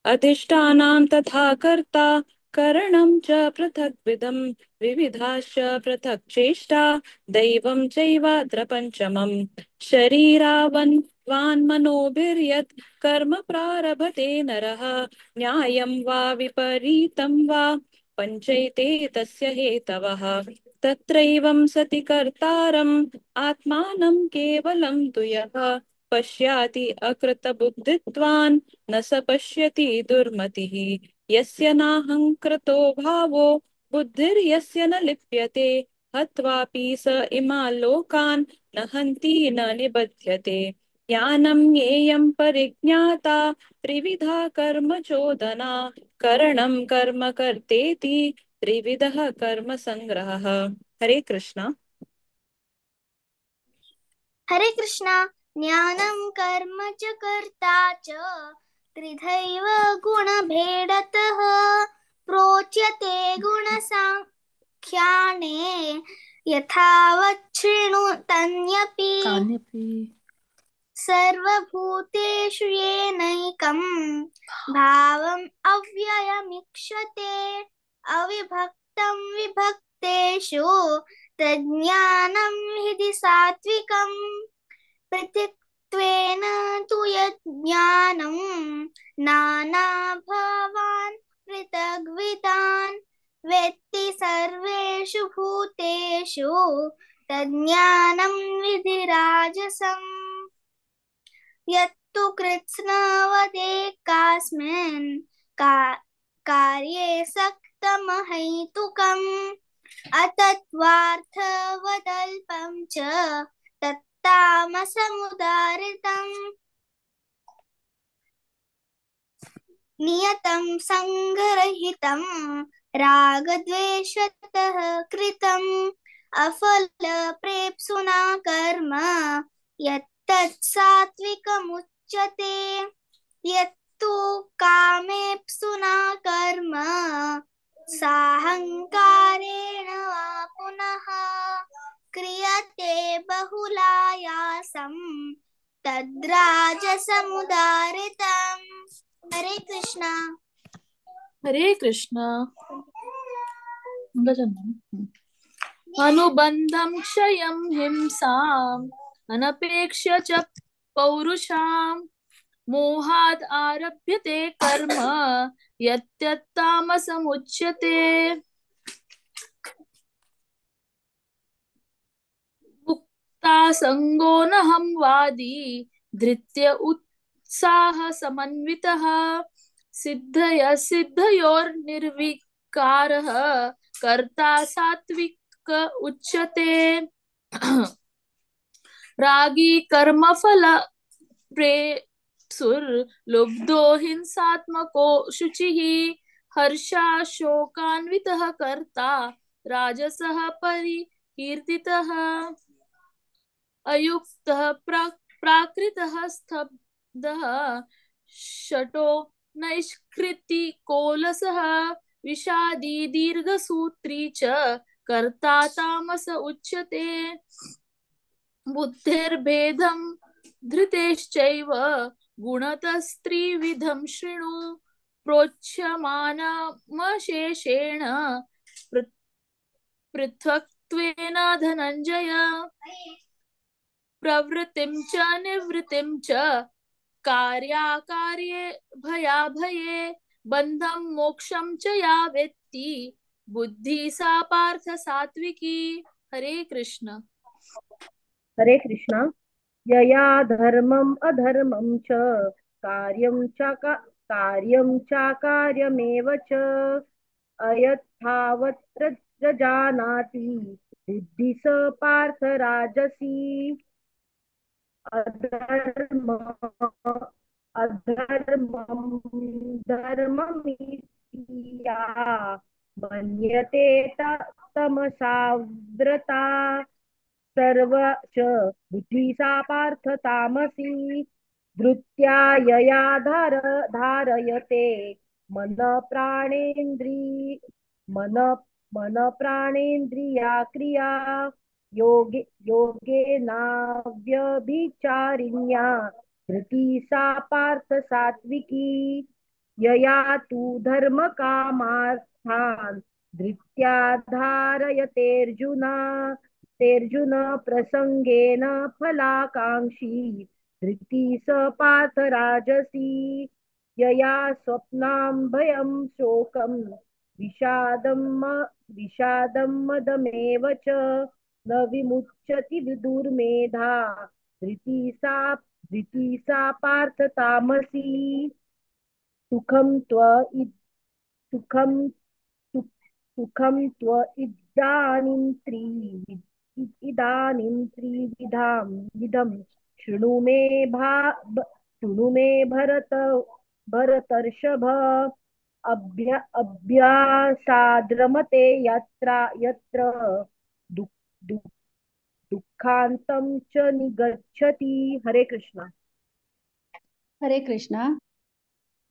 अधिष्ठानां तथा कर्ता करणं च पृथग्विधं विविधाश्च पृथक् चेष्टा दैवं चैवात्र पञ्चमम्। शरीरावन् वान् मनोभिर्यत् कर्म प्रारभते नरः न्यायं वा विपरीतं वा पञ्चैते तस्य हेतवः। तत्रैवं सति कर्तारम् आत्मानं केवलं तु यः पश्याति अकृतबुद्धित्वान् न स पश्यति दुर्मतिः। यस्य नाहङ्कृतो भावो बुद्धिर्यस्य न लिप्यते हत्वापि स इमान् लोकान् न हन्ति न निबध्यते। ज्ञानं ज्ञेयं परिज्ञाता त्रिविधा कर्म चोदना करणं कर्म कर्तेति त्रिविधः कर्म संग्रहः। हरे कृष्णा। हरे कृष्णा। ज्ञानं कर्म च कर्ता च त्रिधैव गुणभेदतः प्रोच्यते गुणसाङ्ख्याने यथावत् शृणु तन्यपि। सर्वभूतेषु येनैकं भावम् अव्ययमीक्षते अविभक्तं विभक्तेषु तज्ज्ञानं हृदि सात्विकम्। पृथक्त्वेन तु यज्ज्ञानं नानाभावान् पृथग्विदान् वेत्ति सर्वेषु भूतेषु तज्ज्ञानं विधिराजसम्। यत्तु कृत्स्नवदेकास्मिन् कार्ये सक्तमहैतुकम् अतत्त्वार्थवदल्पं च तत्तामसमुदारितम्। नियतं सङ्गरहितं रागद्वेषतः कृतम् अफलप्रेप्सुना कर्म यत्तत् सात्विकमुच्यते। यत्तु कामेप्सुना कर्म साहङ्कारेण वा पुनः क्रियते बहुलायासं तद्राजसमुदारितम्। हरे कृष्णा। हरे कृष्णा। अनुबन्धं क्षयं हिंसाम् अनपेक्ष्य च पौरुषां मोहाद् आरभ्यते कर्म यत्यत्तामसमुच्यते। मुक्तासङ्गो नहं वादी धृत्य उत्साह समन्वितः सिद्धय सिद्धयोर्निर्विकारः कर्ता सात्विक उच्यते। रागी कर्मफल प्रेप्सुर्लुब्धो हिंसात्मको शुचिः हर्षाशोकान्वितः कर्ता राजसः परिकीर्तितः। अयुक्तः प्राकृतः स्तब्धः शटो नैष्कृतिकोलसः विषादी दीर्घसूत्री च कर्ता तामस उच्यते। बुद्धिर्भेदं धृतेश्चैव गुणतस्त्रिविधं शृणु प्रोच्यमानमशेषेण पृथक्त्वेन धनञ्जय। प्रवृत्तिं च निवृत्तिं च कार्याकार्ये भयाभये बन्धं मोक्षं च या वेत्ति बुद्धि सा पार्थ सात्विकी। हरे कृष्ण। हरे कृष्ण। यया धर्मम् अधर्मं च कार्यं चाकार्यमेव च अयथावत् प्रजानाति बुद्धि स पार्थ राजसी। अधर्म अधर्मं धर्ममिति या मन्यते तमसाव्रता सर्व च बुद्धि सा पार्थ तामसी। धृत्या यया धारयते मन प्राणेन्द्रिया क्रिया योगेनाव्यभिचारिण्या धृति सा पार्थ सात्विकी। यया तु गुणानेतांस्तान् धृत्या धारयतेऽर्जुन तेऽर्जुन प्रसङ्गेन फलाकाङ्क्षी धृति स पार्थ राजसी। यया स्वप्नां भयं शोकं विषादं विषादं मदमेव च न विमुच्यति विदुर्मेधा धृति सा पार्थ तामसी। सुखं त्व सुखं सुखं त्व इदानीं त्रिविधां विधं शृणु मे भरत भरतर्षभ। अभ्यासाद्रमते यत्र यत्र दुःखान्तं च निगच्छति। हरे कृष्णा। हरे कृष्णा।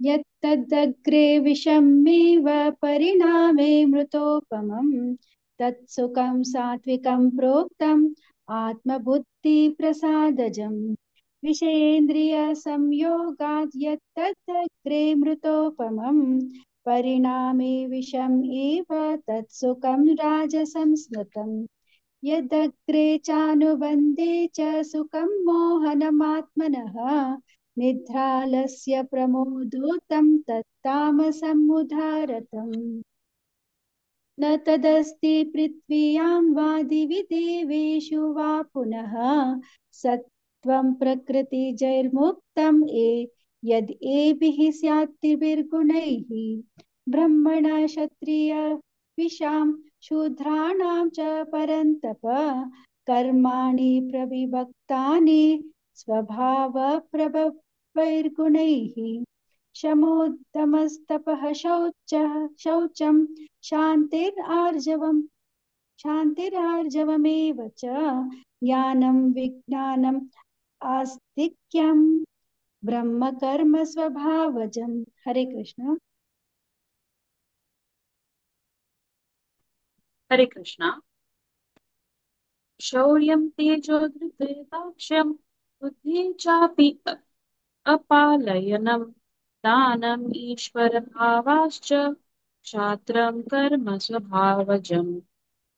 यत्तदग्रे विषमेव परिणामे मृतोपमं तत्सुखं सात्विकं प्रोक्तम् आत्मबुद्धिप्रसादजं विषयेन्द्रियसंयोगात् यत्तदग्रे मृतोपमं परिणामे विषम् एव तत्सुखं राजसं स्मृतम्। यदग्रे चानुबन्धे च सुखं मोहनमात्मनः निद्रालस्य प्रमोदोतं तत्तामसमुदारतम्। न तदस्ति पृथ्व्यां वा दिवि देवेषु वा पुनः सत्त्वं प्रकृतिजैर्मुक्तं यद् एभिः स्यात् त्रिभिर्गुणैः ब्रह्मणा क्षत्रिय विषां शूद्राणां च परन्तप कर्माणि प्रविभक्तानि स्वभावप्रभवैर्गुणैः शमोदमस्तपः शौचं शान्तिरार्जवमेव च ज्ञानं विज्ञानम् आस्तिक्यं ब्रह्मकर्म स्वभावजम्। हरे कृष्ण। हरे कृष्ण। शौर्यं तेजो धृतिर्दाक्ष्यं बुद्धिं चापि अपालयनं दानम् ईश्वरभावाश्च क्षात्रं कर्म स्वभावजं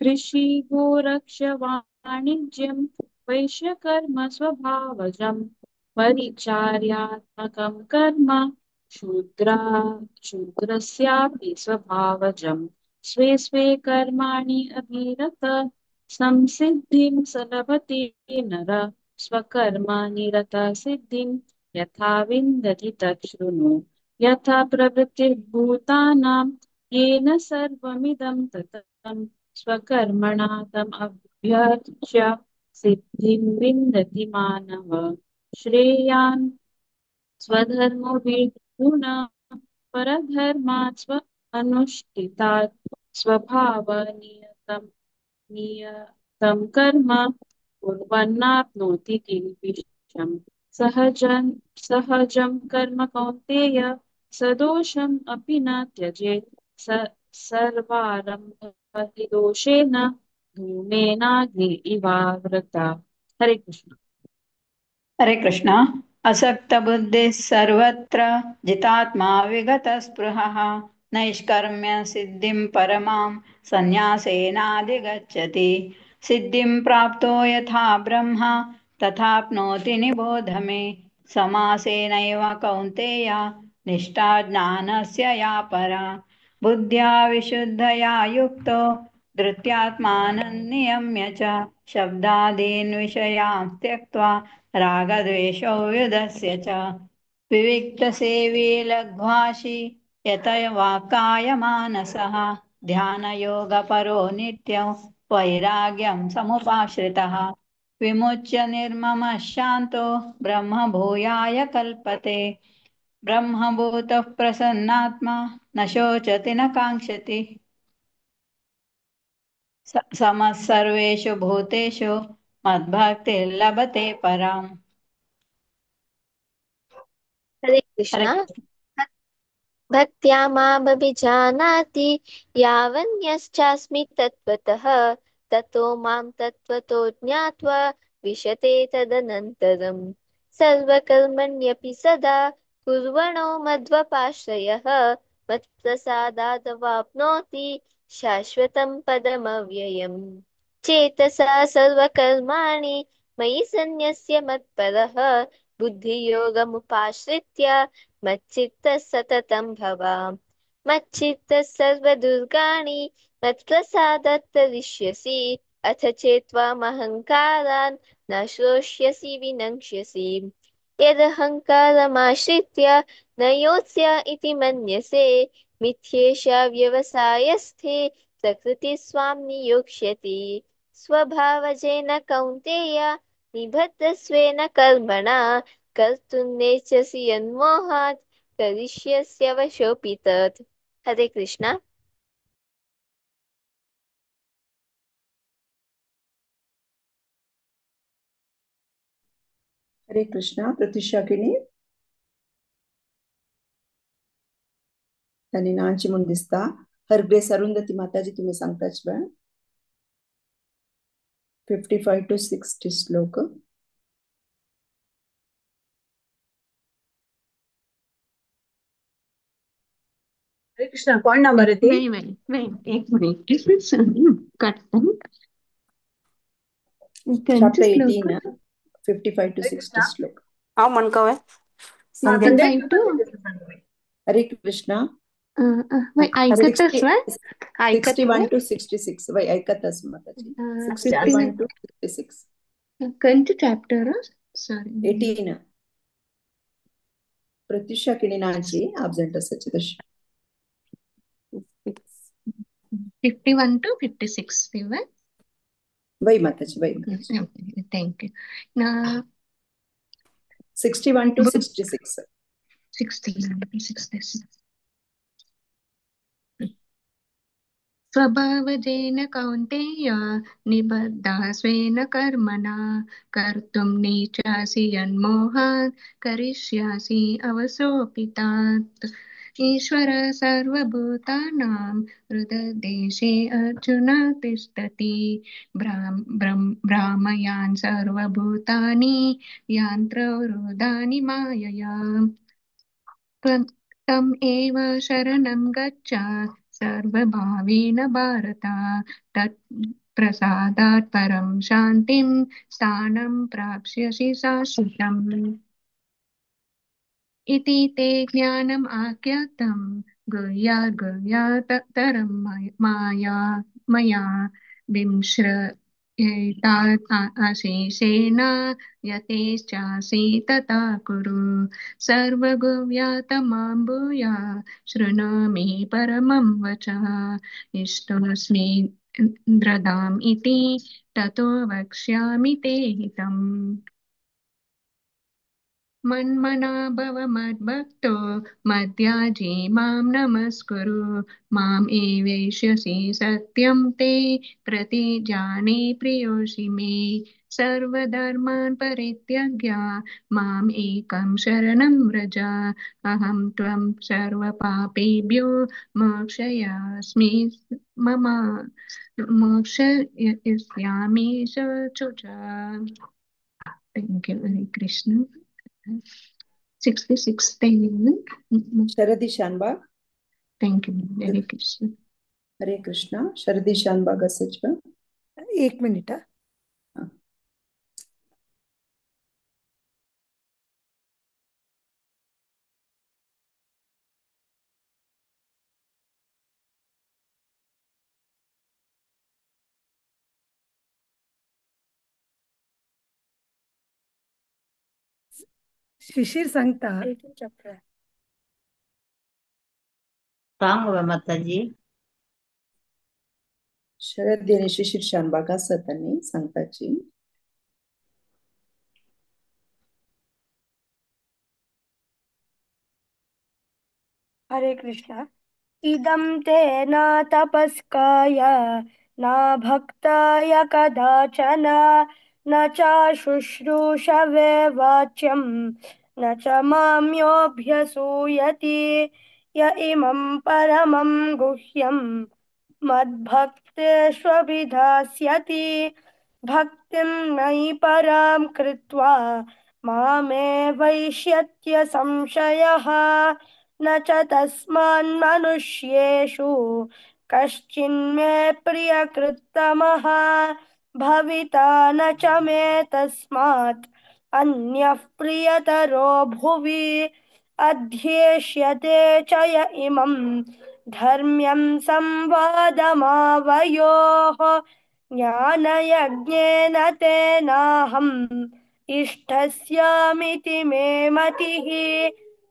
कृषि गोरक्ष वाणिज्यं वैश्यकर्म स्वभावजं परिचार्यात्मकं कर्म शूद्रस्यापि स्वभावजं स्वे स्वे कर्माणि अभिरत संसिद्धिं स लभते नर स्वकर्म निरत सिद्धिं यथा विन्दति तच्छृणु। यथा प्रवृत्तिर्भूतानां येन सर्वमिदं ततं स्वकर्मणा तम् अभ्यर्च्य सिद्धिं विन्दति मानव। श्रेयान् स्वधर्मो विगुण परधर्मात् स्व अनुष्ठितात् स्वभावनियतं नियतं कर्म कुर्वन्नाप्नोति किल्बिषम्। सहजं कर्म कौन्तेय सदोषम् अपि न त्यजेत् सर्वारम्भ दोषेण धूमेनाग्नि इवावृता। हरे कृष्ण। हरे कृष्ण। असक्तबुद्धिः सर्वत्र जितात्मा विगतस्पृहः नैष्कर्म्य सिद्धिं परमां सन्न्यासेनाधिगच्छति। सिद्धिं प्राप्तो यथा ब्रह्म तथाप्नोति निबोध मे। समासेनैव कौन्तेय निष्ठा ज्ञानस्य या परा। बुद्ध्या विशुद्धया युक्तो धृत्यात्मानं नियम्य च शब्दादीन् विषयान् त्यक्त्वा रागद्वेषौ व्युदस्य च। विविक्तसेवी लघ्वाशी यत वाक्काय मानसः ध्यानयोगपरो नित्यं वैराग्यं समुपाश्रितः। विमुच्य निर्ममः शान्तो ब्रह्मभूयाय कल्पते। ब्रह्मभूतः प्रसन्नात्मा न शोचति न काङ्क्षति। समः सर्वेषु भूतेषु मद्भक्तिर्लभते पराम्। हरे हरे कृष्णा। कृष्ण। भक्त्या मामभिजानाति यावन्यश्चास्मि तत्त्वतः ततो मां तत्त्वतो ज्ञात्वा विशते तदनन्तरम्। सर्वकर्मण्यपि सदा कुर्वणो मद्वपाश्रयः मत्प्रसादादवाप्नोति शाश्वतं पदमव्ययम्। चेतसा सर्वकर्माणि मयि सन्न्यस्य मत्परः बुद्धियोगमुपाश्रित्य मच्चित्तः सततं भव। मच्चित्तः सर्वदुर्गाणि मत्प्रसादात्तरिष्यसि। अथ चेत्त्वामहङ्कारान् न श्रोष्यसि विनङ्क्ष्यसि। यदहङ्कारमाश्रित्य न योत्स्य इति मन्यसे, मिथ्येषा व्यवसायस्थे प्रकृतिस्वां नियोक्ष्यति। स्वभावजेन कौन्तेय निबद्धस्वेन कर्मणा कर्तुं नेच्छसि यन्मोहात् करिष्यस्यवशोऽपि तत्। हरे कृष्णा। हरे कृष्णा। प्रत्युषा किणी त्यांनी नांची म्हूण दिसता। हर ग्रेस अरुंधती माताजी तुम्ही सांगताच बा 55 to 60 श्लोक। हरे कृष्णा। कोण ना भरती? नाही नाही नाही, एक मिनिट काढता। चॅप्टर कंचे श्लोक 18 55 to 60 श्लोक। हांव म्हणकवे 55 टू हरे कृष्णा। ऐकतच वय ऐकत 61 to 66 वय ऐकतच माताजी। 61 to 66 कंचे चॅप्टर सॉरी 18। प्रत्युषा किणी नाची अब्सेंट असायची तशी 51 टू 56 वय वय माताजी वय माताजी। Thank you ना। 61 to 66 61 to 66। स्वभावजेन कौन्तेय निबद्धा स्वेन कर्मणा कर्तुं नेच्छासि यन्मोहात् करिष्यासि अवसोऽपि तात्। ईश्वर सर्वभूतानां हृदयदेशे अर्जुन तिष्ठति। भ्रामयान् सर्वभूतानि यान्त्रवरोधानि मायया। तम् एव शरणं गच्छ सर्वभावेन भारत। तत् प्रसादात् परं शान्तिं स्थानं प्राप्स्यसि शाश्वतम्। इति ते ज्ञानम् आख्यातं गुह्यात् गुह्यात्तरं माया मया विंश्रयेतात् अशेषेण यतेश्चासि तथा कुरु। सर्वगुह्यातमां भूया शृणु मे परमं वचः। इष्टोऽस्मि द्रदाम् इति ततो वक्ष्यामि ते हितम्। मन्मना भव मद्भक्तो मद्याजी मां नमस्कुरु। माम् एवैष्यसि सत्यं ते प्रतिजाने प्रियोऽसि मे। सर्वधर्मान् परित्यज्य माम् एकं शरणं व्रज। अहं त्वं सर्वपापेभ्यो मोक्षयास्मि मम मोक्षयिष्यामि शुच। Thank you Hare Krishna. 66 Sharadi Shanbhag. Thank you Hare Krishna. Hare Krishna. Sharadi Shanbhag असायची बा एक मिनिट. शिशिर सांगता. सांग माताजी. शरद आणि शिशिर शानबाग असत आणि सांगताची. हरे कृष्णा। इदं ते न तपस्काय न भक्ताय कदाचन न च शुश्रूषवे वाच्यं न च मां योऽभ्यसूयति। य इमं परमं गुह्यं मद्भक्तेष्वभिधास्यति। भक्तिं मयि परां कृत्वा मामे वैष्यत्य संशयः। न च तस्मान्मनुष्येषु कश्चिन्मे प्रियकृत्तमः भविता न च मे तस्मात् अन्यः प्रियतरो भुवि। अध्येष्यते च य इमं धर्म्यं संवादमावयोः ज्ञानयज्ञेन तेनाहम् इष्टस्यामिति मे मतिः।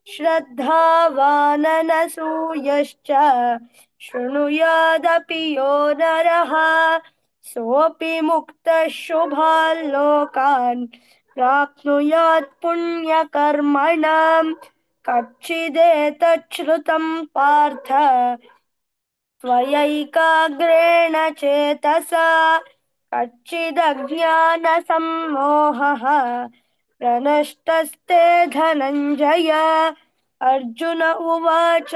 श्रद्धावाननसूयश्च शृणुयादपि यो नरः सोऽपि मुक्तः शुभान् लोकान् प्राप्नुयात् पुण्यकर्मणां। कच्चिदेतच्छ्रुतं पार्थ त्वयैकाग्रेण चेतसा कच्चिदज्ञानसम्मोहः प्रनष्टस्ते धनञ्जय। अर्जुन उवाच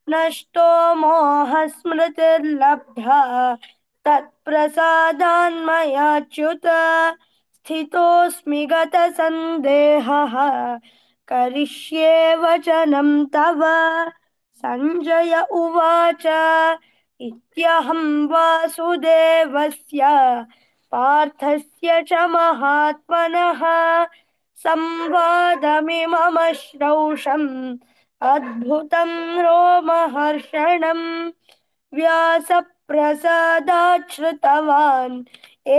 नष्टो मोहस्मृतिर्लब्धा तत्प्रसादान्मयाच्युत स्थितोऽस्मि गतसन्देहः करिष्ये वचनं तव। सञ्जय उवाच इत्यहं वासुदेवस्य पार्थस्य च महात्मनः संवादमिममश्रौषम् अद्भुतं रोमहर्षणं व्यासप्रसादाच्छ्रुतवान्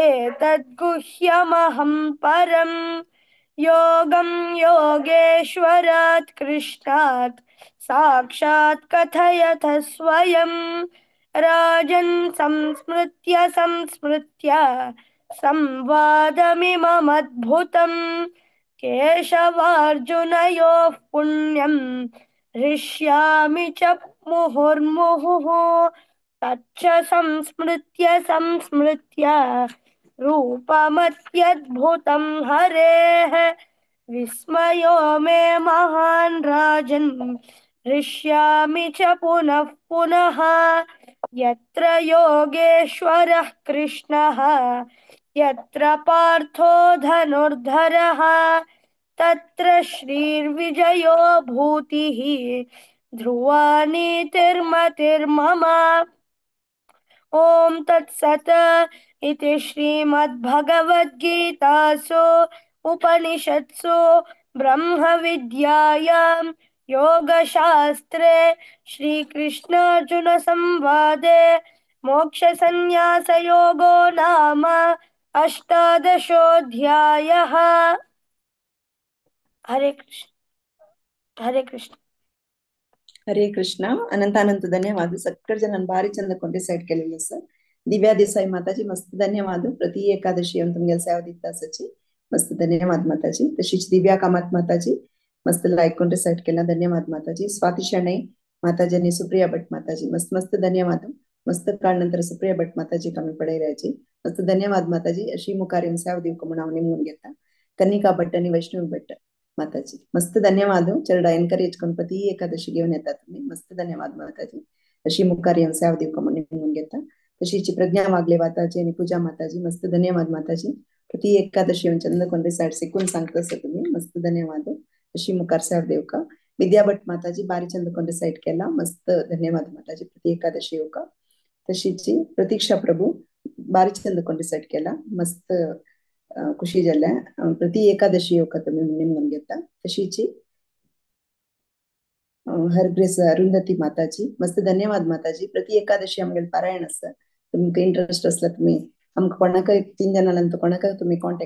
एतद्गुह्यमहं परं योगं योगेश्वरात् कृष्णात् साक्षात् कथयथ स्वयं। राजन् संस्मृत्य संस्मृत्य संवादमिममद्भुतं केशवार्जुनयोः पुण्यं हृष्यामि च मुहुर्मुहुः। तच्च संस्मृत्य संस्मृत्य रूपमत्यद्भुतं हरेः विस्मयो मे महान् राजन् हृष्यामि च पुनः पुनः। यत्र योगेश्वरः कृष्णः यत्र पार्थो धनुर्धरः तत्र श्रीर्विजयो भूतिः ध्रुवा नीतिर्मतिर्मम। ॐ तत्सत् इति श्रीमद्भगवद्गीतासु उपनिषत्सु ब्रह्मविद्यायां योगशास्त्रे श्रीकृष्णार्जुनसंवादे मोक्षसंन्यासयोगो नाम अष्टादशोऽध्यायः। हरे कृष्ण हरे कृष्ण हरे कृष्ण। अनंत अनंत धन्यवाद। सಕ್ಕರ್ ಜನ ಭಾರಿ ಚಂದ ಕೊಂಡೆ ಸೈಡ್ ಕೇಳಿಲ್ಲ ಸರ್। ದಿವ್ಯಾ ದೇಸಾಯಿ ಮಾತಾಜಿ ಮಸ್ತ್ ಧನ್ಯವಾದ। ಪ್ರತಿ ಏಕಾದಶಿ तुमगेल सेवा दिता सची मस्त धन्यवाद माताजी। तशीच दिव्या कामत माताजी मस्त लाईक कोण साइड केला धन्यवाद माताजी। स्वाती शणै माताजी आणि सुप्रिया भट माताजी मस्त मस्त धन्यवाद। मस्त काळ नंतर सुप्रिया भट माताजी कमी पडे राहायची मस्त धन्यवाद माताजी। अशी मुखार येऊन सेवा दिवक म्हणून हांव निमून घेता। कनिका भट आणि वैष्णवी भट माताजी मस्त धन्यवाद। चरडा एनकरेज करून प्रति एकादशी घेऊन येता तुम्ही मस्त धन्यवाद माताजी। अशी मुखार येऊन सेवा दिवक म्हणून निमून घेता। तशीच प्रज्ञा वागले माताजी आणि पूजा माताजी मस्त धन्यवाद माताजी। प्रति एकादशी येऊन चंद कोणते साइड शिकून सांगता असं तुम्ही मस्त धन्यवाद। अशी मुखार सेवा देवका। विद्या भट माताजी बारी चंद कोणते साइड केला मस्त धन्यवाद माताजी। प्रति एकादशी येऊ का। तशीच प्रतीक्षा प्रभू बारी चंद कोणते साइड केला मस्त खुशी जाल्या। प्रति एकादशी येऊ का तुम्ही निमून घेता। तशीच हरग्रेस अरुंधती माताजी मस्त धन्यवाद माताजी। प्रति एकादशी आमगेल पारायण आसा, तुमकां इंट्रस्ट आसल्यार तुमी आमकां कोणाकय 3 जाणां कोणाकय तुमी कॉन्टेक्ट